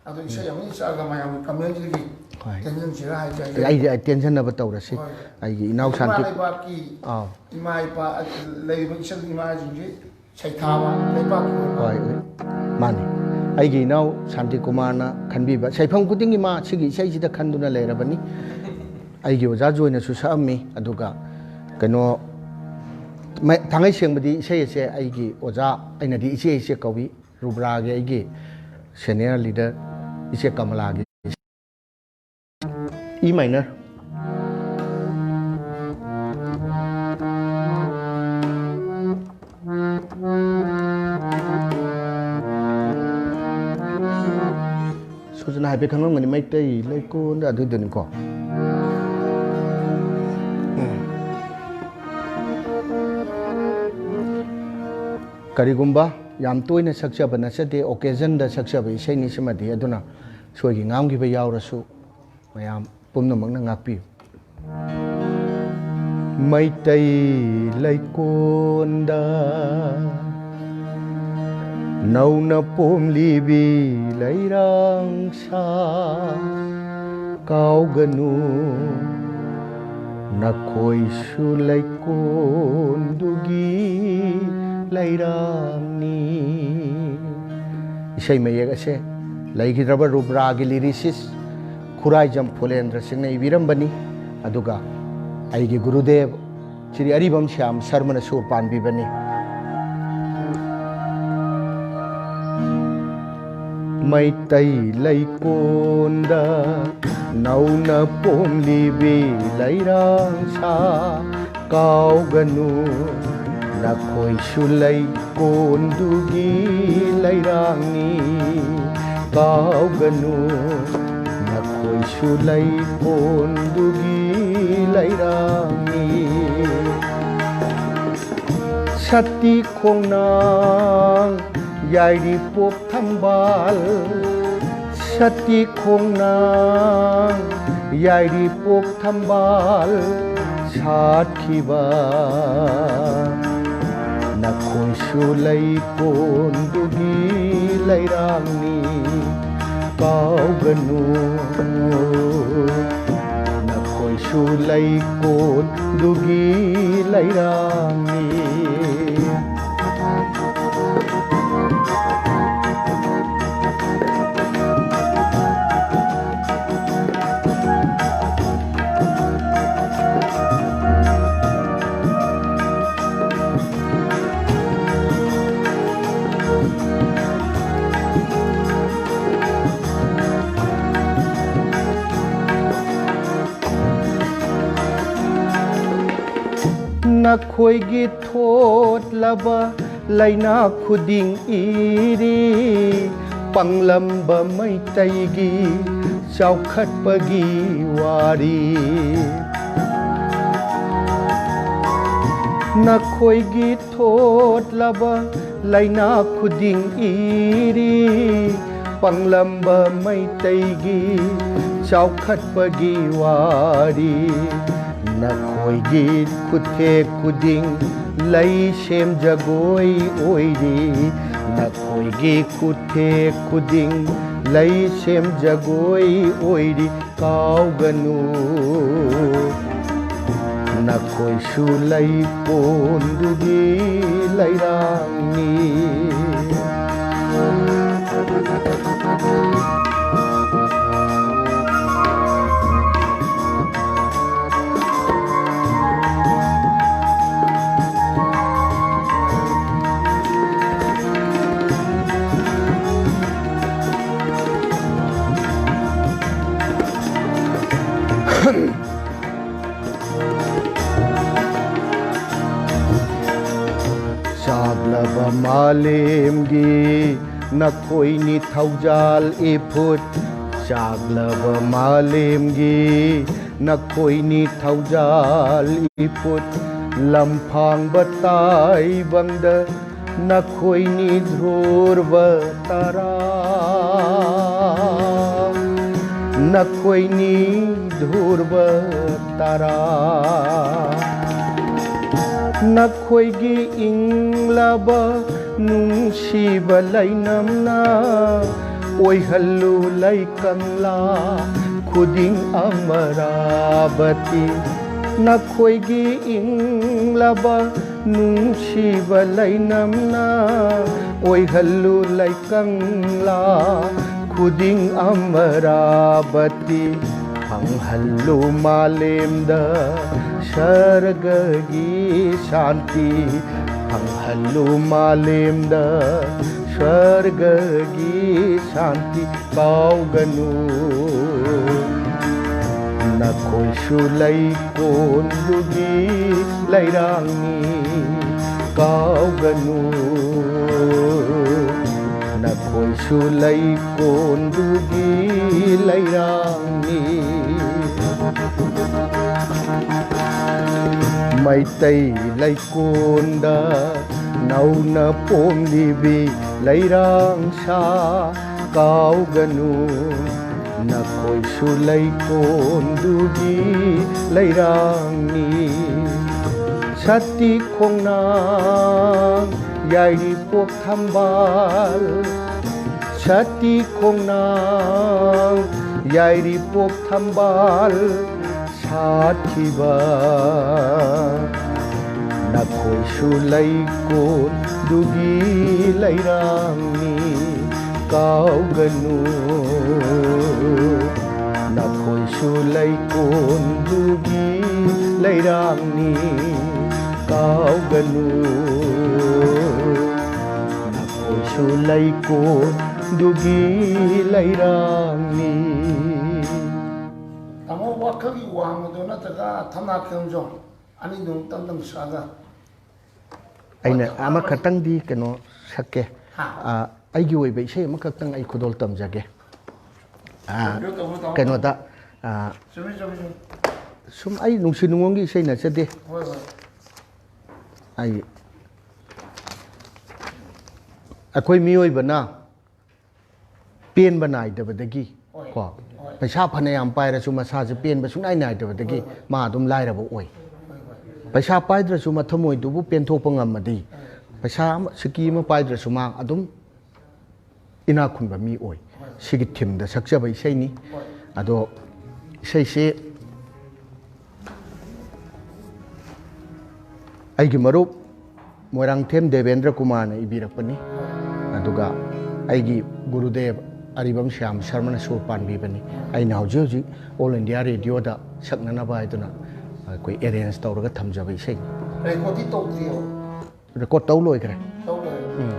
ꯑꯗꯣ ꯏꯁꯩ ꯑꯃꯅꯤ ꯁꯛꯑꯒ ꯃꯌꯥꯝꯒꯤ ꯀꯃꯦꯟꯁꯤꯗꯒꯤ ꯍꯣꯏ꯫ ꯇꯦꯟꯁꯤꯟꯁꯤꯔꯥ ꯍꯥꯏꯁꯦ ꯑꯩꯁꯦ꯫ ꯑꯩꯗꯤ, ꯑꯩ ꯇꯦꯟꯁꯤꯟꯅꯕ ꯇꯧꯔꯁꯤ꯫ ꯍꯣꯏ꯫ ꯑꯩꯒꯤ ꯏꯅꯥꯎ ꯏꯃꯥ ꯁꯥꯟꯇꯤ ꯂꯩꯕꯥꯛꯀꯤ, ꯑꯥꯎ꯫ ꯏꯃꯥ ꯏꯄꯥ, ꯂꯩꯔꯤꯕ ꯏꯆꯜ ꯏꯃꯥꯁꯤꯡꯁꯤ ꯁꯩꯊꯥꯕ ꯂꯩꯕꯥꯛꯀꯤ ꯑꯣꯏꯕ꯫ ꯍꯣꯏ, ꯍꯣꯏ꯫ ꯃꯥꯅꯤ꯫ ꯑꯩꯒꯤ ꯏꯅꯥꯎ ꯁꯥꯟꯇꯤ ꯀꯨꯃꯥꯔꯅ ꯈꯟꯕꯤꯕ, ꯁꯩꯐꯝ ꯈꯨꯗꯤꯡꯒꯤ ꯃꯥ ꯁꯤꯒꯤ ꯏꯁꯩꯁꯤꯗ ꯈꯟꯗꯨꯅ ꯂꯩꯔꯕꯅꯤ꯫ ꯑꯩꯒꯤ ꯑꯣꯖꯥꯁꯨ ꯑꯣꯏꯅꯁꯨ ꯁꯛꯑꯝꯃꯤ꯫ ꯑꯗꯨꯒ ꯀꯩꯅꯣ, ꯃ-, ꯊꯥꯡꯉꯩ ꯁꯦꯡꯕꯗꯤ ꯏꯁꯩ ꯑꯁꯦ ꯑꯩꯒꯤ ꯑꯣꯖꯥ, ꯑꯩꯅꯗꯤ ꯏꯆꯦ ꯏꯆꯦ ꯀꯧꯏ꯫ ꯔꯨꯕ꯭ꯔꯥꯒꯤ ꯑꯩꯒꯤ senior leader ꯏꯆꯦ ꯀꯃꯂꯥꯒꯤ꯫ E minor꯫ ꯍꯥꯏꯐꯦꯠ ꯈꯪꯂꯝꯒꯅꯤ, ꯃꯩꯇꯩ ꯂꯩꯀꯣꯟꯗ ꯑꯗꯨꯏꯗꯨꯅꯤꯀꯣ꯫ ꯀꯔꯤꯒꯨꯝꯕ ꯌꯥꯝ ꯇꯣꯏꯅ ꯁꯛꯆꯕ ꯅꯠꯆꯗꯦ, occasionꯗ ꯁꯛꯆꯕ ꯏꯁꯩꯅꯤ ꯁꯤꯃꯗꯤ꯫ ꯑꯗꯨꯅ ꯁꯣꯏꯈꯤ ꯉꯥꯝꯈꯤꯕ ꯌꯥꯎꯔꯁꯨ ꯃꯌꯥꯝ ꯄꯨꯝꯅꯃꯛꯅ ꯉꯥꯛꯄꯤꯌꯨ꯫ ꯃꯩꯇꯩ ꯂꯩꯀꯣꯟꯗ ꯅꯧꯅ ꯄꯣꯝꯂꯤꯕꯤ ꯂꯩꯔꯥꯡꯁꯥ, ꯀꯥꯎꯒꯅꯨ ꯅꯈꯣꯏꯁꯨ ꯂꯩꯀꯣꯟꯗꯨꯒꯤ ꯂꯩꯔꯥꯡꯅꯤ꯫ ꯏꯁꯩ ꯃꯌꯦꯛ ꯑꯁꯦ ꯂꯩꯈꯤꯗ꯭ꯔꯕ ꯔꯨꯕ꯭ꯔꯥꯒꯤ lyricist ꯈꯨꯔꯥꯏꯖꯝ ꯐꯨꯂꯦꯟꯗ꯭ꯔ ꯁꯤꯡꯅ ꯏꯕꯤꯔꯝꯕꯅꯤ꯫ ꯑꯗꯨꯒ ꯑꯩꯒꯤ ꯒꯨꯔꯨꯗꯦꯕ ꯁ꯭ꯔꯤ ꯑꯔꯤꯕꯝ ꯁ꯭ꯌꯥꯝ ꯁꯔꯃꯅ ꯁꯨꯔ ꯄꯥꯟꯕꯤꯕꯅꯤ꯫ ꯃꯩꯇꯩ ꯂꯩꯀꯣꯟꯗ ꯅꯧꯅ ꯄꯣꯝꯂꯤꯕꯤ ꯂꯩꯔꯥꯡꯁꯥ, ꯀꯥꯎꯒꯅꯨ ꯅꯈꯣꯏꯁꯨ ꯂꯩꯀꯣꯟꯗꯨꯒꯤ ꯂꯩꯔꯥꯡꯅꯤ꯫ ꯀꯥꯎꯒꯅꯨ ꯅꯈꯣꯏꯁꯨ ꯂꯩꯀꯣꯟꯗꯨꯒꯤ ꯂꯩꯔꯥꯡꯅꯤ꯫ ꯁꯇꯤ ꯈꯣꯡꯅꯥꯡ ꯌꯥꯏꯔꯤꯄꯣꯛ ꯊꯝꯕꯥꯜ, ꯁꯇꯤ ꯈꯣꯡꯅꯥꯡ ꯌꯥꯏꯔꯤꯄꯣꯛ ꯊꯝꯕꯥꯜ ꯁꯥꯠꯈꯤꯕ, ꯅꯈꯣꯏꯁꯨ ꯂꯩꯀꯣꯟꯗꯨꯒꯤ ꯂꯩꯔꯥꯡꯅꯤ꯫ ꯀꯥꯎꯒꯅꯨ ꯅꯈꯣꯏꯁꯨ ꯂꯩꯀꯣꯟꯗꯨꯒꯤ ꯂꯩꯔꯥꯡꯅꯤ꯫ ꯅꯈꯣꯏꯒꯤ ꯊꯣꯠꯂꯕ ꯂꯩꯅꯥ ꯈꯨꯗꯤꯡ ꯏꯔꯤ, ꯄꯪꯂꯝꯕ ꯃꯩꯇꯩꯒꯤ ꯆꯥꯎꯈꯠꯄꯒꯤ ꯋꯥꯔꯤ꯫ ꯅꯈꯣꯏꯒꯤ ꯊꯣꯠꯂꯕ ꯂꯩꯅꯥ ꯈꯨꯗꯤꯡ ꯏꯔꯤ, ꯄꯪꯂꯝꯕ ꯃꯩꯇꯩꯒꯤ ꯆꯥꯎꯈꯠꯄꯒꯤ ꯋꯥꯔꯤ꯫ ꯅꯈꯣꯏꯒꯤ ꯈꯨꯠꯊꯦꯛ ꯈꯨꯗꯤꯡ ꯂꯩ ꯁꯦꯝ ꯖꯒꯣꯏ ꯑꯣꯏꯔꯤ, ꯅꯈꯣꯏꯒꯤ ꯈꯨꯠꯊꯦꯛ ꯈꯨꯗꯤꯡ ꯂꯩ ꯁꯦꯝ ꯖꯒꯣꯏ ꯑꯣꯏꯔꯤ꯫ ꯀꯥꯎꯒꯅꯨ, ꯅꯈꯣꯏꯁꯨ ꯂꯩꯀꯣꯟꯗꯨꯒꯤ ꯂꯩꯔꯥꯡꯅꯤ꯫ ꯆꯥꯛꯂꯕ ꯃꯥꯂꯦꯝꯒꯤ ꯅꯈꯣꯏꯅꯤ ꯊꯧꯖꯥꯜ ꯏꯐꯨꯠ, ꯆꯥꯛꯂꯕ ꯃꯥꯂꯦꯝꯒꯤ ꯅꯈꯣꯏꯅꯤ ꯊꯧꯖꯥꯜ ꯏꯐꯨꯠ, ꯂꯝꯐꯥꯡꯕ ꯇꯥꯏꯕꯪꯗ ꯅꯈꯣꯏꯅꯤ ꯙ꯭ꯔꯨꯕ ꯇꯔꯥ, ꯅꯈꯣꯏꯅꯤ ꯙ꯭ꯔꯨꯕ ꯇꯔꯥ꯫ ꯅꯈꯣꯏꯒꯤ ꯏꯪꯂꯕ ꯅꯨꯡꯁꯤꯕ ꯂꯩꯅꯝꯅ ꯑꯣꯏꯍꯜꯂꯨ ꯂꯩꯀꯪꯂꯥ ꯈꯨꯗꯤꯡ ꯑꯃꯔꯥꯕꯇꯤ꯫ ꯅꯈꯣꯏꯒꯤ ꯏꯪꯂꯕ ꯅꯨꯡꯁꯤꯕ ꯂꯩꯅꯝꯅ ꯑꯣꯏꯍꯜꯂꯨ ꯂꯩꯀꯪꯂꯥ ꯈꯨꯗꯤꯡ ꯑꯃꯔꯥꯕꯇꯤ꯫ ꯐꯪꯍꯜꯂꯨ ꯃꯥꯂꯦꯝꯗ ꯁꯔꯒꯒꯤ ꯁꯥꯟꯇꯤ, ꯐꯪꯍꯜꯂꯨ ꯃꯥꯂꯦꯝꯗ ꯁꯔꯒꯒꯤ ꯁꯥꯟꯇꯤ꯫ ꯀꯥꯎꯒꯅꯨ, ꯅꯈꯣꯏꯁꯨ ꯂꯩꯀꯣꯟꯗꯨꯒꯤ ꯂꯩꯔꯥꯡꯅꯤ꯫ ꯀꯥꯎꯒꯅꯨ, ꯅꯈꯣꯏ ꯁꯨ ꯂꯩꯀꯣꯟꯗꯨꯒꯤ ꯂꯩꯔꯥꯡꯅꯤ꯫ ꯃꯩꯇꯩ ꯂꯩꯀꯣꯟꯗ ꯅꯧꯅ ꯄꯣꯝꯂꯤꯕꯤ ꯂꯩꯔꯥꯡꯁꯥ ꯀꯥꯎꯒꯅꯨ꯫ ꯅꯈꯣꯏꯁꯨ ꯂꯩꯀꯣꯟꯗꯨꯒꯤ ꯂꯩꯔꯥꯡꯅꯤ꯫ ꯁꯇꯤ ꯈꯣꯡꯅꯥꯡ ꯌꯥꯏꯔꯤꯄꯣꯛ ꯊꯝꯕꯥꯜ, ꯁꯇꯤ ꯈꯣꯡꯅꯥꯡ ꯌꯥꯏꯔꯤꯄꯣꯛ ꯊꯝꯕꯥꯜ ꯁꯥꯠꯈꯤꯕ꯫ ꯅꯈꯣꯏꯁꯨ ꯂꯩꯀꯣꯟꯗꯨꯒꯤ ꯂꯩꯔꯥꯡꯅꯤ, ꯀꯥꯎꯒꯅꯨ꯫ ꯅꯈꯣꯏꯁꯨ ꯂꯩꯀꯣꯟꯗꯨꯒꯤ ꯂꯩꯔꯥꯡꯅꯤ, ꯀꯥꯎꯒꯅꯨ꯫ ꯅꯈꯣꯏꯁꯨ ꯂꯩꯀꯣꯟꯗꯨꯒꯤ ꯂꯩꯔꯥꯡꯅꯤ꯫ ꯇꯥꯃꯣ, ꯋꯥꯈꯜꯒꯤ ꯋꯥꯡꯃꯗꯣ ꯅꯠꯇ꯭ꯔꯒ ꯊꯝꯅꯥ ꯈꯦꯝꯖꯣꯡ ꯑꯅꯤꯗꯨ ꯑꯃꯨꯛꯇꯪ ꯁꯛꯑꯒ꯫ ꯑꯩꯅ ꯑꯃꯈꯛꯇꯪꯗꯤ ꯀꯩꯅꯣ ꯁꯛꯀꯦ꯫ ꯍꯥ? ꯑ, ꯑꯩꯒꯤ ꯑꯣꯏꯕ ꯏꯁꯩ ꯑꯃꯈꯛꯇꯪ ꯑꯩ ꯈꯨꯗꯣꯜ ꯇꯝꯖꯒꯦ꯫ ꯑ, ꯇꯧꯕꯤꯌꯨ, ꯇꯧꯕꯤꯌꯨ, ꯇꯥꯃꯣ꯫ ꯀꯩꯅꯣꯗ, ꯑ, ꯆꯨꯝꯃꯤ, ꯆꯨꯝꯃꯤ, ꯆꯨꯝꯃꯤ꯫ ꯁꯨꯝ ꯑꯩ ꯅꯨꯡꯁꯤ ꯅꯨꯡꯉꯣꯟꯒꯤ ꯏꯁꯩ ꯅꯠꯆꯗꯦ꯫ ꯍꯣꯏ, ꯍꯣꯏ꯫ ꯑꯩ, ꯑꯩꯈꯣꯏ ꯃꯤꯑꯣꯏꯕꯅ ꯄꯦꯟꯕ ꯅꯥꯏꯗꯕꯗꯒꯤ, ꯍꯣꯏ, ꯀꯣ, ꯍꯣꯏ꯫ ꯄꯩꯁꯥ ꯐꯅꯌꯥꯝ ꯄꯥꯏꯔꯁꯨ ꯃꯁꯥꯁꯦ ꯄꯦꯟꯕ ꯁꯨꯡꯅꯥꯏ ꯅꯥꯏꯗꯕꯗꯒꯤ, ꯍꯣꯏ, ꯍꯣꯏ꯫ ꯃꯥ ꯑꯗꯨꯝ ꯂꯥꯏꯔꯕ ꯑꯣꯏ꯫ ꯍꯣꯏ, ꯍꯣꯏ꯫ ꯄꯩꯁꯥ ꯄꯥꯏꯗ꯭ꯔꯁꯨ ꯃꯊꯃꯣꯏꯗꯨꯕꯨ ꯄꯦꯟꯊꯣꯛꯄ ꯉꯝꯃꯗꯤ, ꯍꯣꯏ꯫ ꯄꯩꯁꯥ ꯑꯃ, ꯁꯤꯀꯤ ꯑꯃ ꯄꯥꯏꯗ꯭ꯔꯁꯨ ꯃꯥ ꯑꯗꯨꯝ ꯏꯅꯥꯛ ꯈꯨꯟꯕ ꯃꯤ ꯑꯣꯏ꯫ ꯍꯣꯏ꯫ ꯁꯤꯒꯤ ꯊꯤꯝꯗ ꯁꯛꯆꯕ ꯏꯁꯩꯅꯤ꯫ ꯍꯣꯏ꯫ ꯑꯗꯣ ꯏꯁꯩꯁꯦ ꯑꯩꯒꯤ ꯃꯔꯨꯞ ꯃꯣꯏꯔꯥꯡꯊꯦꯝ ꯗꯦꯕꯦꯟꯗ꯭ꯔ ꯀꯨꯃꯥꯔꯅ ꯏꯕꯤꯔꯛꯄꯅꯤ꯫ ꯑꯗꯨꯒ ꯑꯩꯒꯤ ꯒꯨꯔꯨꯗꯦꯕ ꯑꯔꯤꯕꯝ ꯁ꯭ꯌꯥꯝ ꯁꯔꯃꯅ ꯁꯨꯔ ꯄꯥꯟꯕꯤꯕꯅꯤ꯫ ꯑꯩꯅ ꯍꯧꯖꯤꯛ ꯍꯧꯖꯤꯛ All India Radioꯗ ꯁꯛꯅꯅꯕ ꯍꯥꯏꯗꯨꯅ ꯑꯩꯈꯣꯏ arrange ꯇꯧꯔꯒ ꯊꯝꯖꯕ ꯏꯁꯩꯅꯤ꯫ Recordꯗꯤ ꯇꯧꯗ꯭ꯔꯤꯌꯦ? Record ꯇꯧ ꯂꯣꯏꯈ꯭ꯔꯦ꯫ ꯇꯧ ꯂꯣꯏꯈ꯭ꯔꯦ꯫ ꯎꯝ꯫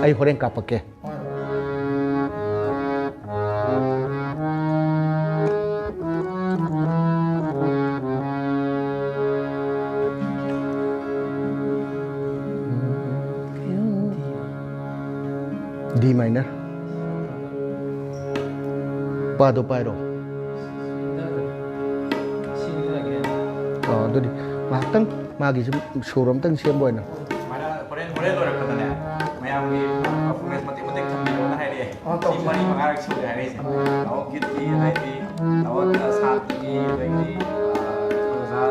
ꯑꯩ ꯍꯣꯔꯦꯟ ꯀꯥꯞꯄꯛꯀꯦ꯫ ꯍꯣꯏ, ꯍꯣꯏ꯫ D minor꯫ ꯄꯥꯗꯣ ꯄꯥꯏꯔꯣ꯫ ꯑꯥ, ꯑꯗꯨꯗꯤ ꯉꯥꯏꯍꯥꯛꯇꯪ ꯃꯥꯒꯤ ꯁꯨꯝ ꯁꯨꯔ ꯑꯝꯇꯪ ꯁꯦꯝꯕ ꯑꯣꯏꯅ꯫ ꯁꯨꯃꯥꯏꯅ ꯍꯣꯔꯦꯟ, ꯍꯣꯔꯦꯟ ꯂꯣꯏꯔꯛꯄꯗꯅꯦ, ꯃꯌꯥꯝꯒꯤ performance ꯃꯇꯦꯛ ꯃꯇꯦꯛ ꯊꯝꯕꯤꯌꯣꯅ ꯍꯥꯏꯔꯛꯑꯦ꯫ ꯑꯣ, ꯁꯤ ꯇꯧꯁꯦ꯫ ꯃꯔꯤ ꯃꯉꯥꯔꯛ ꯁꯨꯔꯦ ꯍꯥꯏꯔꯛꯏꯁꯦ꯫ ꯇꯥꯃꯣ ꯒꯤꯠꯀꯤ, ꯑꯗꯩꯗꯤ ꯇꯥꯃꯣ ꯁꯥꯟꯇꯒꯤ, ꯑꯗꯩꯗꯤ, ꯑꯥ, ꯑꯣꯖꯥ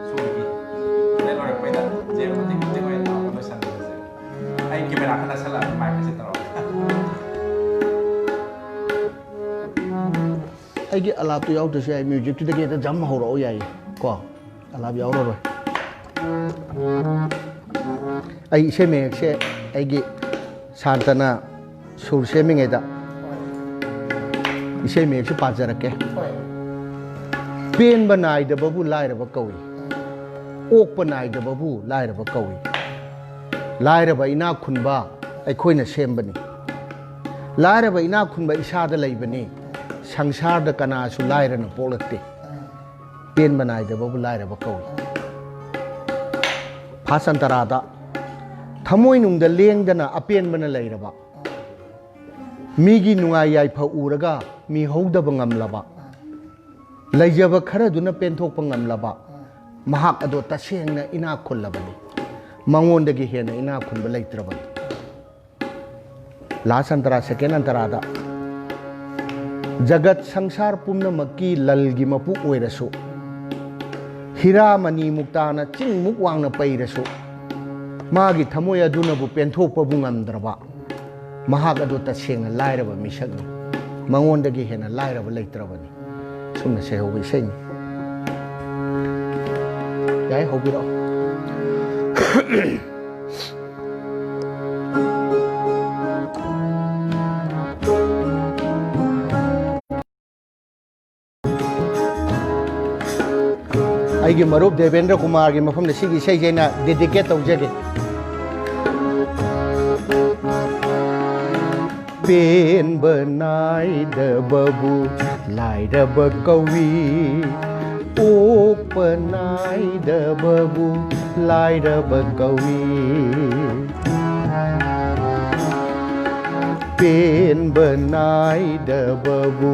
ꯁꯣꯝꯒꯤ꯫ ꯍꯣꯔꯦꯟ ꯂꯣꯏꯔꯛꯄꯩꯗ ꯖꯦ ꯃꯇꯦꯛ ꯃꯇꯦꯛ ꯑꯣꯏꯅ ꯇꯧꯔꯒ ꯂꯣꯏꯁꯟꯕꯤꯔꯁꯦ꯫ ꯑꯩ camera ꯈꯔ ꯅꯛꯁꯜꯂꯛꯑꯒ mic ꯁꯦ ꯇꯧꯔꯒꯦ꯫ ꯑꯩꯒꯤ ꯑꯂꯥꯞꯇꯨ ꯌꯥꯎꯗ꯭ꯔꯁꯨ ꯌꯥꯏ, musicꯇꯨꯗꯒꯤ ꯍꯦꯛꯇ jump ꯍꯧꯔꯛꯑꯣ ꯌꯥꯏꯌꯦ ꯀꯣ꯫ ꯑꯂꯥꯞ ꯌꯥꯎꯔꯔꯣꯏ꯫ ꯑꯩ ꯏꯁꯩ ꯃꯌꯦꯛꯁꯦ ꯑꯩꯒꯤ ꯁꯥꯟꯇꯅ ꯁꯨꯔ ꯁꯦꯝꯃꯤꯉꯩꯗ ꯏꯁꯩ ꯃꯌꯦꯛꯁꯨ ꯄꯥꯖꯔꯛꯀꯦ꯫ ꯍꯣꯏ꯫ ꯄꯦꯟꯕ ꯅꯥꯏꯗꯕꯕꯨ ꯂꯥꯏꯔꯕ ꯀꯧꯏ꯫ ꯑꯣꯛꯄ ꯅꯥꯏꯗꯕꯕꯨ ꯂꯥꯏꯔꯕ ꯀꯧꯏ꯫ ꯂꯥꯏꯔꯕ ꯏꯅꯥꯛ ꯈꯨꯟꯕ ꯑꯩꯈꯣꯏꯅ ꯁꯦꯝꯕꯅꯤ꯫ ꯂꯥꯏꯔꯕ ꯏꯅꯥꯛ ꯈꯨꯟꯕ ꯏꯁꯥꯗ ꯂꯩꯕꯅꯤ꯫ ꯁꯪꯁꯥꯔꯗ ꯀꯅꯥꯁꯨ ꯂꯥꯏꯔꯅ ꯄꯣꯛꯂꯛꯇꯦ꯫ ꯄꯦꯟꯕ ꯅꯥꯏꯗꯕꯕꯨ ꯂꯥꯏꯔꯕ ꯀꯧꯏ꯫ ꯐꯥꯁ ꯑꯟꯇꯔꯥꯗ ꯊꯃꯣꯏꯅꯨꯡꯗ ꯂꯦꯡꯗꯅ ꯑꯄꯦꯟꯕꯅ ꯂꯩꯔꯕ, ꯃꯤꯒꯤ ꯅꯨꯡꯉꯥꯏ ꯌꯥꯏꯐ ꯎꯔꯒ ꯃꯤꯍꯧꯗꯕ ꯉꯝꯂꯕ, ꯂꯩꯖꯕ ꯈꯔꯗꯨꯅ ꯄꯦꯟꯊꯣꯛꯄ ꯉꯝꯂꯕ, ꯃꯍꯥꯛ ꯑꯗꯣ ꯇꯁꯦꯡꯅ ꯏꯅꯥꯛ ꯈꯨꯜꯂꯕꯅꯤ꯫ ꯃꯉꯣꯟꯗꯒꯤ ꯍꯦꯟꯅ ꯏꯅꯥꯛ ꯈꯨꯟꯕ ꯂꯩꯇ꯭ꯔꯕꯅꯤ꯫ ꯂꯥꯁ ꯑꯟꯇꯔꯥ, ꯁꯦꯀꯦꯟ ꯑꯟꯇꯔꯥꯗ, ꯖꯒꯠ ꯁꯪꯁꯥꯔ ꯄꯨꯝꯅꯃꯛꯀꯤ ꯂꯜꯒꯤ ꯃꯄꯨ ꯑꯣꯏꯔꯁꯨ, ꯍꯤꯔꯥ ꯃꯅꯤ ꯃꯨꯛꯇꯥꯅ ꯆꯤꯡꯃꯨꯛ ꯋꯥꯡꯅ ꯄꯩꯔꯁꯨ, ꯃꯥꯒꯤ ꯊꯃꯣꯏ ꯑꯗꯨꯅꯕꯨ ꯄꯦꯟꯊꯣꯛꯄꯕꯨ ꯉꯝꯗ꯭ꯔꯕ, ꯃꯍꯥꯛ ꯑꯗꯨ ꯇꯁꯦꯡꯅ ꯂꯥꯏꯔꯕ ꯃꯤꯁꯛꯅꯤ꯫ ꯃꯉꯣꯟꯗꯒꯤ ꯍꯦꯟꯅ ꯂꯥꯏꯔꯕ ꯂꯩꯇ꯭ꯔꯕꯅꯤ꯫ ꯁꯨꯝꯅ ꯁꯩꯍꯧꯕ ꯏꯁꯩꯅꯤ꯫ ꯌꯥꯏ, ꯍꯧꯕꯤꯔꯛꯑꯣ꯫ ꯑꯩꯒꯤ ꯃꯔꯨꯞ ꯗꯦꯕꯦꯟꯗ꯭ꯔ ꯀꯨꯃꯥꯔꯒꯤ ꯃꯐꯝꯗ ꯁꯤꯒꯤ ꯏꯁꯩꯁꯦ ꯑꯩꯅ dedicate ꯇꯧꯖꯒꯦ꯫ ꯄꯦꯟꯕ ꯅꯥꯏꯗꯕꯕꯨ ꯂꯥꯏꯔꯕ ꯀꯧꯏ, ꯑꯣꯛꯄ ꯅꯥꯏꯗꯕꯕꯨ ꯂꯥꯏꯔꯕ ꯀꯧꯏ꯫ ꯄꯦꯟꯕ ꯅꯥꯏꯗꯕꯕꯨ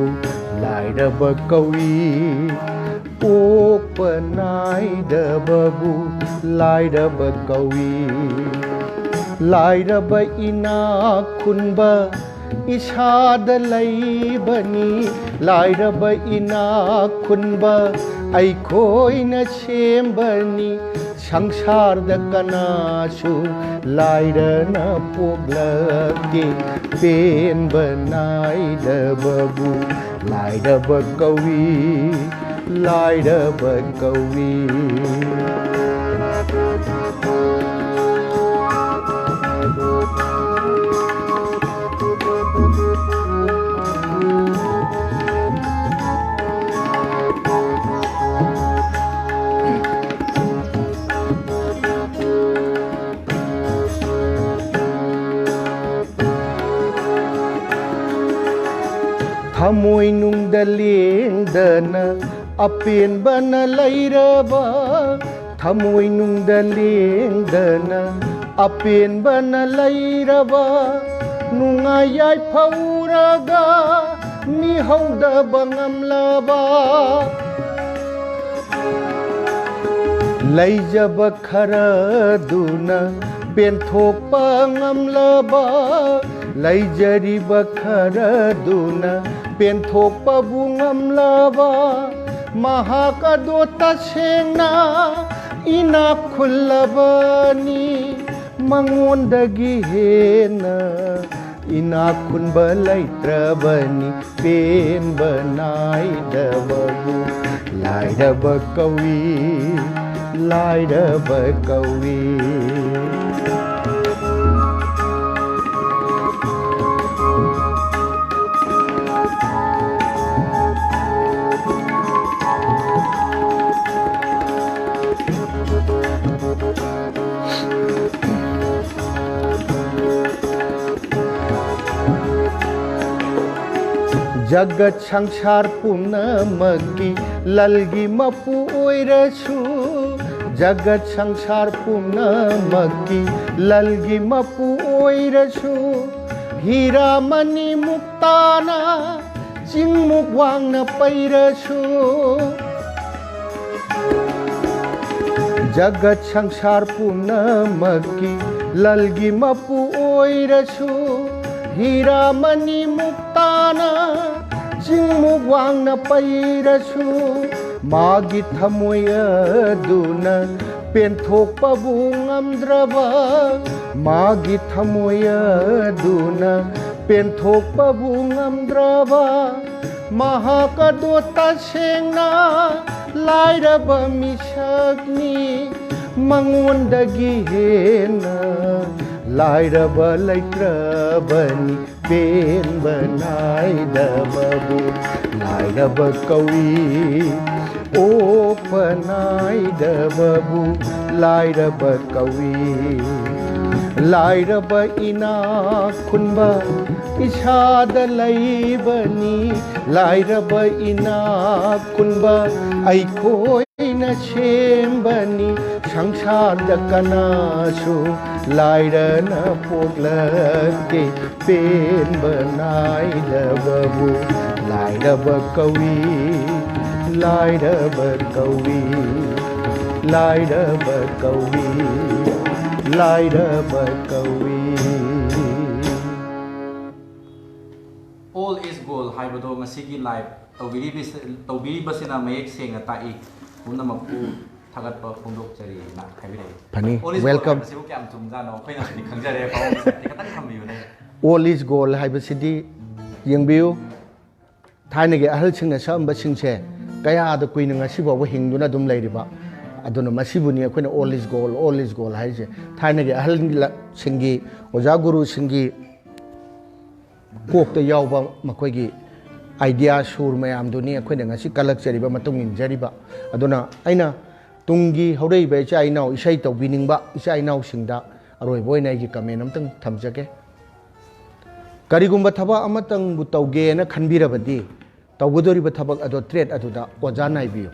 ꯂꯥꯏꯔꯕ ꯀꯧꯏ꯫ ꯄꯣꯛꯄ ꯅꯥꯏꯗꯕꯕꯨ ꯂꯥꯏꯔꯕ ꯀꯧꯏ꯫ ꯂꯥꯏꯔꯕ ꯏꯅꯥꯛ ꯈꯨꯟꯕ ꯏꯁꯥꯗ ꯂꯩꯕꯅꯤ꯫ ꯂꯥꯏꯔꯕ ꯏꯅꯥꯛ ꯈꯨꯟꯕ ꯑꯩꯈꯣꯏꯅ ꯁꯦꯝꯕꯅꯤ꯫ ꯁꯪꯁꯥꯔꯗ ꯀꯅꯥꯁꯨ ꯂꯥꯏꯔꯅ ꯄꯣꯛꯂꯛꯇꯦ꯫ ꯄꯦꯟꯕ ꯅꯥꯏꯗꯕꯕꯨ ꯂꯥꯏꯔꯕ ꯀꯧꯏ꯫ ꯂꯥꯏꯔꯕ ꯀꯧꯏ꯫ ꯊꯃꯣꯏꯅꯨꯡꯗ ꯂꯦꯡꯗꯅ ꯑꯄꯦꯟꯕꯅ ꯂꯩꯔꯕ, ꯊꯃꯣꯏꯅꯨꯡꯗ ꯂꯦꯡꯗꯅ ꯑꯄꯦꯟꯕꯅ ꯂꯩꯔꯕ, ꯅꯨꯡꯉꯥꯏ ꯌꯥꯏꯐ ꯎꯔꯒ ꯃꯤꯍꯧꯗꯕ ꯉꯝꯂꯕ, ꯂꯩꯖꯕ ꯈꯔꯗꯨꯅ ꯄꯦꯟꯊꯣꯛꯄ ꯉꯝꯂꯕ, ꯂꯩꯖꯔꯤꯕ ꯈꯔꯗꯨꯅ ꯄꯦꯟꯊꯣꯛꯄꯕꯨ ꯉꯝꯂꯕ, ꯃꯍꯥꯛ ꯑꯗꯣ ꯇꯁꯦꯡꯅ ꯏꯅꯥꯛ ꯈꯨꯜꯂꯕꯅꯤ꯫ ꯃꯉꯣꯟꯗꯒꯤ ꯍꯦꯟꯅ ꯏꯅꯥꯛ ꯈꯨꯟꯕ ꯂꯩꯇ꯭ꯔꯕꯅꯤ꯫ ꯄꯦꯟꯕ ꯅꯥꯏꯗꯕꯕꯨ ꯂꯥꯏꯔꯕ ꯀꯧꯏ꯫ ꯂꯥꯏꯔꯕ ꯀꯧꯏ꯫ ꯖꯒꯠ ꯁꯪꯁꯥꯔ ꯄꯨꯝꯅꯃꯛꯀꯤ ꯂꯜꯒꯤ ꯃꯄꯨ ꯑꯣꯏꯔꯁꯨ, ꯖꯒꯠ ꯁꯪꯁꯥꯔ ꯄꯨꯝꯅꯃꯛꯀꯤ ꯂꯜꯒꯤ ꯃꯄꯨ ꯑꯣꯏꯔꯁꯨ, ꯍꯤꯔꯥ ꯃꯅꯤ ꯃꯨꯛꯇꯥꯅ ꯆꯤꯡꯃꯨꯛ ꯋꯥꯡꯅ ꯄꯩꯔꯁꯨ, ꯖꯒꯠ ꯁꯪꯁꯥꯔ ꯄꯨꯝꯅꯃꯛꯀꯤ ꯂꯜꯒꯤ ꯃꯄꯨ ꯑꯣꯏꯔꯁꯨ, ꯍꯤꯔꯥ ꯃꯅꯤ ꯃꯨꯛꯇꯥꯅ ꯆꯤꯡꯃꯨꯛ ꯋꯥꯡꯅ ꯄꯩꯔꯁꯨ, ꯃꯥꯒꯤ ꯊꯃꯣꯏ ꯑꯗꯨꯅ ꯄꯦꯟꯊꯣꯛꯄꯕꯨ ꯉꯝꯗ꯭ꯔꯕ, ꯃꯥꯒꯤ ꯊꯃꯣꯏ ꯑꯗꯨꯅ ꯄꯦꯟꯊꯣꯛꯄꯕꯨ ꯉꯝꯗ꯭ꯔꯕ, ꯃꯍꯥꯛ ꯑꯗꯣ ꯇꯁꯦꯡꯅ ꯂꯥꯏꯔꯕ ꯃꯤꯁꯛꯅꯤ꯫ ꯃꯉꯣꯟꯗꯒꯤ ꯍꯦꯟꯅ ꯂꯥꯏꯔꯕ ꯂꯩꯇ꯭ꯔꯕꯅꯤ꯫ ꯄꯦꯟꯕ ꯅꯥꯏꯗꯕꯕꯨ ꯂꯥꯏꯔꯕ ꯀꯧꯏ꯫ ꯑꯣꯛꯄ ꯅꯥꯏꯗꯕꯕꯨ ꯂꯥꯏꯔꯕ ꯀꯧꯏ꯫ ꯂꯥꯏꯔꯕ ꯏꯅꯥꯛ ꯈꯨꯟꯕ ꯏꯁꯥꯗ ꯂꯩꯕꯅꯤ꯫ ꯂꯥꯏꯔꯕ ꯏꯅꯥꯛ ꯈꯨꯟꯕ ꯑꯩꯈꯣꯏꯅ ꯁꯦꯝꯕꯅꯤ꯫ ꯁꯪꯁꯥꯔꯗ ꯀꯅꯥꯁꯨ ꯂꯥꯏꯔꯅ ꯄꯣꯛꯂꯛꯇꯦ꯫ ꯄꯦꯟꯕ ꯅꯥꯏꯗꯕꯕꯨ ꯂꯥꯏꯔꯕ ꯀꯧꯏ꯫ ꯂꯥꯏꯔꯕ ꯀꯧꯏ꯫ ꯂꯥꯏꯔꯕ ꯀꯧꯏ꯫ ꯂꯥꯏꯔꯕ ꯀꯧꯏ꯫ All is gold ꯍꯥꯏꯕꯗꯣ ꯉꯁꯤꯒꯤ ꯂꯥꯏꯚ ꯇꯧꯕꯤꯔꯤꯕꯁꯤ- ꯇꯧꯕꯤꯔꯤꯕꯁꯤꯅ ꯃꯌꯦꯛ ꯁꯦꯡꯅ ꯇꯥꯛꯏ꯫ ꯄꯨꯝꯅꯃꯛꯄꯨ ꯊꯥꯒꯠꯄ ꯐꯣꯡꯗꯣꯛꯆꯔꯤꯅ ꯍꯥꯏꯕꯤꯔꯛꯏ꯫ ꯐꯅꯤ꯫ All is gold Welcome. ꯍꯥꯏꯕꯁꯤꯕꯨ ꯀꯌꯥꯝ ꯆꯨꯝꯖꯥꯠꯅꯣ? ꯑꯩꯈꯣꯏꯅ ꯍꯧꯖꯤꯛ ꯈꯪꯖꯔꯦ꯫ ꯄꯥꯎ ꯃꯁꯛꯇꯤ ꯈꯤꯇꯪ ꯊꯝꯕꯤꯌꯨꯅꯦ꯫ All is gold ꯍꯥꯏꯕꯁꯤꯗꯤ ꯌꯦꯡꯕꯤꯌꯨ, ꯊꯥꯏꯅꯒꯤ ꯑꯍꯜꯁꯤꯡꯅ ꯁꯛꯑꯝꯕꯁꯤꯡꯁꯦ ꯀꯌꯥꯗ ꯀꯨꯏꯅ ꯉꯁꯤ ꯐꯥꯎꯕ ꯍꯤꯡꯗꯨꯅ ꯑꯗꯨꯝ ꯂꯩꯔꯤꯕ꯫ ꯑꯗꯨꯅ ꯃꯁꯤꯕꯨꯅꯤ ꯑꯩꯈꯣꯏꯅ all is gold, all is gold ꯍꯥꯏꯔꯤꯁꯦ꯫ ꯊꯥꯏꯅꯒꯤ ꯑꯍꯜꯁꯤꯡꯒꯤ, ꯑꯣꯖꯥ ꯒꯨꯔꯨꯁꯤꯡꯒꯤ ꯀꯣꯛꯇ ꯌꯥꯎꯕ ꯃꯈꯣꯏꯒꯤ ꯑꯥꯏꯗꯤꯌꯥ ꯁꯨꯔ ꯃꯌꯥꯝꯗꯨꯅꯤ ꯑꯩꯈꯣꯏꯅ ꯉꯁꯤ ꯀꯜꯂꯛꯆꯔꯤꯕ, ꯃꯇꯨꯡ ꯏꯟꯖꯔꯤꯕ꯫ ꯑꯗꯨꯅ ꯑꯩꯅ ꯇꯨꯡꯒꯤ ꯍꯧꯔꯛꯏꯕ ꯏꯆꯥ ꯏꯅꯥꯎ, ꯏꯁꯩ ꯇꯧꯕꯤꯅꯤꯡꯕ ꯏꯆꯥ ꯏꯅꯥꯎꯁꯤꯡꯗ ꯑꯔꯣꯏꯕ ꯑꯣꯏꯅ ꯑꯩꯒꯤ ꯀꯃꯦꯟ ꯑꯃꯇꯪ ꯊꯝꯖꯒꯦ꯫ ꯀꯔꯤꯒꯨꯝꯕ ꯊꯕꯛ ꯑꯃꯇꯪꯕꯨ ꯇꯧꯒꯦꯅ ꯈꯟꯕꯤꯔꯕꯗꯤ, ꯇꯧꯒꯗꯧꯔꯤꯕ ꯊꯕꯛ ꯑꯗꯣ, ꯇ꯭ꯔꯦꯠ ꯑꯗꯨꯗ ꯑꯣꯖꯥ ꯅꯥꯏꯕꯤꯌꯨ꯫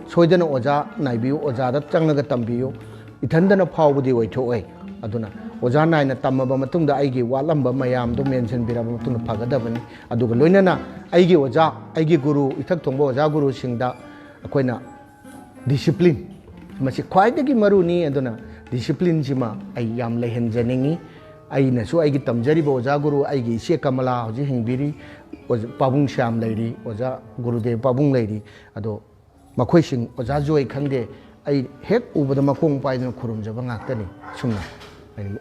ꯁꯣꯏꯗꯅ ꯑꯣꯖꯥ ꯅꯥꯏꯕꯤꯌꯨ, ꯑꯣꯖꯥꯗ ꯆꯪꯂꯒ ꯇꯝꯕꯤꯌꯨ꯫ ꯏꯊꯟꯗꯅ ꯐꯥꯎꯕꯗꯤ ꯑꯣꯏꯊꯣꯛꯑꯣꯏ꯫ ꯑꯗꯨꯅ ꯑꯣꯖꯥ ꯅꯥꯏꯅ ꯇꯝꯃꯕ ꯃꯇꯨꯡꯗ ꯑꯩꯒꯤ ꯋꯥꯠꯂꯝꯕ ꯃꯌꯥꯝꯗꯣ ꯃꯦꯟꯁꯤꯟꯕꯤꯔꯕ ꯃꯇꯨꯡꯗ ꯐꯒꯗꯕꯅꯤ꯫ ꯑꯗꯨꯒ ꯂꯣꯏꯅꯅ ꯑꯩꯒꯤ ꯑꯣꯖꯥ, ꯑꯩꯒꯤ ꯒꯨꯔꯨ, ꯏꯊꯛ ꯊꯣꯡꯕ ꯑꯣꯖꯥ ꯒꯨꯔꯨꯁꯤꯡꯗ ꯑꯩꯈꯣꯏꯅ ꯗꯤꯁꯤꯄ꯭ꯂꯤꯟ, ꯃꯁꯤ ꯈ꯭ꯋꯥꯏꯗꯒꯤ ꯃꯔꯨꯅꯤ꯫ ꯑꯗꯨꯅ ꯗꯤꯁꯤꯄ꯭ꯂꯤꯟꯁꯤꯃ ꯑꯩ ꯌꯥꯝ ꯂꯩꯍꯟꯖꯅꯤꯡꯉꯤ꯫ ꯑꯩꯅꯁꯨ ꯑꯩꯒꯤ ꯇꯝꯖꯔꯤꯕ ꯑꯣꯖꯥ ꯒꯨꯔꯨ, ꯑꯩꯒꯤ ꯏꯆꯦ ꯀꯃꯂꯥ ꯍꯧꯖꯤꯛ ꯍꯤꯡꯕꯤꯔꯤ, ꯑꯣꯖꯥ ꯄꯥꯕꯨꯡ ꯁ꯭ꯌꯥꯝ ꯂꯩꯔꯤ, ꯑꯣꯖꯥ ꯒꯨꯔꯨꯗꯦꯕ ꯄꯥꯕꯨꯡ ꯂꯩꯔꯤ꯫ ꯑꯗꯣ ꯃꯈꯣꯏꯁꯤꯡ, ꯑꯣꯖꯥ ꯖꯣꯏ ꯈꯪꯗꯦ, ꯑꯩ ꯍꯦꯛ ꯎꯕꯗ ꯃꯈꯣꯡ ꯄꯥꯏꯗꯨꯅ ꯈꯨꯔꯨꯝꯖꯕ ꯉꯥꯛꯇꯅꯤ꯫ ꯁꯨꯝꯅ ꯍꯥꯏꯗꯤ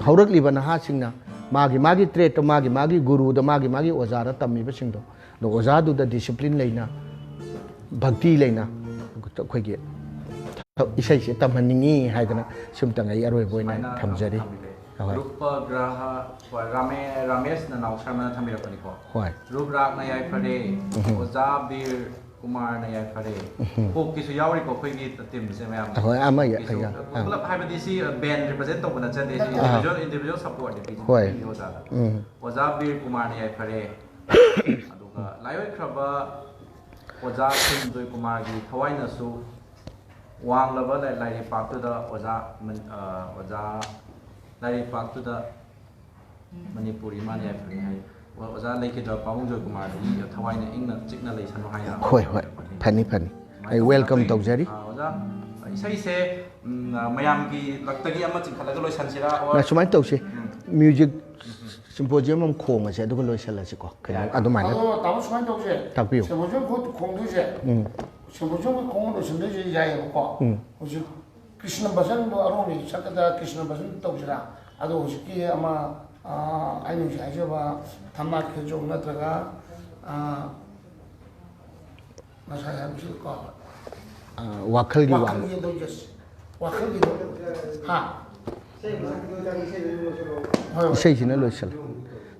ꯍꯧꯔꯛꯂꯤꯕ ꯅꯍꯥꯁꯤꯡꯅ ꯃꯥꯒꯤ ꯃꯥꯒꯤ ꯇ꯭ꯔꯦꯠꯇ, ꯃꯥꯒꯤ ꯃꯥꯒꯤ ꯒꯨꯔꯨꯗ, ꯃꯥꯒꯤ ꯃꯥꯒꯤ ꯑꯣꯖꯥꯗ ꯇꯝꯃꯤꯕꯁꯤꯡꯗꯣ, ꯑꯗꯣ ꯑꯣꯖꯥꯗꯨꯗ ꯗꯤꯁꯤꯄ꯭ꯂꯤꯟ ꯂꯩꯅ, ꯚꯛꯇꯤ ꯂꯩꯅ ꯑꯩꯈꯣꯏꯒꯤ ꯏꯁꯩꯁꯦ ꯇꯝꯍꯟꯅꯤꯡꯉꯤ ꯍꯥꯏꯗꯅ ꯁꯨꯝꯇꯪ ꯑꯩ ꯑꯔꯣꯏꯕ ꯑꯣꯏꯅ ꯁꯨꯃꯥꯏꯅ ꯊꯝꯖꯔꯤ꯫ ꯊꯝꯕꯤꯔꯦ꯫ ꯍꯣꯏ꯫ ꯔꯨꯄꯒ꯭ꯔꯍ, ꯍꯣꯏ, ꯔꯥꯃꯦ-, ꯔꯥꯃꯦꯁ ꯅꯅꯥꯎ ꯁꯔꯃꯅ ꯊꯝꯕꯤꯔꯛꯄꯅꯤꯀꯣ꯫ ꯍꯣꯏ꯫ ꯔꯨꯞ ꯔꯥꯛꯅ ꯌꯥꯏꯐꯔꯦ, ꯎꯝꯍꯨꯝ꯫ ꯑꯣꯖꯥ ꯕꯤꯔ ꯀꯨꯃꯥꯔꯅ ꯌꯥꯏꯐꯔꯦ꯫ ꯎꯝꯍꯨꯝ꯫ ꯐꯣꯛꯀꯤꯁꯨ ꯌꯥꯎꯔꯤꯀꯣ ꯑꯩꯈꯣꯏꯒꯤ ꯇꯤꯝꯁꯦ ꯃꯌꯥꯝ꯫ ꯍꯣꯏ, ꯑꯃ ꯌꯥ-, ꯐꯣꯛꯀꯤꯁꯨ ꯌꯥ-, ꯑꯥ꯫ ꯄꯨꯂꯞ ꯍꯥꯏꯕꯗꯤ ꯁꯤ, ꯑ, ꯕꯦꯟ ꯔꯤꯄ꯭ꯔꯖꯦꯟ ꯇꯧꯕ ꯅꯠꯆꯗꯦ, ꯁꯤ ꯑꯥ꯫ ꯏꯟꯗꯤꯚꯤꯖꯨꯋꯦꯜ, ꯏꯟꯗꯤꯚꯤꯖꯨꯋꯦꯜ ꯁꯞꯄꯣꯔꯠꯅꯤ ꯄꯤꯖ-, ꯍꯣꯏ꯫ ꯄꯤꯔꯤꯁꯦ ꯑꯣꯖꯥꯗ꯫ ꯎꯝ꯫ ꯑꯣꯖꯥ ꯕꯤꯔ ꯀꯨꯃꯥꯔꯅ ꯌꯥꯏꯐꯔꯦ꯫ ꯑꯗꯨꯒ ꯂꯥꯏꯑꯣꯏꯈ꯭ꯔꯕ ꯑꯣꯖꯥ ꯁꯤꯡ ꯖꯣꯏ ꯀꯨꯃꯥꯔꯒꯤ ꯊꯋꯥꯏꯅꯁꯨ ꯋꯥꯡꯂꯕ ꯂꯥꯏ-, ꯂꯥꯏꯔꯩꯄꯥꯛꯇꯨꯗ ꯑꯣꯖꯥ ꯃꯟ-, ꯑ, ꯑꯣꯖꯥ ꯂꯥꯏꯔꯩꯄꯥꯛꯇꯨꯗ ꯃꯅꯤꯄꯨꯔ ꯏꯃꯥꯅ ꯌꯥꯏꯐꯔꯦ ꯍꯥꯏ꯫ ꯑꯣ-, ꯑꯣꯖꯥ ꯂꯩꯈꯤꯗ꯭ꯔꯕ ꯄꯥꯕꯨꯡ ꯖꯣꯏ ꯀꯨꯃꯥꯔꯗꯨꯒꯤ ꯊꯋꯥꯏꯅ ꯏꯪꯅ ꯆꯤꯛꯅ ꯂꯩꯁꯅꯨ ꯍꯥꯏꯅ ꯍꯣꯏ, ꯍꯣꯏ꯫ ꯐꯅꯤ, ꯐꯅꯤ꯫ ꯑꯗꯨꯃꯥꯏꯅ ꯑꯩ ꯇꯧꯗꯅ welcome ꯑꯩꯈꯣꯏ, ꯇꯧꯖꯔꯤ꯫ ꯑ, ꯑꯣꯖꯥ, ꯏꯁꯩꯁꯦ, ꯎꯝ, ꯑ, ꯃꯌꯥꯝꯒꯤ ꯂꯛꯇꯒꯤ ꯑꯃ ꯆꯤꯡꯈꯠꯂꯒ ꯂꯣꯏꯁꯟꯁꯤꯔꯥ? Or ꯁꯨꯃꯥꯏꯅ ꯇꯧꯁꯤ꯫ ꯎꯝ꯫ ꯃ꯭ꯌꯨꯖꯤꯛ ꯁꯤꯝꯄꯣꯖꯤꯌꯝ ꯑꯃ ꯈꯣꯡꯉꯁꯦ, ꯑꯗꯨꯒ ꯂꯣꯏꯁꯤꯜꯂꯁꯤꯀꯣ꯫ ꯀꯩꯅꯣ, ꯌꯥꯏ꯫ ꯑꯗꯨꯃꯥꯏꯅ꯫ ꯑꯗꯣ ꯇꯥꯃꯣ, ꯁꯨꯃꯥꯏꯅ ꯇꯧꯁꯦ꯫ ꯇꯥꯛꯄꯤꯌꯨ꯫ ꯁꯤꯝꯄꯣꯖꯤꯌꯝ ꯈꯣꯡ-, ꯈꯣꯡꯗꯣꯏꯁꯦ꯫ ꯎꯝ꯫ ꯁꯤꯝꯄꯣꯖꯤꯌꯝꯒꯤ ꯈꯣꯡ ꯂꯣꯏꯁꯤꯟꯗꯣꯏꯁꯦ ꯌꯥꯏꯑꯕꯀꯣ꯫ ꯎꯝ꯫ ꯍꯧꯖꯤꯛ ꯀ꯭ꯔꯤꯁꯅ ꯚꯖꯟꯗꯣ ꯑꯔꯣꯝꯒꯤ ꯁꯛꯀꯗ ꯀ꯭ꯔꯤꯁꯅ ꯚꯖꯟ ꯇꯧꯁꯤꯔꯥ? ꯑꯗꯣ ꯍꯧꯖꯤꯛꯀꯤ ꯑꯃ, ꯑ, ꯑꯩꯅ ꯍꯧꯖꯤꯛ ꯍꯥꯏꯖꯕ ꯊꯝꯅꯥ ꯈꯦꯖꯣꯡ ꯅꯠꯇ꯭ꯔꯒ, ꯑ, ꯉꯁꯥꯏ ꯍꯥꯏꯕꯁꯨ ꯀꯥꯎꯔꯦ꯫ ꯑ, ꯋꯥꯈꯜꯒꯤ ꯋꯥꯡꯃ꯫ ꯋꯥꯈꯜꯒꯤꯗꯣ, yes꯫ ꯋꯥꯈꯜꯒꯤꯗꯣ꯫ ꯍꯥ? ꯍꯣꯏ, ꯍꯣꯏ꯫ ꯏꯁꯩꯁꯤꯅ ꯂꯣꯏꯁꯤꯜꯂꯦ꯫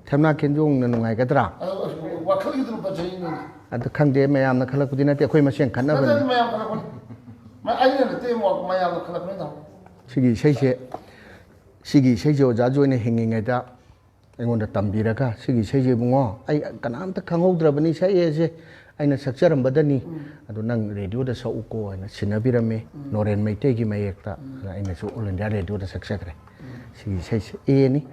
ꯊꯝꯅꯥ ꯈꯦꯟꯖꯣꯡꯅ ꯅꯨꯡꯉꯥꯏꯒꯗ꯭ꯔꯥ? ꯑꯗꯣ ꯋꯥꯈꯜꯒꯤꯗꯨꯅ ꯐꯖꯩꯅꯦ꯫ ꯑꯗꯨ ꯈꯪꯗꯦ, ꯃꯌꯥꯝꯅ ꯈꯜꯂꯛꯄꯗꯤ ꯅꯠꯇꯦ, ꯑꯩꯈꯣꯏ ꯃꯁꯦꯟ ꯈꯠꯅꯕꯅꯤ꯫ ꯅꯠꯇꯦ, ꯃꯌꯥꯝ ꯈꯜꯂꯛꯄꯅꯤ꯫ ꯃ-, ꯑꯩꯅ ꯅꯠꯇꯦ, ꯃ-, ꯃꯌꯥꯝꯅ ꯈꯜꯂꯛꯄꯅꯤ, ꯇꯥꯃꯣ꯫ ꯁꯤꯒꯤ ꯏꯁꯩꯁꯦ, ꯁꯤꯒꯤ ꯏꯁꯩꯁꯦ ꯑꯣꯖꯥ ꯖꯣꯏꯅ ꯍꯤꯡꯉꯤꯉꯩꯗ ꯑꯩꯉꯣꯟꯗ ꯇꯝꯕꯤꯔꯒ, "ꯁꯤꯒꯤ ꯏꯁꯩꯁꯦ ꯏꯕꯨꯡꯉꯣ, ꯑꯩ ꯀꯅꯥꯝꯇ ꯈꯪꯍꯧꯗ꯭ꯔꯕꯅꯤ, ꯁꯛꯑꯦꯁꯦ, ꯑꯩꯅ ꯁꯛꯆꯔꯝꯕꯗꯅꯤ, ꯑꯗꯨ ꯅꯪ ꯔꯦꯗꯤꯑꯣꯗ ꯁꯛꯎꯀꯣ ꯍꯥꯏꯅ ꯁꯤꯟꯅꯕꯤꯔꯝꯃꯤ, ꯅꯣꯔꯦꯟ ꯃꯩꯇꯩꯒꯤ ꯃꯌꯦꯛꯇ꯫ ꯑꯗ ꯑꯩꯅꯁꯨ ꯑꯣꯜ ꯏꯟꯗꯤꯌꯥ ꯔꯦꯗꯤꯑꯣꯗ ꯁꯛꯆꯈ꯭ꯔꯦ꯫ ꯁꯤꯒꯤ ꯏꯁꯩꯁꯦ ꯑꯦꯅꯤ꯫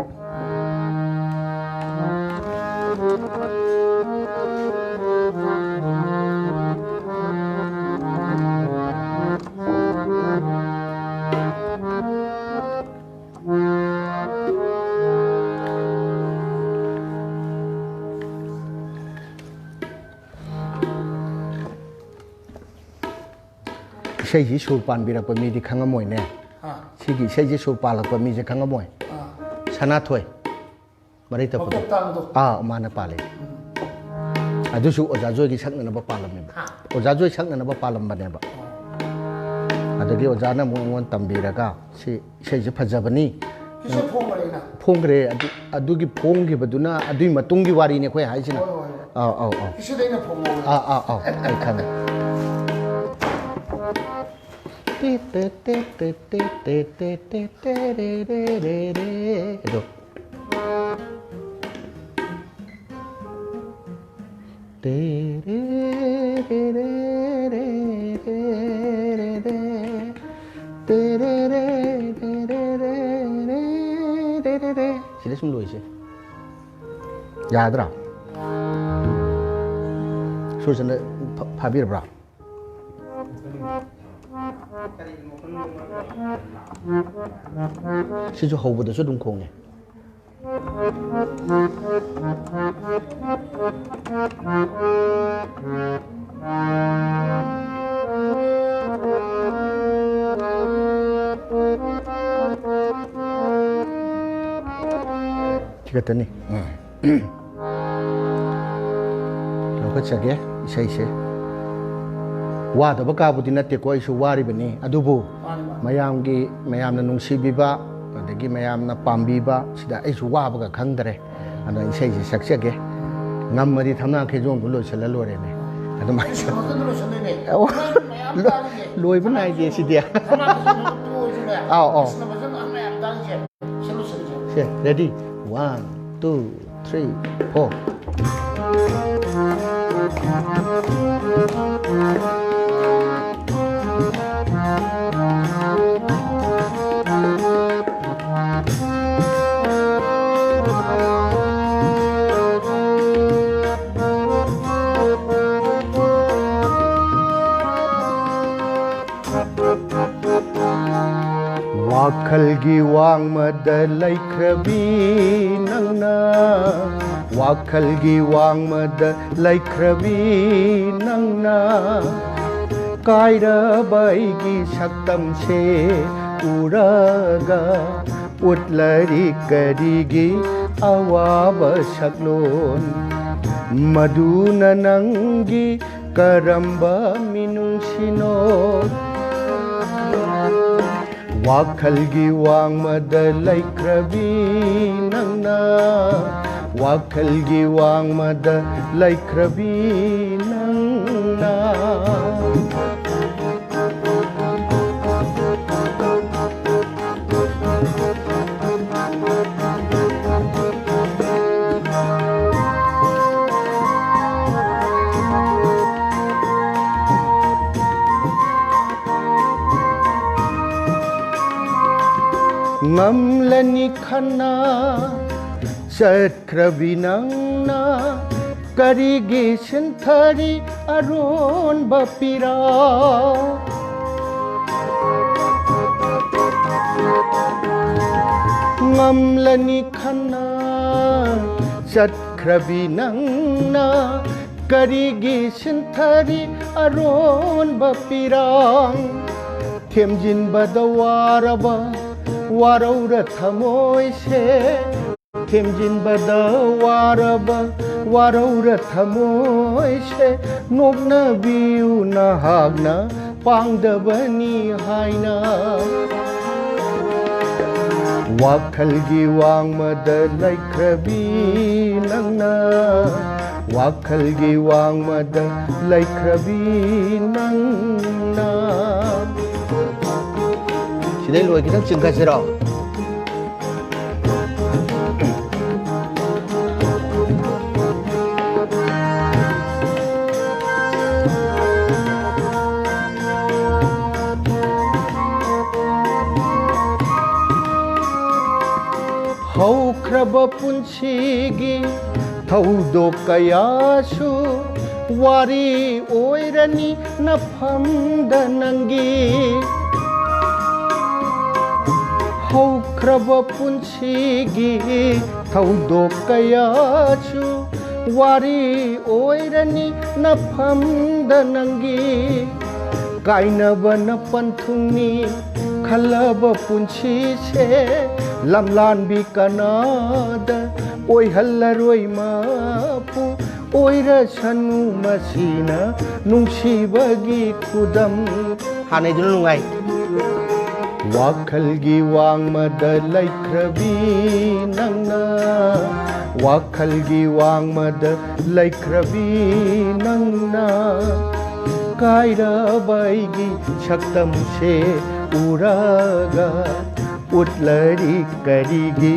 ꯏꯁꯩꯁꯤ ꯁꯨꯔ ꯄꯥꯟꯕꯤꯔꯛꯄ ꯃꯤꯗꯤ ꯈꯪꯉꯝꯃꯣꯏꯅꯦ꯫ ꯑꯥ꯫ ꯁꯤꯒꯤ ꯏꯁꯩꯁꯤ ꯁꯨꯔ ꯄꯥꯜꯂꯛꯄ ꯃꯤꯁꯦ ꯈꯪꯉꯝꯃꯣꯏ꯫ ꯑꯥ꯫ ꯁꯅꯥꯊꯣꯏ꯫ ꯃꯔꯩ ꯇꯞꯄꯗꯣ꯫ ꯃꯀꯣꯛꯇꯥꯡꯗꯣ꯫ ꯑꯥ, ꯃꯥꯅ ꯄꯥꯜꯂꯦ꯫ ꯑꯗꯨꯁꯨ ꯑꯣꯖꯥ ꯖꯣꯏꯒꯤ ꯁꯛꯅꯅꯕ ꯄꯥꯜꯂꯝꯃꯦꯕ꯫ ꯍꯥ꯫ ꯑꯣꯖꯥ ꯖꯣꯏ ꯁꯛꯅꯅꯕ ꯄꯥꯜꯂꯝꯕꯅꯦꯕ꯫ ꯑꯗꯒꯤ ꯑꯣꯖꯥꯅ ꯑꯃꯨꯛ ꯑꯩꯉꯣꯟꯗ ꯇꯝꯕꯤꯔꯒ, "ꯁꯤ ꯏꯁꯩꯁꯦ ꯐꯖꯕꯅꯤ"꯫ ꯀꯦꯁꯦꯠ ꯐꯣꯡꯈ꯭ꯔꯦꯅ? ꯐꯣꯡꯈ꯭ꯔꯦ꯫ ꯑꯗꯨ, ꯑꯗꯨꯒꯤ ꯐꯣꯡꯈꯤꯕꯗꯨꯅ ꯑꯗꯨꯒꯤ ꯃꯇꯨꯡꯒꯤ ꯋꯥꯔꯤꯅꯤ ꯑꯩꯈꯣꯏ ꯍꯥꯏꯁꯤꯅ꯫ ꯍꯣꯏ, ꯍꯣꯏ, ꯍꯣꯏ꯫ ꯑꯧ, ꯑꯧ, ꯑꯧ꯫ ꯀꯦꯁꯦꯠ ꯑꯩꯅ ꯐꯣꯡꯍꯧꯋꯦ꯫ ꯑꯥ, ꯑꯥ, ꯑꯧ, ꯑꯩ ꯈꯪꯉꯦ꯫ ꯇꯦ, ꯇꯦ, ꯇꯦ, ꯇꯦ, ꯇꯦ, ꯇꯦ, ꯇꯦ, ꯇꯦ, ꯇꯦ, ꯔꯦ, ꯔꯦ, ꯔꯦ, ꯔꯦ꯫ ꯑꯗꯣ꯫ ꯇꯦ, ꯔꯦ, ꯔꯦ, ꯔꯦ, ꯔꯦ, ꯔꯦ, ꯔꯦ, ꯔꯦ, ꯔꯦ꯫ ꯇꯦ, ꯔꯦ, ꯔꯦ, ꯔꯦ, ꯔꯦ, ꯔꯦ, ꯔꯦ, ꯔꯦ, ꯔꯦ, ꯔꯦ꯫ ꯁꯤꯗ ꯁꯨꯝ ꯂꯣꯏꯁꯦ꯫ ꯌꯥꯗ꯭ꯔꯥ? ꯁꯨꯔꯆꯟꯗ꯭ꯔ ꯐ-, ꯐꯥꯕꯤꯔꯕ꯭ꯔꯥ? ꯁꯤꯁꯨ ꯍꯧꯕꯗꯁꯨ ꯑꯗꯨꯝ ꯈꯣꯡꯉꯦ꯫ ꯁꯤ ꯈꯛꯇꯅꯤ꯫ ꯎꯝ꯫ ꯂꯧꯈꯠꯆꯒꯦ ꯏꯁꯩꯁꯦ꯫ ꯋꯥꯗꯕ ꯀꯥꯕꯨꯗꯤ ꯅꯠꯇꯦꯀꯣ, ꯑꯩꯁꯨ ꯋꯥꯔꯤꯕꯅꯤ꯫ ꯑꯗꯨꯕꯨ ꯃꯥꯅꯤ, ꯃꯥꯅꯤ꯫ ꯃꯌꯥꯝꯒꯤ, ꯃꯌꯥꯝꯅ ꯅꯨꯡꯁꯤꯕꯤꯕ, ꯑꯗꯒꯤ ꯃꯌꯥꯝꯅ ꯄꯥꯝꯕꯤꯕ, ꯁꯤꯗ ꯑꯩꯁꯨ ꯋꯥꯕꯒ ꯈꯪꯗꯔꯦ꯫ ꯑꯗꯣ ꯏꯁꯩꯁꯦ ꯁꯛꯆꯒꯦ꯫ ꯉꯝꯃꯗꯤ ꯊꯝꯅꯥ ꯈꯦꯖꯣꯡꯗꯣ ꯂꯣꯏꯁꯤꯜꯂ ꯂꯣꯏꯔꯦꯅꯦ꯫ ꯑꯗꯨꯃꯥꯏꯅ ꯁꯤ ꯃꯊꯟꯇ ꯂꯣꯏꯁꯤꯟꯗꯣꯏꯅꯦ꯫ ꯑꯣ, ꯃꯌꯥꯝ ꯂꯣ-, ꯇꯥꯔꯤꯁꯦ꯫ ꯂꯣꯏꯕ ꯅꯥꯏꯗꯦ ꯁꯤꯗꯤ꯫ ꯊꯝꯅꯥ ꯈꯦꯖꯣꯡꯗꯣ ꯇꯣꯛꯑꯁꯤꯅꯦ꯫ ꯑꯧ, ꯑꯧ꯫ ꯁꯤ ꯃꯊꯟꯇ ꯃꯌꯥꯝ ꯇꯥꯔꯤꯁꯦ꯫ ꯁꯤ ꯂꯣꯏꯁꯤꯜꯂꯁꯦ꯫ ꯁꯦ, ready? One, two, three, four. ꯋꯥꯈꯜꯒꯤ ꯋꯥꯡꯃꯗ ꯂꯩꯈ꯭ꯔꯕꯤ ꯅꯪꯅ, ꯋꯥꯈꯜꯒꯤ ꯋꯥꯡꯃꯗ ꯂꯩꯈ꯭ꯔꯕꯤ ꯅꯪꯅ, ꯀꯥꯏꯔꯕ ꯑꯩꯒꯤ ꯁꯛꯇꯝꯁꯦ ꯎꯔꯒ ꯎꯠꯂꯔꯤ ꯀꯔꯤꯒꯤ ꯑꯋꯥꯕ ꯁꯛꯂꯣꯟ? ꯃꯗꯨꯅ ꯅꯪꯒꯤ ꯀꯔꯝꯕ ꯃꯤꯅꯨꯡꯁꯤꯅꯣ? ꯋꯥꯈꯜꯒꯤ ꯋꯥꯡꯃꯗ ꯂꯩꯈ꯭ꯔꯕꯤ ꯅꯪꯅ, ꯋꯥꯈꯜꯒꯤ ꯋꯥꯡꯃꯗ ꯂꯩꯈ꯭ꯔꯕꯤ ꯅꯪꯅ꯫ ꯉꯝꯂꯅꯤ ꯈꯟꯅ ꯆꯠꯈ꯭ꯔꯕꯤ ꯅꯪꯅ ꯀꯔꯤꯒꯤ ꯁꯤꯟꯊꯔꯤ ꯑꯔꯣꯟꯕ ꯄꯤꯔꯥ? ꯉꯝꯂꯅꯤ ꯈꯟꯅ ꯆꯠꯈ꯭ꯔꯕꯤ ꯅꯪꯅ ꯀꯔꯤꯒꯤ ꯁꯤꯟꯊꯔꯤ ꯑꯔꯣꯟꯕ ꯄꯤꯔꯥꯡ? ꯊꯦꯝꯖꯤꯟꯕꯗ ꯋꯥꯔꯕ ꯋꯥꯔꯧꯔ ꯊꯃꯣꯏꯁꯦ, ꯊꯦꯝꯖꯤꯟꯕꯗ ꯋꯥꯔꯕ ꯋꯥꯔꯧꯔ ꯊꯃꯣꯏꯁꯦ, ꯅꯣꯛꯅꯕꯤꯌꯨ ꯅꯍꯥꯛꯅ ꯄꯥꯡꯗꯕꯅꯤ ꯍꯥꯏꯅ꯫ ꯋꯥꯈꯜꯒꯤ ꯋꯥꯡꯃꯗ ꯂꯩꯈ꯭ꯔꯕꯤ ꯅꯪꯅ, ꯋꯥꯈꯜꯒꯤ ꯋꯥꯡꯃꯗ ꯂꯩꯈ꯭ꯔꯕꯤ ꯅꯪꯅ꯫ ꯁꯤꯗꯩ ꯂꯣꯏ ꯈꯤꯇꯪ ꯆꯤꯡꯈꯠꯁꯤꯔꯣ? ꯍꯧꯈ꯭ꯔꯕ ꯄꯨꯟꯁꯤꯒꯤ ꯊꯧꯗꯣꯛ ꯀꯌꯥꯁꯨ ꯋꯥꯔꯤ ꯑꯣꯏꯔꯅꯤ ꯅꯐꯝꯗ ꯅꯪꯒꯤ꯫ ꯍꯧꯈ꯭ꯔꯕ ꯄꯨꯟꯁꯤꯒꯤ ꯊꯧꯗꯣꯛ ꯀꯌꯥꯁꯨ ꯋꯥꯔꯤ ꯑꯣꯏꯔꯅꯤ ꯅꯐꯝꯗ ꯅꯪꯒꯤ꯫ ꯀꯥꯏꯅꯕꯅ ꯄꯟꯊꯨꯡꯅꯤ ꯈꯜꯂꯕ ꯄꯨꯟꯁꯤꯁꯦ ꯂꯝꯂꯥꯟꯕꯤ ꯀꯅꯥꯗ ꯑꯣꯏꯍꯜꯂꯔꯣꯏ ꯃꯄꯨ ꯑꯣꯏꯔꯁꯅꯨ ꯃꯁꯤꯅ ꯅꯨꯡꯁꯤꯕꯒꯤ ꯈꯨꯗꯝ꯫ ꯍꯥꯟꯅꯩꯗꯨꯅ ꯅꯨꯡꯉꯥꯏ꯫ ꯋꯥꯈꯜꯒꯤ ꯋꯥꯡꯃꯗ ꯂꯩꯈ꯭ꯔꯕꯤ ꯅꯪꯅ, ꯋꯥꯈꯜꯒꯤ ꯋꯥꯡꯃꯗ ꯂꯩꯈ꯭ꯔꯕꯤ ꯅꯪꯅ, ꯀꯥꯏꯔꯕ ꯑꯩꯒꯤ ꯁꯛꯇꯝꯁꯦ ꯎꯔꯒ ꯎꯠꯂꯔꯤ ꯀꯔꯤꯒꯤ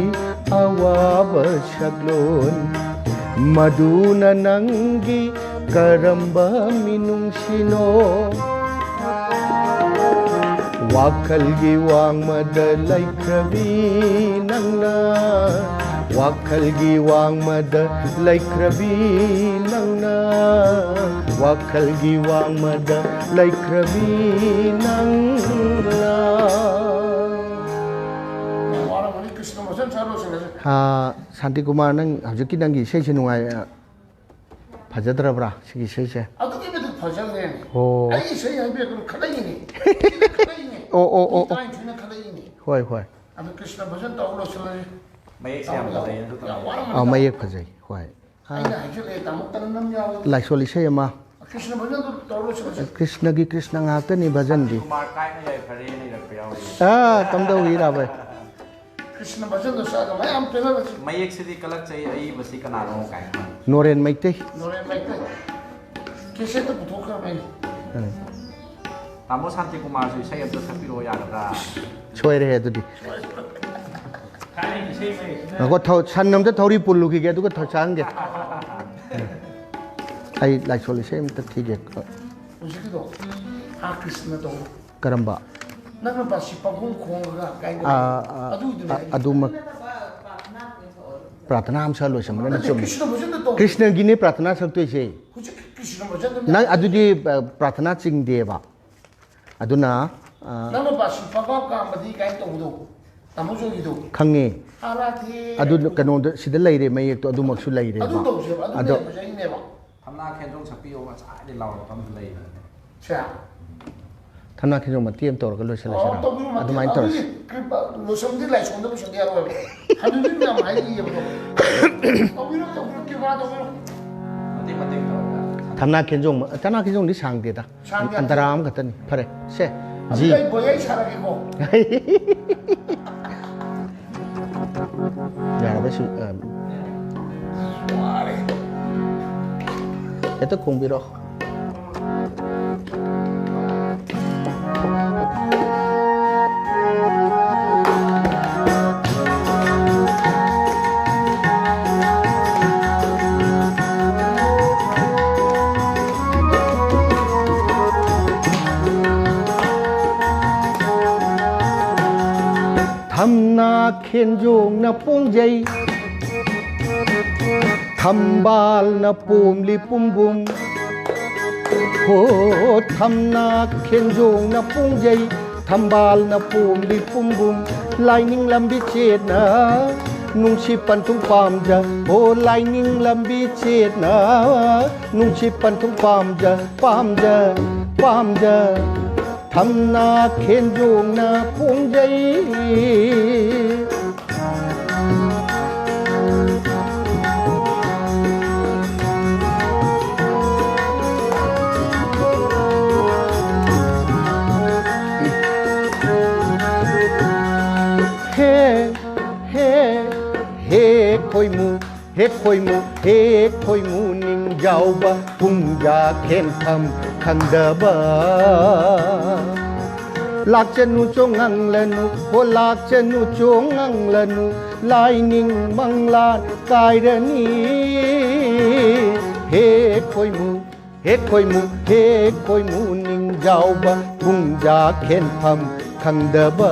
ꯑꯋꯥꯕ ꯁꯛꯂꯣꯟ? ꯃꯗꯨꯅ ꯅꯪꯒꯤ ꯀꯔꯝꯕ ꯃꯤꯅꯨꯡꯁꯤꯅꯣ? ꯋꯥꯈꯜꯒꯤ ꯋꯥꯡꯃꯗ ꯂꯩꯈ꯭ꯔꯕꯤ ꯅꯪꯅ, ꯋꯥꯈꯜꯒꯤ ꯋꯥꯡꯃꯗ ꯂꯩꯈ꯭ꯔꯕꯤ ꯅꯪꯅ, ꯋꯥꯈꯜꯒꯤ ꯋꯥꯡꯃꯗ ꯂꯩꯈ꯭ꯔꯕꯤ ꯅꯪꯅ꯫ ꯋꯥꯔꯝꯒꯅꯤ, ꯀ꯭ꯔꯤꯁꯅ ꯃꯁꯦꯟ ꯁꯥꯔꯨꯔꯁꯤ ꯉꯁꯤ꯫ ꯑꯥ, ꯁꯥꯟꯇꯤꯀꯨꯃꯥꯔ, ꯅꯪ ꯍꯧꯖꯤꯛꯀꯤ ꯅꯪꯒꯤ ꯏꯁꯩꯁꯦ ꯅꯨꯡꯉꯥꯏ, ꯐꯖꯗ꯭ꯔꯕ꯭ꯔꯥ ꯁꯤꯒꯤ ꯏꯁꯩꯁꯦ? ꯑꯗꯨꯛꯀꯤ ꯃꯇꯤꯛ ꯐꯖꯈ꯭ꯔꯦꯅꯦ꯫ ꯑꯣ꯫ ꯑꯩ ꯏꯁꯩ ꯍꯥꯏꯕꯤꯔꯛꯀꯅꯨ ꯈꯜꯂꯛꯏꯅꯦ꯫ ꯈꯜꯂꯛꯏꯅꯦ꯫ ꯑꯣ, ꯑꯣ, ꯑꯣ, ꯑꯣ꯫ ꯇꯥꯏ ꯊꯨꯅ ꯈꯜꯂꯛꯏꯅꯦ꯫ ꯍꯣꯏ, ꯍꯣꯏ꯫ ꯑꯗꯨ ꯀ꯭ꯔꯤꯁꯅ ꯚꯖꯟ ꯇꯧꯔ ꯂꯣꯏꯁꯤꯜꯂꯁꯤ꯫ ꯃꯌꯦꯛꯁꯦ ꯌꯥꯝ ꯐꯖꯩ, ꯑꯗꯨ ꯌꯥꯝ ꯋꯥꯔꯝꯒꯅꯤ꯫ ꯑꯥ, ꯃꯌꯦꯛ ꯐꯖꯩ꯫ ꯍꯣꯏ꯫ ꯑꯩꯅ ꯍꯥꯏꯖꯤꯜꯂꯛꯑꯦ, ꯇꯥꯃꯣ ꯇꯟꯅ ꯅꯝ ꯌꯥꯎꯋꯦ꯫ ꯂꯥꯏꯁꯣꯜ ꯏꯁꯩ ꯑꯃ꯫ ꯀ꯭ꯔꯤꯁꯅ ꯚꯖꯟꯗꯣ ꯇꯧꯔ ꯂꯣꯏꯁꯤꯜꯂꯁꯤ꯫ ꯀ꯭ꯔꯤꯁꯅꯒꯤ ꯀ꯭ꯔꯤꯁꯅ ꯉꯥꯛꯇꯅꯤ ꯚꯖꯟꯗꯤ꯫ ꯀꯨꯃꯥꯔ ꯀꯥꯏꯅ ꯌꯥꯏꯐꯔꯦꯅ ꯏꯔꯛꯄ ꯌꯥꯎꯔꯤ꯫ ꯑꯥ, ꯀꯝꯗꯧꯏ ꯔꯥꯕꯩ? ꯀ꯭ꯔꯤꯁꯅ ꯚꯖꯟꯗꯣ ꯁꯛꯑꯒ ꯃꯌꯥꯝ ꯄꯦꯟꯍꯜꯂꯁꯤ꯫ ꯃꯌꯦꯛꯁꯤꯗꯤ ꯀꯂꯛꯆꯩ, ꯑꯏꯕꯁꯤ ꯀꯅꯥꯅꯣ ꯀꯥꯏꯅ꯫ ꯅꯣꯔꯦꯟ ꯃꯩꯇꯩ꯫ ꯅꯣꯔꯦꯟ ꯃꯩꯇꯩ꯫ ꯀꯦꯁꯦꯠꯇ ꯄꯨꯊꯣꯛꯈ꯭ꯔꯕꯅꯤ꯫ ꯎꯝ꯫ ꯇꯥꯃꯣ ꯁꯥꯟꯇꯤꯀꯨꯃꯥꯔꯁꯨ ꯏꯁꯩ ꯑꯝꯇ ꯁꯛꯄꯤꯔꯛꯑꯣ ꯌꯥꯒꯗ꯭ꯔꯥ? ꯁꯣꯏꯔꯦ ꯑꯗꯨꯗꯤ꯫ ꯉꯥꯏꯈꯣ, ꯊꯧ-, ꯁꯟ ꯑꯝꯇ ꯊꯧꯔꯤ ꯄꯨꯜꯂꯨꯈꯤꯒꯦ, ꯑꯗꯨꯒ ꯊꯧ-, ꯆꯪꯒꯦ꯫ ꯑꯩ ꯂꯥꯏꯁꯣꯜ ꯏꯁꯩ ꯑꯝꯇ ꯊꯤꯒꯦ꯫ ꯍꯧꯖꯤꯛꯀꯤꯗꯣ, ꯑꯥ ꯀ꯭ꯔꯤꯁꯅꯗꯣ꯫ ꯀꯔꯝꯕ? ꯅꯪꯅ ꯕꯥꯁꯤ ꯄꯪꯈꯣꯡ ꯈꯣꯡꯉꯒ ꯀꯥꯏꯅ ꯑꯥ, ꯑꯥ, ꯑꯗꯨꯗꯨꯅꯦ ꯑꯥ, ꯑꯩꯅ ꯑꯗꯨꯃꯛ꯫ ꯄ꯭ꯔꯥꯔꯊꯅꯥ ꯑꯃ ꯁꯛꯑ ꯂꯣꯏꯁꯟꯕꯅ ꯅꯠꯇꯦ, ꯆꯨꯝꯃꯤ꯫ ꯀ꯭ꯔꯤꯁꯅ ꯚꯖꯟꯗ ꯇꯧ-, ꯀ꯭ꯔꯤꯁꯅꯒꯤꯅꯦ ꯄ꯭ꯔꯥꯔꯊꯅꯥ ꯁꯛꯇꯣꯏꯁꯦ꯫ ꯍꯧꯖꯤꯛ ꯀ꯭ꯔꯤꯁꯅ ꯚꯖꯟꯗ ꯅꯪ ꯃꯌꯥꯝ ꯑꯗꯨꯗꯤ, ꯑ, ꯄ꯭ꯔꯥꯔꯊꯅꯥ ꯆꯤꯡꯗꯦꯕ꯫ ꯑꯗꯨꯅ, ꯑ, ꯅꯪꯅ ꯕꯥꯁꯤ ꯄꯥꯄꯥ ꯀꯥꯝꯕꯗꯤ ꯀꯥꯏꯅ ꯇꯧꯕꯗꯣ, ꯇꯥꯃꯣ ꯖꯣꯏꯒꯤꯗꯣ꯫ ꯈꯪꯉꯦ꯫ ꯑꯥꯔꯥꯙꯦ ꯑꯗꯨ ꯀꯥꯏꯅ ꯀꯩꯅꯣꯗ ꯁꯤꯗ ꯂꯩꯔꯦ, ꯃꯌꯦꯛꯇꯣ ꯑꯗꯨꯃꯛꯁꯨ ꯂꯩꯔꯦꯕ꯫ ꯑꯗꯨ ꯇꯧꯁꯦꯕ, ꯑꯗꯨ ꯑꯗꯣ ꯃꯌꯥꯝ ꯐꯖꯩꯅꯦꯕ꯫ ꯊꯝꯅꯥ ꯈꯦꯟꯖꯣꯡ ꯁꯛꯄꯤꯌꯣ ꯉꯁꯥꯏꯗꯤ ꯂꯥꯎꯔꯛꯄ ꯑꯃ ꯂꯩꯕꯅꯦ꯫ ꯁꯦ꯫ ꯊꯝꯅꯥ ꯈꯦꯟꯖꯣꯡ ꯃꯇꯦꯛ ꯑꯃ ꯇꯧꯔꯒ ꯂꯣꯏꯁꯤꯜꯂꯁꯤꯔꯣ? ꯑꯣ, ꯇꯧꯕꯤꯔꯣ, ꯃꯇꯦꯛ-, ꯑꯗꯨꯃꯥꯏꯅ ꯇꯧꯔꯁꯤ꯫ ꯑꯗꯨꯗꯤ ꯀ꯭ꯔꯤꯄ-, ꯂꯣꯏꯁꯟꯕꯗꯤ ꯂꯥꯏꯁꯣꯟꯗ ꯂꯣꯏꯁꯟꯗ ꯌꯥꯔꯣꯏꯕ꯫ ꯍꯅꯨꯕꯤ ꯃꯌꯥꯝ ꯍꯥꯏꯔꯤꯑꯕꯀꯣ꯫ ꯇꯧꯕꯤꯔꯣ, ꯇꯧꯕꯤꯔꯣ, ꯀ꯭ꯔꯤꯄꯥ ꯇꯧꯕꯤꯔꯣ꯫ ꯃꯇꯦꯛ ꯃꯇꯦꯛ ꯇꯧꯔꯒ꯫ ꯊꯝꯅꯥ ꯈꯦꯟꯖꯣꯡ, ꯊꯝꯅꯥ ꯈꯦꯟꯖꯣꯡꯗꯤ ꯁꯥꯡꯗꯦꯗ꯫ ꯁꯥꯡꯗꯦ꯫ ꯑꯟꯇꯔꯥ ꯑꯃꯈꯛꯇꯅꯤ꯫ ꯐꯔꯦ, ꯁꯦ, ꯑꯗꯨꯗꯤ ꯖꯤ꯫ ꯑꯩ ꯕꯣꯏ ꯑꯩ ꯁꯥꯔꯒꯦꯀꯣ꯫ ꯌꯥꯔꯕ ꯁꯤ, ꯑ, ꯋꯥꯔꯦ꯫ ꯍꯦꯛꯇ ꯈꯣꯡꯕꯤꯔꯣ꯫ ꯊꯝꯅꯥ ꯈꯦꯟꯖꯣꯡꯅ ꯄꯣꯡꯖꯩ, ꯊꯝꯕꯥꯜꯅ ꯄꯣꯝꯂꯤ ꯄꯨꯝꯕꯨꯝ꯫ ꯍꯣ, ꯊꯝꯅꯥ ꯈꯦꯟꯖꯣꯡꯅ ꯄꯣꯡꯖꯩ, ꯊꯝꯕꯥꯜꯅ ꯄꯣꯝꯂꯤ ꯄꯨꯝꯕꯨꯝ꯫ ꯂꯥꯏꯅꯤꯡ ꯂꯝꯕꯤ ꯆꯦꯠꯅ ꯅꯨꯡꯁꯤ ꯄꯟꯊꯨꯡ ꯄꯥꯝꯖ꯫ ꯍꯣ, ꯂꯥꯏꯅꯤꯡ ꯂꯝꯕꯤ ꯆꯦꯠꯅ ꯅꯨꯡꯁꯤ ꯄꯟꯊꯨꯡ ꯄꯥꯝꯖ, ꯄꯥꯝꯖ, ꯄꯥꯝꯖ꯫ ꯊꯝꯅꯥ ꯈꯦꯟꯖꯣꯡꯅ ꯄꯣꯡꯖꯩ꯫ ꯍꯦ, ꯍꯦ, ꯍꯦ ꯈꯣꯏꯃꯨ, ꯍꯦ ꯈꯣꯏꯃꯨ, ꯍꯦ ꯈꯣꯏꯃꯨ ꯅꯤꯡꯖꯥꯎꯕ ꯄꯨꯡꯖꯥ ꯈꯦꯟꯐꯝ ꯈꯪꯗꯕ꯫ ꯂꯥꯛꯆꯅꯨ ꯆꯣꯉꯥꯡꯂꯅꯨ, ꯍꯣ ꯂꯥꯛꯆꯅꯨ ꯆꯣꯉꯥꯡꯂꯅꯨ, ꯂꯥꯏꯅꯤꯡ ꯃꯪꯂꯥꯟ ꯀꯥꯏꯔꯅꯤ꯫ ꯍꯦ ꯈꯣꯏꯃꯨ, ꯍꯦ ꯈꯣꯏꯃꯨ, ꯍꯦ ꯈꯣꯏꯃꯨ ꯅꯤꯡꯖꯥꯎꯕ ꯄꯨꯡꯖꯥ ꯈꯦꯟꯐꯝ ꯈꯪꯗꯕ꯫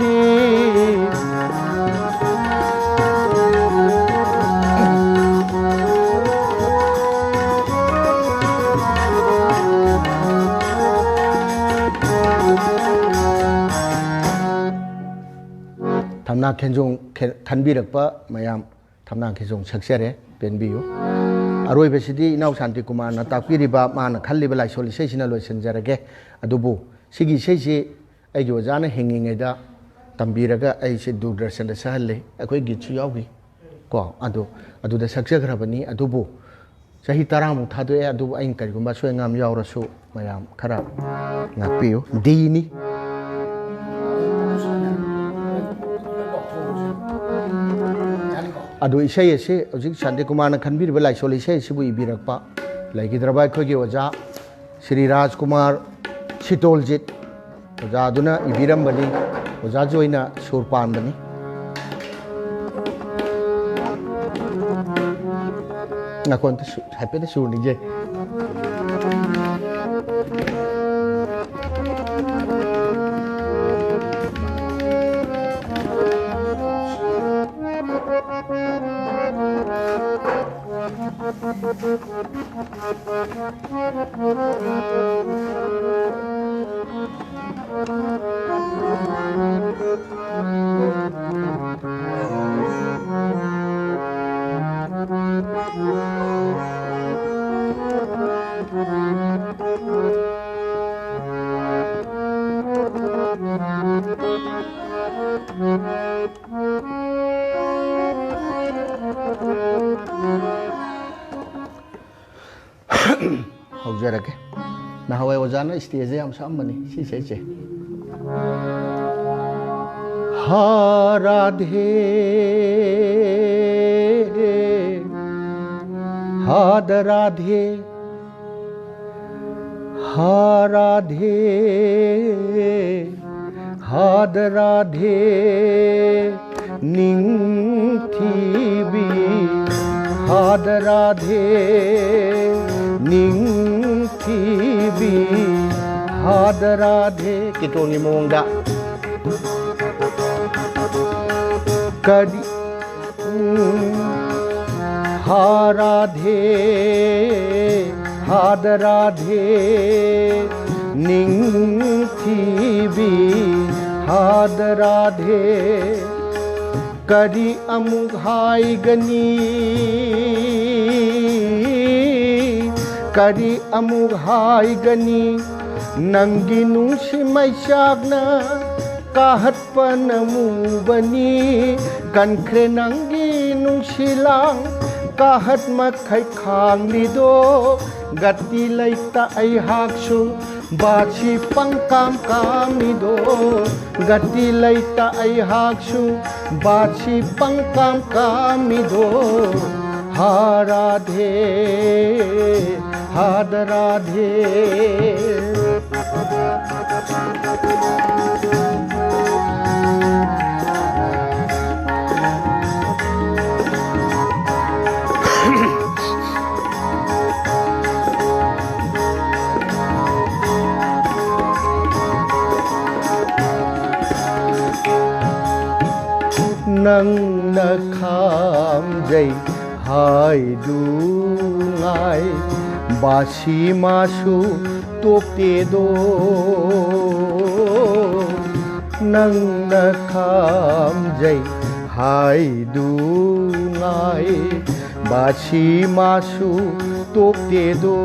ꯂꯩꯔꯤ꯫ ꯊꯝꯅꯥ ꯈꯦꯟꯖꯣꯡ ꯈꯦ-, ꯈꯟꯕꯤꯔꯛꯄ ꯃꯌꯥꯝ ꯊꯝꯅꯥ ꯈꯤꯖꯣꯡ ꯁꯛꯆꯔꯦ, ꯄꯦꯟꯕꯤꯌꯨ꯫ ꯑꯔꯣꯏꯕꯁꯤꯗꯤ ꯏꯅꯥꯎ ꯁꯥꯟꯇꯤ ꯀꯨꯃꯥꯔꯅ ꯇꯥꯛꯄꯤꯔꯤꯕ ꯃꯥꯅ ꯈꯜꯂꯤꯕ ꯂꯥꯏꯁꯣꯜ ꯏꯁꯩꯁꯤꯅ ꯂꯣꯏꯁꯤꯟꯖꯔꯒꯦ꯫ ꯑꯗꯨꯕꯨ ꯁꯤꯒꯤ ꯏꯁꯩꯁꯤ ꯑꯩꯒꯤ ꯑꯣꯖꯥꯅ ꯍꯤꯡꯉꯤꯉꯩꯗ ꯇꯝꯕꯤꯔꯒ ꯑꯩꯁꯦ ꯗꯨꯔꯗꯔꯁꯟꯗ ꯁꯛꯍꯜꯂꯦ꯫ ꯑꯩꯈꯣꯏ ꯒꯤꯠꯁꯨ ꯌꯥꯎꯈꯤ ꯀꯣ꯫ ꯑꯗꯣ ꯑꯗꯨꯗ ꯁꯛꯆꯈ꯭ꯔꯕꯅꯤ꯫ ꯑꯗꯨꯕꯨ ꯆꯍꯤ ꯇꯔꯥꯃꯨꯛ ꯊꯥꯗꯣꯛꯑꯦ꯫ ꯑꯗꯨꯕꯨ ꯑꯩꯅ ꯀꯔꯤꯒꯨꯝꯕ ꯑꯁꯣꯏ ꯑꯉꯥꯝ ꯌꯥꯎꯔꯁꯨ ꯃꯌꯥꯝ ꯈꯔ ꯉꯥꯛꯄꯤꯌꯨ꯫ ꯗꯤꯅꯤ꯫ ꯑꯗꯨ ꯏꯁꯩ ꯑꯁꯤ ꯍꯧꯖꯤꯛ ꯁꯥꯟꯇꯤ ꯀꯨꯃꯥꯔꯅ ꯈꯟꯕꯤꯔꯤꯕ ꯂꯥꯏꯁꯣꯜ ꯏꯁꯩ ꯑꯁꯤꯕꯨ ꯏꯕꯤꯔꯛꯄ ꯂꯩꯈꯤꯗ꯭ꯔꯕ ꯑꯩꯈꯣꯏꯒꯤ ꯑꯣꯖꯥ ꯁ꯭ꯔꯤ ꯔꯥꯖꯀꯨꯃꯥꯔ ꯁꯤꯇꯣꯜꯖꯤꯠ ꯑꯣꯖꯥꯗꯨꯅ ꯏꯕꯤꯔꯝꯕꯅꯤ꯫ ꯑꯣꯖꯥꯁꯨ ꯑꯣꯏꯅ ꯁꯨꯔ ꯄꯥꯟꯕꯅꯤ꯫ ꯉꯥꯏꯈꯣ, ꯑꯝꯇ ꯁꯨ-, ꯍꯥꯏꯐꯦꯠꯇ ꯁꯨꯔ ꯅꯤꯡꯖꯩ꯫ ꯍꯧꯖꯔꯒꯦ꯫ ꯅꯍꯥꯟꯋꯥꯏ ꯑꯣꯖꯥꯅ ꯁ꯭ꯇꯦꯖꯇ ꯌꯥꯝ ꯁꯛꯑꯝꯕꯅꯤ ꯁꯤ ꯏꯁꯩꯁꯦ꯫ ꯍꯥ ꯔꯥꯙꯦ, ꯍꯥꯗ ꯔꯥꯙꯦ, ꯍꯥ ꯔꯥꯙꯦ, ꯍꯥꯗ ꯔꯥꯙꯦ, ꯅꯤꯡꯊꯤꯕꯤ, ꯍꯥꯗ ꯔꯥꯙꯦ, ꯅꯤꯡꯊꯤꯕꯤ, ꯍꯥꯗ ꯔꯥꯙꯦ꯫ ꯀꯤꯇꯣꯟꯒꯤ ꯃꯑꯣꯡꯗ꯫ ꯀꯔꯤ ꯍꯥ ꯔꯥꯙꯦ, ꯍꯥꯗ ꯔꯥꯙꯦ, ꯅꯤꯡꯊꯤꯕꯤ, ꯍꯥꯗ ꯔꯥꯙꯦ꯫ ꯀꯔꯤ ꯑꯃꯨꯛ ꯍꯥꯏꯒꯅꯤ? ꯀꯔꯤ ꯑꯃꯨꯛ ꯍꯥꯏꯒꯅꯤ? ꯅꯪꯒꯤ ꯅꯨꯡꯁꯤ ꯃꯩꯆꯥꯛꯅ ꯀꯥꯍꯠꯄꯅ ꯃꯨꯕꯅꯤ꯫ ꯀꯟꯈ꯭ꯔꯦ ꯅꯪꯒꯤ ꯅꯨꯡꯁꯤ ꯂꯥꯡ, ꯀꯥꯍꯠ ꯃꯈꯩ ꯈꯥꯡꯂꯤꯗꯣ꯫ ꯒꯇꯤ ꯂꯩꯇ ꯑꯩꯍꯥꯛꯁꯨ ꯕꯥꯁꯤ ꯄꯪꯀꯥꯝ ꯀꯥꯝꯃꯤꯗꯣ꯫ ꯒꯇꯤ ꯂꯩꯇ ꯑꯩꯍꯥꯛꯁꯨ ꯕꯥꯁꯤ ꯄꯪꯀꯥꯝ ꯀꯥꯝꯃꯤꯗꯣ꯫ ꯍꯥ ꯔꯥꯙꯦ, ꯍꯥꯗ ꯔꯥꯙꯦ꯫ ꯅꯪꯅ ꯈꯥꯝꯖꯩ ꯍꯥꯏꯗꯨꯉꯥꯏ ꯕꯥꯁꯤ ꯃꯥꯁꯨ ꯇꯣꯛꯇꯦꯗꯣ꯫ ꯅꯪꯅ ꯈꯥꯝꯖꯩ ꯍꯥꯏꯗꯨꯉꯥꯏ ꯕꯥꯁꯤ ꯃꯥꯁꯨ ꯇꯣꯛꯇꯦꯗꯣ꯫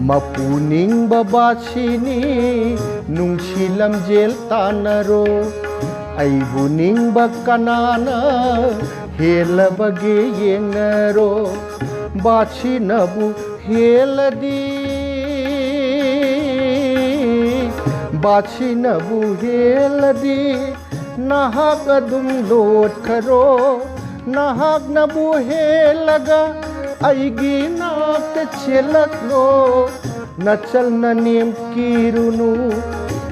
ꯃꯄꯨ ꯅꯤꯡꯕ ꯕꯥꯁꯤꯅꯤ ꯅꯨꯡꯁꯤ ꯂꯝꯖꯦꯜ ꯇꯥꯟꯅꯔꯣ꯫ ꯑꯩꯕꯨ ꯅꯤꯡꯕ ꯀꯅꯥꯅ ꯍꯦꯜꯂꯕꯒꯦ ꯌꯦꯡꯅꯔꯣ꯫ ꯕꯥꯁꯤꯅꯕꯨ ꯍꯦꯜꯂꯗꯤ, ꯕꯥꯁꯤꯅꯕꯨ ꯍꯦꯜꯂꯗꯤ, ꯅꯍꯥꯛ ꯑꯗꯨꯝ ꯂꯣꯠꯈꯔꯣ꯫ ꯅꯍꯥꯛꯅꯕꯨ ꯍꯦꯜꯂꯒ ꯑꯩꯒꯤ ꯅꯥꯛꯇ ꯆꯦꯜꯂꯛꯂꯣ꯫ ꯅꯆꯜ ꯅꯅꯦꯝ ꯀꯤꯔꯨꯅꯨ,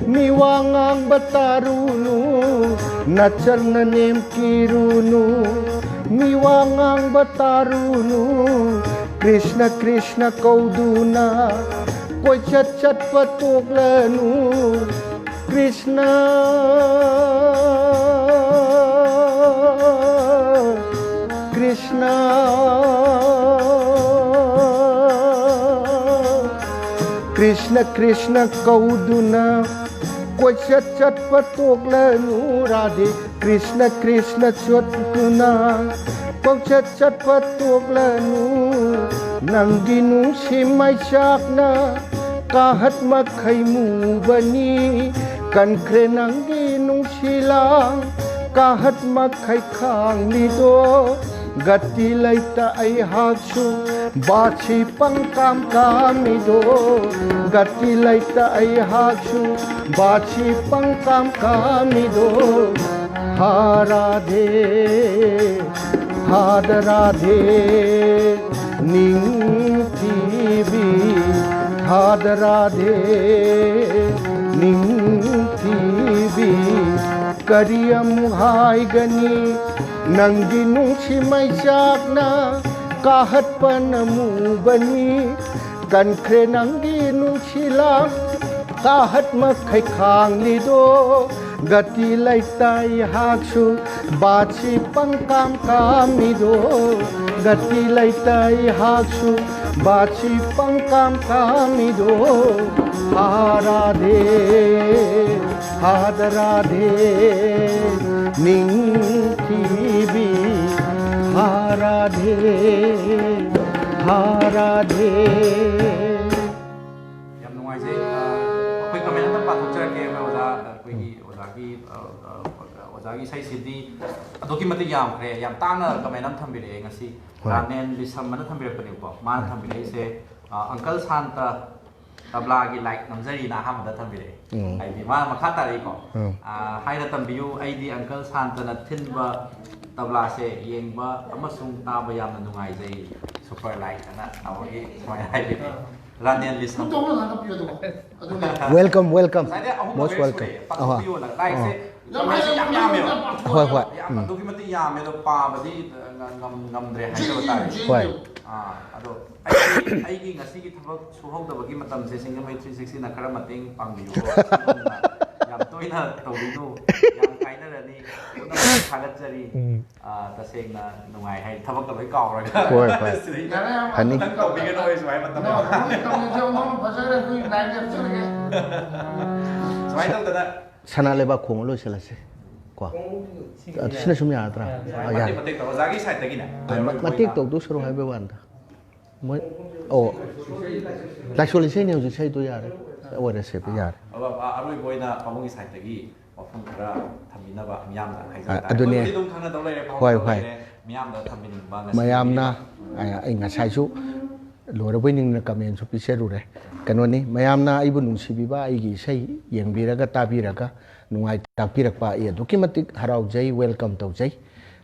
ꯃꯤꯋꯥ ꯉꯥꯡꯕ ꯇꯥꯔꯨꯅꯨ꯫ ꯅꯆꯜ ꯅꯅꯦꯝ ꯀꯤꯔꯨꯅꯨ, ꯃꯤꯋꯥ ꯉꯥꯡꯕ ꯇꯥꯔꯨꯅꯨ꯫ ꯀ꯭ꯔꯤꯁꯅ ꯀ꯭ꯔꯤꯁꯅ ꯀꯧꯗꯨꯅ ꯀꯣꯏꯆꯠ ꯆꯠꯄ ꯇꯣꯛꯂꯅꯨ꯫ ꯀ꯭ꯔꯤꯁꯅ, ꯀ꯭ꯔꯤꯁꯅ, ꯀ꯭ꯔꯤꯁꯅ ꯀ꯭ꯔꯤꯁꯅ ꯀꯧꯗꯨꯅ ꯀꯣꯏꯆꯠ ꯆꯠꯄ ꯇꯣꯛꯂꯅꯨ ꯔꯥꯙꯦ, ꯀ꯭ꯔꯤꯁꯅ ꯀ꯭ꯔꯤꯁꯅ ꯆꯠꯇꯨꯅ꯫ ꯀꯣꯏꯆꯠ ꯆꯠꯄ ꯇꯣꯛꯂꯅꯨ, ꯅꯪꯒꯤ ꯅꯨꯡꯁꯤ ꯃꯩꯆꯥꯛꯅ ꯀꯥꯍꯠ ꯃꯈꯩ ꯃꯨꯕꯅꯤ꯫ ꯀꯟꯈ꯭ꯔꯦ ꯅꯪꯒꯤ ꯅꯨꯡꯁꯤ ꯂꯥꯡ, ꯀꯥꯍꯠ ꯃꯈꯩ ꯈꯥꯡꯂꯤꯗꯣ꯫ ꯒꯇꯤ ꯂꯩꯇ ꯑꯩꯍꯥꯛꯁꯨ ꯕꯥꯁꯤ ꯄꯪꯀꯥꯝ ꯀꯥꯝꯃꯤꯗꯣ꯫ ꯒꯇꯤ ꯂꯩꯇ ꯑꯩꯍꯥꯛꯁꯨ ꯕꯥꯁꯤ ꯄꯪꯀꯥꯝ ꯀꯥꯝꯃꯤꯗꯣ꯫ ꯍꯥ ꯔꯥꯙꯦ, ꯍꯥꯗ ꯔꯥꯙꯦ, ꯅꯤꯡꯊꯤꯕꯤ꯫ ꯍꯥꯗ ꯔꯥꯙꯦ, ꯅꯤꯡꯊꯤꯕꯤ꯫ ꯀꯔꯤ ꯑꯃꯨꯛ ꯍꯥꯏꯒꯅꯤ? ꯅꯪꯒꯤ ꯅꯨꯡꯁꯤ ꯃꯩꯆꯥꯛꯅ ꯀꯥꯍꯠꯄꯅ ꯃꯨꯕꯅꯤ꯫ ꯀꯟꯈ꯭ꯔꯦ ꯅꯪꯒꯤ ꯅꯨꯡꯁꯤ ꯂꯥꯡ, ꯀꯥꯍꯠ ꯃꯈꯩ ꯈꯥꯡꯂꯤꯗꯣ꯫ ꯒꯇꯤ ꯂꯩꯇ ꯑꯩꯍꯥꯛꯁꯨ ꯕꯥꯁꯤ ꯄꯪꯀꯥꯝ ꯀꯥꯝꯃꯤꯗꯣ꯫ ꯒꯇꯤ ꯂꯩꯇ ꯑꯩꯍꯥꯛꯁꯨ ꯕꯥꯁꯤ ꯄꯪꯀꯥꯝ ꯀꯥꯝꯃꯤꯗꯣ꯫ ꯍꯥ ꯔꯥꯙꯦ, ꯍꯥꯗ ꯔꯥꯙꯦ, ꯅꯤꯡꯊꯤꯕꯤ꯫ ꯍꯥ ꯔꯥꯙꯦ, ꯍꯥ ꯔꯥꯙꯦ꯫ ꯌꯥꯝ ꯅꯨꯡꯉꯥꯏꯖꯩ꯫ ꯑ, ꯑꯩꯈꯣꯏ ꯀꯃꯦꯟ ꯑꯝꯇ ꯄꯥꯊꯣꯛꯆꯔꯛꯀꯦ꯫ ꯑꯩꯈꯣꯏ ꯑꯣꯖꯥ, ꯑꯩꯈꯣꯏꯒꯤ ꯑꯣꯖꯥꯒꯤ, ꯑ, ꯑ, ꯑꯣꯖꯥꯒꯤ ꯏꯁꯩꯁꯤꯗꯤ ꯑꯗꯨꯛꯀꯤ ꯃꯇꯤꯛ ꯌꯥꯝꯈ꯭ꯔꯦ꯫ ꯌꯥꯝ ꯇꯥꯡꯅ ꯀꯃꯦꯟ ꯑꯃ ꯊꯝꯕꯤꯔꯛꯑꯦ ꯉꯁꯤ꯫ ꯍꯣꯏ꯫ ꯔꯥꯅꯦꯟ ꯂꯤꯁꯝ ꯑꯅ ꯊꯝꯕꯤꯔꯛꯄꯅꯦꯕꯀꯣ꯫ ꯃꯥꯅ ꯍꯣꯏ꯫ ꯊꯝꯕꯤꯔꯛꯏꯁꯦ, ꯑ, "ꯑꯪꯀꯜ ꯁꯥꯟꯇ ꯇꯕ꯭ꯂꯥꯒꯤ ꯂꯥꯏꯛ ꯅꯝꯖꯔꯤꯅ" ꯑꯍꯥꯟꯕꯗ ꯊꯝꯕꯤꯔꯛꯑꯦ꯫ ꯎꯝ꯫ ꯍꯥꯏꯗꯤ ꯃꯥ ꯃꯈꯥ ꯇꯥꯔꯛꯏꯀꯣ꯫ ꯎꯝ꯫ "ꯑ, ꯍꯥꯏꯅ ꯇꯝꯕꯤꯌꯨ, ꯑꯩꯗꯤ ꯑꯪꯀꯜ ꯁꯥꯟꯇꯅ ꯊꯤꯟꯕ ꯇꯕ꯭ꯂꯥꯁꯦ ꯌꯦꯡꯕ ꯑꯃꯁꯨꯡ ꯇꯥꯕ ꯌꯥꯝꯅ ꯅꯨꯡꯉꯥꯏꯖꯩ꯫ ꯁꯨꯄꯔ ꯂꯥꯏꯛ" ꯑꯅ ꯇꯧꯕꯒꯤ ꯁꯨꯃꯥꯏꯅ ꯍꯥꯏꯕꯤꯔꯛꯑꯦ꯫ ꯔꯥꯅꯦꯟ ꯂꯤꯁꯝ꯫ ꯑꯗꯨꯝ ꯇꯧꯅ ꯉꯥꯡꯅ ꯄꯤꯌꯨ ꯑꯗꯨꯒ꯫ ꯑꯗꯨꯅꯦ꯫ Welcome, welcome. ꯉꯁꯥꯏꯗꯩ ꯑꯍꯨꯝ Most ꯃꯔꯤꯔꯛ welcome. ꯁꯨꯔꯦ꯫ ꯑꯍꯣꯏ꯫ ꯄꯥꯊꯣꯛꯄꯤꯌꯣꯅ꯫ ꯂꯥꯏꯛꯁꯦ ꯑꯍꯣꯏ꯫ ꯌꯥꯝ ꯀꯃꯥꯏꯅ ꯍꯩꯅ ꯌꯥꯝ ꯌꯥꯝꯃꯦꯕ꯫ ꯌꯥꯝ ꯄꯥꯊꯣꯛꯄꯤꯌꯣ꯫ ꯍꯣꯏ, ꯍꯣꯏ꯫ ꯌꯥꯝ ꯎꯝ꯫ ꯑꯗꯨꯛꯀꯤ ꯃꯇꯤꯛ ꯌꯥꯝꯃꯦ ꯑꯗꯣ ꯄꯥꯕꯗꯤ, ꯑ, ꯉꯝ-, ꯉꯝꯗ꯭ꯔꯦ ꯍꯥꯏꯖꯕ ꯇꯥꯔꯦ꯫ ꯍꯣꯏ꯫ ꯑꯥ, ꯑꯗꯣ ꯑꯩꯒꯤ, ꯑꯩꯒꯤ ꯉꯁꯤꯒꯤ ꯊꯕꯛ ꯁꯨꯍꯧꯗꯕꯒꯤ ꯃꯇꯝꯁꯦ ꯁꯤꯡꯖꯃꯩ three sixty ꯅ ꯈꯔ ꯃꯇꯦꯡ ꯄꯥꯡꯕꯤꯌꯨꯀꯣ꯫ ꯌꯥꯝ ꯇꯣꯏꯅ ꯇꯧꯕꯤꯅꯨ꯫ ꯌꯥꯝ ꯀꯥꯏꯅꯔꯅꯤ꯫ ꯄꯨꯝꯅꯃꯛ ꯊꯥꯒꯠꯆꯔꯤ꯫ ꯎꯝ꯫ ꯑꯥ, ꯇꯁꯦꯡꯅ ꯅꯨꯡꯉꯥꯏ ꯍꯥꯏ, ꯊꯕꯛꯀ ꯂꯣꯏ ꯀꯥꯎꯔꯒ꯫ ꯍꯣꯏ, ꯍꯣꯏ꯫ ꯁꯤꯗꯩ ꯌꯥꯔꯦ, ꯌꯥꯝ ꯐꯅꯤ꯫ ꯈꯤꯇꯪ ꯇꯧꯕꯤꯒꯅꯨ ꯑꯩ ꯁꯨꯃꯥꯏꯅ ꯃꯇꯝ ꯅꯣ, ꯃꯥꯡꯍꯟꯕ꯫ ꯅꯣ, ꯅꯣ, ꯐꯖꯔꯦ, ꯑꯩꯈꯣꯏ live ꯂꯦꯞꯆꯔꯒꯦ꯫ ꯁꯨꯃꯥꯏꯅ ꯇꯧꯗꯅ ꯁꯅꯥ ꯂꯩꯕꯥꯛ ꯈꯣꯡꯉ ꯂꯣꯏꯁꯤꯜꯂꯁꯤ ꯀꯣ꯫ ꯑꯗꯨ ꯁꯤꯅ ꯁꯨꯝ ꯌꯥꯔꯗ꯭ꯔꯥ? ꯑꯥ, ꯃꯇꯦꯛ ꯌꯥꯔꯦ꯫ ꯃꯇꯦꯛ ꯇꯧꯔ ꯑꯣꯖꯥꯒꯤ ꯁꯥꯏꯠꯇꯒꯤꯅꯦ꯫ ꯑꯥ, ꯃ-, ꯃꯇꯦꯛ ꯇꯧꯗꯧ ꯁꯔꯨꯛ ꯍꯥꯏꯕꯩ ꯋꯥꯅꯤꯗ꯫ ꯃꯣꯏ, ꯑꯣ, ꯂꯥꯏꯁꯣꯜ ꯏꯁꯩꯅꯦ ꯍꯧꯖꯤꯛ ꯁꯛꯏꯗꯣ, ꯌꯥꯔꯦ꯫ ꯑꯣꯏꯔꯁꯦꯕ, ꯌꯥꯔꯦ꯫ ꯑꯗꯣ, ꯑ-, ꯑꯔꯣꯏꯕ ꯑꯣꯏꯅ ꯄꯥꯕꯨꯡꯒꯤ ꯁꯥꯏꯠꯇꯒꯤ ꯋꯥꯐꯝ ꯈꯔ ꯊꯝꯕꯤꯅꯕ ꯃꯤꯌꯥꯝꯗ ꯍꯥꯏꯖꯕ ꯑ-, ꯇꯥꯔꯦ꯫ ꯑꯗꯨꯅꯦ꯫ ꯑꯩꯈꯣꯏꯕꯨꯗꯤ ꯑꯗꯨꯝ ꯈꯪꯅꯗꯧ ꯂꯩꯔꯦ, ꯄꯥꯕꯨꯡ ꯍꯣꯏ, ꯈꯪꯅꯗꯧ ꯍꯣꯏ꯫ ꯂꯩꯔꯦ꯫ ꯃꯤꯌꯥꯝꯗ ꯊꯝꯕꯤꯅꯤꯡꯕ ꯉꯁꯤ ꯃꯌꯥꯝꯅ, ꯄꯤꯕꯤꯕ ꯑ-, ꯑꯩ ꯉꯁꯥꯏꯁꯨ ꯂꯣꯏꯔꯕꯣꯏ ꯅꯤꯡꯗꯅ ꯀꯃꯦꯟꯁꯨ ꯄꯤꯖꯔꯨꯔꯦ꯫ ꯀꯩꯅꯣꯅꯤ, ꯃꯌꯥꯝꯅ ꯑꯩꯕꯨ ꯅꯨꯡꯁꯤꯕꯤꯕ, ꯑꯩꯒꯤ ꯏꯁꯩ ꯌꯦꯡꯕꯤꯔꯒ, ꯇꯥꯕꯤꯔꯒ, ꯅꯨꯡꯉꯥꯏ ꯇꯥꯛꯄꯤꯔꯛꯄ ꯑꯩ ꯑꯗꯨꯛꯀꯤ ꯃꯇꯤꯛ ꯍꯔꯥꯎꯖꯩ, ꯋꯦꯜꯀꯝ ꯇꯧꯖꯩ꯫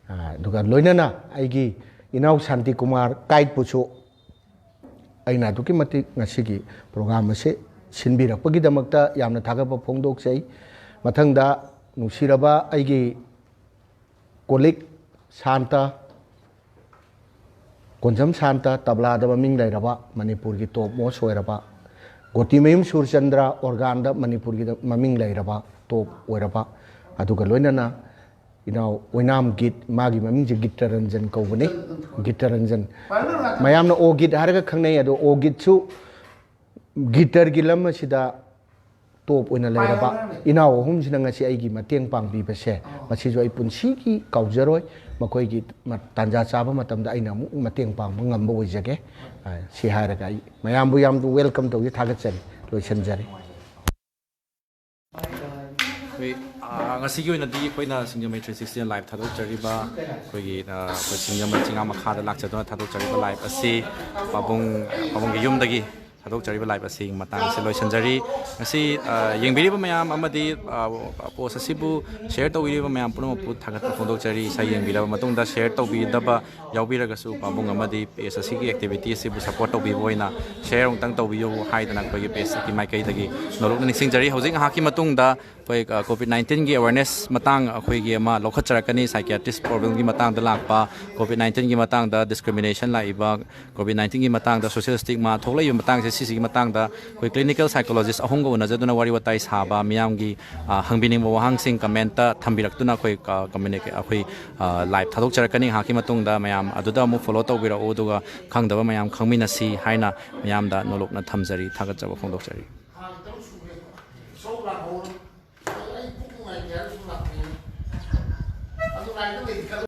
ꯑ, ꯑꯗꯨꯒ ꯂꯣꯏꯅꯅ ꯑꯩꯒꯤ ꯏꯅꯥꯎ ꯁꯥꯟꯇꯤ ꯀꯨꯃꯥꯔ ꯀꯥꯏꯠꯄꯨꯁꯨ ꯑꯩꯅ ꯑꯗꯨꯛꯀꯤ ꯃꯇꯤꯛ ꯉꯁꯤꯒꯤ ꯄ꯭ꯔꯣꯒ꯭ꯔꯥꯝ ꯑꯁꯤ ꯁꯤꯟꯕꯤꯔꯛꯄꯒꯤꯗꯃꯛꯇ ꯌꯥꯝꯅ ꯊꯥꯒꯠꯄ ꯐꯣꯡꯗꯣꯛꯆꯩ꯫ ꯃꯊꯪꯗ ꯅꯨꯡꯁꯤꯔꯕ ꯑꯩꯒꯤ ꯀꯣꯂꯤꯛ ꯁꯥꯟꯇ, ꯀꯣꯟꯖꯝ ꯁꯥꯟꯇ, ꯇꯕ꯭ꯂꯥꯗ ꯃꯃꯤꯡ ꯂꯩꯔꯕ, ꯃꯅꯤꯄꯨꯔꯒꯤ ꯇꯣꯞ ꯃꯣꯁ ꯑꯣꯏꯔꯕ, ꯒꯣꯇꯤꯃꯌꯨꯝ ꯁꯨꯔꯆꯟꯗ꯭ꯔ, ꯑꯣꯔꯒꯥꯟꯗ ꯃꯅꯤꯄꯨꯔꯒꯤꯗ ꯃꯃꯤꯡ ꯂꯩꯔꯕ, ꯇꯣꯞ ꯑꯣꯏꯔꯕ, ꯑꯗꯨꯒ ꯂꯣꯏꯅꯅ ꯏꯅꯥꯎ ꯑꯣꯏꯅꯥꯝ ꯒꯤꯠ, ꯃꯥꯒꯤ ꯃꯃꯤꯡꯁꯦ ꯒꯤꯠꯇꯔꯟꯖꯟ ꯀꯧꯕꯅꯤ꯫ ꯒꯤꯠꯇꯔꯟꯖꯟ꯫ ꯃꯌꯥꯝꯅ ꯑꯣ ꯒꯤꯠ ꯍꯥꯏꯔꯒ ꯈꯪꯅꯩ, ꯑꯗꯣ ꯑꯣ ꯒꯤꯠꯁꯨ ꯒꯤꯇꯔꯒꯤ ꯂꯝ ꯑꯁꯤꯗ ꯇꯣꯞ ꯑꯣꯏꯅ ꯂꯩꯔꯕ ꯏꯅꯥꯎ ꯑꯍꯨꯝꯁꯤꯅ ꯉꯁꯤ ꯑꯩꯒꯤ ꯃꯇꯦꯡ ꯄꯥꯡꯕꯤꯕꯁꯦ, ꯃꯁꯤꯁꯨ ꯑꯩ ꯄꯨꯟꯁꯤꯒꯤ ꯀꯥꯎꯖꯔꯣꯏ꯫ ꯃꯈꯣꯏꯒꯤ ꯃ-, ꯇꯥꯟꯖꯥ ꯆꯥꯕ ꯃꯇꯝꯗ ꯑꯩꯅ ꯑꯃꯨꯛ ꯃꯇꯦꯡ ꯄꯥꯡꯕ ꯉꯝꯕ ꯑꯣꯏꯖꯒꯦ꯫ ꯑ, ꯁꯤ ꯍꯥꯏꯔꯒ ꯑꯩ ꯃꯌꯥꯝꯕꯨ ꯌꯥꯝ ꯋꯦꯜꯀꯝ ꯇꯧꯖꯩ, ꯊꯥꯒꯠꯆꯔꯤ, ꯂꯣꯏꯁꯤꯟꯖꯔꯦ꯫ ꯑꯩꯈꯣꯏ, ꯑ, ꯉꯁꯤꯒꯤ ꯑꯣꯏꯅꯗꯤ ꯑꯩꯈꯣꯏꯅ ꯁꯤꯡꯖꯃꯩ ꯊ꯭ꯔꯤ ꯁꯤꯛꯁꯇꯤꯅ ꯂꯥꯏꯚ ꯊꯥꯗꯣꯛꯆꯔꯤꯕ ꯑꯩꯈꯣꯏꯒꯤ, ꯑ, ꯑꯩꯈꯣꯏ ꯁꯤꯡꯖꯃꯩ ꯆꯤꯡꯉꯥ ꯃꯈꯥꯗ ꯂꯥꯛꯆꯗꯨꯅ ꯊꯥꯗꯣꯛꯆꯔꯤꯕ ꯂꯥꯏꯚ ꯑꯁꯤ ꯄꯥꯕꯨꯡ, ꯄꯥꯕꯨꯡꯒꯤ ꯌꯨꯝꯗꯒꯤ ꯊꯥꯗꯣꯛꯆꯔꯤꯕ ꯂꯥꯏꯚ ꯑꯁꯤꯒꯤ ꯃꯇꯥꯡ ꯑꯁꯤ ꯂꯣꯏꯁꯤꯟꯖꯔꯤ꯫ ꯉꯁꯤ, ꯑ, ꯌꯦꯡꯕꯤꯔꯤꯕ ꯃꯌꯥꯝ ꯑꯃꯗꯤ, ꯑ, ꯄꯣꯁ ꯑꯁꯤꯕꯨ ꯁꯤꯌꯔ ꯇꯧꯕꯤꯔꯤꯕ ꯃꯌꯥꯝ ꯄꯨꯝꯅꯃꯛꯄꯨ ꯊꯥꯒꯠꯄ ꯐꯣꯡꯗꯣꯛꯆꯔꯤ꯫ ꯏꯁꯩ ꯌꯦꯡꯕꯤꯔꯕ ꯃꯇꯨꯡꯗ ꯁꯤꯌꯔ ꯇꯧꯕꯤꯗꯕ ꯌꯥꯎꯕꯤꯔꯒꯁꯨ ꯄꯥꯕꯨꯡ ꯑꯃꯗꯤ ꯄꯦꯖ ꯑꯁꯤꯒꯤ ꯑꯦꯛꯇꯤꯚꯤꯇꯤ ꯑꯁꯤꯕꯨ ꯁꯄꯣꯔꯠ ꯇꯧꯕꯤꯕ ꯑꯣꯏꯅ ꯁꯤꯌꯔ ꯑꯃꯨꯛꯇꯪ ꯇꯧꯕꯤꯌꯨ ꯍꯥꯏꯗꯅ ꯑꯩꯈꯣꯏꯒꯤ ꯄꯦꯖ ꯑꯁꯤꯒꯤ ꯃꯥꯏꯀꯩꯗꯒꯤ ꯅꯣꯂꯨꯛꯅ ꯅꯤꯡꯁꯤꯡꯖꯔꯤ꯫ ꯍꯧꯖꯤꯛ ꯉꯥꯏꯍꯥꯛꯀꯤ ꯃꯇꯨꯡꯗ ꯑꯩꯈꯣꯏ, ꯑ, ꯀꯣꯚꯤꯗ ꯅꯥꯏꯟꯇꯤꯟꯒꯤ ꯑꯦꯋꯥꯔꯅꯦꯁ ꯃꯇꯥꯡ ꯑꯩꯈꯣꯏꯒꯤ ꯑꯃ ꯂꯧꯈꯠꯆꯔꯛꯀꯅꯤ꯫ ꯁꯥꯏꯀꯤꯌꯥꯇ꯭ꯔꯤꯁ ꯄ꯭ꯔꯣꯕ꯭ꯂꯦꯝꯒꯤ ꯃꯇꯥꯡꯗ ꯂꯥꯛꯄ, ꯀꯣꯚꯤꯗ ꯅꯥꯏꯟꯇꯤꯟꯒꯤ ꯃꯇꯥꯡꯗ ꯗꯤꯁꯀ꯭ꯔꯤꯃꯤꯅꯦꯁꯟ ꯂꯥꯛꯏꯕ, ꯀꯣꯚꯤꯗ ꯅꯥꯏꯟꯇꯤꯟꯒꯤ ꯃꯇꯥꯡꯗ ꯁꯣꯁꯤꯌꯦꯜ ꯁ꯭ꯇꯤꯒꯃꯥ ꯊꯣꯛꯂꯛꯏꯕ ꯃꯇꯥꯡꯁꯦ, ꯁꯤꯁꯤꯒꯤ ꯃꯇꯥꯡꯗ ꯑꯩꯈꯣꯏ ꯀ꯭ꯂꯤꯅꯤꯀꯦꯜ ꯁꯥꯏꯀꯣꯂꯣꯖꯤꯁ ꯑꯍꯨꯝꯒ ꯎꯅꯖꯗꯨꯅ ꯋꯥꯔꯤ ꯋꯥꯇꯥꯏ ꯁꯥꯕ, ꯃꯤꯌꯥꯝꯒꯤ, ꯑ, ꯍꯪꯕꯤꯅꯤꯡꯕ ꯋꯥꯍꯪꯁꯤꯡ ꯀꯃꯦꯟꯠꯇ ꯊꯝꯕꯤꯔꯛꯇꯨꯅ ꯑꯩꯈꯣꯏ, ꯑ, ꯀꯝꯃ꯭ꯌꯨꯅꯤꯀꯦ-, ꯑꯩꯈꯣꯏ, ꯑ, ꯂꯥꯏꯚ ꯊꯥꯗꯣꯛꯆꯔꯛꯀꯅꯤ ꯉꯥꯏꯍꯥꯛꯀꯤ ꯃꯇꯨꯡꯗ꯫ ꯃꯌꯥꯝ ꯑꯗꯨꯗ ꯑꯃꯨꯛ ꯐꯣꯂꯣ ꯇꯧꯕꯤꯔꯛꯎ, ꯑꯗꯨꯒ ꯈꯪꯗꯕ ꯃꯌꯥꯝ ꯈꯪꯃꯤꯟꯅꯁꯤ ꯍꯥꯏꯅ ꯃꯤꯌꯥꯝꯗ ꯅꯣꯂꯨꯛꯅ ꯊꯝꯖꯔꯤ, ꯊꯥꯒꯠꯆꯕ ꯐꯣꯡꯗꯣꯛꯆꯔꯤ꯫ ꯑꯗꯨꯃꯗꯤ ꯈꯪ